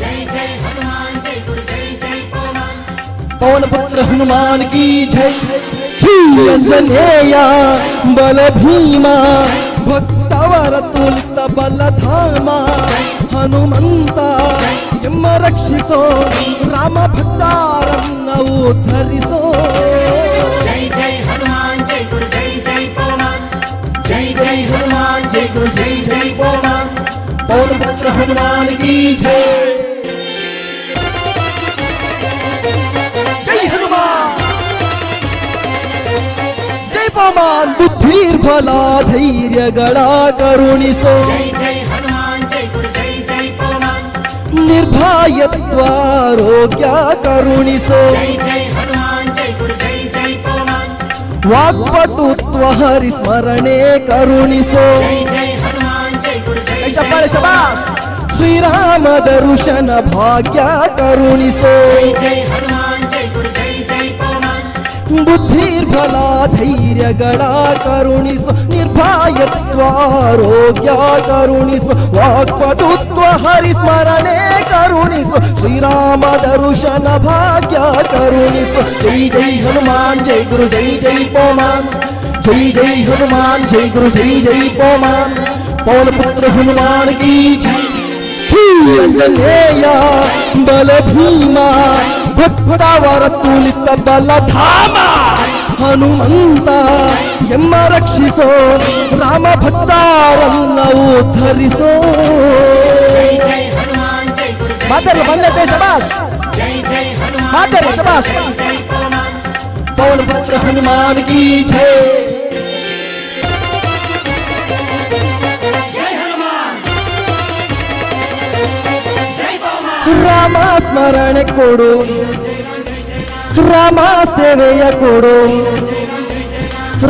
ಜೈ ಜೈ ಹನುಮಾನ್ ಜೈ ಗುರು ಜೈ ಜೈ ಪವಮಾನ್. ಪವನ ಪುತ್ರ ಹನುಮಾನ್ ಕಿ ಜೈ. ಅಂಜನೇಯ ಬಲ ಭೀಮ ಭಕ್ತವರ ತುಲಿತ ಬಲಧಾಮ ಹನುಮಂತ ಎಮ್ಮ ರಕ್ಷಿಸೋ ರಾಮ ಭಕ್ತಾರನ್ನ ಉದ್ಧರಿಸೋ. ಜೈ ಜೈ ಹನುಮಾನ್ ಜೈ ಗುರು ಜೈ ಜೈ ಪವಮಾನ್. ಜೈ ಜೈ ಹನುಮಾನ್ ಜೈ ಗುರು ಜೈ ಜೈ ಪವಮಾನ್. ಪವನ ಪುತ್ರ ಹನುಮಾನ್ ಕಿ ಜೈ. ಜೈ ಹನುಮಾನ್ ಜೈ ಪವಮಾನ್. ಬುದ್ಧಿರ್ಬಲ ಧೈರ್ಯಗಳ ಕರುಣಿಸೋ ಜೈ ಜೈ ಹನುಮಾನ್ ಜೈ ಗುರು ಜೈ ಜೈ ಪವಮಾನ್. ನಿರ್ಭಯತ್ವ ಆರೋಗ್ಯ ಕರುಣಿಸೋ ಜೈ ಜೈ ಹನುಮಾನ್ ಜೈ ಗುರು ಜೈ ಜೈ ಪವಮಾನ್. ವಾಕ್ಪಟುತ್ವ ಹರಿಸ್ಮರಣೆ ಕರುಣಿಸೋ ಜೈ ಜೈ ಹನುಮಾನ್ ಜೈ ಗುರು ಜೈ ಜೈ ಚಪ್ಪಾಳೆ ಶಬಾಷ್. ಶ್ರೀರಾಮ ದರ್ಶನ ಭಾಗ್ಯ ಕರುಣಿಸೋ ಜೈ ಜೈ ಹನುಮಾನ್ ಜೈ ಗುರು ಜೈ ಜೈ ಪವಮಾನ್. ಬುದ್ಧಿರ್ಬಲ ಧೈರ್ಯಗಳ ಕರುಣಿಸು ನಿರ್ಭಯತ್ವ ಆರೋಗ್ಯ ಕರುಣಿಸು ವಾಕ್ಪಟುತ್ವ ಹರಿಸ್ಮರಣೆ ಕರುಣಿಸು ಶ್ರೀರಾಮ ದರ್ಶನ ಭಾಗ್ಯ ಕರುಣಿಸು. ಜೈ ಜೈ ಹನುಮಾನ್ ಜೈ ಗುರು ಜೈ ಜೈ ಪವಮಾನ್. ಜೈ ಜೈ ಹನುಮಾನ್ ಜೈ ಗುರು ಜೈ ಜೈ ಪವಮಾನ್. ಪವನ ಪುತ್ರ ಹನುಮಾನ್ ಕಿ ಜೈ. ಅಂಜನೇಯ ಬಲ ಭೀಮ ಭಕ್ತವರ ತುಲಿತ ಬಲಧಾಮ ಹನುಮಂತ ಎಮ್ಮ ರಕ್ಷಿಸೋ ರಾಮ ಭಕ್ತಾರನ್ನ ಉದ್ಧರಿಸೋ. ಜೈ ಜೈ ಹನುಮಾನ್ ಜೈ ಗುರು ಜೈ ಮಾತಾಡಿ ಬಂದತೆ ಶಬಾಷ್. ಜೈ ಜೈ ಹನುಮಾನ್ ಮಾತಾಡಿ ಶಬಾಷ್. ಜೈ ಜೈ ಪವಮಾನ್. ಪವನ ಪುತ್ರ ಹನುಮಾನ್ ಕಿ ಜೈ. ಜೈ ಹನುಮಾನ್ ಜೈ ಪವಮಾನ್. ರಾಮ ಸ್ಮರಣೆ ಕೊಡು ರಾಮ ಸೇವೆಯ ಕೊಡು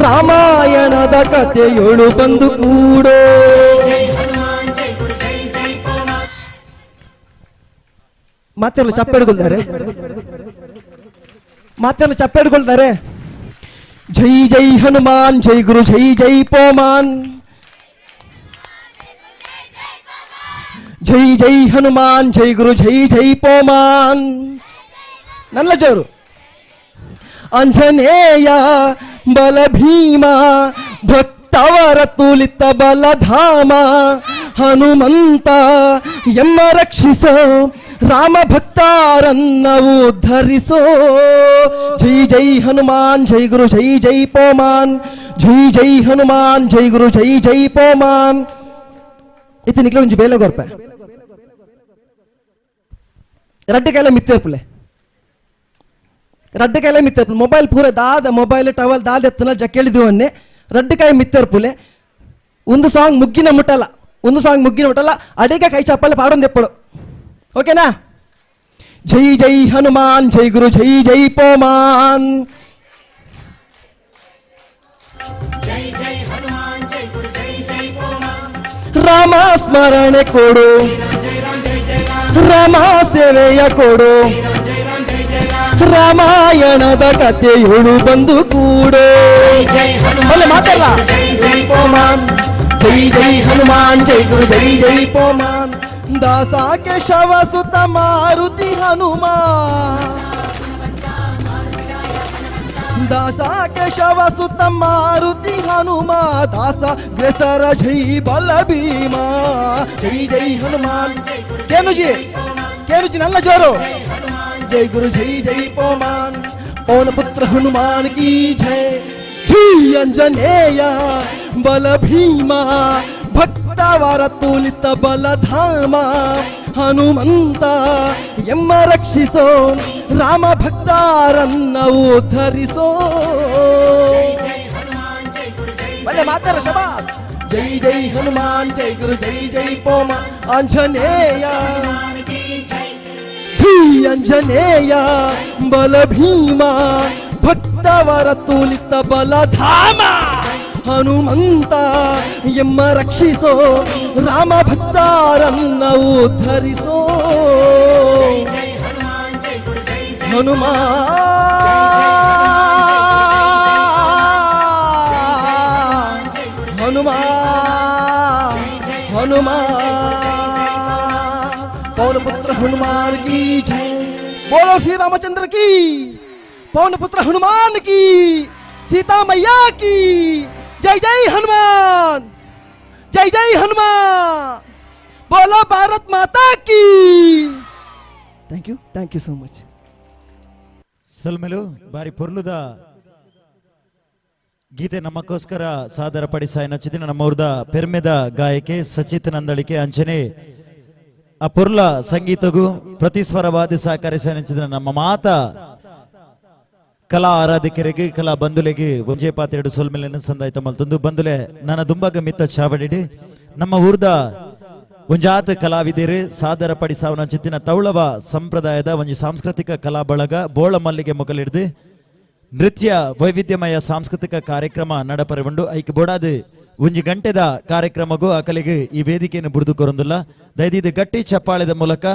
ರಾಮಾಯಣದ ಕಥೆಯೊಳು ಬಂದು ಕೂಡೋ. ಜೈ ಹನುಮಾನ್ ಜೈ ಗುರು ಜೈ ಜೈ ಪವಮಾನ್. ಮಾತೆಲ್ಲ ಚಪ್ಪೆಡ್ಕೊಳ್ತಾರೆ, ಮಾತೆಲ್ಲ ಚಪ್ಪೆಡ್ಕೊಳ್ತಾರೆ. ಜೈ ಜೈ ಹನುಮಾನ್, ಜೈ ಗುರು, ಜೈ ಜೈ ಪೋಮಾನ್. ಜೈ ಜೈ ಹನುಮಾನ್, ಜೈ ಗುರು, ಜೈ ಜೈ ಪೋಮಾನ್. ನನ್ನ ಜೋರು. ಆಂಜನೇಯ ಬಲ ಭೀಮ, ಭಕ್ತವರ ತುಲಿತ ಬಲಧಾಮ, ಹನುಮಂತ ಎಮ್ಮ ರಕ್ಷಿಸೋ, ರಾಮ ಭಕ್ತಾರನ್ನ ಉದ್ಧರಿಸೋ. ಜೈ ಜೈ ಹನುಮಾನ್, ಜೈ ಗುರು, ಜೈ ಜೈ ಪೋಮಾನ್. ಜೈ ಜೈ ಹನುಮಾನ್, ಜೈ ಗುರು, ಜೈ ಜೈ ಪೋಮಾನ್. ಇತ್ತು ನಿಕ್ಲ ಒಂಜಿ ಬೇಲೆ ಗೊರ್ಪೆ ರಡ್ಡೆ ಕೈಲ ಮಿತ್ತೇರ್ಪುಲೆ, ರಡ್ಡೆ ಕೈಲ ಮಿತ್ತೇರ್ಪುಲೆ. ಮೊಬೈಲ್ ಪೂರ ದಾದ ಮೊಬೈಲ್ ಟವಲ್ ದಾದ ಎತ್ತನ ಜಕ್ಕೇಳಿದೀವನ್ನೇ ರಡ್ಡೆ ಕಾಯಿ ಮಿತ್ತೇರ್ಪುಲೆ. ಒಂದು ಸಾಂಗ್ ಮುಗ್ಗಿನ ಮುಟ್ಟಲ್ಲ, ಒಂದು ಸಾಂಗ್ ಮುಗ್ಗಿನ ಮುಟ್ಟಲ್ಲ, ಅಡಿಗೆ ಕೈ ಚಪ್ಪಲೆ ಪಾಡೊಂದು ಎಪ್ಪಡು. ಓಕೆನಾ? ಜೈ ಜೈ ಹನುಮಾನ್, ಜೈ ಗುರು, ಜೈ ಜೈ ಪೋಮಾನ್. ಜೈ ಜೈ ಹನುಮಾನ್, ಜೈ ಗುರು, ಜೈ ಜೈ ಪೋಮಾನ್. ರಾಮ ಸ್ಮರಣೆ ಕೊಡು, ರಾಮ ಸೇವೆಯ ಕೊಡು, ರಾಮಾಯಣದ ಕಥೆಯೊಳು ಬಂದು ಕೂಡು. ಅಲ್ಲ ಮಾತಾಡಲ್ಲ. ಜೈ ಪೋಮಾನ್, ಜೈ ಜೈ ಹನುಮಾನ್, ಜೈ ಗುರು, ಜೈ ಜೈ ಪೋಮಾನ್. ದಾಸ ಕೇಶವ ಸುತ ಮಾರುತಿ ಹನುಮಾ, ದಾಸ ಕೇಶವ ಸುತ ಮಾರುತಿ ಹನುಮಾ, ದಾಸ ಗ್ರೆಸರ ಜೈ ಬಲ ಭೀಮಾ. ಜೈ ಜೈ ಹನುಮಾನ್. ಕೇನುಜಿ ಕೇನುಜಿ ನಲ್ಲ ಜೋರು. ಜೈ ಗುರು, ಜೈ ಜೈ ಪೋಮಾನ್. ಪವನ ಪುತ್ರ ಹನುಮಾನ್ ಕಿ ಜೈ. ಜೈ ಅಂಜನೇಯ ಬಲ ಭೀಮ, ಭಕ್ತವರ ತುಲಿತ ಬಲಧಾಮ, ಹನುಮಂತ ಎಮ್ಮ ರಕ್ಷಿಸೋ, ರಾಮ ಭಕ್ತಾರನ್ನ ಉದ್ಧರಿಸೋ. ಒಳ್ಳೆ ಮಾತಾರ ಶಬಾಷ್. ಜೈ ಜೈ ಹನುಮಾನ್, ಜೈ ಗುರು, ಜೈ ಜೈ ಪೋಮ. ಆಂಜನೇಯ ಜೈ ಅಂಜನೇಯ ಬಲ ಭೀಮ, ಭಕ್ತವರ ತುಲಿತ ಬಲಧಾಮ, ಹನುಮಂತ ಎಮ್ಮ ರಕ್ಷಿಸೋ, ರಾಮ ಭಕ್ತಾರನ್ನ ಉದ್ಧರಿಸೋ. ಹನುಮಾ ಹನುಮಾ ಹನುಮಾ, ಪವನ ಪುತ್ರ ಹನುಮಾನ್ ಕಿ ಜೈ. ಬೋಲೋ ಶ್ರೀ ರಾಮಚಂದ್ರ ಕಿ, ಪವನ ಪುತ್ರ ಹನುಮಾನ್ ಕಿ, ಸೀತಾ ಮೈಯಾ ಕಿ ಜೈ. ಜೈ ಹನುಮಾನ್, ಜೈ ಜೈ ಹನುಮಾನ್. ಬೋಲೋ ಭಾರತ್ ಮಾತಾ ಕಿ. Thank you, thank you so much. ಸಲ್ಮೆಲು ಬಾರಿ ಪೊರ್ಲುದ ಗೀತೆ ನಮ್ಮಕ್ಕೋಸ್ಕರ ಸಾದರ ಪಡಿಸಾಯ ನಚ್ಚಿದಿನ ನಮ್ಮೂರ್ದ ಪೆರ್ಮೆದ ಗಾಯಕೆ ಸಚಿತ್ ನಂದಳಿಕೆ ಅಂಚನೆ ಆ ಪೊರ್ಲ ಸಂಗೀತಗೂ ಪ್ರತಿಸ್ವರವಾದಿ ಸಹಕರಿಸ ನೆಚ್ಚಿದ ನಮ್ಮ ಮಾತಾ ಕಲಾ ಆರಾಧಕರಿಗೆ ಕಲಾ ಬಂಧುಲೆಗೆ ಒಂಜೇ ಪಾತ್ರೆಡು ಸೊಲ್ಮೆಲೆಯನ್ನು ಸಂದಾಯ್ತ ಮಲ್ತೊಂದು ಬಂಧುಲೆ ನನ್ನ ದುಂಬಾಗ ಮಿತ್ತ ಚಾವಡಿಡಿ ನಮ್ಮ ಊರ್ದ ಒಂಜಾತ ಕಲಾವಿದರು ಸಾದರ ಪಡಿಸಾವನ ಚಿತ್ತಿನ ತೌಳವ ಸಂಪ್ರದಾಯದ ಒಂಜಿ ಸಾಂಸ್ಕೃತಿಕ ಕಲಾ ಬಳಗ ಬೋಳ ಮಲ್ಲಿಗೆ ಮೊಗಲಿಡ್ದು ನೃತ್ಯ ವೈವಿಧ್ಯಮಯ ಸಾಂಸ್ಕೃತಿಕ ಕಾರ್ಯಕ್ರಮ ನಡಪರೆಗೊಂಡು ಐಕ್ ಬೋಡಾದು ಒಂಜಿ ಗಂಟೆದ ಕಾರ್ಯಕ್ರಮಗೂ ಅಕಲಿಗೆ ಈ ವೇದಿಕೆಯನ್ನು ಬುಡಿದು ಕೊರೊಂದುಲ್ಲ. ದಯದೀದು ಗಟ್ಟಿ ಚಪ್ಪಾಳೆದ ಮೂಲಕ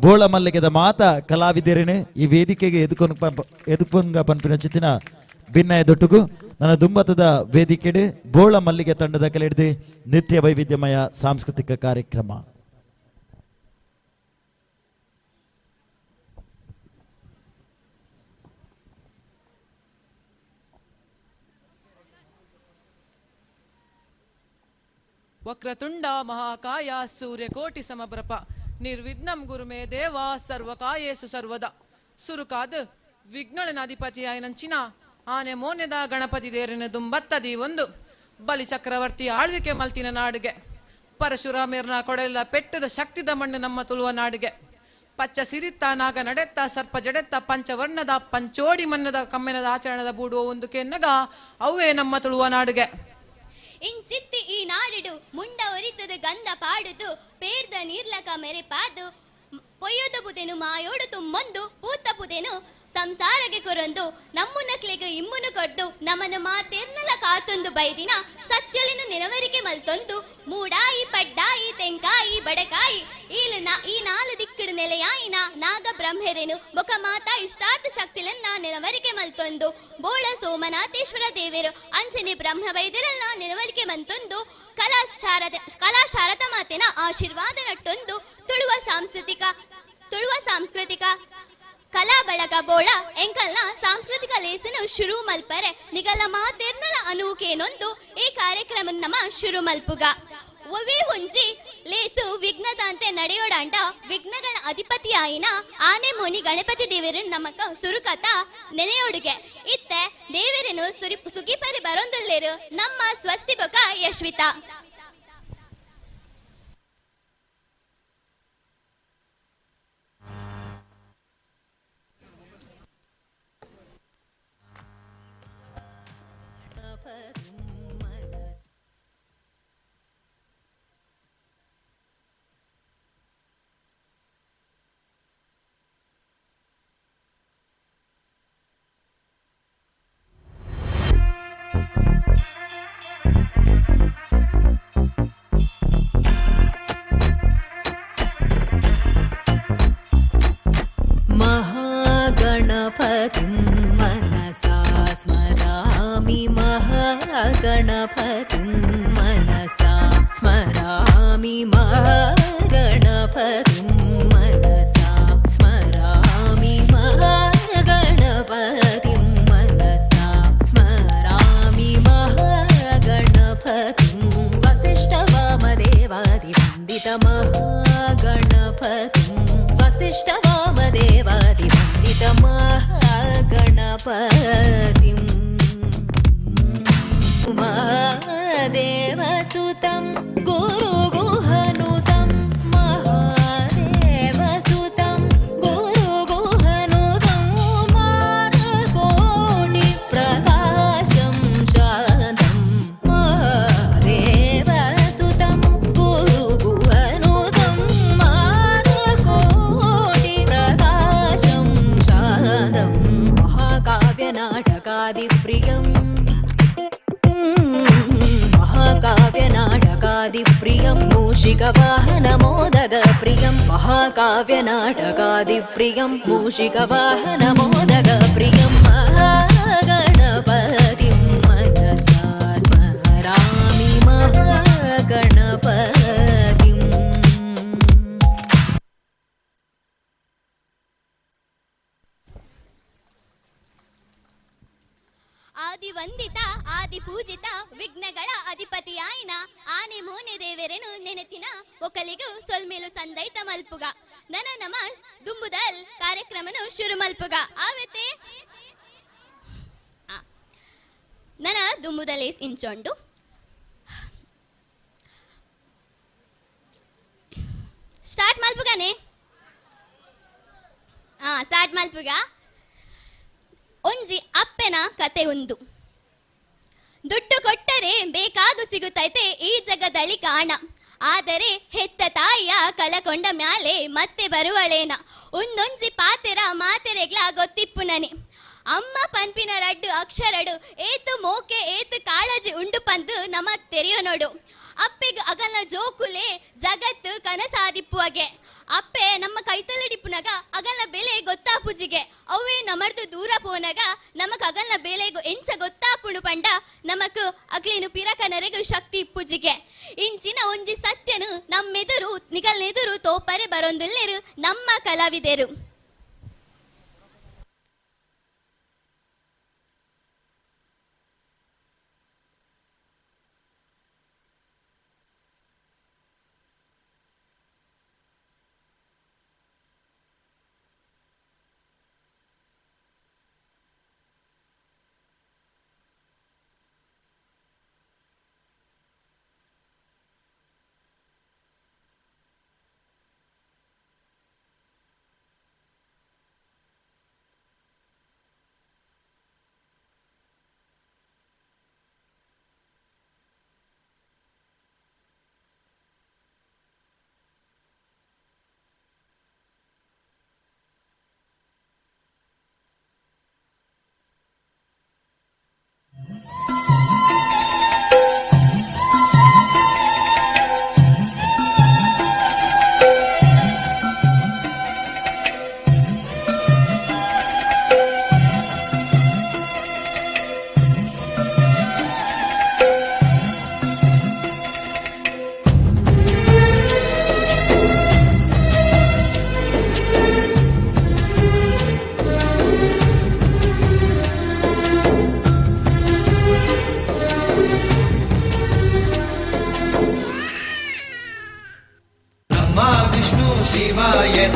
ಬೋಳ ಮಲ್ಲಿಗೆದ ಮಾತ ಕಲಾವಿದರೇನೆ ಈ ವೇದಿಕೆಗೆ ಎದುಕೊಂಗ ಪನ್ಪಿನ ಚಿತ್ತಿನ ಭಿನ್ನಯ ದೊಟ್ಟುಗು ನನ್ನ ದುಂಬತದ ವೇದಿಕೆಡೆ ಬೋಳ ಮಲ್ಲಿಗೆ ತಂಡದ ಕಲೆಹಿಡಿದು ನೃತ್ಯ ವೈವಿಧ್ಯಮಯ ಸಾಂಸ್ಕೃತಿಕ ಕಾರ್ಯಕ್ರಮ. ವಕ್ರತುಂಡ ಮಹಾಕಾಯ ಸೂರ್ಯಕೋಟಿ ಸಮಪ್ರಭ ನಿರ್ವಿಘ್ನಂ ಗುರುಮೇ ದೇವ ಸರ್ವಕಾಯೇಸು ಸರ್ವದ. ಸುರುಕಾದ ವಿಘ್ನಳನಾಧಿಪತಿಯಾಯನಂಚಿನ ಆನೆ ಮೋನೆದ ಗಣಪತಿ ದೇರಿನ ದುಂಬತ್ತದಿ ಒಂದು ಬಲಿ ಚಕ್ರವರ್ತಿ ಆಳ್ವಿಕೆ ಮಲ್ತಿನ ನಾಡಿಗೆ ಪರಶುರಾಮೇರ್ನ ಕೊಡೆಲ್ಲ ಪೆಟ್ಟದ ಶಕ್ತಿದ ಮಣ್ಣು ನಮ್ಮ ತುಳುವ ನಾಡಿಗೆ ಪಚ್ಚ ಸಿರಿತ್ತ ನಾಗ ನಡೆತ್ತ ಸರ್ಪ ಜಡೆತ್ತ ಪಂಚವರ್ಣದ ಪಂಚೋಡಿ ಮನ್ನದ ಕಮ್ಮೆನದ ಆಚರಣದ ಬೂಡುವ ಒಂದು ಕೆನ್ನಗ ಅವೇ ನಮ್ಮ ತುಳುವ ನಾಡಿಗೆ. ಇಂಚಿತ್ತಿ ಈ ನಾಡಿಡು ಮುಂಡ ಒರಿತದ ಗಂಧ ಪಾಡುದು ಪೇರ್ದ ನೀರ್ಲಕ ಮೆರೆ ಪಾದು ಪೊಯ್ಯೋದ ಪುದೆನು ಮಾಯೋಡು ತುಮ್ಮೊಂದು ಪೂತ ಪುದೆನು ಸಂಸಾರಗೆ ಕೊರೊಂದು ನಮ್ಮುನಕ್ಲೆಗೆ ಇಮ್ಮುನು ಕೊಡ್ದು ನಮನ ಮಾತೆರ್ನಲ ಕಾತೊಂದು ಬೈದಿನ ಸತ್ಯಲಿನು ನೆನವರಿಕೆ ಮಲ್ತೊಂದು ಮೂಡಾಯಿ ಪಡ್ಡಾಯಿ ತೆಂಕಾಯಿ ಬಡಕಾಯಿ ಈ ನಾಲು ದಿಕ್ಕಡು ನೆಲೆಯಾಯಿನ ನಾಗ ಬ್ರಹ್ಮೆರೆನು ಬೊಕ ಮಾತಾ ಇಷ್ಟಾರ್ಥ ಶಕ್ತಿಲನ್ನ ನೆನವರಿಕೆ ಮಲ್ತೊಂದು ಬೋಳ ಸೋಮನಾಥೇಶ್ವರ ದೇವರು ಅಂಚನೆ ಬ್ರಹ್ಮ ವೈದ್ಯರನ್ನ ನೆನವರಿಕೆ ಮಂತೊಂದು ಕಲಾಶಾರದ ಮಾತಿನ ಆಶೀರ್ವಾದ ನಟ್ಟೊಂದು ತುಳುವ ಸಾಂಸ್ಕೃತಿಕ ಕಲಾ ಬಳಗ ಬೋಳ ಎಂಕಲ್ನ ಸಾಂಸ್ಕೃತಿಕ ಲೇಸನು ಶುರು ಮಲ್ಪರೆ ನಿಗಲ ಮಾತೆರ್ನಲ ಅನೂಕೇನೊಂದು ಈ ಕಾರ್ಯಕ್ರಮ ನಮ್ಮ ಶುರು ಮಲ್ಪುಗ ಒವೇ ಒಂಜಿ ಲೇಸು ವಿಘ್ನದಂತೆ ನಡೆಯೋಡಾಂಡ ವಿಘ್ನಗಳ ಅಧಿಪತಿಯಾಯಿನ ಆನೆ ಮೋನಿ ಗಣಪತಿ ದೇವರು ನಮಕ ಸುರುಕತ ನೆನೆಯೋಡುಗೆ ಇತ್ತೆ ದೇವರನ್ನು ಸುಗಿಪರಿ ಬರೊಂದುಲ್ಲೇರು ನಮ್ಮ ಸ್ವಸ್ತಿ ಬೊಕ ಯಶ್ವಿತಾ. महागणपतिं मनसा स्मरामि महागणपतिं मनसा स्मरामि महागणपतिं मनसा स्मरामि महागणपतिं मनसा स्मरामि महागणपतिं वसिष्ठवामदेवादिवन्दित महागणपतिं वसिष्ठवामदेवादिवन्दित महागणपतिं महादेवसुतं गुरुगुहनुतं महादेवसुतं गुरुगुहनुतं मानकोटिप्रकाशं शान्तं महादेवसुतं गुरुगुहनुतं मानकोटिप्रकाशं शान्तं महाकाव्यनाटकादिप्रियम् महाकाव्यनाटकादिप्रियं मूषिकवाहनमोदकप्रियं महाकाव्यनाटकादिप्रियं मूषिकवाहनमोदकप्रियं महागणपतिं मनसा स्मरामि महागणपतिम्. ಆದಿ ವಂದಿತ ಆದಿ ಪೂಜಿತ ವಿಘ್ನಗಳ ಅಧಿಪತಿಯಾಯಿನ ಆನೆ ಮೋನೆ ದೇವರೆನು ನೆನೆತಿನ ಒಕಲಿಗು ಸೊಲ್ಮೇಲು ಸಂದೈತ ಮಲ್ಪುಗ ನನ ನಮ ದುಂಬುದಲ್ ಕಾರ್ಯಕ್ರಮನು ಶುರು ಮಲ್ಪುಗ ಆವತೆ ನನ ದುಂಬುದಲೇಸ್ ಇಂಚೊಂಡು ಸ್ಟಾರ್ಟ್ ಮಲ್ಪುಗನೆ ಸ್ಟಾರ್ಟ್ ಮಲ್ಪುಗ. ಒಂಜಿ ಅಪ್ಪೆನ ಕತೆ ಉಂದು. ದುಡ್ಡು ಕೊಟ್ಟರೆ ಬೇಕಾದು ಸಿಗುತ್ತೈತೆ ಈ ಜಗದಳಿ ಕಾಣ, ಆದರೆ ಹೆತ್ತ ತಾಯಿಯ ಕಳಕೊಂಡ ಮ್ಯಾಲೆ ಮತ್ತೆ ಬರುವಳೇನ ಒಂದೊಂಜಿ ಪಾತೆರ ಮಾತೆರೆಗ್ಲ ಗೊತ್ತಿಪ್ಪುನನೆ. ಅಮ್ಮ ಪನ್ಪಿನ ರಡ್ಡು ಅಕ್ಷರಡು ಏತು ಮೋಕೆ ಏತು ಕಾಳಜಿ ಉಂಡು ಪಂದು ನಮ ತೆರೆಯೋ ನೋಡು. ಅಪ್ಪೆಗ್ ಅಗಲ ಜೋಕುಲೆ ಜಗತ್ತು ಕನಸಾದಿಪ್ಪುವಗೆ ಅಪ್ಪೆ ನಮ್ಮ ಕೈತಲಡಿಪ್ಪುನಗ ಅಗಲ ಬೆಲೆ ಗೊತ್ತಾಪುಜಿಗೆ ಅವೇ ನಮರ್ದು ದೂರ ಪೋನಗ ನಮಕ್ ಅಗಲ ಬೆಲೆಗು ಎಂಚ ಗೊತ್ತಾಪುಣು ಪಂಡ ನಮಕ್ ಅಗ್ಲೇನು ಪಿರಕನರೆಗು ಶಕ್ತಿ ಇಪ್ಪುಜಿಗೆ. ಇಂಚಿನ ಒಂಜಿ ಸತ್ಯನು ನಮ್ಮೆದುರು ನಿಗಲ್ನೆದುರು ತೋಪರೆ ಬರೊಂದುಲ್ಲೆರು ನಮ್ಮ ಕಲಾವಿದರು.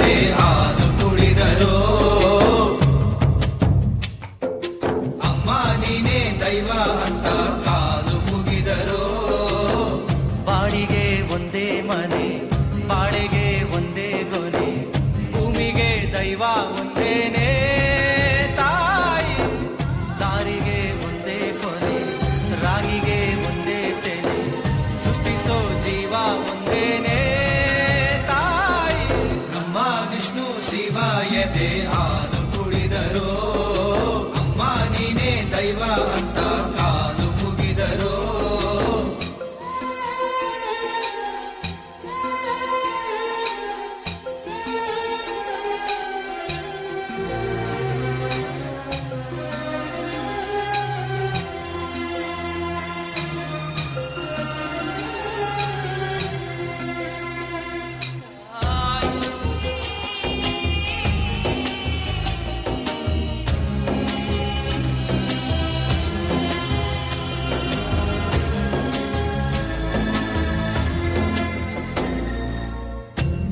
ಎದೆ ಹಾಲು ಕುಡಿದರು. ಅಮ್ಮ ನೀನೇ ದೈವ ಅಂತ ಕಾಲು ಮುಗಿದರು. ಬಾಡಿಗೆ ಒಂದೇ ಮನೆ, ಬಾಳೆಗೆ ಒಂದೇ ಗೊನೆ, ಭೂಮಿಗೆ ದೈವ ಒಂದೇನೇ ತಾಯಿ. ದಾರಿಗೆ ಒಂದೇ ಕೊನೆ, ರಾಗಿಗೆ ಒಂದೇ ತೆನೆ, ಸೃಷ್ಟಿಸೋ ಜೀವ ಒಂದೇನೇ ತಾಯಿ. ಬ್ರಹ್ಮ ವಿಷ್ಣು ಶಿವ ಎದೆ ಹಾಲು ಕುಡಿದರು. ಅಮ್ಮ ನೀನೇ ದೈವ ಅಂತ ಕಾಲು ಮುಗಿದರು.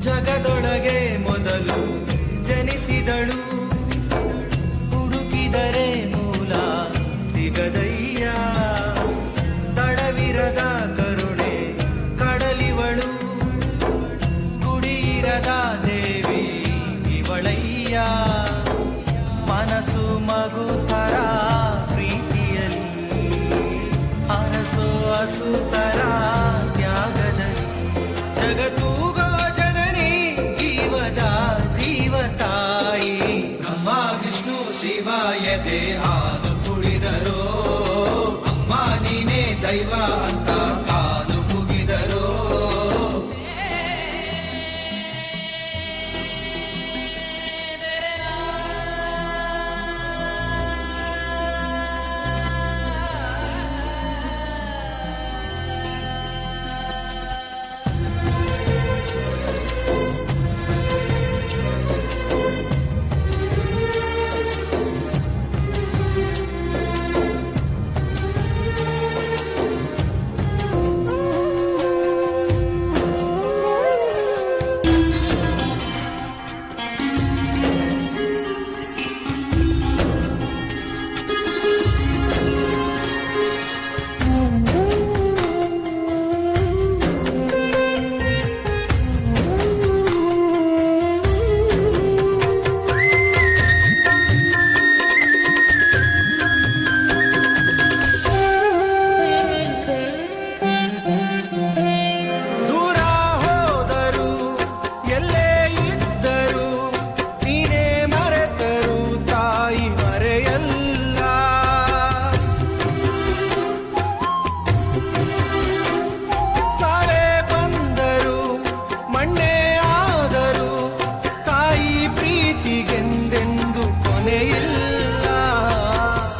ಜಗದೊಳಗೆ ಮೊದಲು ಜನಿಸಿದಳು, ಹುಡುಕಿದರೆ ಮೂಲ ಸಿಗದಯ್ಯ. ತಡವಿರದ ಕರುಣೆ ಕಡಲಿವಳು, ಗುಡಿಯಿರದ ದೇವಿ ಇವಳಯ್ಯ. ಮನಸ್ಸು ಮಗು ಥರ ಪ್ರೀತಿಯಲ್ಲಿ, ಅರಸು ಹಸು ಥರ ತ್ಯಾಗದಲ್ಲಿ. ಜಗತ್ತೂಗೋ ಜನನಿ ಜೀವದ ಜೀವ ತಾಯಿ. ಬ್ರಹ್ಮ ವಿಷ್ಣು ಶಿವ ಎದೆ ಹಾಲು ಕುಡಿದರು. ಅಮ್ಮ ನೀನೇ ದೈವ ಅಂತ ಕಾಲು ಮುಗಿದರು. ದೂರ ಹೋದರು ಎಲ್ಲೇ ಇದ್ದರು ನೀನೇ ಮರೆತರು ತಾಯಿ ಮರೆಯಲ್ಲ. ಸಾವೇ ಬಂದರು ಮಣ್ಣೇ ಆದರು ತಾಯಿ ಪ್ರೀತಿಗೆಂದೆಂದು ಕೊನೆಯಿಲ್ಲ.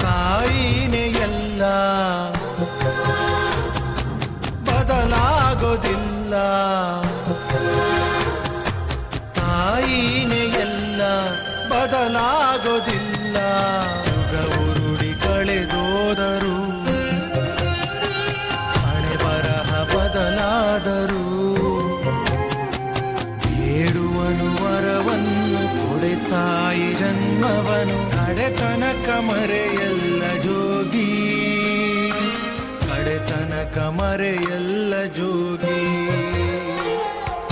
ತಾಯಿನೇ ಎಲ್ಲ ಬದಲಾಗೋದಿಲ್ಲ, ತಾಯಿನೇ ಎಲ್ಲ ಬದಲಾಗೋದಿಲ್ಲ. ಯುಗ ಉರುಳಿ ಕಳೆದೋದರು, ಹಣೆ ಬರಹ ಬದಲಾದರು. ಬೇಡುವನು ವರವನ್ನು ಕೊಡೆ ತಾಯಿ ಜನ್ಮವನು, ಕಡೆತನಕ ಮರೆಯಲ್ಲ ಜೋಗಿ, ಕಡೆತನಕ ಮರೆಯಲ್ಲ ಜೋಗಿ,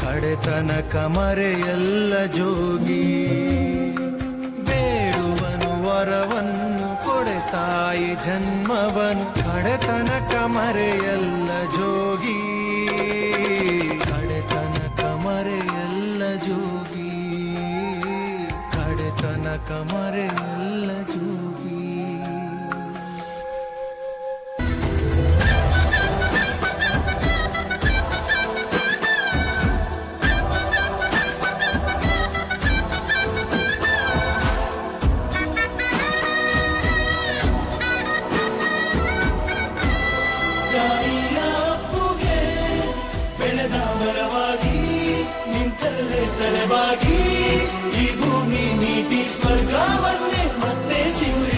ಕಡೆತನಕ ಮರೆಯಲ್ಲ ಜೋಗಿ. ಬೇಡುವನು ವರವನ್ನು ಕೊಡೆ ತಾಯಿ ಜನ್ಮವನು, ಕಡೆತನಕ ಮರೆಯಲ್ಲ ಜೋಗಿ, ಕಡೆತನಕ ಮರೆಯಲ್ಲ ಜೋಗಿ, ಕಡೆತನಕ ಮರೆಯಲ್ಲ ಜೋಗಿ. ತಾಯಿಯ ಅಪ್ಪುಗೆ ಬೆಳೆದ ಮರವಾಗಿ, ನಿಂತಲ್ಲೇ ತಲೆಬಾಗಿ, ಈ ಭೂಮಿ ನೀಟಿ ಸ್ವರ್ಗವನ್ನೇ ಮತ್ತೆ ಚಿಗುರಿಸಿ.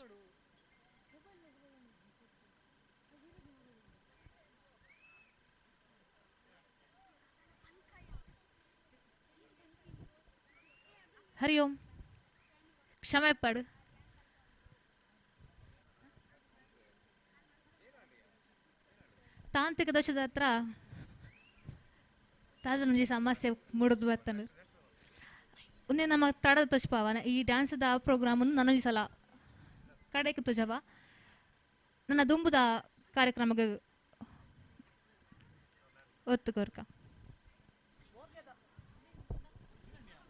ಉಂತುಡು. ಹರಿ ಓಂ. ಕ್ಷಮೆ ಪಡು. ತಾಂತ್ರಿಕ ದೋಷದ ಹತ್ರ ತಾದನೊಂಜಿ ಸಮಸ್ಯೆ ಮೂಡುದು ಬತ್ತನು. ಉಂದೆ ನಮ್ಮ ತಡದ ತೋಜ್ಪಾವನ ಈ ಡ್ಯಾನ್ಸ್ದ ಪ್ರೋಗ್ರಾಮನ್ನು ನಾನೊಂಜಿ ಸಲ ಕಡೆಗೆ ತೋಜವ. ನನ್ನ ದುಂಬುದ ಕಾರ್ಯಕ್ರಮಕ್ಕೆ ಒತ್ತು ಕೊರ್ಕ.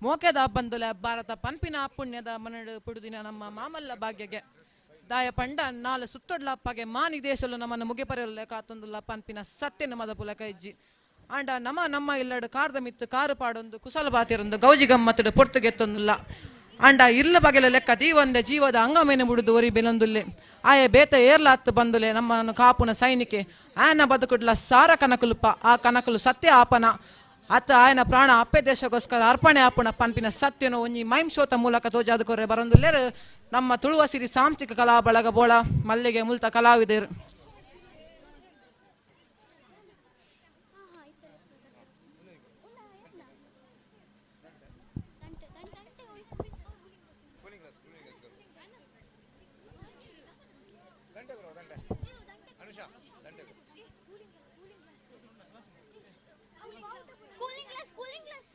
ಮೋಕೆದ ಬಂದುಲ ಭಾರತ ಪನ್ಪಿನ ಪುಣ್ಯದ ಮನಡು ಪುಡುದಿನ ನಮ್ಮ ಮಾಮಲ್ಲ ಭಾಗ್ಯಗೆ ದಾಯ ಪಂಡ ನಾಲ್ ಸುತ್ತೊಡ್ಲ ಪಗೆ ಮಾನಿ ದೇಶಲು ನಮ್ಮನ್ನು ಮುಗಿಪರೆಯಲ್ಲ ಕಾತೊಂದುಲ್ಲ ಪನ್ಪಿನ ಸತ್ಯ ನಮ್ಮದ ಪುಲಕ ಇಜ್ಜಿ. ಆಂಡ ನಮ ನಮ್ಮ ಇಲ್ಲಡು ಕಾರ್ದ ಮಿತ್ತು ಕಾರು ಪಾಡೊಂದು ಕುಸಲ ಬಾತಿರೊಂದು ಗೌಜಿ ಗಮ್ಮತ್ತಡು ಪೊರ್ತುಗೆತ್ತೊಂದುಲ್ಲ. ಆಂಡ ಇರ್ಲ ಬಗೆಲ ಲೆಕ್ಕ ದೀವಂದ ಜೀವದ ಅಂಗಮೇನೆ ಬುಡುದು ಒರಿ ಬೆಲೊಂದುಲ್ಲೆ ಆಯೆ ಬೇತ ಏರ್ಲಾತ್ತು ಬಂದುಲೆ ನಮ್ಮನ್ನು ಕಾಪುನ ಸೈನಿಕೆ ಆಯನ ಬದುಕುಡ್ಲ ಸಾರ ಕನಕುಲುಪ ಆ ಕನಕುಲು ಸತ್ಯ ಆಪನ ಅತ್ತ ಆಯನ ಪ್ರಾಣ ಅಪ್ಪೆ ದೇಶಕ್ಕೋಸ್ಕರ ಅರ್ಪಣೆ ಆಪುಣ ಪನ್ಪಿನ ಸತ್ಯನು ಒಂಜಿ ಮೈಂಶೋತ ಮೂಲಕ ತೋಜಾದ ಕೊರೆ ಬರೊಂದುಲ್ಲೇರು ನಮ್ಮ ತುಳುವ ಸಿರಿ ಸಾಂಸ್ಕೃತಿಕ ಕಲಾ ಬಳಗ ಬೋಳ ಮಲ್ಲಿಗೆ ಮುಲ್ತ ಕಲಾವಿದರು. Cooling glass, cooling glass.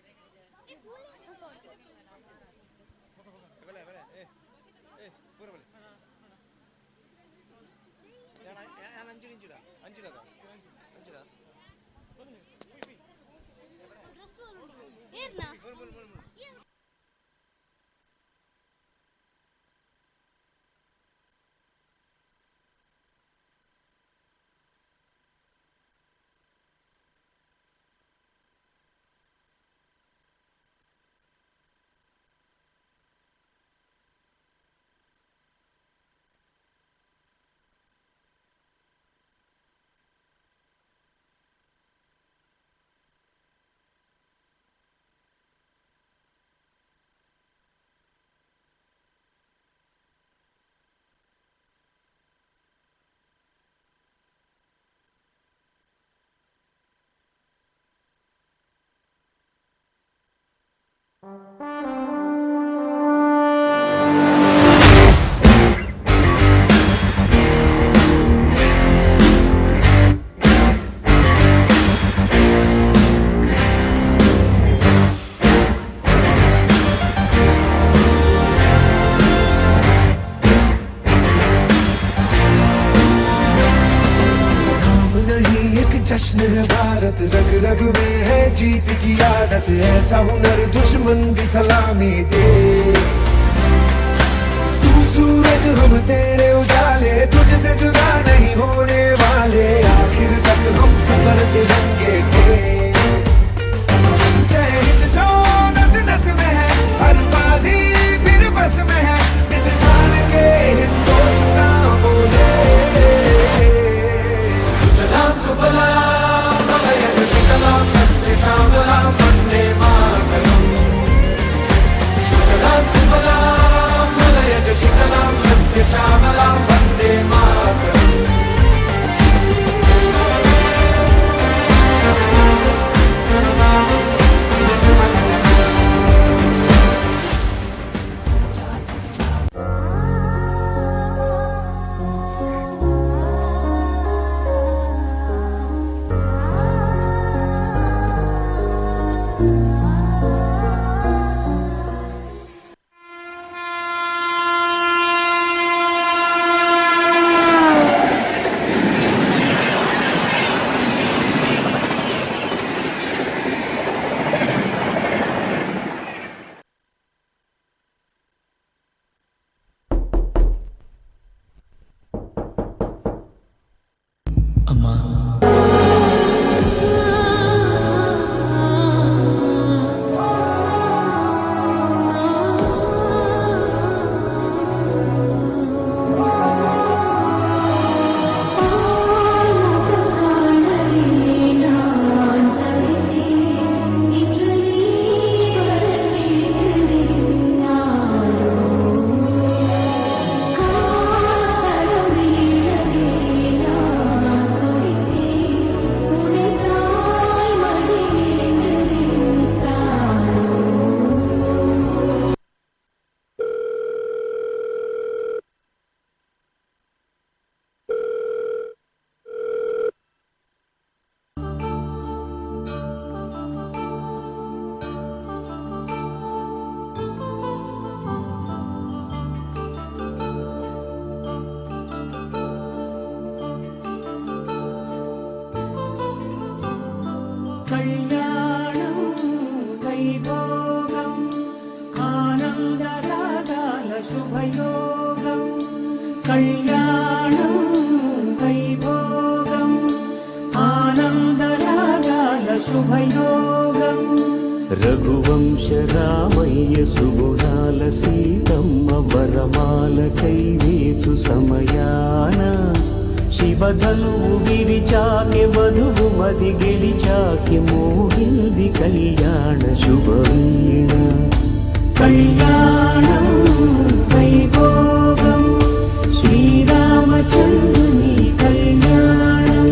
ಏರ್ನಾ? नाम नहीं एक जश्न है भारत, रग रग में है जीत की आदत, ऐसा हुनर दुश्मन भी सलामी दे। तू सूरज हम तेरे उजाले, तुझसे जुदा नहीं होने वाले, आखिर तक हम सफर तिरंगे के। जय हिंद जो नस नस में है, हर बाजी फिर बस में है, जिद ठान के हिंदुस्तान बोले। सुजलां सुफलां मलयज शीतलां शस्य श्यामलां वन्दे मातरम्। सुजलां सुफलां मलयज शीतलां शस्य श्यामलां वन्दे मातरम्। ಅಮ್ಮ. காண శుభయోగం కళ్యాణం వైభోగం ఆనందరాగాల శుభయోగం. రఘువంశ రామయ్య సుగుణాల సీతమ్మ వరమాల కైవేచు సమయాన శివధనువు విరిచాకే వధువు మది గెలిచాకే మోగింది కళ్యాణ శుభవీణ. కళ్యాణం వైభోగం శ్రీరామచంద్రుని కళ్యాణం.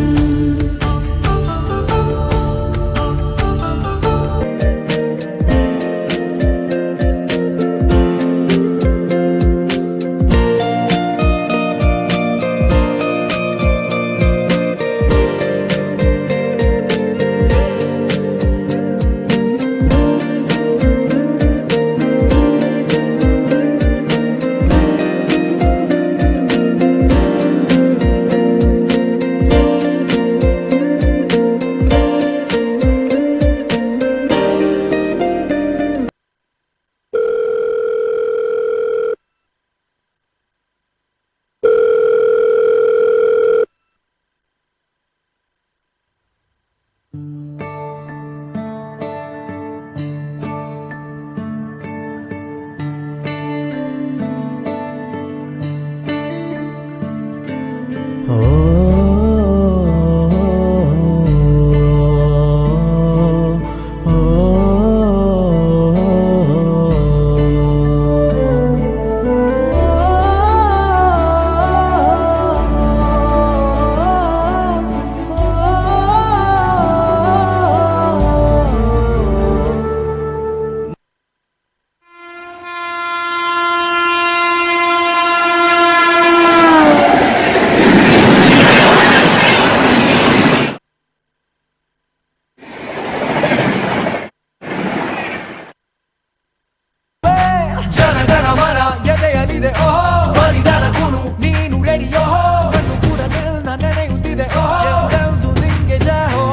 ಜನಗಣ ಮನ ಎದೆಯಲ್ಲಿದೆ ಓಹೋ ಬಲಿದಾನ ಗುರು ನೀನು ರೆಡಿ ಓಹೋ ಕಣ್ಣು ಕೂಡ ನಿನ್ನ ನೆನೆಯುತ್ತಿದೆ ಓಹೋ ಎಂದೆಂದು ನಿಂಗೆ ಜಯ ಹೋ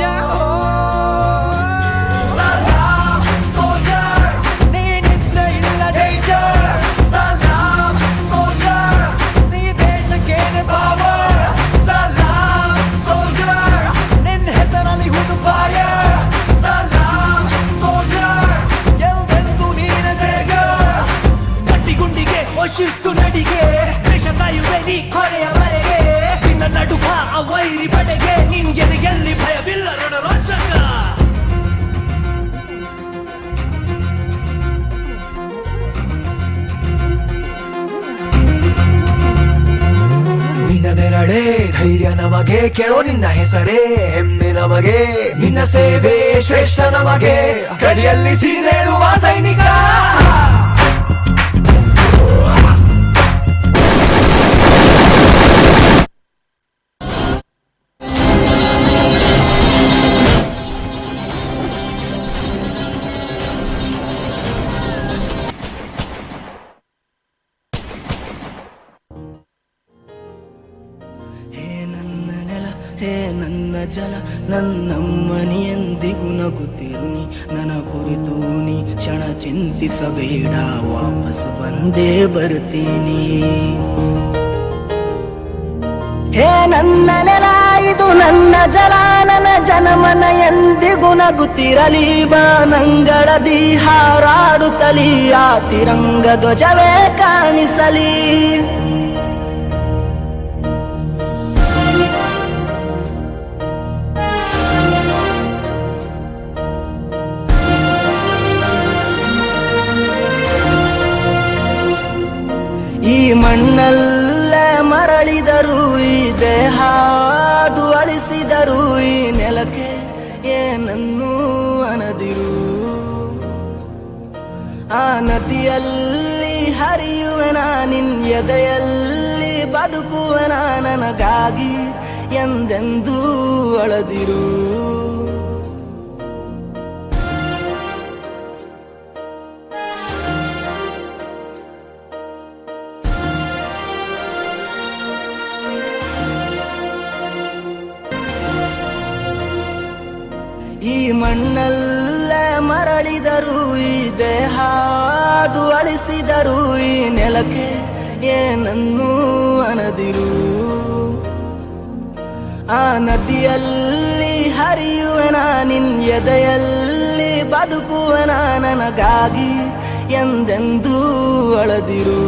ಜಯ ಹೋ. ಸಲಾಮ್ ಸೋಲ್ಜರ್ ನೀನಿದ್ರೆ ಇಲ್ಲ ಡೇಂಜರ್. ಸಲಾಮ್ ಸೋಲ್ಜರ್ ನೀ ದೇಶಕ್ಕೇನೆ ಪವರ್. ಸಲಾಮ್ ಸೋಲ್ಜರ್ ನಿನ್ನ ಹೆಸರಲ್ಲಿ ಹುದು ಫೈರ್. ಸಲಾಮ್ ಸೋಲ್ಜರ್ ಎಲ್ದೆಂದು ನೀನೆ ಸೇವಿಯರ್. ಗಟ್ಟಿಗುಂಡಿಗೆ ಓ ಶಿಸ್ತು ನಡಿಗೆ ದೇಶ ಕಾಯುವೆ ನೀ ಕೊನೆಯವರೆಗೆ ನಿನ್ನ ನಡುಕ ಆ ವೈರಿ ಬಡೆಗೆ ನಿನ್ಗೆದೆಯಲ್ಲಿ ಭಯವಿಲ್ಲ ರಣರೋಚಕ. ನಿನ್ನ ನೆರಳೇ ಧೈರ್ಯ ನಮಗೆ ಕೇಳೋ ನಿನ್ನ ಹೆಸರೇ ಹೆಮ್ಮೆ ನಮಗೆ ನಿನ್ನ ಸೇವೆ ಶ್ರೇಷ್ಠ ನಮಗೆ ಗಡಿಯಲ್ಲಿ ಸಿಡಿದೇಳುವ ಸೈನಿಕ. ಹೇ ನನ್ನ ನೆಲ ಹೇ ನನ್ನ ಜಲ ನನ್ನಮ್ಮನಿ ಎಂದಿಗೂ ನಗುತ್ತಿರು ನೀ ನನ್ನ ಕುರಿತು ನೀ ಕ್ಷಣ ಚಿಂತಿಸಬೇಡ ವಾಪಸ್ ಬಂದೇ ಬರ್ತೀನಿ. ಹೇ ನನ್ನ ನೆಲ ಇದು ನನ್ನ ಜಲ ನನ್ನ ಜನಮನ ಎಂದಿಗೂ ನಗುತ್ತಿರಲಿ ಬಾನಂಗಳದಿ ಹಾರಾಡುತ್ತಲಿ ಆ ತಿರಂಗ ಧ್ವಜವೇ ಕಾಣಿಸಲಿ. ಈ ಮಣ್ಣಲ್ಲೇ ಮರಳಿದರು ಈ ದೇಹ ಅದು ಅಳಿಸಿದರು ಈ ನೆಲಕ್ಕೆ ಏನನ್ನೂ ಅನದಿರು. ಆ ನದಿಯಲ್ಲಿ ಹರಿಯುವೆನ ನಿನ್ ಎದೆಯಲ್ಲಿ ಬದುಕುವೆನ ನನಗಾಗಿ ಎಂದೆಂದೂ ಅಳದಿರು. ಈ ಮಣ್ಣಲ್ಲೇ ಮರ ಮರಳಿದರು ಈ ದೇಹ ಅದು ಅಳಿಸಿದರು ಈ ನೆಲಕ್ಕೆ ಏನನ್ನೂ ಅನದಿರು. ಆ ನದಿಯಲ್ಲಿ ಹರಿಯುವೆನ ನಿನ್ ಎದೆಯಲ್ಲಿ ಬದುಕುವೆನ ನನಗಾಗಿ ಎಂದೆಂದೂ ಅಳದಿರು.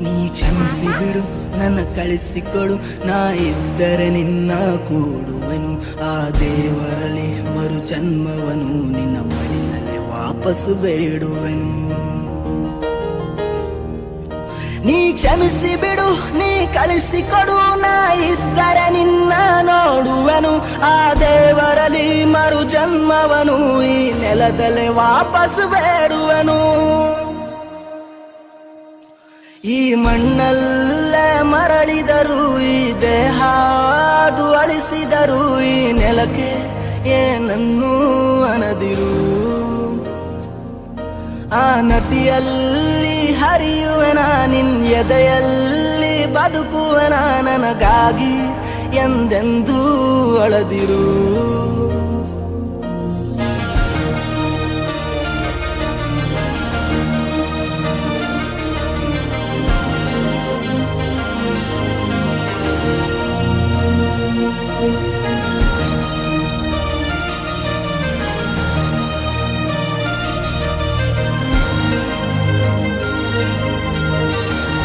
ನೀ ಕ್ಷಮಿಸಿ ಬಿಡು, ನನ್ನ ಕಳಿಸಿಕೊಡು, ನಾ ಇದ್ದರೆ ನಿನ್ನ ಕೂಡುವೆನು. ಆ ದೇವರಲ್ಲಿ ಮರು ಜನ್ಮವನು ನಿನ್ನ ಮಡಿಲಲ್ಲಿ ವಾಪಸ್ಸು ಬೇಡುವೆನು. ನೀ ಕ್ಷಮಿಸಿ ಬಿಡು, ನೀ ಕಳಿಸಿಕೊಡು, ನಾ ಇದ್ದರೆ ನಿನ್ನ ನೋಡುವೆನು. ಆ ದೇವರಲ್ಲಿ ಮರು ಜನ್ಮವನು ಈ ನೆಲದಲ್ಲೇ ವಾಪಸ್ಸು ಬೇಡುವೆನು. ಈ ಮಣ್ಣಲ್ಲೇ ಮರಳಿದರು ಈ ದೇಹ ಅದು ಅಳಿಸಿದರು ಈ ನೆಲಕ್ಕೆ ಏನನ್ನೂ ಅನದಿರು. ಆ ನದಿಯಲ್ಲಿ ಹರಿಯುವೆನ ನಿನ್ ಎದೆಯಲ್ಲಿ ಬದುಕುವೆನ ನನಗಾಗಿ ಎಂದೆಂದೂ ಅಳದಿರು.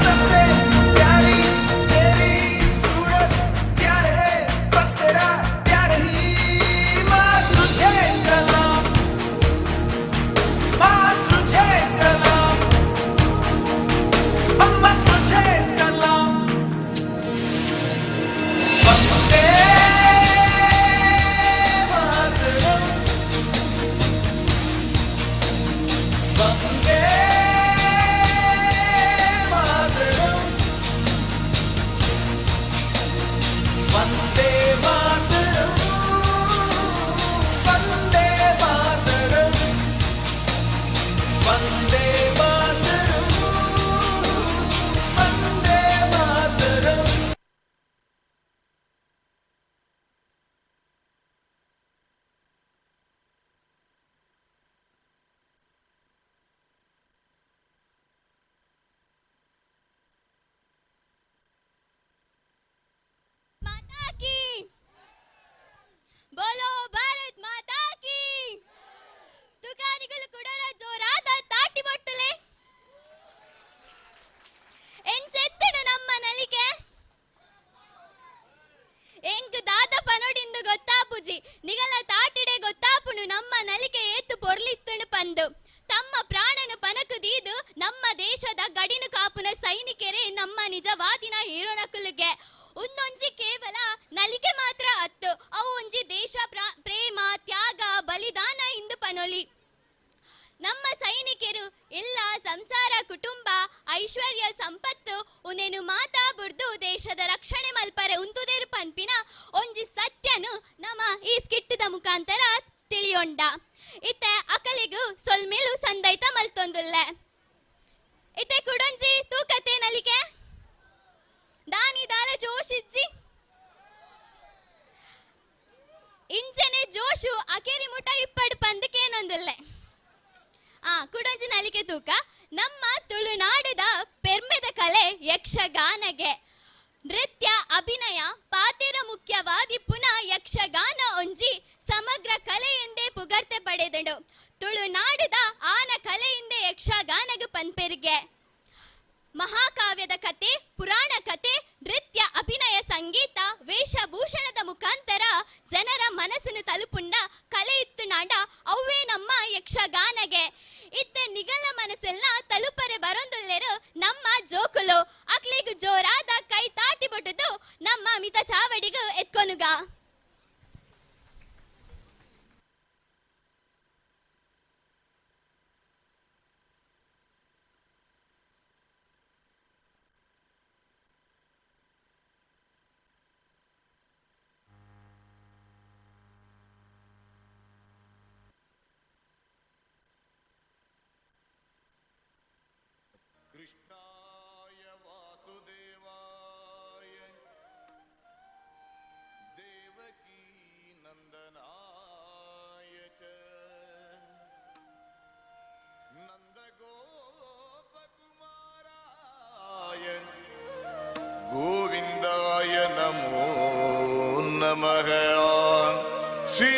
सबसे प्यारी तेरी सूरत प्यार है बस तेरा प्यार ही। माँ तुझे सलाम, माँ तुझे सलाम, अम्मा तुझे सलाम। वंदे मातरम, वंदे मातरम, वंदे मातरम, वंदे मातरम, वंदे मातरम, वंदे मातरम। माता की बोलो, ಭಾರತ್ ಮಾತಾ ಕಿ. ತುಕಾನಿಗಳು ಕುಡರ ಜೋರಾದ ತಾಟಿ ಬೊಟ್ಟುಲೆ. ಎಂಚೆತ್ತನು ನಮ್ಮ ನಲಿಕೆ ಎಂಕ್ ದಾದ ಪನೊಡಿಂದು ಗೊತ್ತಾಪುಜಿ, ನಿಗಲ ತಾಟಿಡೆ ಗೊತ್ತಾಪುಣು ನಮ್ಮ ನಲಿಕೆ ಏತು ಪೊರ್ಲಿತ್ತುಣು ಪಂದು. ತಮ್ಮ ಪ್ರಾಣನು ಪನಕು ದೀದು ನಮ್ಮ ದೇಶದ ಗಡಿನು ಕಾಪುನ ಸೈನಿಕರೇ ನಮ್ಮ ನಿಜವಾದಿನ ಹೀರೋನಕುಲಿಗೆ. ಒಂದೊಂಜಿ ಕೇವಲ ನಲಿಕೆ ಮಾತ್ರ ಅತ್ತು, ಅವು ಒಂಜಿ ದೇಶ ಪ್ರೇಮ ತ್ಯಾಗ ಬಲಿದಾನ ಇಂದು ಪನೊಲಿ. ನಮ್ಮ ಸೈನಿಕರು ಎಲ್ಲ ಸಂಸಾರ ಕುಟುಂಬ ಐಶ್ವರ್ಯ ಸಂಪತ್ತು ಉನೇನು ಮಾತಾ ಬುಡ್ದು ದೇಶದ ರಕ್ಷಣೆ ಮಲ್ಪರೆ ಉಂತುದೇರು ಪನ್ಪಿನ ಒಂಜಿ ಸತ್ಯನು ನಮ್ಮ ಈ ಸ್ಕಿಟ್ಟದ ಮುಖಾಂತರ ತಿಳಿಯೊಂಡ. ಇತ್ತೆ ಅಕಲಿಗು ಸೊಲ್ಮೇಲು ಸಂದೈತ ಮಲ್ತೊಂದುಲ್ಲೆ. ಇತ್ತೆ ಕುಡೊಂಜಿ ತೂಕತೆ ನಲಿಕೆ ದಾನಿ ದಾಲ ಜೋಶಿಜ್ಜಿ ಇಂಚನೆ ಜೋಶು ಅಕೇರಿ ಮುಟ ಇಪ್ಪಡು ಪಂದಕೇನೊಂದುಲ್ಲೆ. ಆ ಕುಡೊಂಜಿ ನಲಿಕೆ ತೂಕ. ನಮ್ಮ ತುಳುನಾಡದ ಪೆರ್ಮೆದ ಕಲೆ ಯಕ್ಷಗಾನಗೆ ನೃತ್ಯ ಅಭಿನಯ ಪಾತೆರ ಮುಖ್ಯವಾದಿ ಪುನಃ ಯಕ್ಷಗಾನ ಒಂಜಿ ಸಮಗ್ರ ಕಲೆ ಎಂದೇ ಪುಗರ್ತೆ ಪಡೆದಂಡು. ತುಳುನಾಡದ ಆನ ಕಲೆಯಿಂದ ಯಕ್ಷಗಾನಗ ಪನ್ಪೆರಿಗೆ ಮಹಾಕಾವ್ಯದ ಕತೆ, ಪುರಾಣ ಕತೆ, ನೃತ್ಯ ಅಭಿನಯ ಸಂಗೀತ ವೇಷಭೂಷಣದ ಮುಖಾಂತರ ಜನರ ಮನಸ್ಸನ್ನು ತಲುಪುಂಡ ಕಲೆ ಇತ್ತು ನಾಡ ಅವೇ ನಮ್ಮ ಯಕ್ಷಗಾನಗೆ. ಇತ್ತ ನಿಗಲ ಮನಸ್ಸೆಲ್ಲ ತಲುಪರೆ ಬರೊಂದುಲ್ಲೆರು ನಮ್ಮ ಜೋಕುಲು. ಅಕ್ಲಿಗು ಜೋರಾದ ಕೈ ತಾಟಿ ಬೊಟ್ಟುದು ನಮ್ಮ ಮಿತ ಚಾವಡಿಗು ಎತ್ಕೊನುಗ. ಗೋವಿಂದಾಯ ನಮೋ ನಮಃ. ಶ್ರೀ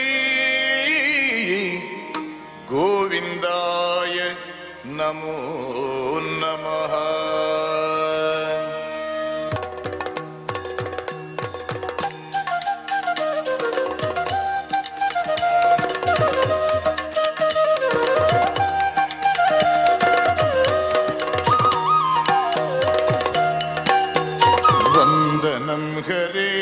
ಗೋವಿಂದಾಯ ನಮೋ ನಮಃ. ವಂದನಂ ಹರೇ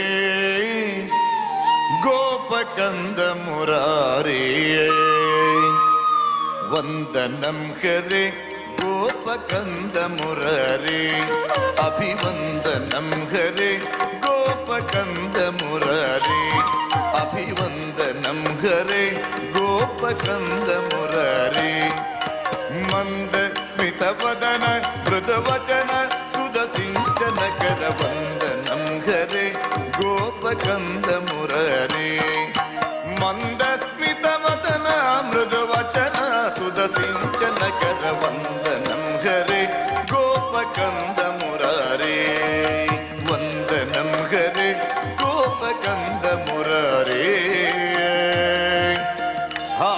ಗೋಪಕಂದ ಮುರಾರೇ, ವಂದನಂ ಹರೇ ಗೋಪಕಂದ ಮುರಾರೇ, ಅಭಿವಂದನಂ ಹರೇ ಗೋಪಕಂದ ಮುರಾರೇ, ಅಭಿವಂದನಂ ಹರೇ ಗೋಪಕಂದ ಮುರಾರೇ. ಮಂದ ಸ್ಮಿತವದನ ಮೃದುವಚನ ಸುಧಸಿಂಚನ ಕರ ವಂದನಂ ಹರೇ ಗೋಪಕಂದ ಮುರಾರೇ. ಮಂದ ಸ್ಮಿತವದನ ಮೃದುವಚನ ಸುಧಸಿಂಚನ ಕರ ವಂದನಂ ಹರೇ ಗೋಪಕಂದ ಮುರಾರೇ, ವಂದನಂ ಹರೇ ಗೋಪಕಂದ ಮುರಾರೇ. ಆ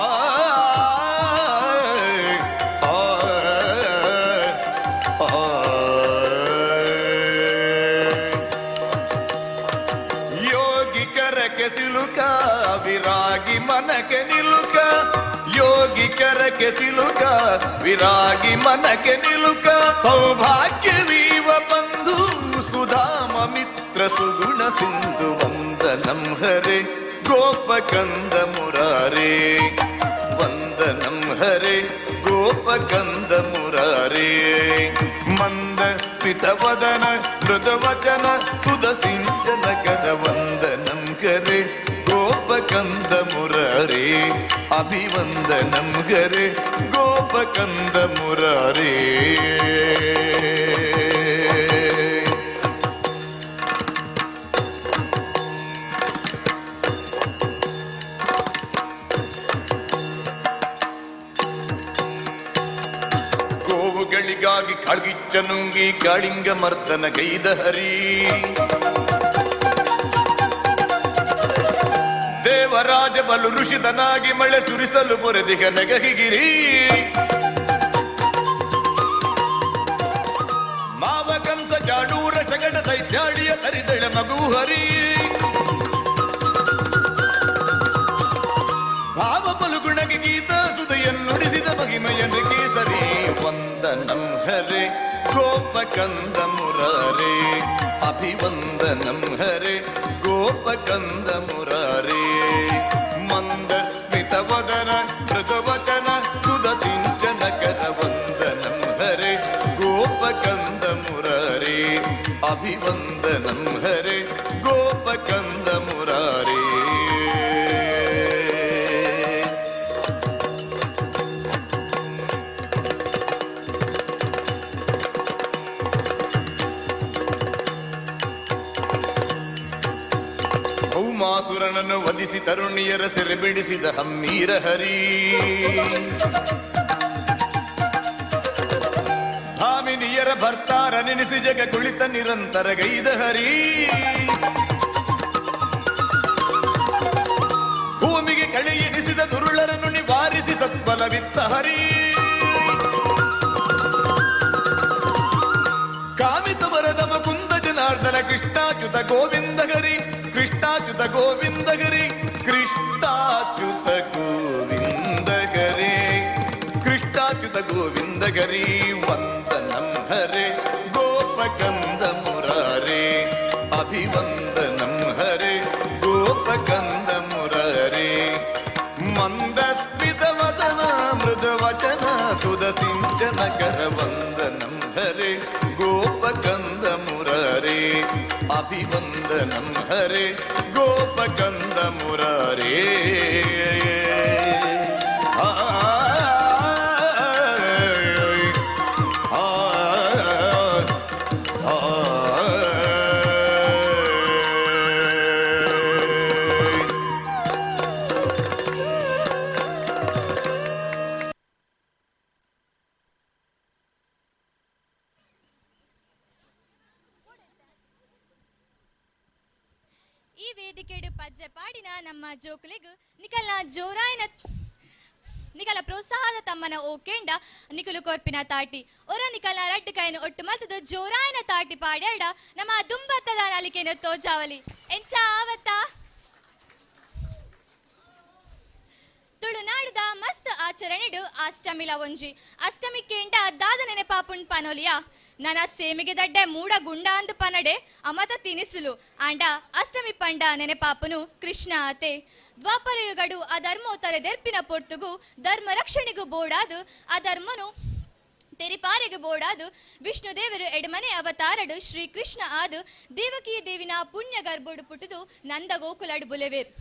ಯೋಗಿ ಕರಕೆ ಸಿಲುಕ ವಿರಾಗಿ ಮನಕೆ ನಿಲುಕ, ಯೋಗಿ ಕರಕೆ ಸಿಲುಕ ವಿರಾಗಿ ಮನಕೆ ನಿಲುಕ, ಸೌಭಾಗ್ಯವೀವ ಬಂಧು ಸುಧಾಮ ಮಿತ್ರ ಸುಗುಣ ಸಿಂಧು ವಂದನಂ ಹರೇ ಗೋಪಕಂದ ಮುರಾರೇ, ವಂದನಂ ಹರೇ ಗೋಪಕಂದ ಮುರಾರೇ. ಮಂದ ಸ್ಮಿತವದನ ಮೃದುವಚನ ಸುಧಸಿಂಚನ ಕರ ವಂದನಂ ಹರೇ ಗೋಪಕಂದ ಮುರಾರೇ, ಅಭಿವಂದನಂ ಹರೇ ಗೋಪಕಂದ ಮುರಾರೇ. ಗೋವುಗಳಿಗಾಗಿ ಕಾಳ್ಗಿಚ್ಚ ನುಂಗಿ ಕಾಳಿಂಗ ಮರ್ದನ ಗೈದ ಹರಿ, ದೇವರಾಜ ಬಲು ಋಷಿತನಾಗಿ ಮಳೆ ಸುರಿಸಲು ಪೊರೆದಿಗ ನಗಹಿಗಿರಿ, ಮಾವ ಕಂಸ ಜಾಡೂರ ಶಗಡ ದೈತ್ಯಾಳಿಯ ತರಿದಳ ಮಗು ಹರಿ, ಭಾವ ಬಲುಗುಣಗೆ ಗೀತ ಸುದೆಯನ್ನುಡಿಸಿದ ಮಹಿಮೆಯನ್ನು ಕೇಸರಿ. ವಂದನಂ ಹರೇ ಗೋಪಕಂದ ಮುರಾರೇ, ಅಭಿವಂದನಂ ಹರೇ ಗೋಪಕಂದ ಮುರಾರೇ. ಮಂದ ಸ್ಮಿತವದನ ಮೃದುವಚನ ಸುಧಸಿಂಚನ ಕರ ವಂದನಂ ಹರೇ ಗೋಪಕಂದ ಮುರಾರೇ, ಅಭಿವಂದನಂ ಹರೇ ಗೋಪಕಂದ ಮುರಾರೇ. ಭೌಮಾಸುರನನ್ನು ವಧಿಸಿ ತರುಣಿಯರ ಸೆರೆ ಬಿಡಿಸಿದ ಹಮ್ಮೀರ ಹರಿ, ಭಾಮಿನಿಯರ ಭರ್ತಾರ ನೆನೆಸಿ ಜಗ ಕುಳಿತ ನಿರಂತರ ಗೈದ ಹರಿ, ಭೂಮಿಗೆ ಕಳೆಯೆನಿಸಿದ ದುರುಳರನ್ನು ನಿವಾರಿಸಿ ಸತ್ಬಲವಿತ್ತ ಹರಿ, ಕಾಮಿತ ವರದ ಮುಕುಂದ ಜನಾರ್ದನ ಕೃಷ್ಣಾಚ್ಯುತ ಗೋವಿಂದ ಹರಿ, ಕೃಷ್ಣಾಚ್ಯುತ ಗೋವಿಂದ ಹರಿ, ಕೃಷ್ಣಾಚ್ಯುತ ಗೋವಿಂದ ಹರಿ, ಕೃಷ್ಣಾಚ್ಯುತ ಗೋವಿಂದ ಹರಿ. ವಂದನಂ ಹರೇ ಗೋಪಕಂದ ಮುರಾರೇ, ಅಭಿವಂದನಂ ಹರೇ ಗೋಪಕಂದ ಮುರಾರೇ. ಮಂದ ಸ್ಮಿತವದನ ಮೃದುವಚನ ಸುಧಸಿಂಚನ ಕರ ವಂದನಂ ಹರೇ ಗೋಪಕಂದ ಮುರಾರೇ, ಅಭಿವಂದನಂ ಹರೇ ಗೋಪಕಂದ ಮುರಾರೇ. ಆ ಆ ಆ ಈ ವೇದಿಕೆಡು ಪಜ್ಜೆ ಪಾಡಿನ ನಮ್ಮ ಜೋಕುಲೆಗು ನಿಕಲ್ನ ಜೋರಾಯನ ನಿಕಲ ಪ್ರೋತ್ಸಾಹದ ತಮ್ಮನ ಓಕೆಂಡ ನಿಕಲು ಕೊರ್ಪಿನ ತಾಟಿ ಒರ ನಿಕಲ ರಡ್ಡು ಕೈನ ಒಟ್ಟು ಮಲ್ತದ ಜೋರಾಯನ ತಾಟಿ ಪಾಡ್ಯಾಡ ನಮ್ಮ ದುಂಬತ್ತದ ನಲಿಕೆನ ತೋಜಾವಲಿ ಎಂಚ ಆವತ್ತ ತುಳುನಾಡುದ ಮಸ್ತ್ ಆಚರಣೆಡು ಅಷ್ಟಮಿಲ ಒಂಜಿ ಅಷ್ಟಮಿ ಕೇಂಡ ದಾದ ನೆನೆಪಾಪುಣ್ ಪನೊಲಿಯ ನನ ಸೇಮಿಗೆ ದಡ್ಡೆ ಮೂಡ ಗುಂಡ ಅಂದು ಪನಡೆ ಅಮತ ತಿನಿಸುಲು ಆಂಡ ಅಷ್ಟಮಿ ಪಂಡ ನೆನೆಪಾಪುನು ಕೃಷ್ಣ ಆತೆ ದ್ವಾಪರಯುಗಡು ಅಧರ್ಮೋ ತಲೆದೆರ್ಪಿನ ಪೊರ್ತುಗು ಧರ್ಮ ರಕ್ಷಣೆಗೂ ಬೋಡಾದು ಅಧರ್ಮನು ತೆರಿಪಾರೆಗೆ ಬೋಡಾದು ವಿಷ್ಣು ದೇವರು ಎಡಮನೆ ಅವತಾರಡು ಶ್ರೀ ಕೃಷ್ಣ ಆದು ದೇವಕಿ ದೇವಿನ ಪುಣ್ಯ ಗರ್ಭೋಡು ಪುಟ್ಟುದು ನಂದ ಗೋಕುಲಡು ಬುಲೆವೇರ್.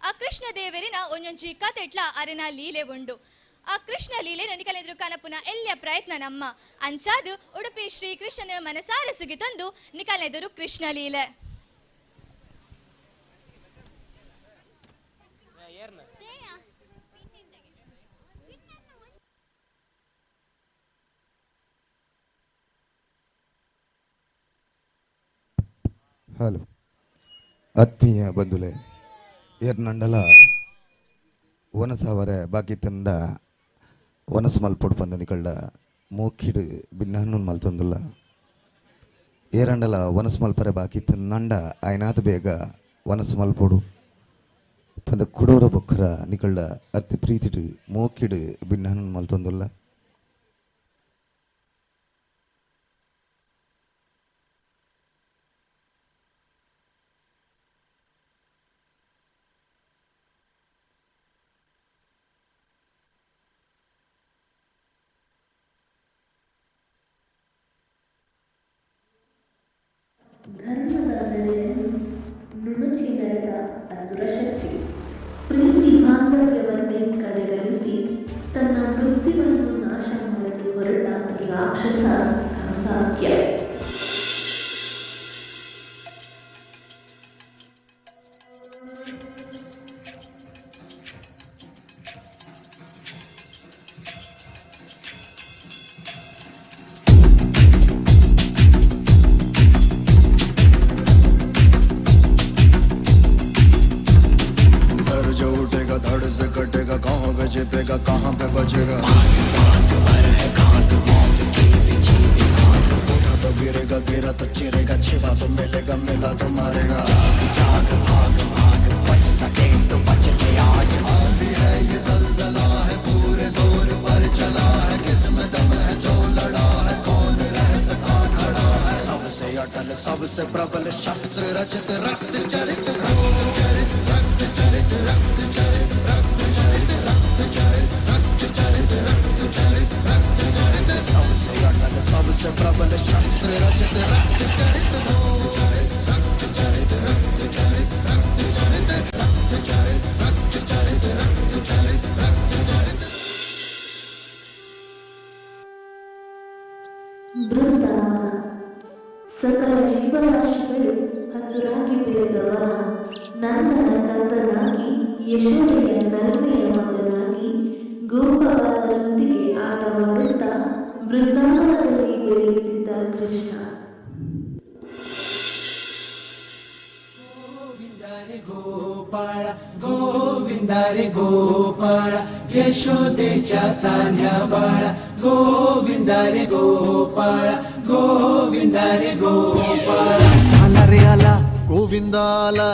ಆ ಕೃಷ್ಣ ದೇವರಿನ ಒಂಜೊಂಜಿ ಕತೆಟ್ಲ ಅರೆನ ಲೀಲೆ ಉಂಡು. ಆ ಕೃಷ್ಣ ಲೀಲೆ ನಿಕಲೆದುರು ಕನಪುನ ಎಲ್ಲಿಯ ಪ್ರಯತ್ನ ನಮ್ಮ ಅಂಚಾದು ಉಡುಪಿ ಶ್ರೀ ಕೃಷ್ಣನ ಮನಸಾರ ಸುಗಿತೊಂದು ನಿಕಲೆದುರು ಕೃಷ್ಣ ಲೀಲೆ. ಹಲೋ ಆತ್ಮೀಯ ಬಂಧುಲೆ, ಏರ್ನಂಡಲ ವನಸಾವರೆ ಬಾಕಿ ತಂಡ ವನಸು ಮಲ್ಪೊಡು ಪಂದನಿಕಳ್ಳ ಮೂಕಿಡು ಬಿನ್ನಹಣ್ಣು ಮಲ್ತೊಂದುಲ್ಲ. ಏರಂಡಲ ವನಸು ಮಲ್ಪರೆ ಬಾಕಿ ತನ್ನಂಡ ಆಯ್ನಾದ ಬೇಗ ವನಸು ಮಲ್ಪೊಡು ಪಂದ ಕುಡೋರ ಬೊಕ್ಕರ ನಿಕಳ್ಳ ಅತಿ ಪ್ರೀತಿಡು ಮೋಕಿಡು ಬಿನ್ನಹಣ್ಣು ಮಲ್ತೊಂದುಲ್ಲ. ಧರ್ಮದ ನೆಲೆಯನ್ನು ನುಣುಚಿ ನಡೆದ ಅಸುರಶಕ್ತಿ ಪ್ರೀತಿ ಬಾಂಧವ್ಯವನ್ನೇ ಕಡೆಗಣಿಸಿ ತನ್ನ ಮೃತ್ಯುವನ್ನು ನಾಶ ಮಾಡಲು ಹೊರಟ ರಾಕ್ಷಸ ಕಂಸಾಕ್ಯ. सर जो उठेगा धड़ से कटेगा, कहाँ पे छिपेगा कहाँ पे बचेगा। बात पर है घात मौत की बिछी बिसात। उठा तो गिरेगा, गिरा तो चिरेगा, छिपा तो मिलेगा, मिला तो मारेगा। जाग जाग भाग भाग बच सके तो बच ले आज। आंधी है ये जलजला है, पूरे जोर पर चला है, किसमें दम है जो लड़ा है, कौन रह सका खड़ा है। सबसे अटल सबसे प्रबल शस्त्र रचित रक्त चरित रक्त चरित रक्त चरित रक्त चरित रक्त चरित रक्त चरित रक्त चरित रक्त चरित रक्त चरित। सबसे अटल सबसे प्रबल शस्त्र रचित रक्त चरित रक्त चरित रक्त चरित रक्त चरित रक्त चरित रक्त चरित रक्त चरित रक्त चरित रक्त चरित। ಬೃಂದಾವನ ಸಕಲ ಜೀವರಾಶಿಗಳು ಹಸುರಾಗಿ ಬೆಳೆದ ವನ, ನಂದನ ಕಂದನಾಗಿ ಯಶೋದೆಯ ನರ್ಮೆಯ ಮಗನಾಗಿ ಗೋಪಬಾಲರೊಂದಿಗೆ ಆಟವಾಡುತ್ತಾ ಬೃಂದಾವನದಲ್ಲಿ ಬೆಳೆಯುತ್ತಿದ್ದ ಕೃಷ್ಣ. ಗೋಪಾಳ ಗೋವಿಂದ रे ಗೋಪಾಳ ಯಶೋದೆच्या तान्ह्या बाळा गोविंद रे गोपाळ गोविंद रे गोपाळ. आला रे आला गोविंदा आला,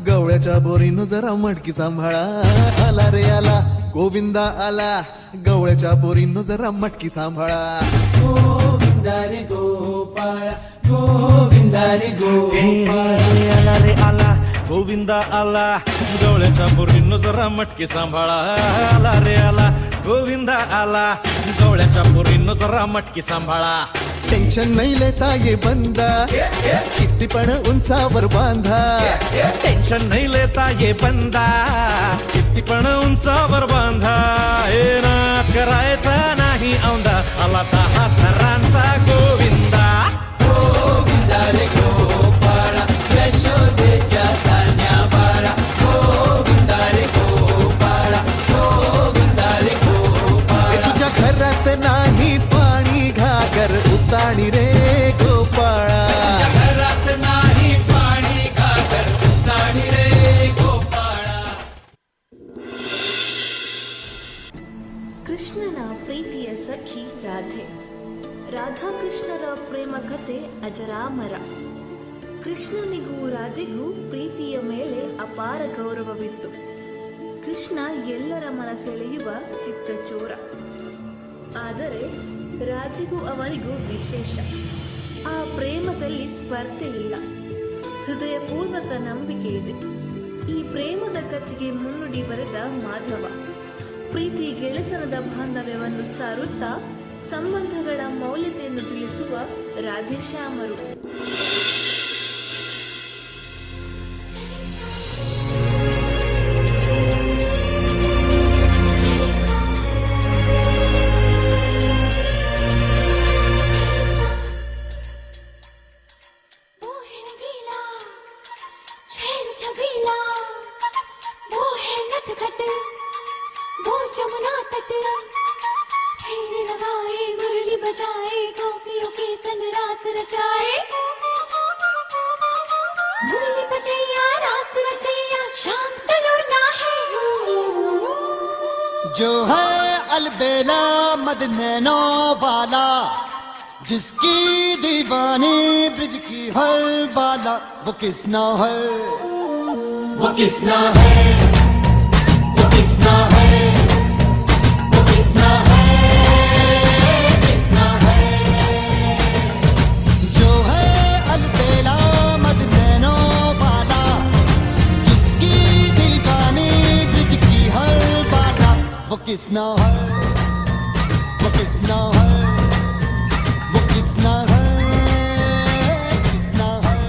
गवळ्याच्या बोरीनं जरा मडकी सांभाळा. आला रे आला गोविंदा आला, गवळ्याच्या बोरीनं जरा मटकी सांभाळा. गोविंद रे गोपाळ गोविंद रे गोपाळ. आला रे आला गोविंदा आला, गवळ्याच्या पोरींनो जरा मटकी सांभाळा. आला रे आला गोविंदा आला, गवळ्याच्या पोरींनो जरा मटकी सांभाळा. टेन्शन नाही लेता ये बंदा, किती पण उंचावर बांधा. टेन्शन नाही लेता ये बंदा, किती पण उंचावर बांधा. हे नाद करायचा नाही औंधा, आला दहा थरांचा गोविंदा. गोविंदा रे गोपाळा यशोदेच्या तान्ह्या बाळा गोविंदा रे गोपाळा गोविंदा रे गोपाळा. तुझ्या घरात नाही पाणी घागर उताणी रे गोपाळा. घरात नाही पाणी घागर उताणी ರಾಧಾಕೃಷ್ಣರ ಪ್ರೇಮ ಕಥೆ ಅಜರಾಮರ. ಕೃಷ್ಣನಿಗೂ ರಾಧೆಗೂ ಪ್ರೀತಿಯ ಮೇಲೆ ಅಪಾರ ಗೌರವವಿತ್ತು. ಕೃಷ್ಣ ಎಲ್ಲರ ಮನಸೆಳೆಯುವ ಚಿತ್ತಚೋರ. ಆದರೆ ರಾಧೆಗೂ ಅವನಿಗೂ ವಿಶೇಷ. ಆ ಪ್ರೇಮದಲ್ಲಿ ಸ್ಪರ್ಧೆ ಇಲ್ಲ, ಹೃದಯಪೂರ್ವಕ ನಂಬಿಕೆ ಇದೆ. ಈ ಪ್ರೇಮದ ಕಥೆಗೆ ಮುನ್ನುಡಿ ಬರೆದ ಮಾಧವ ಪ್ರೀತಿ ಗೆಳೆತನದ ಬಾಂಧವ್ಯವನ್ನು ಸಾರುತ್ತಾ ಸಂಬಂಧಗಳ ಮೌಲ್ಯತೆಯನ್ನು ತಿಳಿಸುವ ರಾಧೇಶ್ಯಾಮರು. जो है अलबेला मदनैनो वाला, जिसकी दीवानी ब्रिज की हर बाला, वो किसना है, वो किसना है, वो किसना है, वो किसना है, किसना है। जो है अलबेला मदनैनो वाला, जिसकी दीवानी ब्रिज की हर बाला, वो किसना है, वो किसना है, वो किसना है, किसना है।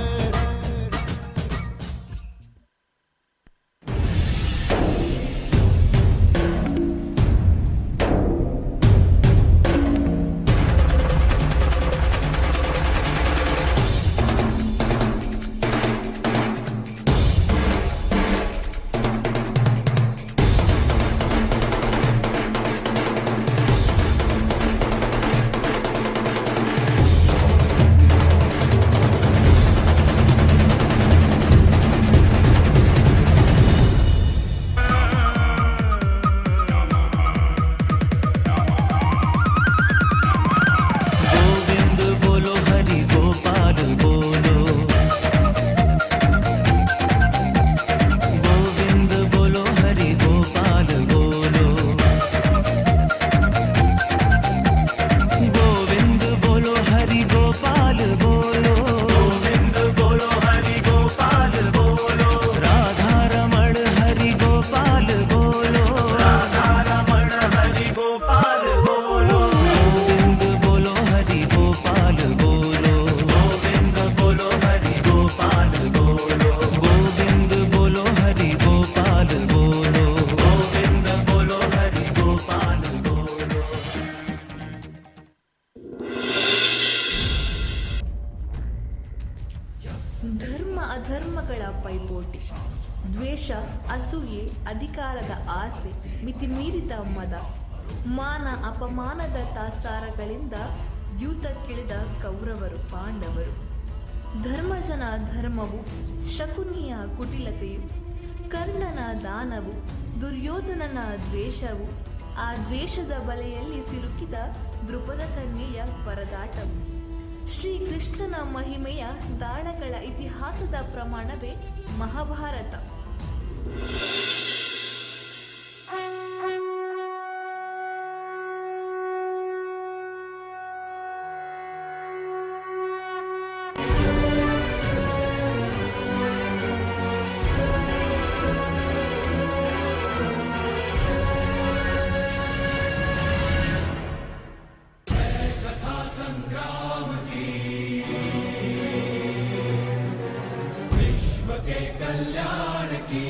गोविंद बोलो हरि गोपाल बोलो, गोविंद बोलो हरि गोपाल बोलो, गोविंद बोलो हरि गोपाल बोलो, गोविंद बोलो हरि गोपाल बोलो, राधा रमण हरि गोपाल बोलो, राधा रमण हरि गोपाल बोलो, गोविंद बोलो हरि गोपाल बोलो, गोविंद बोलो हरि गोपाल बोलो, गोविंद बोलो हरि गोपाल बोलो, गोविंद बोलो हरि गोपाल बोलो। ಧರ್ಮ ಅಧರ್ಮಗಳ ಪೈಪೋಟಿ, ದ್ವೇಷ ಅಸೂಯೆ, ಅಧಿಕಾರದ ಆಸೆ, ಮಿತಿಮೀರಿದ ಮದ, ಮಾನ ಅಪಮಾನದ ತಾಸಾರಗಳಿಂದ ದ್ಯೂತಕ್ಕಿಳಿದ ಕೌರವರು ಪಾಂಡವರು, ಧರ್ಮಜನ ಧರ್ಮವು, ಶಕುನಿಯ ಕುಟಿಲತೆಯು, ಕರ್ಣನ ದಾನವು, ದುರ್ಯೋಧನನ ದ್ವೇಷವು, ಆ ದ್ವೇಷದ ಬಲೆಯಲ್ಲಿ ಸಿಲುಕಿದ ದ್ರುಪದ ಕನ್ಯೆಯ ಪರದಾಟವು, ಶ್ರೀಕೃಷ್ಣನ ಮಹಿಮೆಯ ದಾಳಗಳ ಇತಿಹಾಸದ ಪ್ರಮಾಣವೇ ಮಹಾಭಾರತ. कथा संग्राम की, विश्व के कल्याण की,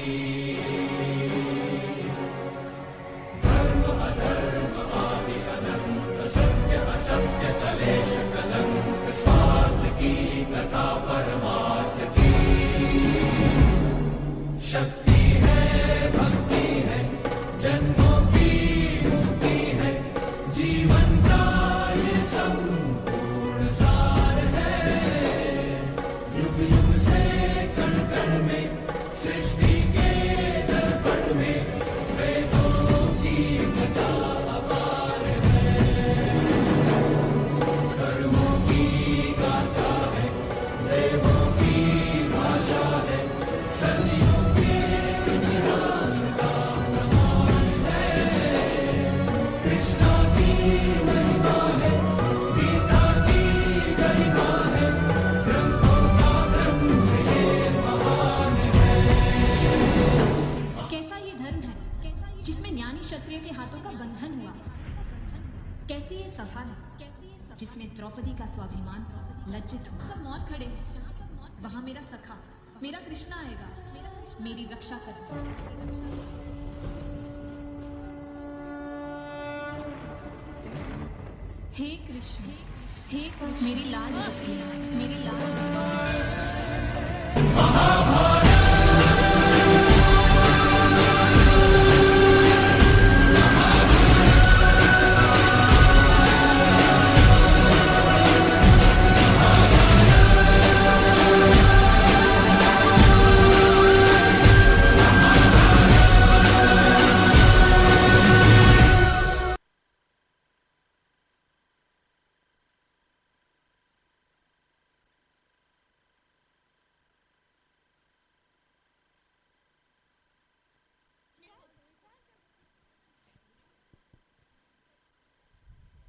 धर्म अधर्म आदि अनंत, सत्य असत्य कलेश कलंक, स्वार्थ की कथा परमार्थ की। शक्ति है भक्ति है, जन्मों की मुक्ति है, जीवन का ये संपूर्ण सार है। युग युग से कण कण में, सृष्टि के दर्पण में, वेदों की कथा अपार है। कर्म कैसी ये सभा है जिसमें द्रौपदी का स्वाभिमान लज्जित हो। सब मौत खड़े हैं, वहां मेरा सखा मेरा कृष्णा आएगा मेरी रक्षा करने। हे कृष्ण, हे कृष्ण, मेरी लाज रखिए, मेरी लाज।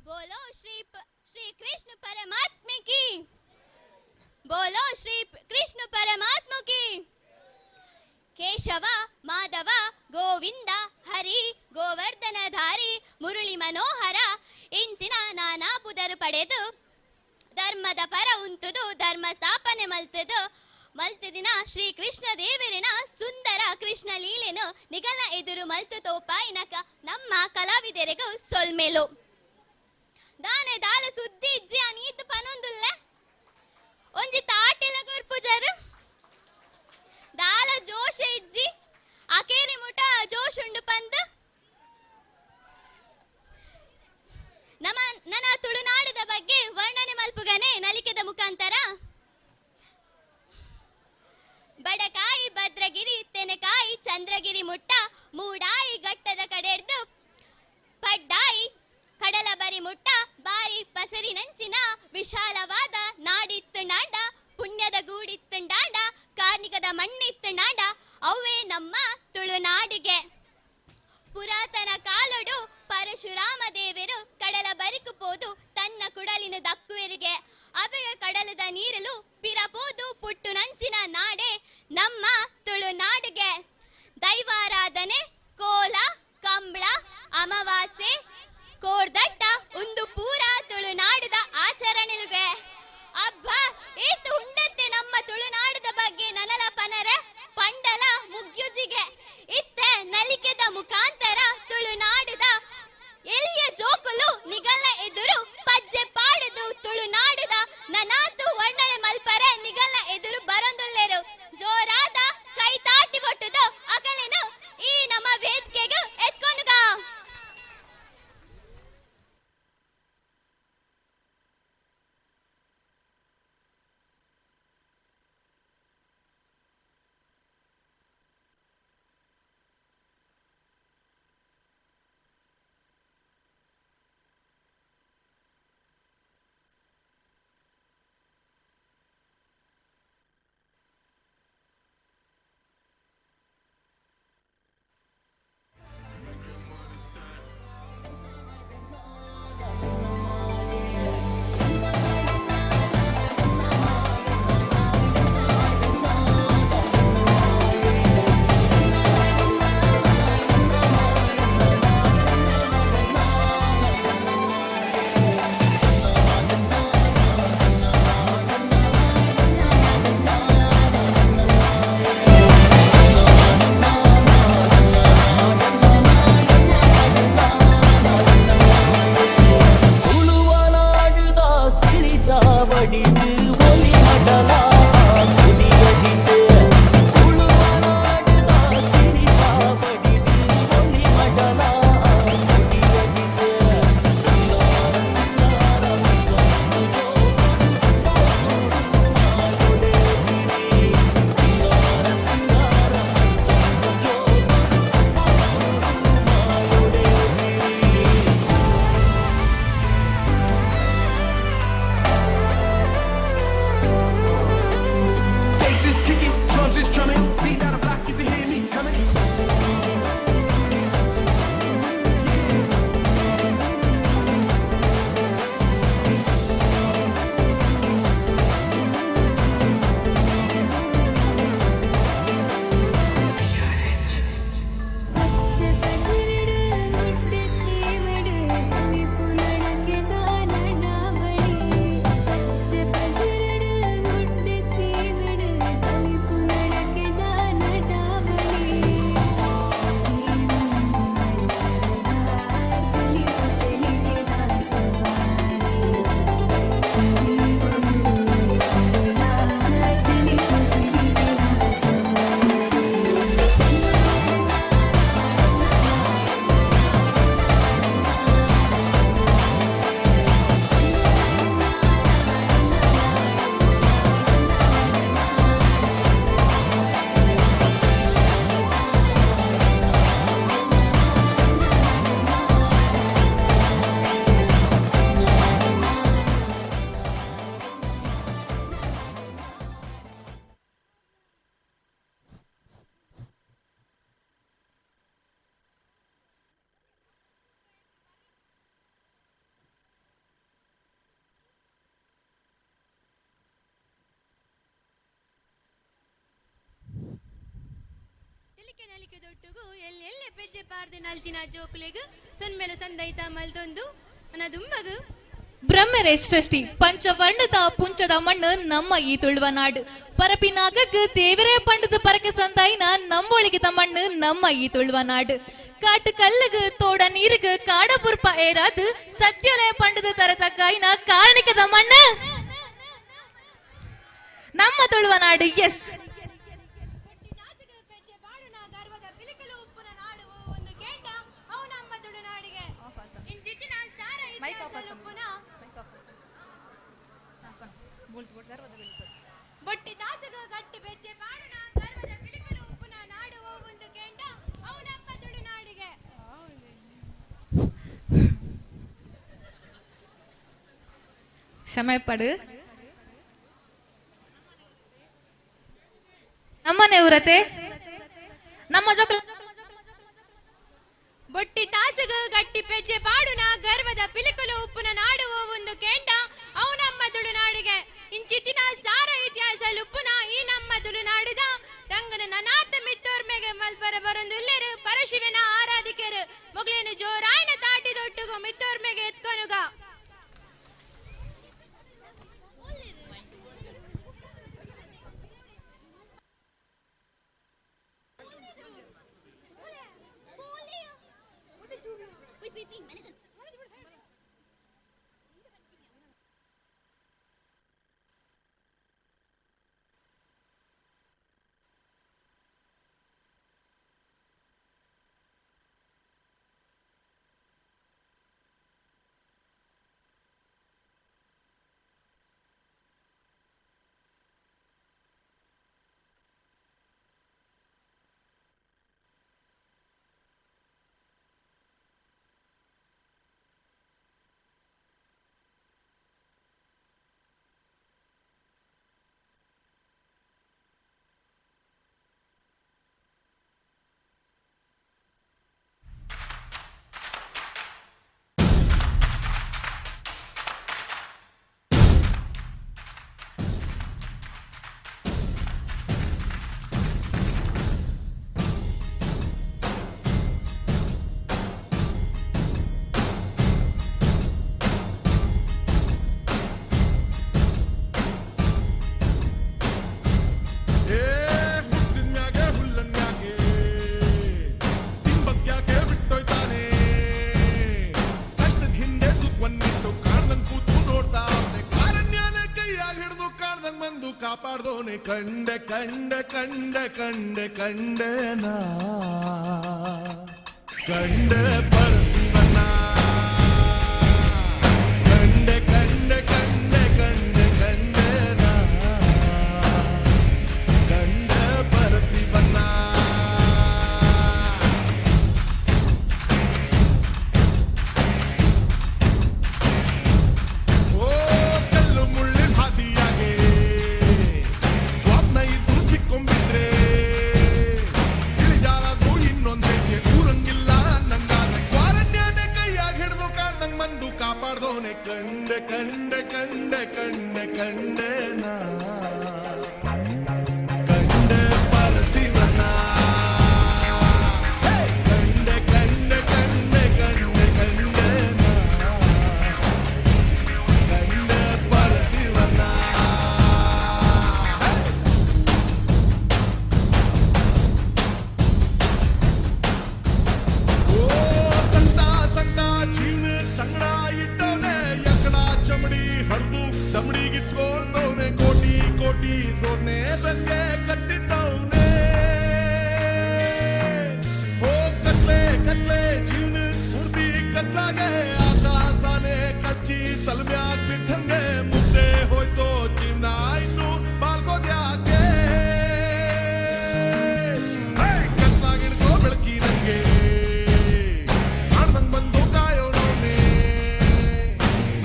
बोलो श्री श्री कृष्ण परमात्मा की, बोलो श्री कृष्ण परमात्मा की। केशव माधव गोविंद हरि गोवर्धनधारी मुरಳಿ ಮನೋಹರ ಇಂಚಿನ ನಾನಾ ಪುದರು ಪಡೆದು ಧರ್ಮದ ಪರ ಉಂತುದು ಧರ್ಮ ಸ್ಥಾಪನೆ ಮಲ್ತದು ಮಲ್ತದಿನ ಶ್ರೀ ಕೃಷ್ಣ ದೇವರಿನ ಸುಂದರ ಕೃಷ್ಣ ಲೀಲೆನು ನಿಗಲ ಎದುರು ಮಲ್ತು ತೋಪಾಯಿನಕ ನಮ್ಮ ಕಲಾವಿದರಿಗೂ ಸೊಲ್ಮೇಲು. ದಾನೆ ದಾಲ ಸುದ್ದಿ ಇಜ್ಜಿ ಅನೀತ್ ಪನೊಂದುಲ್ಲ ಒಂಜಿ ತಾಟಿಲ ಕೊರ್ಪುಜರು ದಾಲ ಜೋಶ ಇಜ್ಜಿ ಅಕೇರಿ ಮುಟ ಜೋಶ್ ಉಂಡು ಪಂದ್ ನಮ್ಮ ನನ್ನ ತುಳುನಾಡದ ಬಗ್ಗೆ ವರ್ಣನೆ ಮಲ್ಪುಗನೆ ನಲಿಕೆದ ಮುಖಾಂತರ. ಬಡಕಾಯಿ ಭದ್ರಗಿರಿ ತೆನಕಾಯಿ ಚಂದ್ರಗಿರಿ ಮುಟ್ಟ ಮೂಡಾಯಿ ಘಟ್ಟದ ಕಡೆರ್ದು ಪಡ್ಡಾಯಿ ಕಡಲ ಬರಿ ಮುಟ್ಟ ಬಾರಿ ಪಸರಿನಂಚಿನ ವಿಶಾಲವಾದ ನಾಡಿತ್ತುಂಡಾಂಡ ಪುಣ್ಯದ ಗೂಡಿತ್ತುಂಡಾಂಡ ಕಾರ್ಣಿಕದ ಮಣ್ಣಿತ್ತುಂಡಾಂಡ ಅವೇ ನಮ್ಮ ತುಳುನಾಡಿಗೆ. ಪುರಾತನ ಕಾಲೊಡು ಪರಶುರಾಮ ದೇವರು ಕಡಲ ಬರಿಕು ಪೋದು ತನ್ನ ಕುಡಲಿನ ದಕ್ಕುವೆರಿಗೆ ಅವೆಗ ಕಡಲದ ನೀರಲು ಪಿರಪೋದು ಪುಟ್ಟು ನಂಚಿನ ನಾಡೆ ನಮ್ಮ ತುಳುನಾಡಿಗೆ. ದೈವಾರಾಧನೆ ಕೋಲ ಕಂಬಳ ಅಮಾವಾಸ್ಯೆ ಕೋರ್ದಟ್ಟ ಒಂದು ಪೂರ ತುಳುನಾಡದ ಆಚರಣೆಲುಗೆ. ಅಬ್ಬ ಏತು ಉಂಡತ್ತೆ ನಮ್ಮ ತುಳುನಾಡದ ಬಗ್ಗೆ ನನಲ ಪನರೆ ಪಂಡಲ ಮುಗ್ಯುಜಿಗೆ. ಇತ್ತೆ ನಲಿಕೆದ ಮುಖಾಂತರ ತುಳುನಾಡದ ಎಲ್ಲಿಯ ಜೋಕುಲು ನಿಗಲ ಎದುರು ಪಜ್ಜೆ ಪಾಡದು ತುಳುನಾಡದ ನನಾತು ವರ್ಣನೆ ಮಲ್ಪರೆ ನಿಗಲ ತಾಟಿದೊಟ್ಟುಗು ಎಲ್ಲೆಲ್ಲೆ ಪೆಜ್ಜೆ ಪಾರ್ದು ನಲ್ತಿನ ಜೋಕುಲೆಗ್ ಸೊನ್ಮೆಲು ಸಂದೈತ ಮಲ್ತೊಂದು ದುಂಬಗು ಬ್ರಹ್ಮರೇ ಸೃಷ್ಟಿ ಪಂಚವರ್ಣದ ಪುಂಚದ ಮಣ್ಣು ನಮ್ಮ ಈ ತುಳುವ ನಾಡು. ಪರಪಿನಾಗಕ್ ದೇವರೇ ಪಂಡದ ಪರಕೆ ಸಂದಾಯಿನ ನಮ್ಮೊಳಿಗಿದ ಮಣ್ಣು ನಮ್ಮ ಈ ತುಳುವ ನಾಡು. ಕಾட்டு ಕಲ್ಲುಗು ತೋಡ ನೀರುಗು ಕಾಡ ಪುರ್ಪ ಏರಾದು ಸತ್ಯಲಯ ಪಂಡದ ತರತಕ್ಕಾಯಿನ ಕಾರಣಿಕದ ಮಣ್ಣು ನಮ್ಮ ತುಳುವ ನಾಡು. ಎಸ್ ಬೊಟ್ಟಿ ದಾಸಗ ಗಟ್ಟಿ ಬೆಜ್ಜೆ ಪಾಡುನ ಗರ್ವದ ಪಿಲಿಕಲು ಉಪ್ಪುನ ನಾಡು ಒಂದು ಕೆಂಡ ಅವು ನಮ್ಮ ತುಳುನಾಡಿಗೆ. ಕ್ಷಮೆ ಪಡು. ನಮ್ಮನೆ ಊರತೆ ನಮ್ಮ ಜೋಕುಲ ಬೊಟ್ಟಿ ತಾಸಗ ಗಟ್ಟಿ ಪೆಜ್ಜೆ ಪಾಡುನ ಗರ್ವದ ಪಿಲಿಕಲು ಉಪ್ಪುನ ನಾಡು ಒಂದು ಕೆಂಡ ಅವು ನಮ್ಮ ತುಳುನಾಡಿಗೆ. ಇಂಚಿತಿನ ಸಾರ ಇತಿಹಾಸ ಲುಪ್ಪುನ ಈ ನಮ್ಮ ತುಳುನಾಡಿದ ರಂಗನ ನನಾತ ಮಿತ್ತೋರ್ಮೆಗೆ ಮಲ್ಪರ ಬರೊಂದುಲ್ಲೆರು ಪರಶಿವನ ಆರಾಧಿಕರು ಮೊಗಲೇನು ಜೋರಾಯನ ತಾಟಿದೊಟ್ಟುಗು ಮಿತ್ತೋರ್ಮೆಗೆ ಎತ್ಕೊನುಗ. ಕಾಪಾಡ್ದೋನೆ ಕಂಡೆ ಕಂಡೆ ಕಂಡೆ ಕಂಡೆ ಕಂಡೆ ನಾ ಕಂಡೆ ಪರಶಿವನ ಕಂಡೆ ಕಂಡೆ ಕಂಡೆ ಕಂಡೆ ಕಂಡೆ ನಾ ಕಂಡೆ ಪರಶಿವನ. ಓ ಕಲ್ಲು ಮುಳ್ಳಿನ ಹಾದಿಯಾಗೆ ಜ್ವಾಬ್ನ ಇದ್ದು ಸಿಕ್ಕೊಂಬಿದ್ರೆ ಇಳಿಜಾರದು ಇನ್ನೊಂದ್ ಹೆಜ್ಜೆ ಊರಂಗಿಲ್ಲ ನಂಗಾದ್ರೆ ಕ್ವಾರಣ್ಯನೇ ಕೈಯಾಗ ಹಿಡಿದು ಕಾಣ್ದಂಗ್ ಬಂದು ಕಾಪಾಡ್ದೋನೆ ಕಂಡೆ ಕಂಡೆ ಕಂಡೆ ಕಂಡೆ ಕಂಡೆ ನಾ ಕಂಡೆ ಪರಶಿವನ ಕಂಡೆ ಕಂಡೆ ಕಂಡೆ ಕಂಡೆ ಕಂಡೆ ನಾ ಕಂಡೆ ಪರಶಿವನ. ಓ ಸಂತ ಸಂತ ಜೀವನ ಸಂಗಡ ಇಟ್ಟವನೆ ಎಕ್ಕಡ ಚಮಡಿ ಹರಿದು ದಮಡಿ ಗಿಚ್ಕೊಂಡವನೆ ಕೋಟಿ ಕೋಟಿ ಸೋನೆ ಬೆಂಗೆ ಕಟ್ಟಿದ್ದವನೆ. ಓ ಕತ್ಲೆ ಕತ್ಲೆ ಜೀವನ ಪೂರ್ತಿ ಕತ್ಲಾಗೆ ಆಕಾಶನೇ ಕಚ್ಚಿ ತಲ್ಮ್ಯಾಗ್ ಬಿದ್ದಂಗೆ ಮುದ್ದೆ ಹೋಯ್ತೋ ಜೀವನ ಇನ್ನು ಬಾಳ್ಸೋದ್ಯಾಕೆ? ಕತ್ಲಾಗಿಡ್ಕೋ ಬೆಳಕಿ ನಂಗೆ ಕಾಣ್ದಂಗ್ ಬಂದು ಕಾಯೋನವನೇ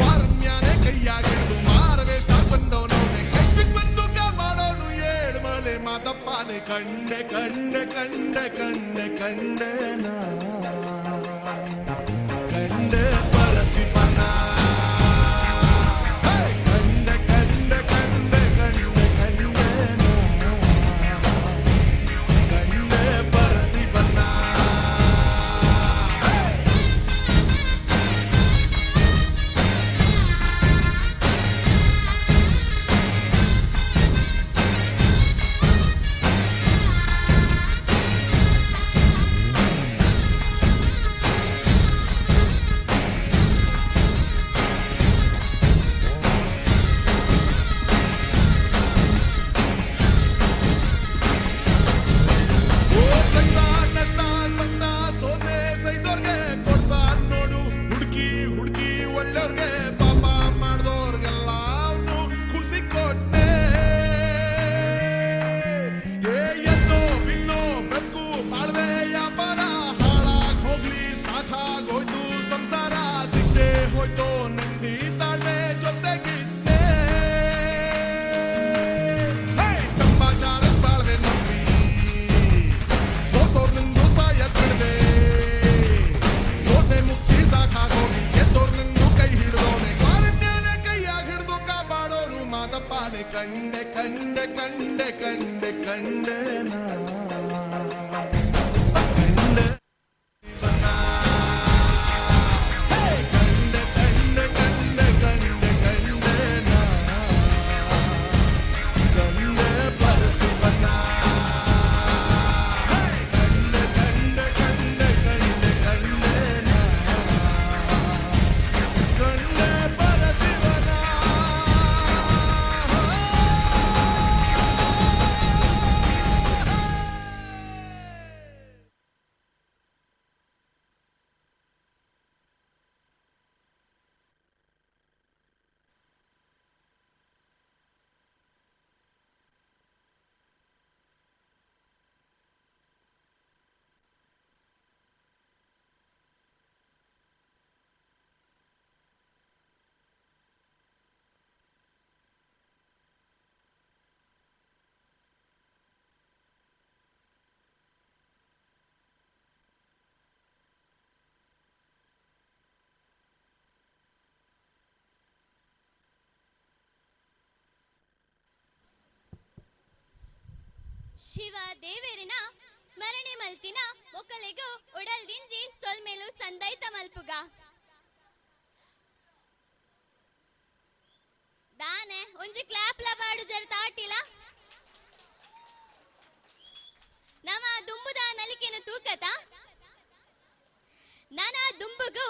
ವಾರಣ್ಯಾನೆ ಕೈಯಾಗಿಡ್ದು ಮಾರವೇಶ ಬಂದವನವನೇ ಕೈಗೆ ಬಂದು ಕಾಪಾಡೋನು ಏಳ್ಮಲೆ ಮಾದಪ್ಪನೆ ಕಂಡೆ ಕಂಡೆ ಕಂಡೆ ಕಂಡೆ ಕಂಡೆ ನಾ ಕಂಡೆ ಪರಶಿವನ ಕಂಡೆ ಕಂಡೆ ಕಂಡೆ ಕಂಡೆ ಕಂಡೆ ನಾ ಕಂಡೆ ಪರಶಿವನ. ಕಂಡೆ ಕಂಡೆ ನಾ ಕಂಡೆ ಕಂಡೆ ಕಂಡೆ ಕಂಡೆ ಕಂಡೆ ಕಂಡೆ ನಾ ಕಂಡೆ ಪರಶಿವನ ಕಂಡೆ ಕಂಡೆ ಕಂಡೆ ಕಂಡೆ ಕಂಡೆ ನಾ ಕಂಡೆ ಪರಶಿವನ. ಶಿವ ದೇವರಿನ ಸ್ಮರಣೆ ಮಲ್ತಿನ ಮೊಕಲಿಗು ಉಡಲ್ ದಿಂಜಿ ಸೊಲ್ಮೆಲು ಸಂದೈತ ಮಲ್ಪುಗ ದಾನೆ ಒಂಜಿ ಕ್ಲಾಪ್ಲ ಪಾಡು ಜರ ತಾಟಿಲ. ನಮ ದುಂಬುದ ನಲಿಕೆನು ತೂಕತ ನನ ದುಂಬುಗು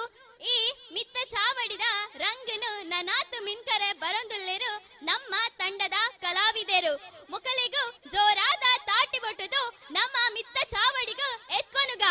ಈ ಮಿತ್ತ ಚಾವಡಿದ ರಂಗನು ನನಾತು ಮಿನ್ಕರೆ ಬರೊಂದುಲ್ಲೆರು ನಮ್ಮ ತಂಡದ ಕಲಾವಿದರು. ಮುಕಲಿಗು ಜೋರಾದ ತಾಟಿ ಬೊಟ್ಟುದು ನಮ್ಮ ಮಿತ್ತ ಚಾವಡಿಗು ಎತ್ಕೊನುಗ.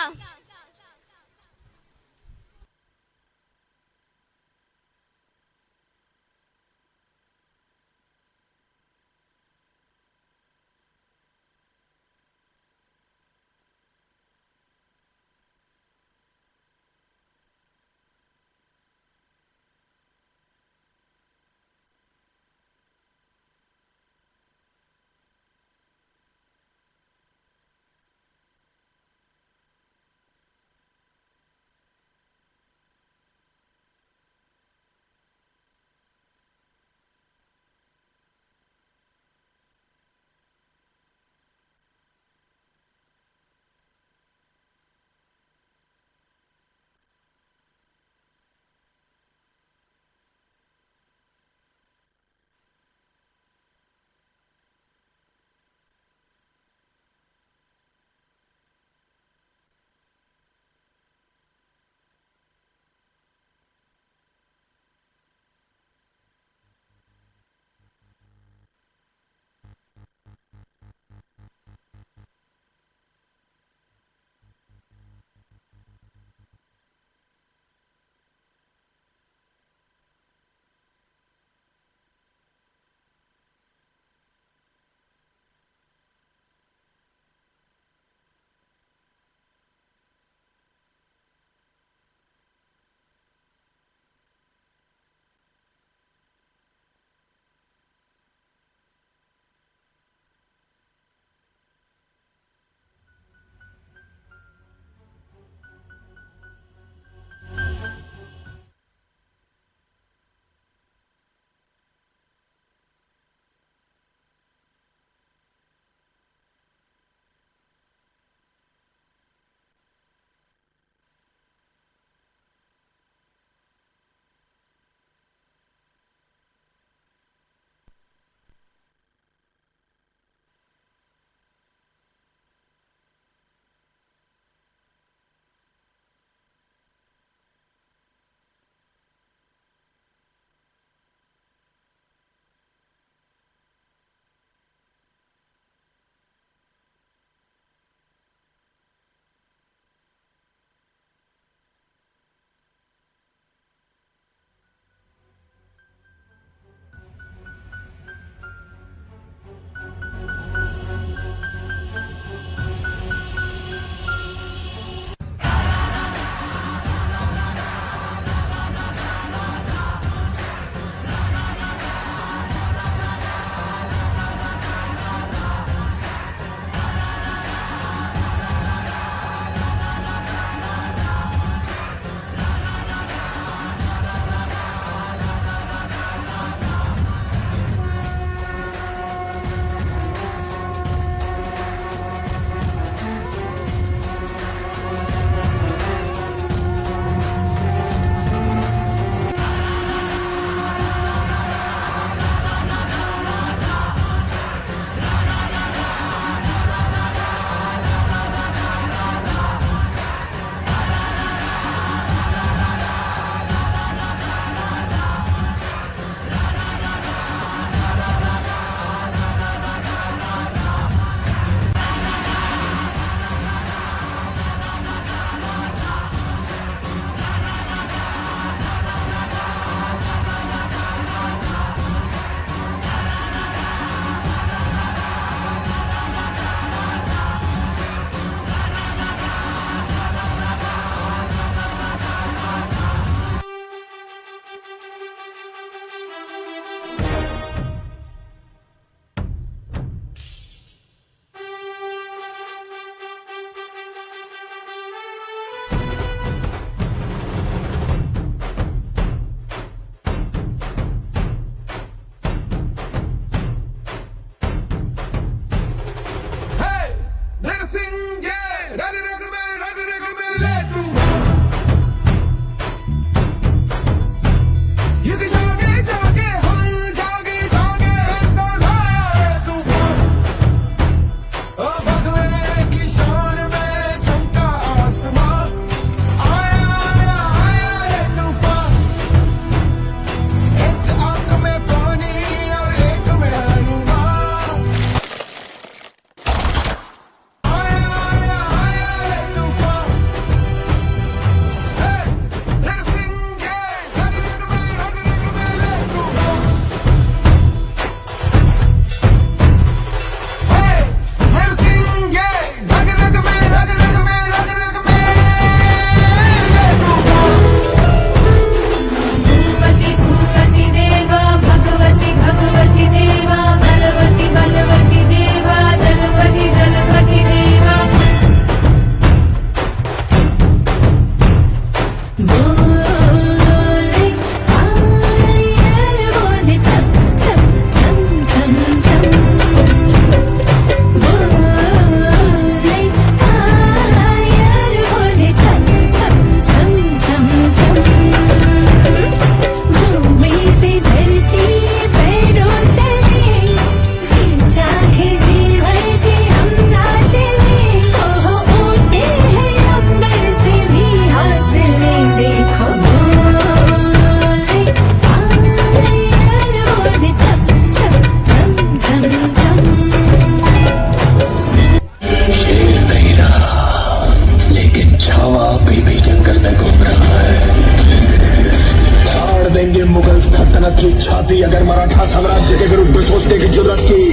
छाती अगर मराठा साम्राज्य के विरुद्ध सोचने की जरूरत की।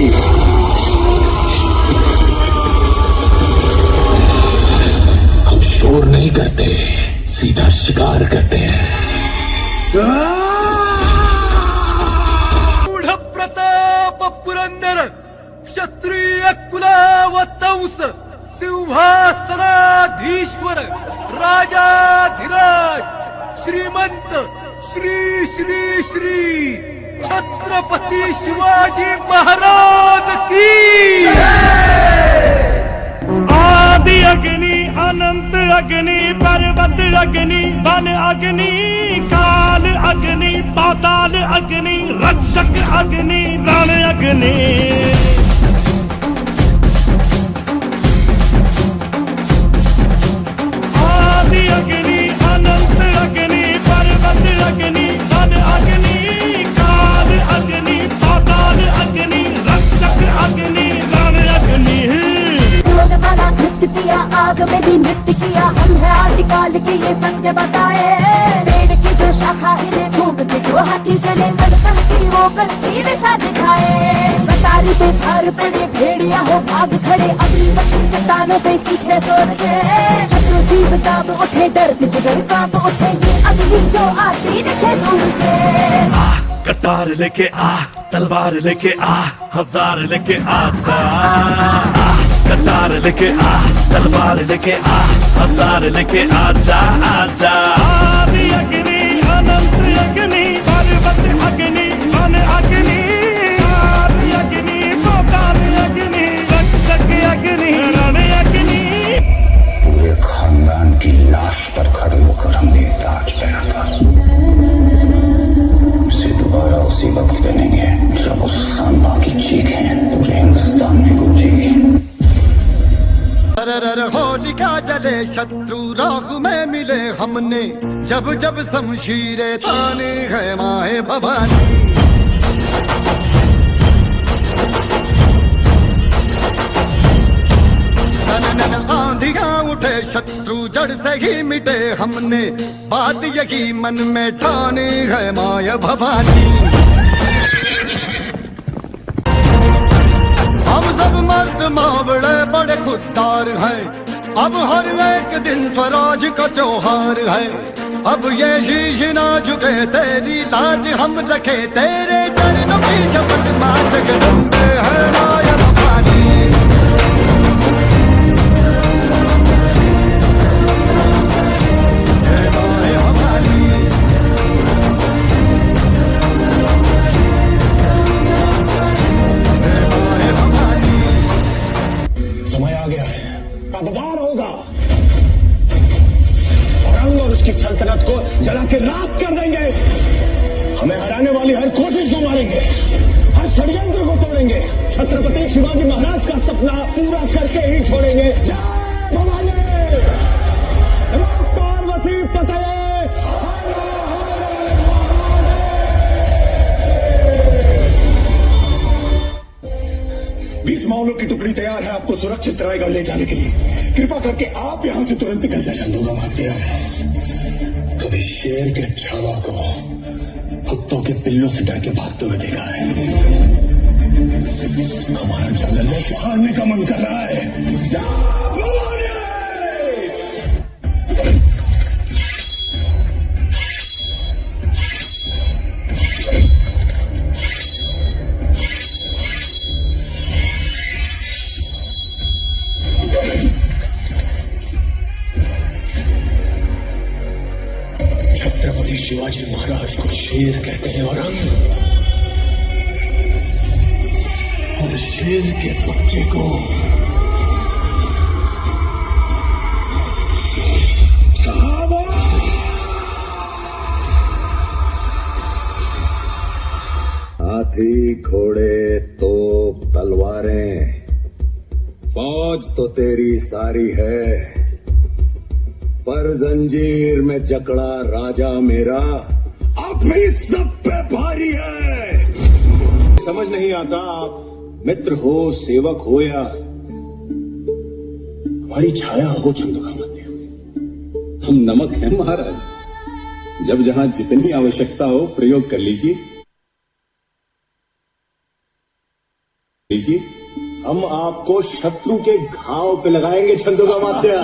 हम शोर नहीं करते, सीधा शिकार करते हैं। Pratap Purandar क्षत्रिय कुलावतंस सिंहासनाधीश्वर राजाधिराज श्रीमंत श्री श्री श्री छत्रपति शिवाजी महाराज की। आदि अग्नि अनंत अग्नि पर्वत अग्नि वन अग्नि काल अग्नि पाताल अग्नि रक्षक अग्नि रण अग्नि। आदि अग्नि अनंत अग्नि पर्वत अग्नि वन अग्नि काल अग्नि पाताल अग्नि रक्षक अग्नि रण अग्नि। वाला नृत्य किया आग में भी नृत्य किया, हम है आदिकाल के ये सत्य बताए। पेड़ की जो शाखा हिले झूम के जो हाथी चले, कल कल की वो कल की दिशा दिखाए। कटारी पे धार पड़े भेड़िया हो भाग खड़े, अग्नि पक्षी चट्टानों पे चीखे जोर से। शत्रु जीव कांप उठे डर से जिगर कांप उठे, ये अग्नि जो आती दिखे दूर से। कटार लेके आ, तलवार लेके आ, हजार लेके आ जा। कटार लेके आ, तलवार लेके आ, हजार लेके आ जा आ जा। आदि अग्नि अनंत अग्नि पर्वत अग्नि वन अग्नि आदि अग्नि पाताल अग्नि रक्षक अग्नि रण अग्नि। पूरे खानदान की लाश पर खड़े होकर हमने ताज पहना था, उसे दोबारा उसी वक्त पहनेंगे जब उस सांबा की चीखें पूरे हिंदुस्तान में गूंजेंगी। अरर होलिका जले शत्रु राख में मिले हमने, जब जब शमशीरे ताने है माए भवानी। सननन आंधियां उठे शत्रु जड़ से ही मिटे हमने, बात यही मन में ठानी है my Bhavani. हम सब मर्द मावड़े बड़े खुददार हैं, अब हर एक दिन स्वराज का त्योहार है। अब ये शीश ना झुके तेरी लाज हम रखे, तेरे चरणों की शपथ मां जगदम्बे है my Bhavani. समय आ गया है, कबदार होगा औरंग और उसकी सल्तनत को जला के राख कर देंगे। हमें हराने वाली हर कोशिश को मारेंगे, हर षड्यंत्र को तोड़ेंगे। छत्रपति शिवाजी महाराज का सपना पूरा करके ही छोड़ेंगे। जय भवानी, पार्वती पतये। 20 मावलों की टुकड़ी तैयार है आपको सुरक्षित रायगढ़ ले जाने के लिए। कृपा करके आप यहाँ से तुरंत निकल जाए। चंदू का कभी शेर के छावा को कुत्तों के पिल्लों से डर के भागते हुए देखा है। हमारा जंगल में फाड़ने का मन कर रहा है। जा छत्रपति शिवाजी महाराज को शेर कहते हैं औरंग, और शेर के बच्चे को छावा। हाथी घोड़े तोप तलवारें, फौज तो तेरी सारी है, पर जंजीर में जकड़ा राजा मेरा अब भी सब पे भारी है। समझ नहीं आता आप मित्र हो, सेवक हो या हमारी छाया हो। चंदू का मध्य हम नमक हैं महाराज, जब जहां जितनी आवश्यकता हो प्रयोग कर लीजिए। जी, हम आपको शत्रु के घाव पे लगाएंगे छंदोगा मात्या।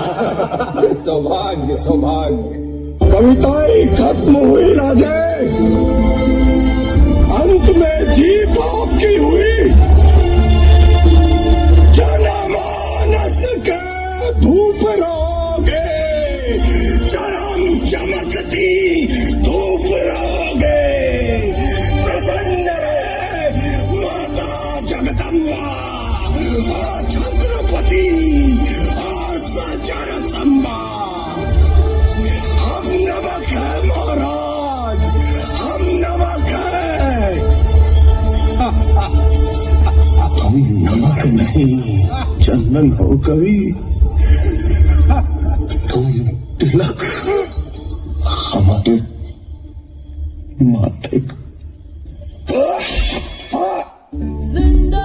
सौभाग्य सौभाग्य। कविताएं खत्म हुई राजे, अंत में जीत आपकी हुई। जनमानस के भूप रहोगे, चरम चमकती धूप रहोगे। प्रसन्न रहे माता जगदम्बा, आ छत्रपति आ सचर संबा। हम नमक है महाराज, हम नमक है। तुम नमक नहीं चंदन हो कवि, तुम तिलक हमारे माथे। जिंदा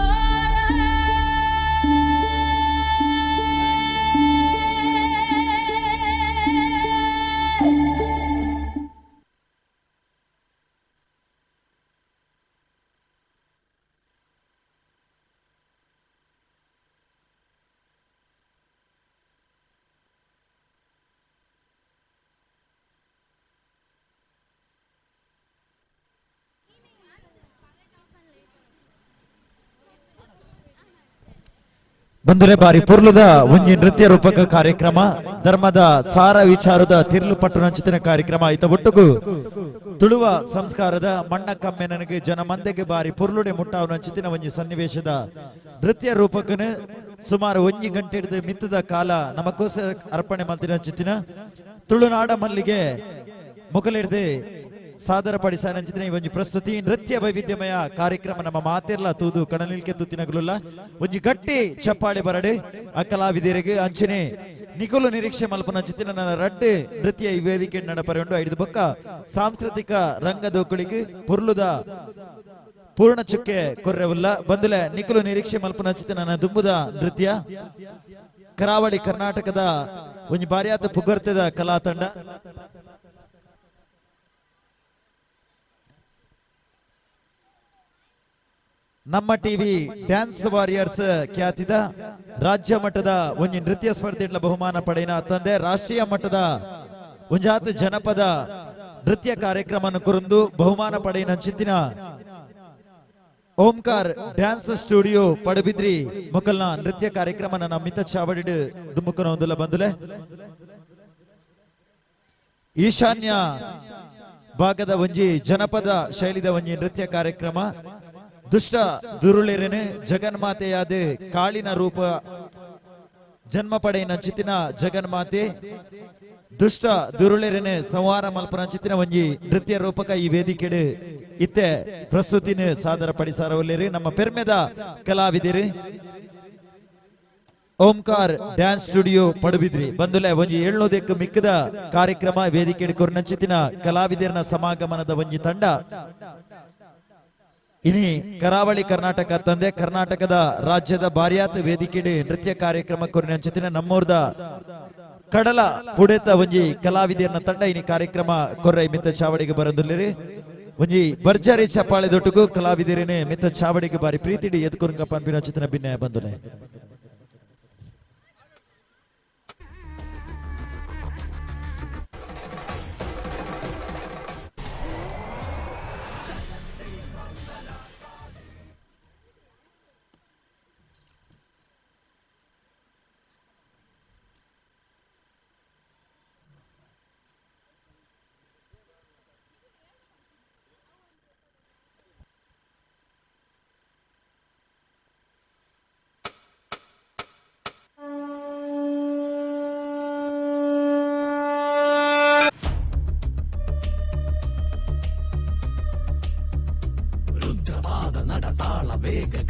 ಬಂಧುಲೆ ಬಾರಿ ಪುರ್ಲದ ಒಂಜಿ ನೃತ್ಯ ರೂಪಕ ಕಾರ್ಯಕ್ರಮ, ಧರ್ಮದ ಸಾರ ವಿಚಾರದ ತಿರ್ಲು ಪಟ್ಟು ನಂಚಿನ ಕಾರ್ಯಕ್ರಮ. ಐತ ಒಟ್ಟುಗು ತುಳುವ ಸಂಸ್ಕಾರದ ಮಣ್ಣ ಕಮ್ಮೆ ನನಗೆ ಜನಮಂದೆಗೆ ಬಾರಿ ಪುರ್ಲುಡೆ ಮುಟ್ಟಾವು ನಂಚಿನ ಒಂಜಿ ಸನ್ನಿವೇಶದ ನೃತ್ಯ ರೂಪಕನ ಸುಮಾರು ಒಂಜಿ ಗಂಟೆ ಹಿಡಿದು ಮಿತ್ತದ ಕಾಲ ನಮಕೋಸ್ಕರ ಅರ್ಪಣೆ ಮಲ್ತಿನ ನಂಚಿನ ತುಳುನಾಡ ಮಲ್ಲಿಗೆ ಮುಖಲಿಡ್ದು ಸಾದರ ಪಡಿಸ ನಂಚಿನ ಈ ಒಂಜಿ ಪ್ರಸ್ತುತಿ ನೃತ್ಯ ವೈವಿಧ್ಯಮಯ ಕಾರ್ಯಕ್ರಮ ನಮ್ಮ ಮಾತೆರ್ಲ ತೂದು ಕಣನಿಲ್ಕೆ ತೂತಿನಗುಲುಲ್ಲ ಒಂಜಿ ಗಟ್ಟಿ ಚಪ್ಪಾಳೆ ಬರಡೆ ಆ ಕಲಾವಿದರಿಗೆ ಅಂಚನೆ ನಿಕುಲು ನಿರೀಕ್ಷೆ ಮಲ್ಪನ ಚಿತ್ತಿನ ನನ್ನ ರಡ್ಡೆ ನೃತ್ಯ ಈ ವೇದಿಕೆ ನಡಪರೆ ಉಂಡು. ಐದು ಬೊಕ್ಕ ಸಾಂಸ್ಕೃತಿಕ ರಂಗದೋಕುಳಿಗೆ ಪುರ್ಲುದ ಪೂರ್ಣ ಚುಕ್ಕೆ ಕೊರ್ರೆವುಲ್ಲ ಬಂದುಲೆ ನಿಕುಲು ನಿರೀಕ್ಷೆ ಮಲ್ಪನ ಚಿತ್ತಿನ ನನ್ನ ದುಂಬುದ ನೃತ್ಯ ಕರಾವಳಿ ಕರ್ನಾಟಕದ ಒಂಜಿ ಬಾರ್ಯಾತ ಪುಗರ್ತೆದ ಕಲಾ ತಂಡ. ನಮ್ಮ ಟಿವಿ ಡ್ಯಾನ್ಸ್ ವಾರಿಯರ್ಸ್ ಖ್ಯಾತಿದ ರಾಜ್ಯ ಮಟ್ಟದ ಒಂಜಿ ನೃತ್ಯ ಸ್ಪರ್ಧೆಗಳ ಬಹುಮಾನ ಪಡೆಯಿನ ತಂದೆ ರಾಷ್ಟ್ರೀಯ ಮಟ್ಟದ ಒಂಜಾತ ಜನಪದ ನೃತ್ಯ ಕಾರ್ಯಕ್ರಮ ಕುರಿತು ಬಹುಮಾನ ಪಡೆಯಿನ ಚಿತ್ತಿನ ಓಂಕಾರ್ ಡ್ಯಾನ್ಸ್ ಸ್ಟುಡಿಯೋ ಪಡುಬಿದ್ರಿ ಮೊಕಲ್ನ ನೃತ್ಯ ಕಾರ್ಯಕ್ರಮ ನನ್ನ ಮಿತ ಚಾವಡಿ ದುಮ್ಮುಕನ ಒಂದುಲ ಬಂದುಲೆ. ಈಶಾನ್ಯ ಭಾಗದ ಒಂಜಿ ಜನಪದ ಶೈಲಿದ ಒಂಜಿ ನೃತ್ಯ ಕಾರ್ಯಕ್ರಮ ದುಷ್ಟ ದುರುಳಿರನೆ ಜಗನ್ಮಾತೆಯಾದ ಕಾಳಿನ ರೂಪ ಜನ್ಮ ಪಡೆಯಿನ ಚಿತ್ತಿನ ಜಗನ್ಮಾತೆ ದುಷ್ಟ ದುರುಳಿರನೆ ಸಂಹಾರ ಮಲ್ಪನ ಚಿತ್ತಿನ ಒಂಜಿ ನೃತ್ಯ ರೂಪಕ ಈ ವೇದಿಕೆಡೆ ಇತ್ತೆ ಪ್ರಸ್ತುತಿನ ಸಾದರ ಪಡಿಸಾರವಲ್ಲೇರಿ ನಮ್ಮ ಪೆರ್ಮೆದ ಕಲಾವಿದಿರಿ ಓಂಕಾರ್ ಡ್ಯಾನ್ಸ್ ಸ್ಟುಡಿಯೋ ಪಡುಬಿದ್ರಿ ಬಂದುಲೆ ಒಂಜಿ ಏಳ್ನೂದಕ್ಕೆ ಮಿಕ್ಕದ ಕಾರ್ಯಕ್ರಮ ವೇದಿಕೆಡೆ ಕೊರ್ನಂಚಿತ್ತಿನ ಕಲಾವಿದರನ ಸಮಾಗಮನದ ಒಂಜಿ ತಂಡ. ಇನಿ ಕರಾವಳಿ ಕರ್ನಾಟಕ ತಂದೆ ಕರ್ನಾಟಕದ ರಾಜ್ಯದ ಬಾರ್ಯಾತ ವೇದಿಕೆಡೆ ನೃತ್ಯ ಕಾರ್ಯಕ್ರಮ ಕೊರಿನಂಚಿತ್ತಿನ ನಮ್ಮೂರ್ದ ಕಡಲ ಪುಡೆತ ಒಂಜಿ ಕಲಾವಿದರನ ತಂಡ ಇನಿ ಕಾರ್ಯಕ್ರಮ ಕೊರ್ರೈ ಮಿತ್ತ ಚಾವಡಿಗೆ ಬರಂದುಲ್ಲಿರಿ. ಒಂಜಿ ಭರ್ಜರಿ ಚಪ್ಪಾಳೆ ದೊಟ್ಟುಗು ಕಲಾವಿದರನೆ ಮಿತ್ತ ಚಾವಡಿಗೆ ಬಾರಿ ಪ್ರೀತಿಡಿ ಎದ್ಕೊರಂಗ ಪನ್ಪಿನ ಚಿತ್ತಿನ ಭಿನ್ನ ಬಂದುಲೆ.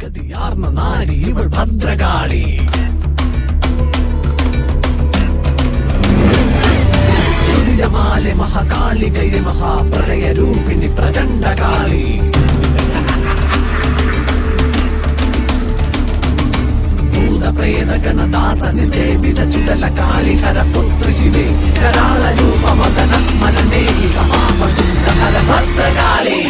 ಗತಿಯಾರ್ನ ನಾರಿ ಇವಳು ಭದ್ರಕಾಳಿ. ರುದಿರಮಾಲೆ ಮಹಾಕಾಳಿಕೈ ಮಹಾಪ್ರಳಯ ರೂಪಿಣಿ ಪ್ರಚಂಡ ಕಾಳಿ. ಭೂತ ಪ್ರೇತ ಗಣದಾಸ ನಿಸೇವಿತ ಚುಡಲ ಕಾಳಿ ಹರ ಪುತ್ರ ಶಿವೆ ಕರಾಳ ರೂಪ ಮದನ ಸ್ಮರಣೆ ಇಹ ಪಾಪ ದುಷ್ಟ ಹರ ಭದ್ರಕಾಳಿ.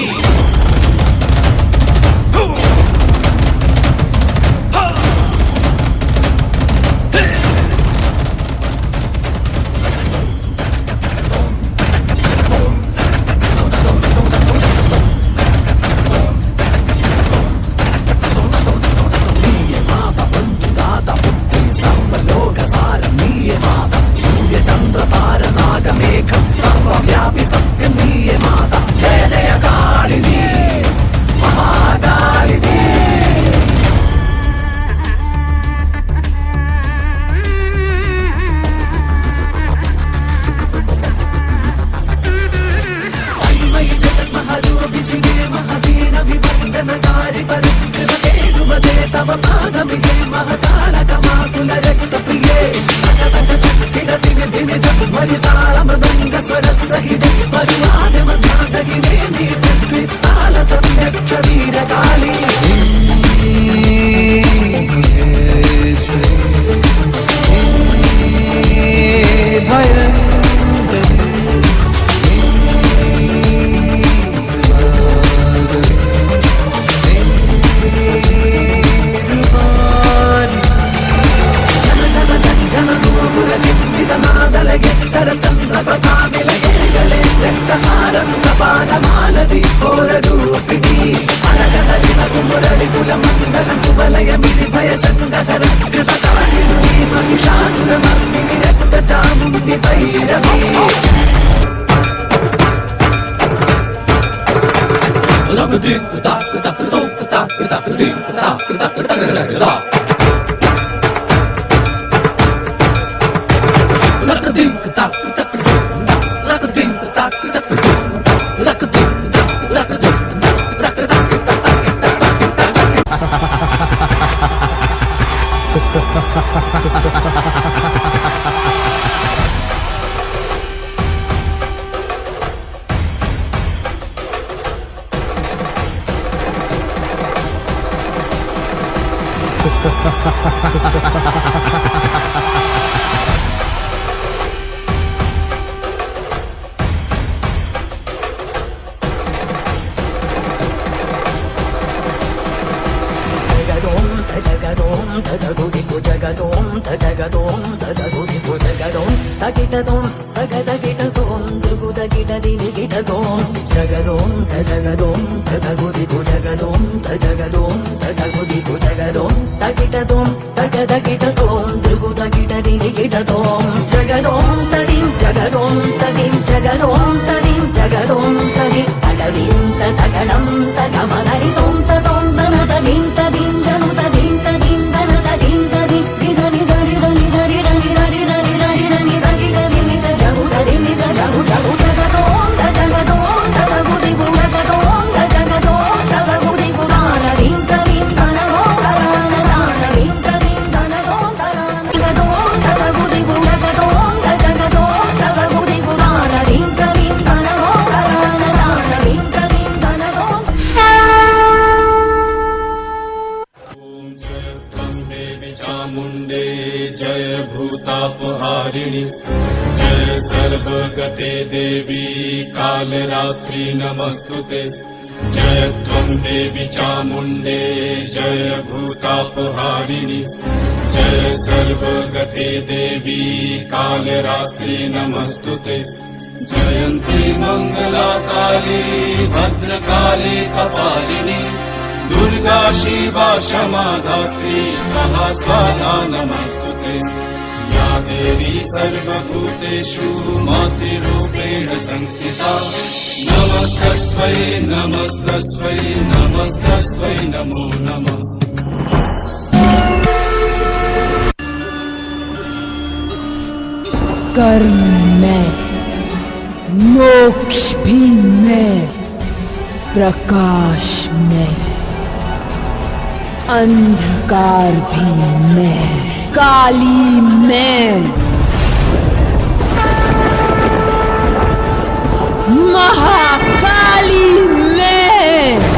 ಶರಚಂದ್ರ ಪ್ರಭಾವಿಲಯಗಳೇ ರಕ್ತಹಾರಂ ಕಪಾಲಮಾಲದಿ ಘೋರರೂಪಿಣಿ ಅರಗದಲಿನಗು ಮುರಳಿಕುಲ ಮಂಡಲ ಕುಬಲಯ ಮಿರಿಭಯ ಶಂಕರ ಕೃತಕಾಲಿನಿ ಮಹಿಷಾಸುರಮರ್ದಿನಿ ರಕ್ತ ಚಾಮುಂಡಿ ಭೈರವಿ. चामुण्डे जय भूतापहारिणि जय सर्वगते देवी कालरात्रि नमस्तुते। जय त्वं देवी चामुण्डे जय भूतापहारिणि जय सर्वगते देवी कालरात्रि नमस्तुते। जयन्ती मंगला काली भद्रकाली कपालिनी दुर्गा शिवा क्षमा धात्री स्वाहा स्वाहा नमस्तुते। या देवी सर्वभूतेषु मातृरूपेण संस्थिता नमस्तस्यै नमस्तस्यै नमस्तस्यै नमो नमः। कर्म में मोक्ष भी मैं, प्रकाश में अंधकार भी मैं, काली मैं, महाकाली मैं।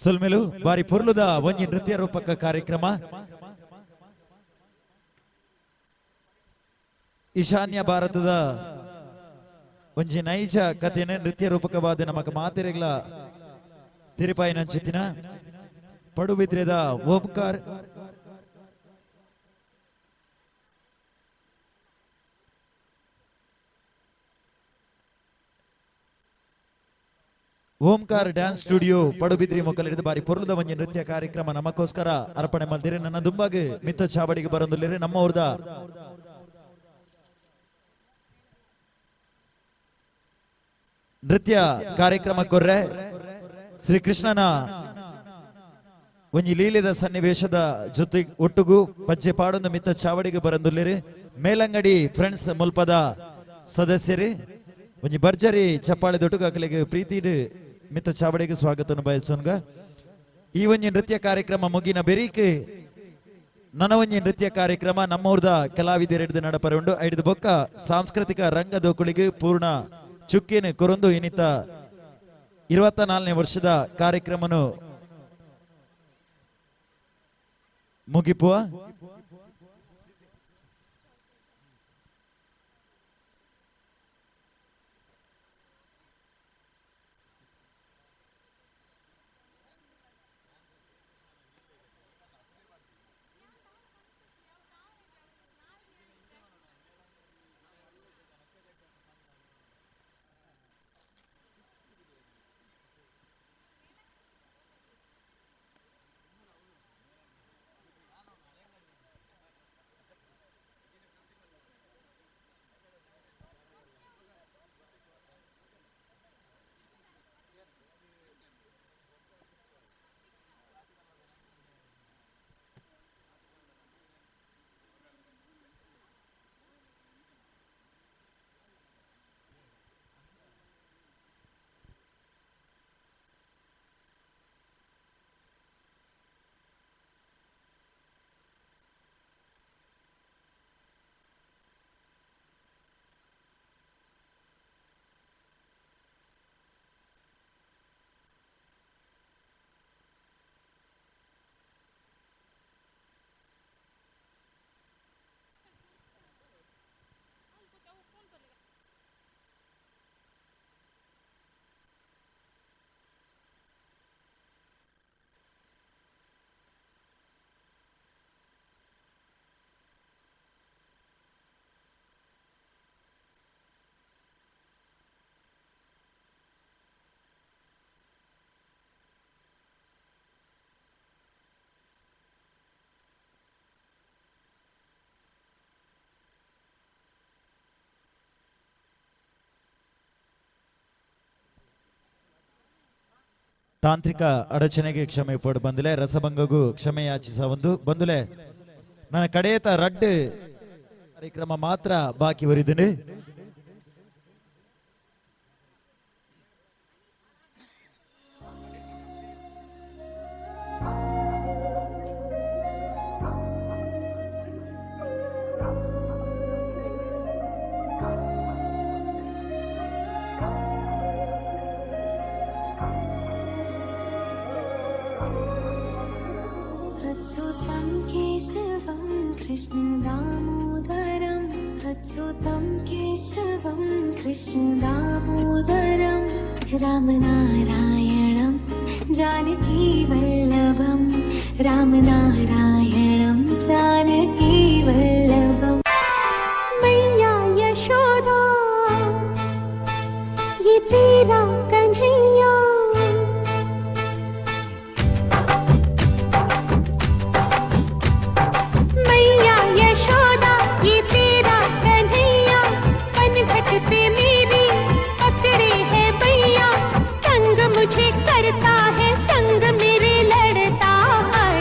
ಸೊಲ್ಮೆಲು ಬಾರಿ ಪೊರ್ಲುದ ಒಂಜಿ ನೃತ್ಯ ರೂಪಕ ಕಾರ್ಯಕ್ರಮ. ಈಶಾನ್ಯ ಭಾರತದ ಒಂಜಿ ನೈಜ ಕಥೆನ ನೃತ್ಯ ರೂಪಕವಾದ ನಮಕ ಮಾತೆರೆಗ್ಲ ತಿರುಪಾಯಿನಂಚಿತ್ತಿನ ಪಡುಬಿದ್ರೆದ ಓಂಕಾರ್ ಓಂಕಾರ ಡ್ಯಾನ್ಸ್ ಸ್ಟುಡಿಯೋ ಪಡುಬಿದ್ರಿ ಮೊಕ್ಕಲಿಡಿದ ಬಾರಿ ಪೊರ್ಲುದ ಒಂಜಿ ನೃತ್ಯ ಕಾರ್ಯಕ್ರಮ ನಮಕ್ಕೋಸ್ಕರ ಅರ್ಪಣೆ ಮಲ್ದಿರಿ. ನನ್ನ ದುಂಬಾಗ್ ಮಿತ್ತ ಚಾವಡಿಗೆ ಬರಂದುಲ್ಲೇರಿ ನಮ್ಮ ಊರ್ದ ನೃತ್ಯ ಕಾರ್ಯಕ್ರಮ ಕೊರ್ರೆ ಶ್ರೀ ಕೃಷ್ಣನ ಒಂಜಿ ಲೀಲೆದ ಸನ್ನಿವೇಶದ ಜೊತೆ ಒಟ್ಟುಗು ಪಜ್ಜೆ ಪಾಡೊಂದು ಮಿತ್ತ ಚಾವಡಿಗೆ ಬರಂದುಲ್ಲೇರಿ ಮೇಲಂಗಡಿ ಫ್ರೆಂಡ್ಸ್ ಮುಲ್ಪದ ಸದಸ್ಯರಿ ಒಂಜಿ ಭರ್ಜರಿ ಚಪ್ಪಾಳೆ ದೊಟ್ಟುಗು ಅಕಲೆಗೆ ಪ್ರೀತಿಡ್ ಮಿತ್ತ ಚಾವಡಿಗೆ ಸ್ವಾಗತವನ್ನು ಬಯಸೋನ್ಗ. ಈ ಒಂಜಿ ನೃತ್ಯ ಕಾರ್ಯಕ್ರಮ ಮುಗಿನ ಬೆರೀಕ್ ನನ ಒಂಜಿ ನೃತ್ಯ ಕಾರ್ಯಕ್ರಮ ನಮ್ಮೂರ್ದ ಕಲಾವಿದರೆಡ್ದು ನಡಪರೆ ಉಂಡು. ಐಡ್ದು ಬೊಕ್ಕ ಸಾಂಸ್ಕೃತಿಕ ರಂಗದೋಕುಳಿಗೆ ಪೂರ್ಣ ಚುಕ್ಕಿನ ಕೊರೊಂದು ಇನ್ನಿತ 24ನೇ ವರ್ಷದ ಕಾರ್ಯಕ್ರಮನು ಮುಗಿಪುವ. ತಾಂತ್ರಿಕ ಅಡಚಣೆಗೆ ಕ್ಷಮೆ ಪಡು ಬಂದುಲೆ, ರಸಭಂಗಗೂ ಕ್ಷಮೆ ಯಾಚಿಸ ಒಂದು ಬಂದುಲೆ. ನನ್ನ ಕಡೆಯತ ರಡ್ಡು ಕಾರ್ಯಕ್ರಮ ಮಾತ್ರ ಬಾಕಿ ಬರಿದ್ದೀನಿ. कृष्ण दामोदरम अच्युतं केशवं कृष्ण दामोदरं राम नारायणं जानकी वल्लभं राम नारायणं जानकी वल्लभं। मैया यशोदा ये तेरा कन्हैया, मुझे करता है संग मेरे लड़ता है।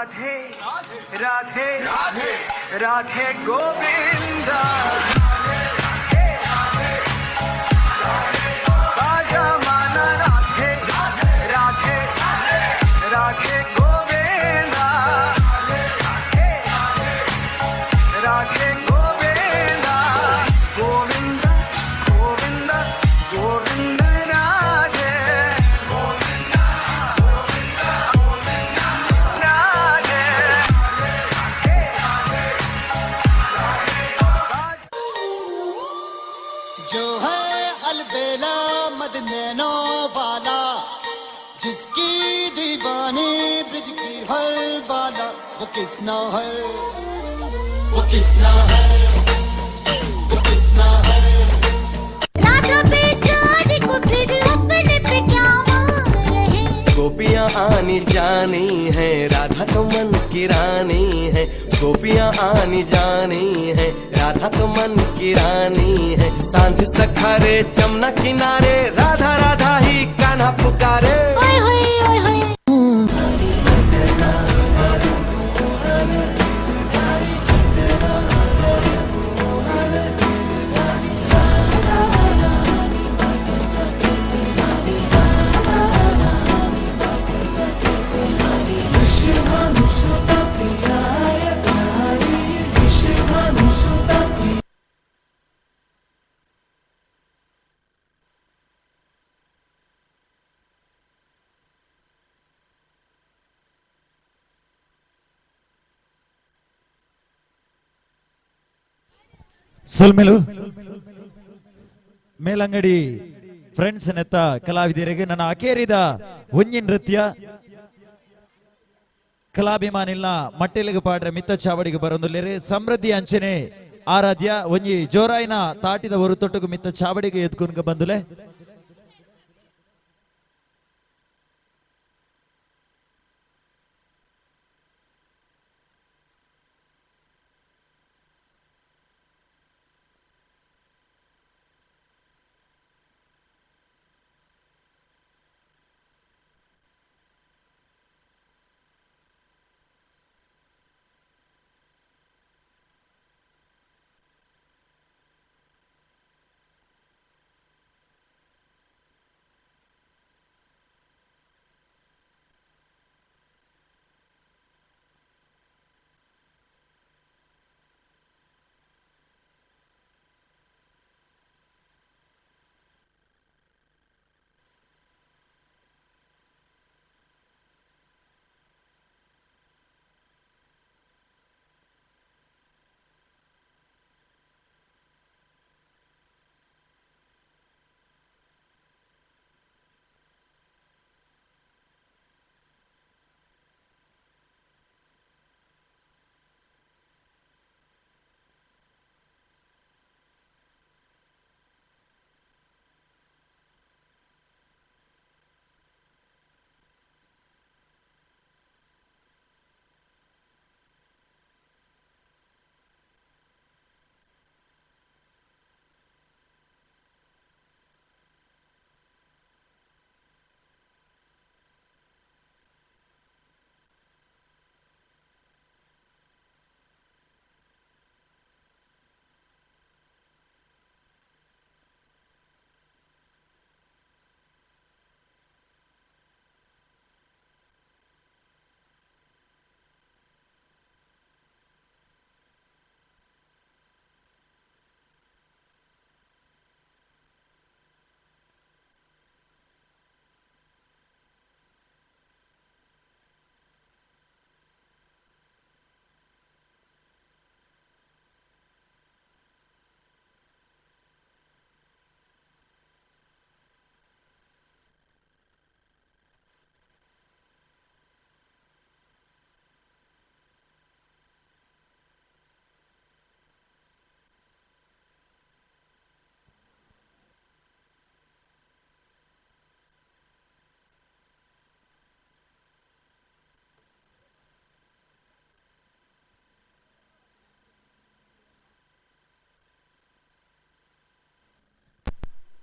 राधे राधे राधे राधे गोविंदा राजा माना राधे राधे राधे गोविंदा राधे गोविंदा गोविंदा गोविंदा गोविंद राधे राधे। जो है अलबेला मदनैनो वाला, जिसकी दीवानी ब्रिज की हर बाला, वो किसना है, वो किसना है, वो किसना है। राधा बेचारी को फिर अपने पे क्या मान रहे। गोपियाँ आनी जानी है, राधा तो मन की रानी है। गोपियाँ आनी जानी है, राधा तो मन की रानी है। सांझ सखारे जमुना किनारे, राधा राधा ही कान्हा पुकारे। ओए होए ओए होए। ಸೊಲ್ಮೆಲು ಮೇಲಂಗಡಿ ಫ್ರೆಂಡ್ಸ್ ನೆತ್ತ ಕಲಾವಿದರಿಗೆ ನನ್ನ ಅಕೇರಿದ ಒಂಜಿ ನೃತ್ಯ ಕಲಾಭಿಮಾನಿಲ್ನ ಮಟ್ಟೆಲಿಗೆ ಪಾಡ್ರೆ ಮಿತ್ತ ಚಾವಡಿಗೆ ಬರೊಂದುಲ್ಲೆರ್. ಸಮೃದ್ಧಿ ಅಂಚನೆ ಆರಾಧ್ಯ ಒಂಜಿ ಜೋರಾಯಿನ ತಾಟಿದ ಒರು ತೊಟ್ಟುಗು ಮಿತ್ತ ಚಾವಡಿಗೆ ಎದ್ಕುನ್ಗ ಬಂದುಲೆ.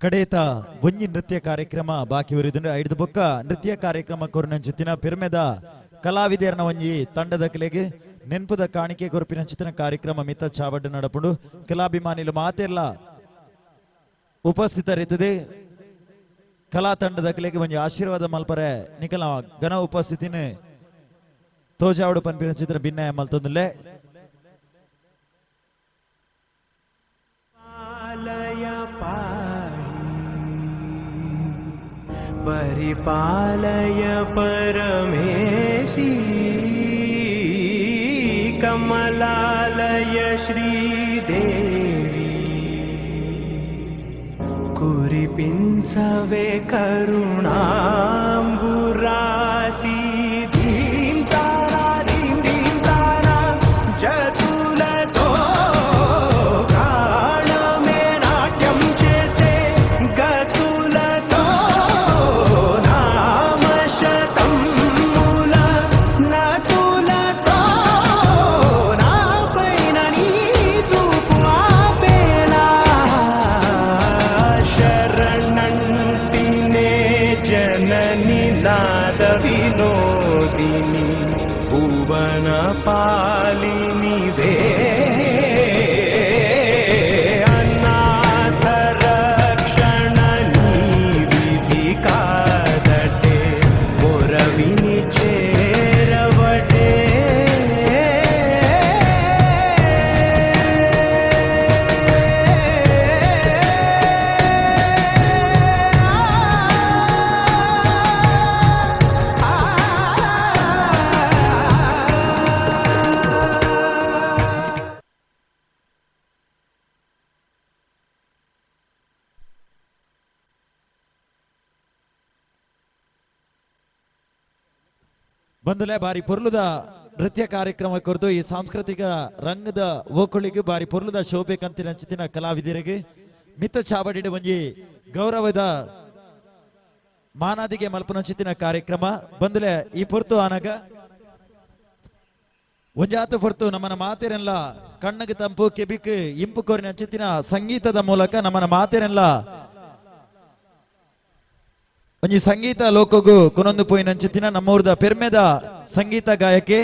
ಕಡೇತ ಒಂಜಿ ನೃತ್ಯ ಕಾರ್ಯಕ್ರಮ ಬಾಕಿ ಉರಿದುಂಡು. ಐದು ಬೊಕ್ಕ ನೃತ್ಯ ಕಾರ್ಯಕ್ರಮ ಕೊರ್ನಂಚಿತ್ತಿನ ಪಿರ್ಮೆದ ಕಲಾವಿದೆರ್ನ ಒಂಜಿ ತಂಡದಕ್ಲೆಗ್ ನೆನ್ಪುದ ಕಾಣಿಕೆ ಕೊರ್ಪಿನಂಚಿತ್ತಿನ ಕಾರ್ಯಕ್ರಮ ಮಿತ್ತ ಚಾವಡ್ ನಡಪುಂಡು. ಕಲಾಭಿಮಾನಿಲು ಮಾತೆರ್ಲ ಉಪಸ್ಥಿತರಿತ್ತದೆ. ಕಲಾ ತಂಡದಕ್ಲೆಗ್ ಒಂಜಿ ಆಶೀರ್ವಾದ ಮಲ್ಪರೆ ನಿಕಲ ಘನ ಉಪಸ್ಥಿತಿನ ತೋಜಾವಡು ಪನ್ಪಿನಂಚಿತ್ತಿನ ಭಿನ್ನಯ ಮಲ್ತೊಂದುಲ್ಲೆ. परिपालय परमेशी कमलालय श्रीदेवी कुरिपिंसवे करुणाम्बुरासी धीं तारा धीं धीं तारा जतुलतो ప్రాణమే నాట్యం చేసే గతులతో నామశతముల నతులతో నాపైన నీ చూపు ఆపేలా శరణంటినే జనని నాద వినోదిని భువన పాలిని వే అనాథ రక్షణ నీ విధి కాదటే మొరవిని చేరవటే. ಬಂದುಲೆ ಬಾರಿ ಪೊರ್ಲುದ ನೃತ್ಯ ಕಾರ್ಯಕ್ರಮ ಕೊರದು ಈ ಸಾಂಸ್ಕೃತಿಕ ರಂಗದ ಓಕುಳಿಗೆ ಬಾರಿ ಪೊರ್ಲುದ ಶೋಭೆ ಕಂತಿನ ಕಲಾವಿದರಿಗೆ ಮಿತ್ತ ಚಾವಡಿಡು ಒಂಜಿ ಗೌರವದ ಮಾನಾದಿಗೆ ಮಲ್ಪನಂಚಿತಿನ ಕಾರ್ಯಕ್ರಮ. ಬಂದುಲೆ ಈ ಪೊರ್ತು ಆನಗ ಒಂಜಾತ ಪೊರ್ತು ನಮ್ಮನ ಮಾತೆರೆಲ್ಲ ಕಣ್ಣಗೆ ತಂಪು ಕೆಬಿಕ್ ಇಂಪು ಕೋರಿನ ಅಂಚಿತಿನ ಸಂಗೀತದ ಮೂಲಕ ನಮ್ಮನ ಮಾತೆರೆಲ್ಲ ಒಂಜಿ ಸಂಗೀತ ಲೋಕಗು ಕೊನೊಂದು ಪೋಯಿನಂಚಿತ್ತಿನ ನಮ್ಮೂರ್ದ ಪೆರ್ಮೆದ ಸಂಗೀತ ಗಾಯಕಿ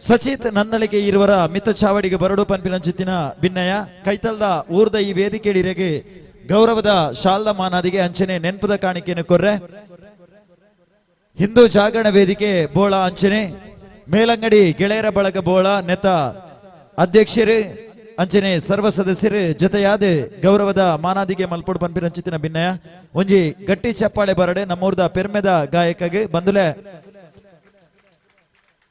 ಸಚಿತ್ ನಂದಳಿಕೆ ಇರುವರ ಮಿತ್ತ ಚಾವಡಿಗೆ ಬರಡು ಪನ್ಪಿನಂಚಿತ್ತಿನ ಭಿನ್ನಯ ಕೈತಲ್ದ ಊರ್ದ ಈ ವೇದಿಕೆಡಿರೆಗೆ ಗೌರವದ ಶಾಲ್ದ ಮಾನಾದಿಗೆ ಅಂಚನೆ ನೆನ್ಪುದ ಕಾಣಿಕೆಯನ್ನು ಕೊರ್ರೆ. ಹಿಂದೂ ಜಾಗರಣ ವೇದಿಕೆ ಬೋಳ ಅಂಚನೆ ಮೇಲಂಗಡಿ ಗೆಳೆಯರ ಬಳಗ ಬೋಳ ನೆತ ಅಧ್ಯಕ್ಷರು ಅಂಚನೆ ಸರ್ವ ಸದಸ್ಯರು ಜೊತೆಯಾದ ಗೌರವದ ಮಾನಾದಿಗೆ ಮಲ್ಪೊಡು ಪನ್ಪಿನಂಚಿತ್ತಿನ ಭಿನ್ನಯ ಒಂಜಿ ಗಟ್ಟಿ ಚಪ್ಪಾಳೆ ಬರಡೆ ನಮ್ಮೂರ್ದ ಪೆರ್ಮೆದ ಗಾಯಕಗೆ. ಬಂದುಲೆ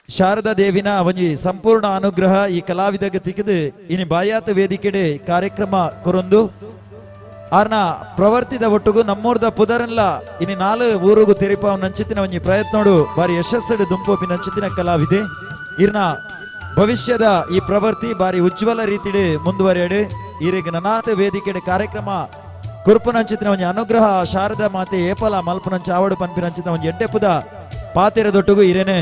ಶಾರದಾ ದೇವಿನ ಒಂಜಿ ಸಂಪೂರ್ಣ ಅನುಗ್ರಹ ಈ ಕಲಾವಿದಗೆ ತಿಕ್ಕಿದು ಇನಿ ಬಾಯಾತ ವೇದಿಕೆಡೆ ಕಾರ್ಯಕ್ರಮ ಕೊರೊಂದು ಆರ್ನ ಪ್ರವರ್ತಿದ ಒಟ್ಟುಗು ನಮ್ಮೂರ್ದ ಪುದರನ್ಲ ಇನಿ ನಾಲು ಊರುಗು ತೆರಿಪ ನಂಚಿತ್ತಿನ ಒಂಜಿ ಪ್ರಯತ್ನೋಡು ಬಾರಿ ಯಶಸ್ಸು ದುಂಪೋಪಿ ನಂಚಿತ್ತಿನ ಕಲಾವಿದೆ. ಇರ್ನ ಭವಿಷ್ಯದ ಈ ಪ್ರವೃತ್ತಿ ಬಾರಿ ಉಜ್ವಲ ರೀತಿಡೆ ಮುಂದುವರಿಯಡು. ಈರಿಗೆ ನನಾತ ವೇದಿಕೆಡೆ ಕಾರ್ಯಕ್ರಮ ಕುರ್ಪುನಂಚಿತ್ತಿನ ಒಂಜಿ ಅನುಗ್ರಹ ಶಾರದಾ ಮಾತೆ ಏಪಲ ಮಲ್ಪುನಂಚ ಆವಡು ಪನ್ಪಿನಂಚಿನ ಒಂಜಿ ಎಡ್ಡೆಪುದ ಪಾತೆರದೊಟ್ಟುಗು ಇರೇನೆ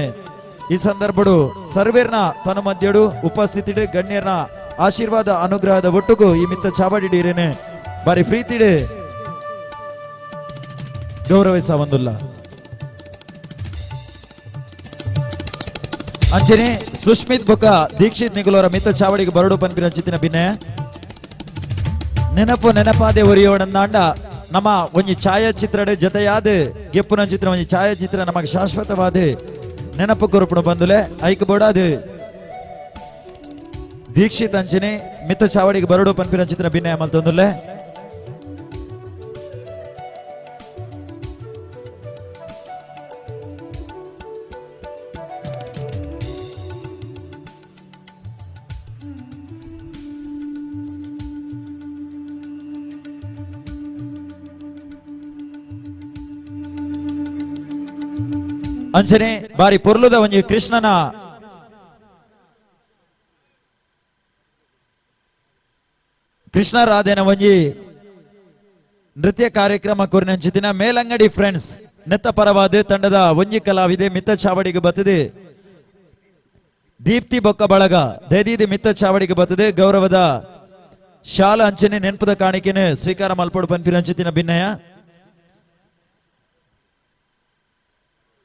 ಈ ಸಂದರ್ಭಡು ಸರ್ವೇರ್ನ ತನು ಮಧ್ಯಡು ಉಪಸ್ಥಿತಿಡು ಗಣ್ಯರ್ನ ಆಶೀರ್ವಾದ ಅನುಗ್ರಹದ ಒಟ್ಟುಗು ಈ ಮಿತ್ತ ಚಾವಡಿ ಇರೇನೆ ಬಾರಿ ಪ್ರೀತಿಡೆ ಗೌರವಿಸ ಒಂದುಲ್ಲ. ಅಂಚನೆ ಸುಷ್ಮಿತ್ ಬೊಕ್ಕ ದೀಕ್ಷಿತ್ ನಿಗುಲವರ ಮಿತ್ತ ಚಾವಡಿಗೆ ಬರಡು ಪನ್ಪಿನಂಚಿತ್ತಿನ ಭಿನ್ನಯ ನೆನಪು ನೆನಪಾದೆ ಒರಿಯೋಣಂದಾಂಡ ನಮ್ಮ ಒಂಜಿ ಛಾಯಾಚಿತ್ರಡೆ ಜೊತೆಯಾದ ಗೆಪ್ಪುನಂಚಿತ್ತಿನ ಒಂಜಿ ಛಾಯಾಚಿತ್ರ ನಮಗೆ ಶಾಶ್ವತವಾದ ನೆನಪು ಕೊರಪುಡು ಬಂದುಲೆ ಐಕ್ ಬೋಡಾದು ದೀಕ್ಷಿತ್ ಅಂಚನೆ ಮಿತ್ತ ಚಾವಡಿಗೆ ಬರಡು ಪನ್ಪಿನಂಚಿತ್ತಿನ ಭಿನ್ನಯ ಮಲ್ತೊಂದುಲ್ಲೆ. ಅಂಚನೆ ಬಾರಿ ಪೊರ್ಲುದ ಒಂಜಿ ಕೃಷ್ಣನ ಕೃಷ್ಣರಾಧೆನ ಒಂಜಿ ನೃತ್ಯ ಕಾರ್ಯಕ್ರಮ ಕೊರಿನಂಚಿತಿನ ಮೇಲಂಗಡಿ ಫ್ರೆಂಡ್ಸ್ ನೆತ್ತ ಪರವಾದ ತಂಡದ ಒಂಜಿ ಕಲಾವಿದೆ ಮಿತ್ತ ಚಾವಡಿಗೆ ಬತ್ತದೆ ದೀಪ್ತಿ ಬೊಕ್ಕ ಬಳಗ ದಯದೀದಿ ಮಿತ್ತ ಚಾವಡಿಗೆ ಬತ್ತದೆ ಗೌರವದ ಶಾಲ ಅಂಚನೆ ನೆನಪುದ ಕಾಣಿಕೆನ ಸ್ವೀಕಾರ ಮಲ್ಪೊಡು ಪನ್ಪಿನಂಚಿತಿನ ಭಿನ್ನಯ.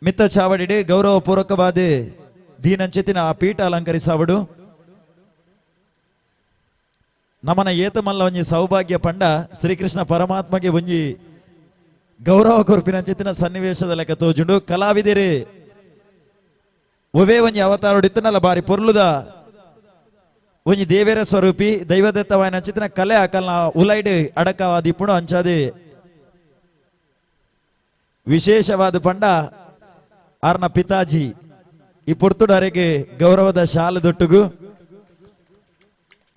ಮಿತ್ತ ಚಾವಡಿಡೆ ಗೌರವ ಪೂರ್ವಕವಾದ ದೀನಂಚಿತಿನ ಆ ಪೀಠ ಅಲಂಕರಿಸಾವಡು. ನಮನ ಏತಮಲ್ಲ ಒಂಜಿ ಸೌಭಾಗ್ಯ ಪಂಡ ಶ್ರೀಕೃಷ್ಣ ಪರಮಾತ್ಮಗೆ ಒಂಜಿ ಗೌರವ ಕೊರ್ಪಿನಂಚಿತಿನ ಸನ್ನಿವೇಶದ ಲೆಕ್ಕ ತೋಜುಂಡು. ಕಲಾವಿದರೆ ಒವೇ ಒಂಜಿ ಅವತಾರಡಿತ್ತನಲ್ಲ ಬಾರಿ ಪೊರ್ಲುದ ಒಂಜಿ ದೇವೇರ ಸ್ವರೂಪಿ ದೈವದತ್ತವಾಯಿನ ಅಂಚಿತಿನ ಕಲೆ ಅಕಲ್ನ ಉಲೈಡ್ ಅಡಕವಾದ ಇಪ್ಪುಡು. ಅಂಚಾದೆ ವಿಶೇಷವಾದ ಪಂಡ ಆರ್ನ ಪಿತಾಜಿ ಈ ಪೊರ್ತುಡರೆಗೆ ಗೌರವದ ಶಾಲು ದೊಟ್ಟುಗು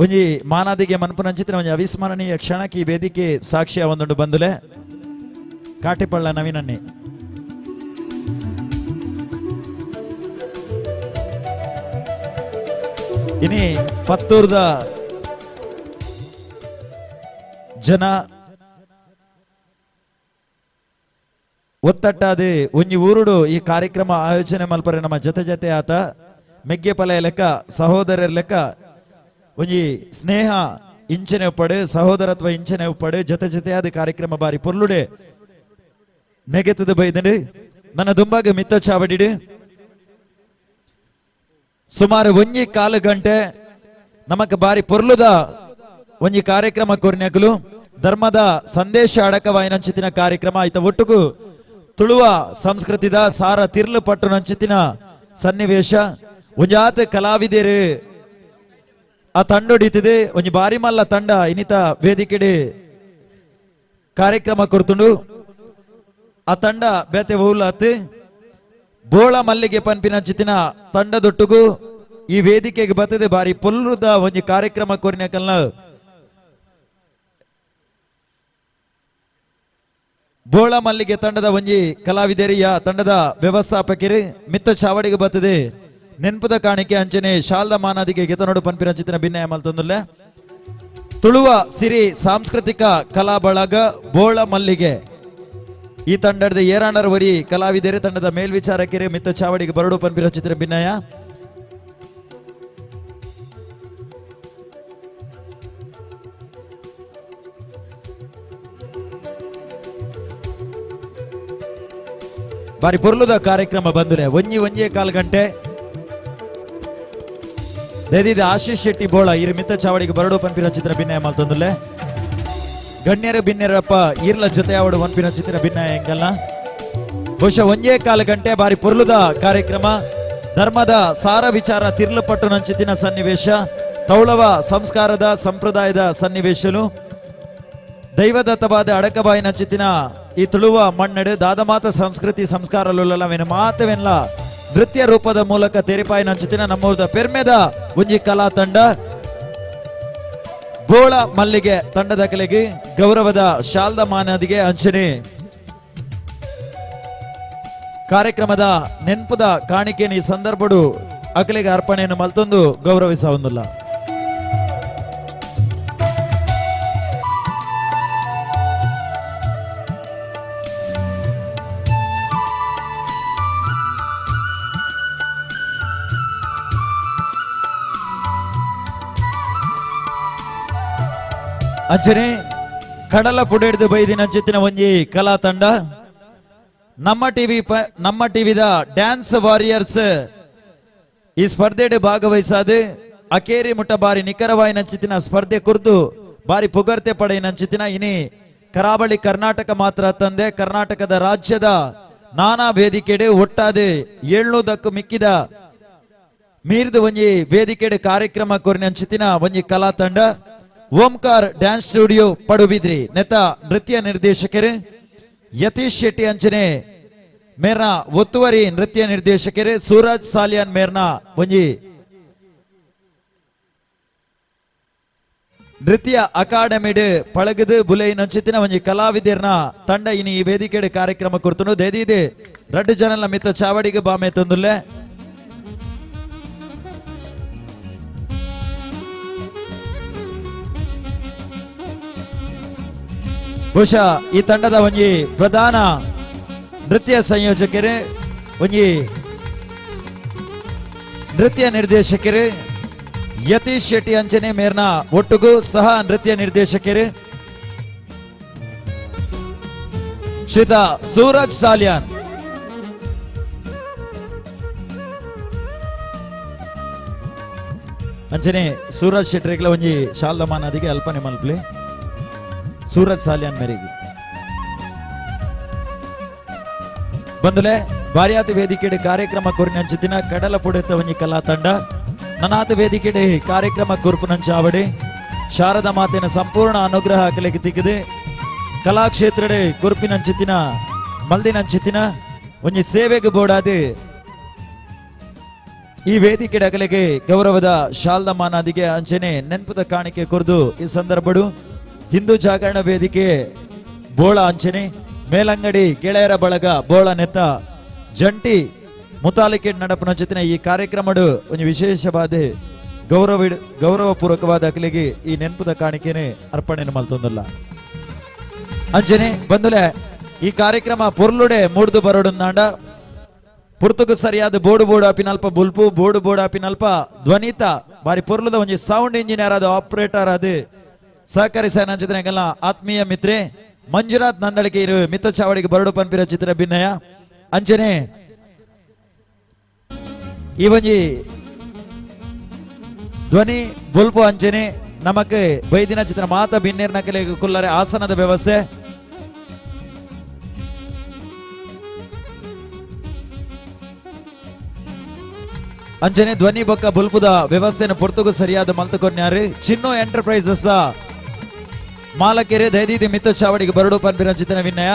ಒಂಜಿ ಮಾನಾದಿಗೆ ಮನ್ಪುನಂಚಿತಿನ ಒಂಜಿ ಅವಿಸ್ಮರಣೀಯ ಕ್ಷಣಕ್ಕೆ ಈ ವೇದಿಕೆ ಸಾಕ್ಷಿಯ ಒಂದುಂಡು ಬಂದುಲೆ ಕಾಟಿಪಳ್ಳ ನವೀನನ್ನೇ. ಇನಿ ಪತ್ತೂರ್ದ ಜನ ಒತ್ತಟ್ಟಾದೆ ಒಂಜಿ ಊರುಡು ಈ ಕಾರ್ಯಕ್ರಮ ಆಯೋಜನೆ ಮಲ್ಪರೆ ನಮ್ಮ ಜೊತೆ ಜೊತೆ ಆತ ಮೆಗ್ಗೆ ಪಲೆಯ ಲೆಕ್ಕ ಸಹೋದರರ ಲೆಕ್ಕ ಒಂಜಿ ಸ್ನೇಹ ಇಂಚನೆ ಉಪ್ಪಡು ಸಹೋದರತ್ವ ಇಂಚನೆ ಉಪ್ಪಡು ಜೊತೆ ಜೊತೆಯಾದ ಕಾರ್ಯಕ್ರಮ ಬಾರಿ ಪೊರ್ಲುಡೆ ನೆಗೆತದ ಬೈದಂಡು. ನನ್ನ ದುಂಬಾಗ ಮಿತ್ತ ಚಾವಡಿಡು ಸುಮಾರು ಒಂಜಿ ಕಾಲು ಗಂಟೆ ನಮಕ್ ಬಾರಿ ಪೊರ್ಲುದ ಒಂಜಿ ಕಾರ್ಯಕ್ರಮ ಕೊರ್ನ್ಯಕುಲು ಧರ್ಮದ ಸಂದೇಶ ಅಡಕವಾಯಿನಂಚಿತಿನ ಕಾರ್ಯಕ್ರಮ ಆಯ್ತ. ಒಟ್ಟುಗು ತುಳುವ ಸಂಸ್ಕೃತಿದ ಸಾರ ತಿರ್ಲು ಪಟ್ಟು ನಂಚಿತಿನ ಸನ್ನಿವೇಶ ಒಂಜಾತ ಕಲಾವಿದರು ಆ ತಂಡೊಡಿತಿದೆ. ಒಂಜಿ ಬಾರಿ ಮಲ್ಲ ತಂಡ ಇನ್ನಿತ ವೇದಿಕೆಡೆ ಕಾರ್ಯಕ್ರಮ ಕೊಡ್ತುಂಡು. ಆ ತಂಡ ಬೇತೆ ಊಲಾತ್ ಬೋಳ ಮಲ್ಲಿಗೆ ಪನ್ಪಿನಂಚಿತಿನ ತಂಡದೊಟ್ಟುಗು ಈ ವೇದಿಕೆಗೆ ಬತ್ತದೆ ಬಾರಿ ಪೊಲ್ಲುದ ಒಂಜಿ ಕಾರ್ಯಕ್ರಮ ಕೊರಿನಕಲ್ನ ಬೋಳ ಮಲ್ಲಿಗೆ ತಂಡದ ಒಂಜಿ ಕಲಾವಿದರಿಯ ತಂಡದ ವ್ಯವಸ್ಥಾಪಕರು ಮಿತ್ತ ಚಾವಡಿಗೆ ಬತ್ತದೆ ನೆನ್ಪುದ ಕಾಣಿಕೆ ಅಂಚನೆ ಶಾಲ್ದ ಮಾನಾದಿಗೆ ಗೆತನೋಡು ಪನ್ಪಿನಂಚಿತಿನ ಭಿನ್ನಯ ಮಲ್ತೊಂದುಲ್ಲೆ. ತುಳುವ ಸಿರಿ ಸಾಂಸ್ಕೃತಿಕ ಕಲಾ ಬಳಗ ಬೋಳ ಮಲ್ಲಿಗೆ ಈ ತಂಡದ ಏರಾಣರ್ ವರಿ ಕಲಾವಿದರೆ ತಂಡದ ಮೇಲ್ವಿಚಾರಕರು ಮಿತ್ತ ಚಾವಡಿಗೆ ಬರಡು ಪನ್ಪಿನಂಚಿತಿನ ಭಿನ್ನಯ. ಬಾರಿ ಪೊರ್ಲುದ ಕಾರ್ಯಕ್ರಮ ಬಂದ್ರೆ ಒಂಜಿ ಒಂಜೇ ಕಾಲು ಗಂಟೆ ದಯದಿದ ಆಶೀಶ್ ಶೆಟ್ಟಿ ಬೋಳ ಇರು ಮಿತ್ತ ಚಾವಡಿಗೆ ಬರಡು ಪನ್ಪಿನಂಚಿತಿನ ಭಿನ್ನಯ ಮಲ್ತೊಂದುಲ್ಲೆ. ಗಣ್ಯರ ಬಿನ್ನೆರಪ್ಪ ಈರ್ಲ ಜೊತೆ ಅವಡು ಪನ್ಪಿನಂಚಿತಿನ ಭಿನ್ನಯ ಎಂಕಲ್ನ. ಬಹುಶಃ ಒಂಜೇ ಕಾಲು ಗಂಟೆ ಬಾರಿ ಪೊರ್ಲುದ ಕಾರ್ಯಕ್ರಮ ಧರ್ಮದ ಸಾರ ವಿಚಾರ ತಿರ್ಲು ಪಟ್ಟು ನಂಚಿತಿನ ಸನ್ನಿವೇಶ ತೌಳವ ಸಂಸ್ಕಾರದ ಸಂಪ್ರದಾಯದ ಸನ್ನಿವೇಶನು ದೈವದತ್ತವಾದ ಅಡಕಬಾಯಿ ನಂಚಿತಿನ ಈ ತುಳುವ ಮಣ್ಣಡು ದಾದಮಾತ ಸಂಸ್ಕೃತಿ ಸಂಸ್ಕಾರಲುಲ್ಲವೇನು ಮಾತವೆಲ್ಲ ನೃತ್ಯ ರೂಪದ ಮೂಲಕ ತೆರಿಪಾಯಿ ನಂಚಿತಿನ ನಮ್ಮೂರದ ಪೆರ್ಮೆದ ಒಂಜಿ ಕಲಾ ತಂಡ ಬೋಳ ಮಲ್ಲಿಗೆ ತಂಡದ ಕಲೆಗೆ ಗೌರವದ ಶಾಲ್ದ ಮಾನದಿಗೆ ಅಂಚನೆ ಕಾರ್ಯಕ್ರಮದ ನೆನಪುದ ಕಾಣಿಕೆಯನ್ನು ಈ ಸಂದರ್ಭಡು ಅಕಲಿಗೆ ಅರ್ಪಣೆಯನ್ನು ಮಲ್ತೊಂದು ಗೌರವಿಸ ಒಂದಿಲ್ಲ. ಅಂಚನೆ ಕಡಲ ಪುಡೆಡ್ದು ಬೈದಿನ ಅಂಚಿತ್ತಿನ ಒಂಜಿ ಕಲಾ ತಂಡ ನಮ್ಮ ಟಿವಿದ ಡ್ಯಾನ್ಸ್ ವಾರಿಯರ್ಸ್ ಈ ಸ್ಪರ್ಧೆಡ್ ಭಾಗವಹಿಸಾದು ಅಕೇರಿ ಮುಟ್ಟ ಬಾರಿ ನಿಖರವಾಯಿ ನಂಚಿತ್ತಿನ ಸ್ಪರ್ಧೆ ಕುರಿತು ಬಾರಿ ಪುಗರ್ತೆ ಪಡೆಯ ನಂಚಿತ್ತಿನ ಇನಿ ಕರಾವಳಿ ಕರ್ನಾಟಕ ಮಾತ್ರ ತಂದೆ ಕರ್ನಾಟಕದ ರಾಜ್ಯದ ನಾನಾ ವೇದಿಕೆಡೆ ಒಟ್ಟಾದೆ 700ಕ್ಕೂ ಮಿಕ್ಕಿದ ಮೀರಿದ ಒಂಜಿ ವೇದಿಕೆಡೆ ಕಾರ್ಯಕ್ರಮ ಕೊರಿನ ಅಂಚಿತ್ತಿನ ಒಂಜಿ ಕಲಾ ತಂಡ ಓಂಕಾರ್ ಡ್ಯಾನ್ಸ್ ಸ್ಟುಡಿಯೋ ಪಡುಬಿದ್ರಿ ನೆತ ನೃತ್ಯ ನಿರ್ದೇಶಕರು ಯತೀಶ್ ಶೆಟ್ಟಿ ಅಂಚನೆ ಮೇರ್ನ ಒತ್ತುವರಿ ನೃತ್ಯ ನಿರ್ದೇಶಕರು ಸೂರಜ್ ಸಾಲಿಯಾನ್ ಮೇರ್ನ ಒಂಜಿ ನೃತ್ಯ ಅಕಾಡೆಮಿಡ್ ಪಳಗದು ಬುಲೈ ನಂಚಿತ್ತಿನ ಒಂಜಿ ಕಲಾವಿದರ್ನ ತಂಡ ಇನಿ ಈ ವೇದಿಕೆಡ್ ಕಾರ್ಯಕ್ರಮ ಕೊಡ್ತನು ದೇದಿದೆ ರಡ್ಡು ಜನಲ ಮಿತ್ತ ಚಾವಡಿಗೆ ಬಾಮೆ ತಂದುಲ್ಲೆ. ಬಹುಶಃ ಈ ತಂಡದ ಒಂಜಿ ಪ್ರಧಾನ ನೃತ್ಯ ಸಂಯೋಜಕರು ಒಂಜಿ ನೃತ್ಯ ನಿರ್ದೇಶಕರು ಯತೀಶ್ ಶೆಟ್ಟಿ ಅಂಚನೆ ಮೇರ್ನ ಒಟ್ಟುಗು ಸಹ ನೃತ್ಯ ನಿರ್ದೇಶಕರು ಶ್ರೀತ ಸೂರಜ್ ಸಾಲಿಯಾನ್. ಅಂಚನೆ ಸೂರಜ್ ಶೆಟ್ರಿಗ್ಲ ಒಂಜಿ ಶಾಲ್ದ ಮಾನಾದಿಗೆ ಅಲ್ಪನೆ ಮಲ್ಪಲೆ ಸೂರಜ್ ಸಾಲಿಯಾನ್ ಮೇರೆಗೆ ಬಂದುಲೆ ಬಾರ್ಯಾತ ವೇದಿಕೆಡೆ ಕಾರ್ಯಕ್ರಮ ಕೊರಿನಂಚಿತಿನ ಕಡಲ ಪುಡೆತ ಒಂಜಿ ಕಲಾ ತಂಡ ನನಾತ ವೇದಿಕೆಡೆ ಕಾರ್ಯಕ್ರಮ ಕುರ್ಪುನಂಚಾವಡಿ ಶಾರದಾ ಮಾತೆನ ಸಂಪೂರ್ಣ ಅನುಗ್ರಹ ಕಲೆಗೆ ತಿಕ್ಕಿದೆ ಕಲಾಕ್ಷೇತ್ರಡೆ ಕುರ್ಪಿನಂಚಿತಿನ ಮಲ್ದಿನಂಚಿತಿನ ಒಂಜಿ ಸೇವೆಗೆ ಬೋಡಾದೆ ಈ ವೇದಿಕೆ ಅಗಲಿಗೆ ಗೌರವದ ಶಾಲ್ದ ಮಾನಾದಿಗೆ ಅಂಚನೆ ನೆನಪದ ಕಾಣಿಕೆ ಕೊರ್ದು ಈ ಸಂದರ್ಭಡು ಹಿಂದೂ ಜಾಗರಣ ವೇದಿಕೆ ಬೋಳ ಅಂಚನೆ ಮೇಲಂಗಡಿ ಗೆಳೆಯರ ಬಳಗ ಬೋಳ ನೆತ್ತ ಜಂಟಿ ಮುತಾಲಿಕೆ ನಡಪನ ಜೊತೆನ ಈ ಕಾರ್ಯಕ್ರಮಡು ಒಂದು ವಿಶೇಷವಾದ ಗೌರವಪೂರ್ವಕವಾದ ಅಕಲಿಗೆ ಈ ನೆನಪದ ಕಾಣಿಕೆನೆ ಅರ್ಪಣೆ ಮಲ್ತೊಂದಲ್ಲ. ಅಂಚನೆ ಬಂದುಲೆ ಈ ಕಾರ್ಯಕ್ರಮ ಪೊರ್ಲುಡೆ ಮೂಡ್ದು ಬರೋಡಂದಾಂಡ ಪುರ್ತುಕು ಸರಿಯಾದ ಬೋರ್ಡು ಬೋರ್ಡು ಅಪಿನಲ್ಪ ಬುಲ್ಪು ಬೋರ್ಡು ಬೋರ್ಡು ಅಪಿನಲ್ಪ ಧ್ವನಿತ ಬಾರಿ ಪೊರ್ಲುದ ಒಂಜಿ ಸೌಂಡ್ ಇಂಜಿನಿಯರ್ ಆದ ಆಪರೇಟರ್ ಆದ ಸಹಕರಿಸ ಆತ್ಮೀಯ ಮಿತ್ರೆ ಮಂಜುನಾಥ್ ನಂದಳಿಕೆ ಇರು ಮಿತ್ತ ಚಾವಡಿಗೆ ಬರಡು ಪನ್ಪಿರ ಚಿತ್ರ ಭಿನ್ನಯ. ಅಂಚನೆ ಈ ಒಂಜಿ ಧ್ವನಿ ಬುಲ್ಪು ಅಂಚನೆ ನಮಕ್ ಬೈದಿನ ಚಿತ್ರ ಮಾತ ಬಿನ್ನೇರ್ ನಕಲೆ ಕುಲ್ಲರೆ ಆಸನದ ವ್ಯವಸ್ಥೆ. ಅಂಚನೆ ಧ್ವನಿ ಬೊಕ್ಕ ಬುಲ್ಪುದ ವ್ಯವಸ್ಥೆಯನ್ನು ಪೊರ್ತುಗು ಸರಿಯಾದ ಮಲ್ತುಕೊನ್ಯಾರು ಚಿನ್ನೋ ಎಂಟರ್ಪ್ರೈಸಸ್ ಮಾಲಕೆರೆ ದೈದೀದಿ ಮಿತ್ತ ಚಾವಡಿಗೆ ಬರಡು ಪನ್ಪಿನ ಚಿತ್ರನ ವಿನಯ.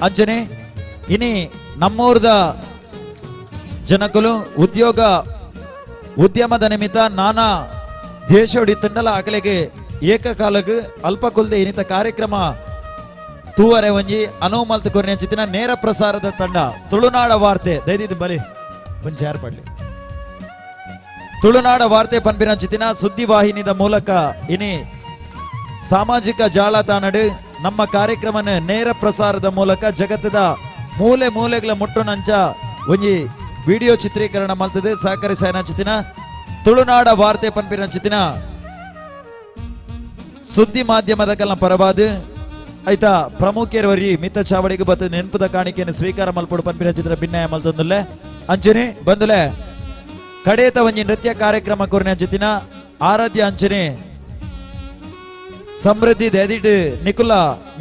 ಅಂಚನೆ ಇನಿ ನಮ್ಮೂರ್ದ ಜನಕುಲು ಉದ್ಯೋಗ ಉದ್ಯಮದ ನಿಮಿತ್ತ ನಾನಾ ದೇಶೋಡಿ ತಂಡಲ ಅಕಲೆಗೆ ಏಕಕಾಲಕ್ಕೆ ಅಲ್ಪ ಕುಲ್ದೆ ಇನಿತ ಕಾರ್ಯಕ್ರಮ ತೂವರೆ ಒಂಜಿ ಅನುವು ಮಲ್ತು ಕೊರಿನ ಚಿತ್ತಿನ ನೇರ ಪ್ರಸಾರದ ತಂಡ ತುಳುನಾಡ ವಾರ್ತೆ ದೈದೀದಿ ಬಲಿ ಒಂಜಿ ಏರ್ಪಡ್ಲಿ ತುಳುನಾಡ ವಾರ್ತೆ ಪನ್ಪಿನ ಚಿತ್ತಿನ ಸುದ್ದಿವಾಹಿನಿದ ಮೂಲಕ ಇನಿ ಸಾಮಾಜಿಕ ಜಾಲತಾಣಡು ನಮ್ಮ ಕಾರ್ಯಕ್ರಮನ ನೇರ ಪ್ರಸಾರದ ಮೂಲಕ ಜಗತ್ತದ ಮೂಲೆ ಮೂಲೆಗಳ ಮುಟ್ಟುನಂಚ ಒಂಜಿ ವಿಡಿಯೋ ಚಿತ್ರೀಕರಣ ಮಲ್ತದೆ ಸಹಕರಿಸ ಚಿತ್ತಿನ ತುಳುನಾಡ ವಾರ್ತೆ ಪನ್ಪಿನ ಚಿತ್ತಿನ ಸುದ್ದಿ ಮಾಧ್ಯಮದ ಕಲ್ನ ಪರವಾದ ಆಯ್ತಾ ಪ್ರಮುಖರವರಿ ಮಿತ್ತ ಚಾವಡಿಗೆ ಬತ್ತ ನೆನಪದ ಕಾಣಿಕೆಯನ್ನು ಸ್ವೀಕಾರ ಮಲ್ಪಡು ಪನ್ಪಿನ ಚಿತ್ರ ಭಿನ್ನಯ ಮಲ್ತೊಂದುಲ್ಲೆ. ಅಂಚನೆ ಬಂದುಲೆ ಕಡೇತ ಒಂಜಿ ನೃತ್ಯ ಕಾರ್ಯಕ್ರಮ ಕೊರಿನ ಚಿತ್ತಿನ ಆರಾಧ್ಯ ಅಂಚನೆ ಸಮೃದ್ಧಿ ದಯದಿಟ್ಟು ನಿಕುಲ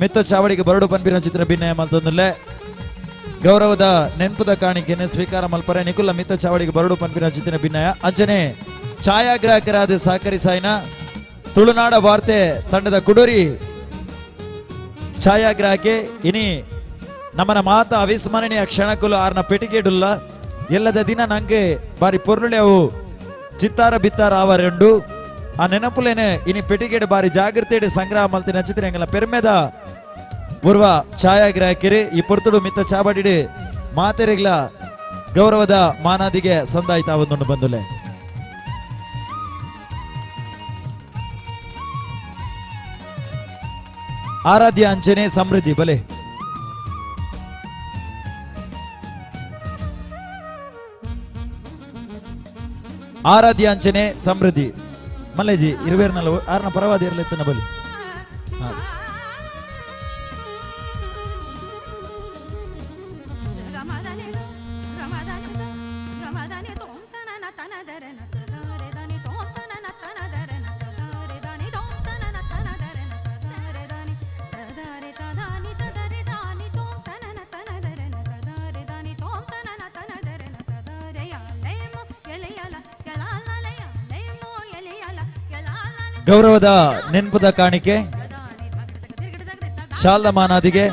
ಮಿತ್ತ ಚಾವಡಿಗೆ ಬರಡು ಪನ್ಪಿನ ಚಿತ್ರ ಭಿನ್ನಯ ಮಲ್ತೊಂದುಲ್ಲೆ. ಗೌರವದ ನೆನಪದ ಕಾಣಿಕೆಯನ್ನು ಸ್ವೀಕಾರ ಮಲ್ಪರೆ ನಿಕುಲ ಮಿತ್ತ ಚಾವಡಿಗೆ ಬರಡು ಪನ್ಪಿನ ಚಿತ್ತಿನ ಭಿನ್ನಯ. ಅಂಚನೆ ಛಾಯಾಗ್ರಾಹಕರಾದ ಸಹಕರಿ ಸಾಯಿನ ತುಳುನಾಡ ವಾರ್ತೆ ತಂಡದ ಕುಡೂರಿ ಛಾಯಾಗ್ರಾಹಕೆ ಇನಿ ನಮ್ಮನ ಮಾತ ಅವಿಸ್ಮರಣೀಯ ಕ್ಷಣಕುಲು ಆರ್ನ ಪೆಟಿಗೆಡುಲ್ಲ ಎಲ್ಲದ ದಿನ ನಂಗೆ ಬಾರಿ ಪೊರ್ಲುಳೆ ಅವು ಚಿತ್ತಾರ ಬಿತ್ತಾರ ಆವರೆಂಡು ಆ ನೆನಪುಲೇನೆ ಇನಿ ಪೆಟಿಗೆಡು ಬಾರಿ ಜಾಗೃತಿ ಸಂಗ್ರಹ ಮಲ್ತಿನ ಚಿತ್ರ ಎಂಗಲ ಪೆರ್ಮೆದ ಪೂರ್ವ ಛಾಯಾಗ್ರಾಹಕಿರಿ ಈ ಪೊರ್ತುಡು ಮಿತ್ತ ಚಾಬಡಿಡು ಮಾತೆರೆಗ್ಲ ಗೌರವದ ಮಾನಾದಿಗೆ ಸಂದಾಯ್ತಾ ಒಂದೊಂದು ಬಂದುಲೆ. ಆರಾಧ್ಯ ಅಂಚನೆ ಸಮೃದ್ಧಿ ಬಲೆ ಆರಾಧ್ಯ ಅಂಚನೆ ಸಮೃದ್ಧಿ ಮಲ್ಲೇಜಿ ಇರುವೇರ್ನಲ್ಲ ಆರ್ನ ಪರವಾದ ಇರಲಿತ್ತನ ಬಲಿ. ಗೌರವದ ನೆನಪದ ಕಾಣಿಕೆ ಶಾಲ್ದ ಮಾನಾದಿಗೆ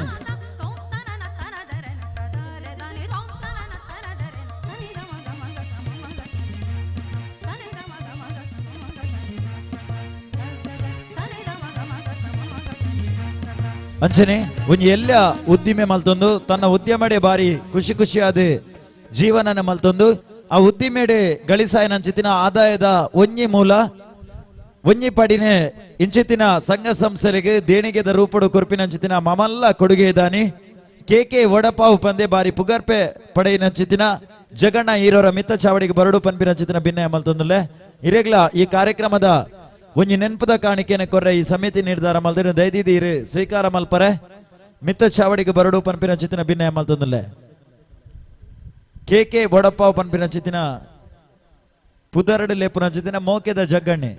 ಅಂಚನೆ ಒಂಜಿ ಎಲ್ಲ ಉದ್ದಿಮೆ ಮಲ್ತೊಂದು ತನ್ನ ಉದ್ಯಮಡೆ ಬಾರಿ ಖುಷಿ ಖುಷಿಯಾದ ಜೀವನನ ಮಲ್ತೊಂದು ಆ ಉದ್ದಿಮೆಡೆ ಗಳಿಸಾಯನಂಚಿತಿನ ಆದಾಯದ ಒಂಜಿ ಮೂಲ ಒಂಜಿ ಪಡಿನೆ ಇಂಚಿತಿನ ಸಂಘ ಸಂಸ್ಥೆಗೆ ದೇಣಿಗೆದ ರೂಪಡು ಕೊರ್ಪಿನಂಚಿತಿನ ಮಮಲ್ಲ ಕೊಡುಗೆ ದಾನಿ ಕೆ ಕೆ ವಡಪಾವು ಪಂದೆ ಬಾರಿ ಪುಗರ್ಪೆ ಪಡೆಯಿನಂಚಿತಿನ ಜಗಣ್ಣ ಈರೋರ ಮಿತ್ತ ಚಾವಡಿಗೆ ಬರಡು ಪನ್ಪಿನಂಚಿತಿನ ಭಿನ್ನಯ ಮಲ್ತೊಂದುಲ್ಲೆ. ಇರೆಗ್ಲ ಈ ಕಾರ್ಯಕ್ರಮದ ಒಂಜಿ ನೆನಪದ ಕಾಣಿಕೆಯನ್ನು ಕೊರ್ರೆ ಈ ಸಮಿತಿ ನಿರ್ಧಾರ ಮಲ್ದಿನ ದೈದಿದಿ ಇರು ಸ್ವೀಕಾರ ಮಲ್ಪರೆ ಮಿತ್ತ ಚಾವಡಿಗೆ ಬರಡು ಪನ್ಪಿನಂಚಿತಿನ ಭಿನ್ನಯ ಮಲ್ತೊಂದುಲ್ಲೆ. ಕೆ ಕೆ ವಡಪಾವು ಪನ್ಪಿನಂಚಿತಿನ ಪುದರಡು ಲೇಪುನ ಅಂಚಿತ್ತಿನ ಮೋಕೆದ ಜಗ್ಗಣ್ಣೆ.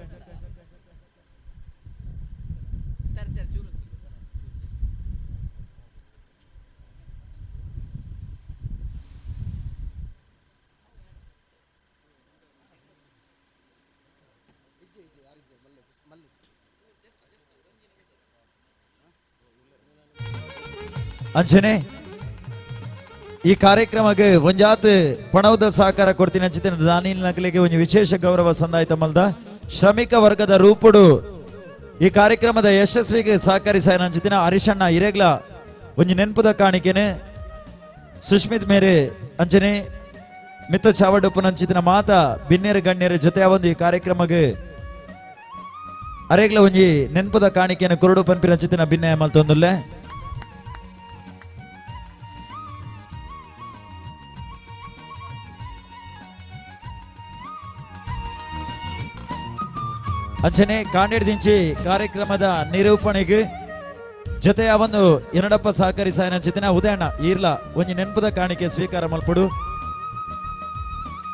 ಅಂಚನೆ ಈ ಕಾರ್ಯಕ್ರಮಕ್ಕೆ ಒಂಜಾತ್ ಪಣವದ ಸಹಕಾರ ಕೊಡ್ತೀನಿ ಅಂಚಿತ್ತಿನ ದಾನಿಲ್ ನಕಲಿಗೆ ಒಂದು ವಿಶೇಷ ಗೌರವ ಸಂದಾಯಿತ ಮಲ್ದ ಶ್ರಮಿಕ ವರ್ಗದ ರೂಪುಡು ಈ ಕಾರ್ಯಕ್ರಮದ ಯಶಸ್ವಿಗೆ ಸಹಕರಿಸಾಯನ ಅಂಚಿತ್ತಿನ ಹರಿಶಣ್ಣ ಹಿರೇಗ್ಲ ಒಂಜಿ ನೆನಪುದ ಕಾಣಿಕೆನೆ ಸುಷ್ಮಿತ್ ಮೇರೆ ಅಂಚನೆ ಮಿತ್ತ ಚಾವಡುಪ್ಪನ ಅಂಚಿತ್ತಿನ ಮಾತಾ ಬಿನ್ನೇರು ಗಣ್ಯರ ಜೊತೆ ಒಂದು ಈ ಕಾರ್ಯಕ್ರಮಕ್ಕೆ ಅರೇಗ್ಲ ಒಂಜಿ ನೆನಪುದ ಕಾಣಿಕೆಯನ್ನು ಕುರುಡು ಪನ್ಪಿನ ಅಂಚಿತ್ತಿನ ಭಿನ್ನಯ ಮಲ್ತೊಂದುಲ್ಲೆ. ಅಂಚನೆ ಕಾಂಡೇಡ್ದಿಂಚಿ ಕಾರ್ಯಕ್ರಮದ ನಿರೂಪಣೆಗೆ ಜೊತೆಯ ಒಂದು ಎನ್ನಡಪ್ಪ ಸಹಕರಿಸಾಯನ ಅಂಚಿತ್ತಿನ ಉದಯಣ್ಣ ಈರ್ಲ ಒಂಜಿ ನೆನಪುದ ಕಾಣಿಕೆ ಸ್ವೀಕಾರ ಮಲ್ಪಡು.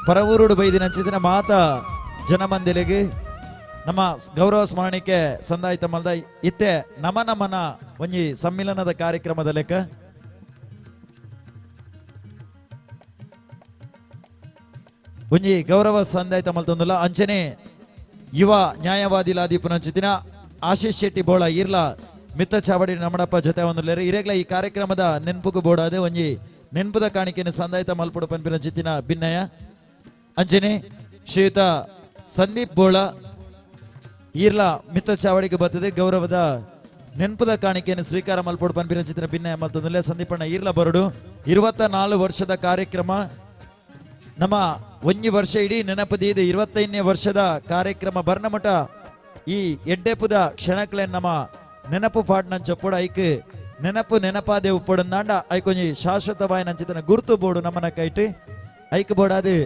ಪರವೂರುಡು ಬೈದಿನ ಅಂಚಿತ್ತಿನ ಮಾತಾ ಜನಮಂದಿಲಿಗೆ ನಮ್ಮ ಗೌರವ ಸ್ಮರಣಿಕೆ ಸಂದಾಯಿತ ಮಲ್ದ ಇತ್ತೆ ನಮ ನಮನ ಒಂಜಿ ಸಮ್ಮಿಲನದ ಕಾರ್ಯಕ್ರಮದ ಲೆಕ್ಕ. ಒಂಜಿ ಗೌರವ ಸಂದಾಯಿತ ಮಲ್ತೊಂದುಲ್ಲ. ಅಂಚನೆ ಯುವ ನ್ಯಾಯವಾದಿ ಲಾದೀಪನ ಅಂಚಿತ್ತಿನ ಆಶೀಶ್ ಶೆಟ್ಟಿ ಬೋಳ ಈರ್ಲ ಮಿತ್ತ ಚಾವಡಿ ನಮಡಪ್ಪ ಜೊತೆ ಒಂದು ಲೇರು ಇರೇಗ್ಲ ಈ ಕಾರ್ಯಕ್ರಮದ ನೆನಪುಗು ಬೋಡಾದೆ ಒಂಜಿ ನೆನಪುದ ಕಾಣಿಕೆಯನ್ನು ಸಂದಾಯಿತ ಮಲ್ಪುಡು ಪನ್ಪಿನ ಅಂಚಿತ್ತಿನ ಭಿನ್ನಯ. ಅಂಚನೆ ಶ್ರೀಯುತ ಸಂದೀಪ್ ಬೋಳ ಈರ್ಲ ಮಿತ್ತ ಚಾವಡಿಗೆ ಬರ್ತದೆ ಗೌರವದ ನೆನಪುದ ಕಾಣಿಕೆಯನ್ನು ಸ್ವೀಕಾರ ಮಲ್ಪುಡು ಪನ್ಪಿನ ಅಂಚಿತ್ತಿನ ಭಿನ್ನಯ ಮಲ್ತೊಂದುಲ್ಲೆ. ಸಂದೀಪಣ್ಣ ಈರ್ಲ ಬರಡು. 24 ವರ್ಷದ ಕಾರ್ಯಕ್ರಮ ನಮ್ಮ ಒಂಜಿ ವರ್ಷ ಇಡೀ ನೆನಪದೀದು 25ನೇ ವರ್ಷದ ಕಾರ್ಯಕ್ರಮ ಬರ್ಣಮಠ ಈ ಎಡ್ಡೆಪುದ ಕ್ಷಣಕ್ಲೆ ನಮ್ಮ ನೆನಪು ಪಾಡ್ನಂಚೊಪ್ಪುಡು ಐಕ್ ನೆನಪು ನೆನಪಾದೆ ಉಪ್ಪುಡಂದಾಂಡ ಐಕೊಂಜಿ ಶಾಶ್ವತವಾಯ ನಂಚಿತನ ಗುರುತು ಬೋಡು ನಮ್ಮನ ಕೈಟ್ ಐಕ್ ಬೋಡಾದು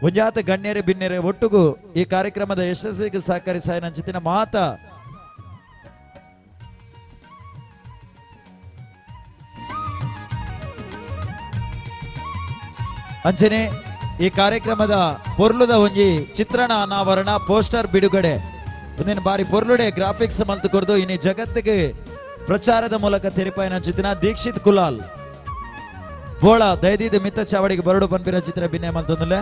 ಒಂಜಾತ ಗಣ್ಯರೆ ಬಿನ್ನೆರೆ ಒಟ್ಟುಗು ಈ ಕಾರ್ಯಕ್ರಮದ ಯಶಸ್ವಿಗೆ ಸಹಕರಿಸಾಯ ನಂಚಿತಿನ ಮಾತ ಅಂಚನೆ ಈ ಕಾರ್ಯಕ್ರಮದ ಪೊರ್ಲುದ ಒಂಜಿ ಚಿತ್ರಣ ಅನಾವರಣ ಪೋಸ್ಟರ್ ಬಿಡುಗಡೆ ಒಂದೇನು ಬಾರಿ ಪೊರ್ಲುಡೆ ಗ್ರಾಫಿಕ್ಸ್ ಮಲ್ತು ಕೊರ್ದು ಇನಿ ಜಗತ್ತಿಗೆ ಪ್ರಚಾರದ ಮೂಲಕ ತೆರಿಪಾಯಿನ ಚಿತ್ರ ದೀಕ್ಷಿತ್ ಕುಲಾಲ್ ಬೋಳ ದಯದೀದ ಮಿತ್ತ ಚಾವಡಿಗೆ ಬರಡು ಪನ್ಪಿನ ಚಿತ್ರ ಭಿನ್ನ ಮಲ್ತೊಂದುಲ್ಲೆ.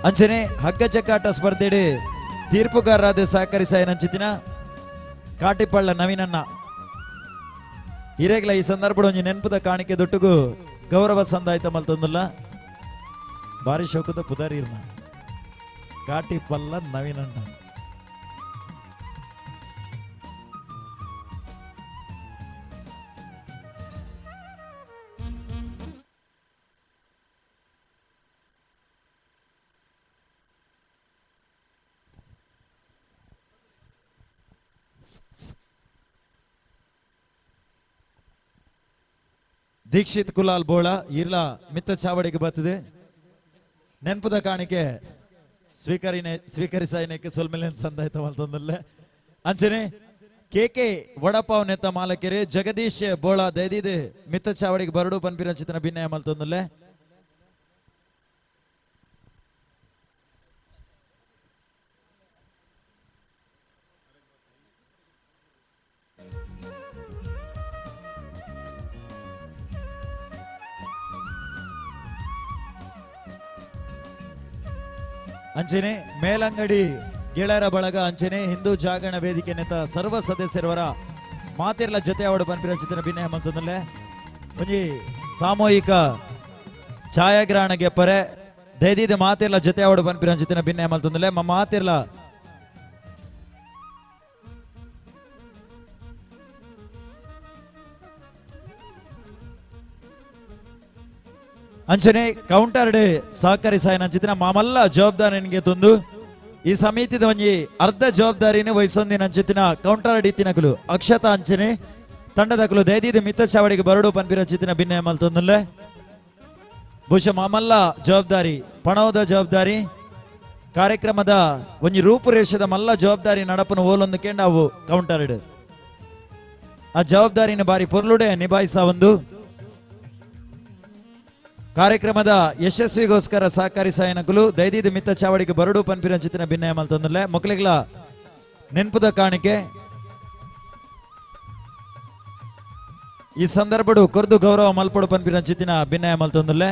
ಅಂಚನೆ ಹಗ್ಗ ಜಗ್ಗಾಟ ಸ್ಪರ್ಧೆಡು ತೀರ್ಪುಗಾರರಾದ ಸಹಕರಿಸಾಯಿನ ಅಂಚಿತಿನ ಕಾಟಿಪಳ್ಳ ನವೀನಣ್ಣ ಹಿರೇಗ್ಲ ಈ ಸಂದರ್ಭದ ಒಂಜಿ ನೆನಪುದ ಕಾಣಿಕೆ ದೊಟ್ಟುಗು ಗೌರವ ಸಂದಾಯಿತ ಮಲ್ತೊಂದುಲ್ಲ. ಬಾರಿ ಶೋಕದ ಪುದಾರಿರ್ನ ಕಾಟಿಪಲ್ಲ ನವೀನಣ್ಣ. ದೀಕ್ಷಿತ್ ಕುಲಾಲ್ ಬೋಳ ಇರ್ಲ ಮಿತ್ತ ಚಾವಡಿಗೆ ಬರ್ತದೆ ನೆನಪುದ ಕಾಣಿಕೆ ಸ್ವೀಕರಿಸಾಯನಕ್ಕೆ ಸೊಲ್ಮೆಲೆ ಸಂದಾಯಿತ ಮಲ್ತೊಂದುಲ್ಲೆ. ಅಂಚನೆ ಕೆ ಕೆ ವಡಪಾವ್ ನೆತ್ತ ಮಾಲಕರು ಜಗದೀಶ್ ಬೋಳ ದಯದೀದ್ ಮಿತ್ತ ಚಾವಡಿಗೆ ಬರಡು ಪನ್ಪಿನ ಚಿತ್ರನ ಭಿನ್ನಯ ಮಲ್ತೊಂದುಲ್ಲೆ. ಅಂಚನೆ ಮೇಲಂಗಡಿ ಗೆಳೆಯರ ಬಳಗ ಅಂಚನೆ ಹಿಂದೂ ಜಾಗರಣ ವೇದಿಕೆ ನೇತ ಸರ್ವ ಸದಸ್ಯರವರ ಮಾತಿರ್ಲ ಜೊತೆ ಅವಡು ಪನ್ಪಿನ ಚಿತ್ರನ ಭಿನ್ನಯ ಮಲ್ತೊಂದುಲ್ಲೆ. ಒಂಜಿ ಸಾಮೂಹಿಕ ಛಾಯಾಗ್ರಹಣ ಗೆಪ್ಪರೆ ದಯದೀದ ಮಾತಿರ್ಲ ಜೊತೆ ಅವಡು ಪನ್ಪಿನ ಚಿತ್ರನ ಭಿನ್ನಯ ಮಲ್ತೊಂದುಲ್ಲೆ. ಮಾತಿರ್ಲ ಅಂಚನೆ ಕೌಂಟರ್ ಡೇ ಸಹಕರಿಸಾಯನ ಅಂಚಿತಿನ ಮಾಮಲ್ಲ ಜವಾಬ್ದಾರಿ ನಿನಗೆ ತಂದು ಈ ಸಮಿತಿದ ಒಂಜಿ ಅರ್ಧ ಜವಾಬ್ದಾರಿನ ವಹಿಸೊಂದಿನ ಅಂಚಿತಿನ ಕೌಂಟರ್ ಅಡಿತಿನಕುಲು ಅಕ್ಷತಾ ಅಂಚನೆ ತಂಡದಕುಲು ದಯದೀದ ಮಿತ್ತ ಚಾವಡಿಗೆ ಬರಡು ಪನ್ಪಿನ ಅಂಚಿತಿನ ಭಿನ್ನಯ ಮಲ್ತೊಂದುಲ್ಲೆ. ಬಹುಶಃ ಮಾಮಲ್ಲ ಜವಾಬ್ದಾರಿ ಪಣವದ ಜವಾಬ್ದಾರಿ ಕಾರ್ಯಕ್ರಮದ ಒಂಜಿ ರೂಪುರೇಷದ ಮಲ್ಲ ಜವಾಬ್ದಾರಿ ನಡಪನ ಓಲೊಂದು ಕೆಂಡಾವು ಕೌಂಟರ್ ಆ ಜವಾಬ್ದಾರಿನ ಬಾರಿ ಪೊರ್ಲುಡೆ ನಿಭಾಯಿಸ ಒಂದು. ಕಾರ್ಯಕ್ರಮದ ಯಶಸ್ವಿಗೋಸ್ಕರ ಸಹಕರಿಸಾಯನಕುಲು ದೈದಿದ ಮಿತ್ತ ಚಾವಡಿಗೆ ಬರಡು ಪನ್ಪಿರಂಚಿತಿನ ಭಿನ್ನಯ ಮಲ್ತೊಂದುಲ್ಲೆ ಮೊಕಲಿಗ್ಲ ನೆನ್ಪುದ ಕಾಣಿಕೆ ಈ ಸಂದರ್ಭಡು ಕೊರ್ದು ಗೌರವ ಮಲ್ಪಡು ಪನ್ಪಿರಂಚಿತಿನ ಭಿನ್ನಯ ಮಲ್ತೊಂದುಲ್ಲೆ.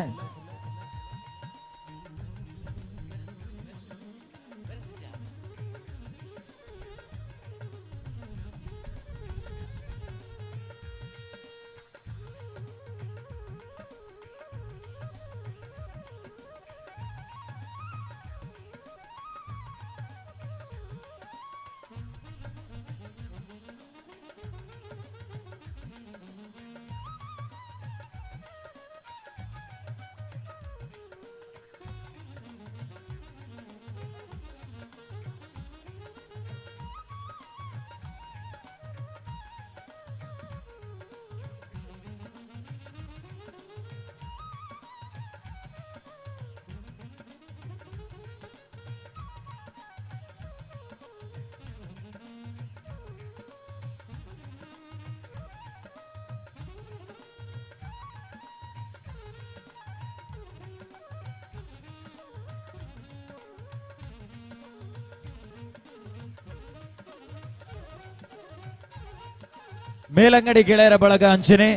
ಮೇಲಂಗಡಿ ಗೆಳೆಯರ ಬಳಗ ಅಂಚನೆ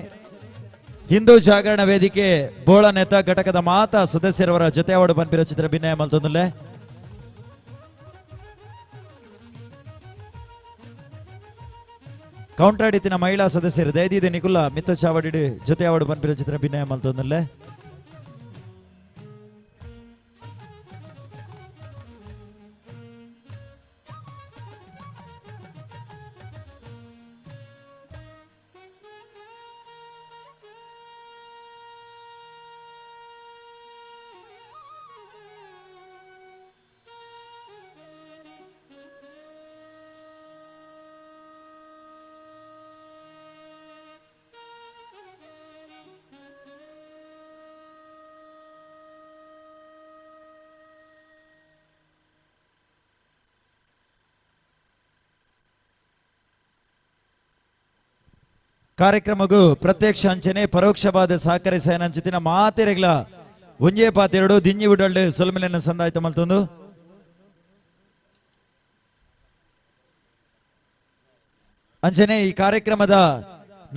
ಹಿಂದೂ ಜಾಗರಣ ವೇದಿಕೆ ಬೋಳ ನೇತ ಘಟಕದ ಮಾತಾ ಸದಸ್ಯರವರ ಜೊತೆಯಾವಡು ಪನ್ಪಿರ ಚಿತ್ರ ಭಿನ್ನಯ ಮಲ್ತೊಂದುಲ್ಲೆ. ಕೌಂಟ್ರಾಡಿತಿನ ಮಹಿಳಾ ಸದಸ್ಯರು ದಯದೀದ ನಿಕುಲ ಮಿತ್ತ ಚಾವಡಿ ಜೊತೆಯಾವಡು ಪನ್ಪಿರ ಚಿತ್ರ ಭಿನ್ನಯ ಮಲ್ತೊಂದುಲ್ಲೆ. ಕಾರ್ಯಕ್ರಮಗೂ ಪ್ರತ್ಯಕ್ಷ ಅಂಚನೆ ಪರೋಕ್ಷವಾದ ಸಹಕರಿಸ ಮಾತೆರೆಗ್ಲ ಒಂಜೇ ಪಾತೆರಡು ದಿಂಜಿ ಉಡಲ್ಡು ಸೊಲ್ಮೆಲೆನ ಸಂದಾಯ್ತ ಮಲ್ತೊಂದು. ಅಂಚನೆ ಈ ಕಾರ್ಯಕ್ರಮದ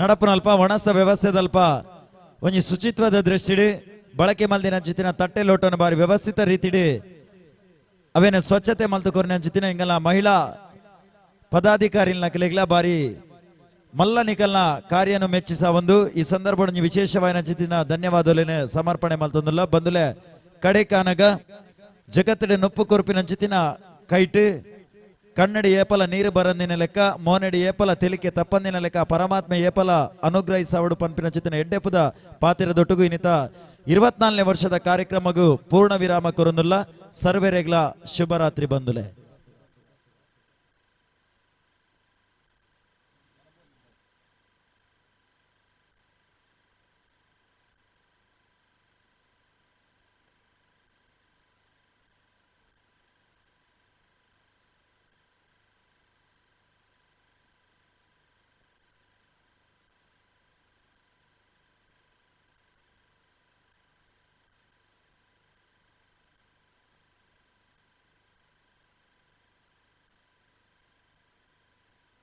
ನಡಪುನಲ್ಪ ಒಣಸ್ತ ವ್ಯವಸ್ಥೆದಲ್ಪ ಒಂಜಿ ಶುಚಿತ್ವದ ದೃಷ್ಟಿಡಿ ಬಳಕೆ ಮಲ್ದಿನ ಅಂಚಿತಿನ ತಟ್ಟೆ ಲೋಟನ ಬಾರಿ ವ್ಯವಸ್ಥಿತ ರೀತಿಡಿ ಅವೇನ ಸ್ವಚ್ಛತೆ ಮಲ್ತು ಕೊರಿನ ಅಂಚಿತಿನ ಇಂಗಲ ಮಹಿಳಾ ಪದಾಧಿಕಾರಿನ ನಕಲಿಗ್ಲ ಬಾರಿ ಮಲ್ಲ ನಿಕಲ್ನ ಕಾರ್ಯನು ಮೆಚ್ಚಿಸ ಒಂದು ಈ ಸಂದರ್ಭ ವಿಶೇಷವಾದ ಚಿತ್ತಿನ ಧನ್ಯವಾದಲೇನೆ ಸಮರ್ಪಣೆ ಮಲ್ತೊಂದುಲ್ಲ. ಬಂದುಲೆ ಕಡೆ ಕಾನಗ ಜಗತ್ತಿನ ನೊಪ್ಪು ಕೊರ್ಪಿನ ಚಿತ್ತಿನ ಕೈಟ್ ಕನ್ನಡಿ ಏಪಲ ನೀರು ಬರಂದಿನ ಲೆಕ್ಕ ಮೋನಡಿ ಏಪಲ ತೆಲಿಕೆ ತಪ್ಪಂದಿನ ಲೆಕ್ಕ ಪರಮಾತ್ಮ ಏಪಲ ಅನುಗ್ರಹಿಸವಡು ಪಂಪಿನ ಚಿತ್ತಿನ ಎಡ್ಡೆಪುದ ಪಾತಿರ ದೊಟ್ಟುಗು ಇನ್ನಿತ 24ನೇ ವರ್ಷದ ಕಾರ್ಯಕ್ರಮಗೂ ಪೂರ್ಣ ವಿರಾಮ ಕೊರೊಂದುಲ್ಲ. ಸರ್ವೆರೆಗ್ಲ ಶುಭರಾತ್ರಿ ಬಂದುಲೆ.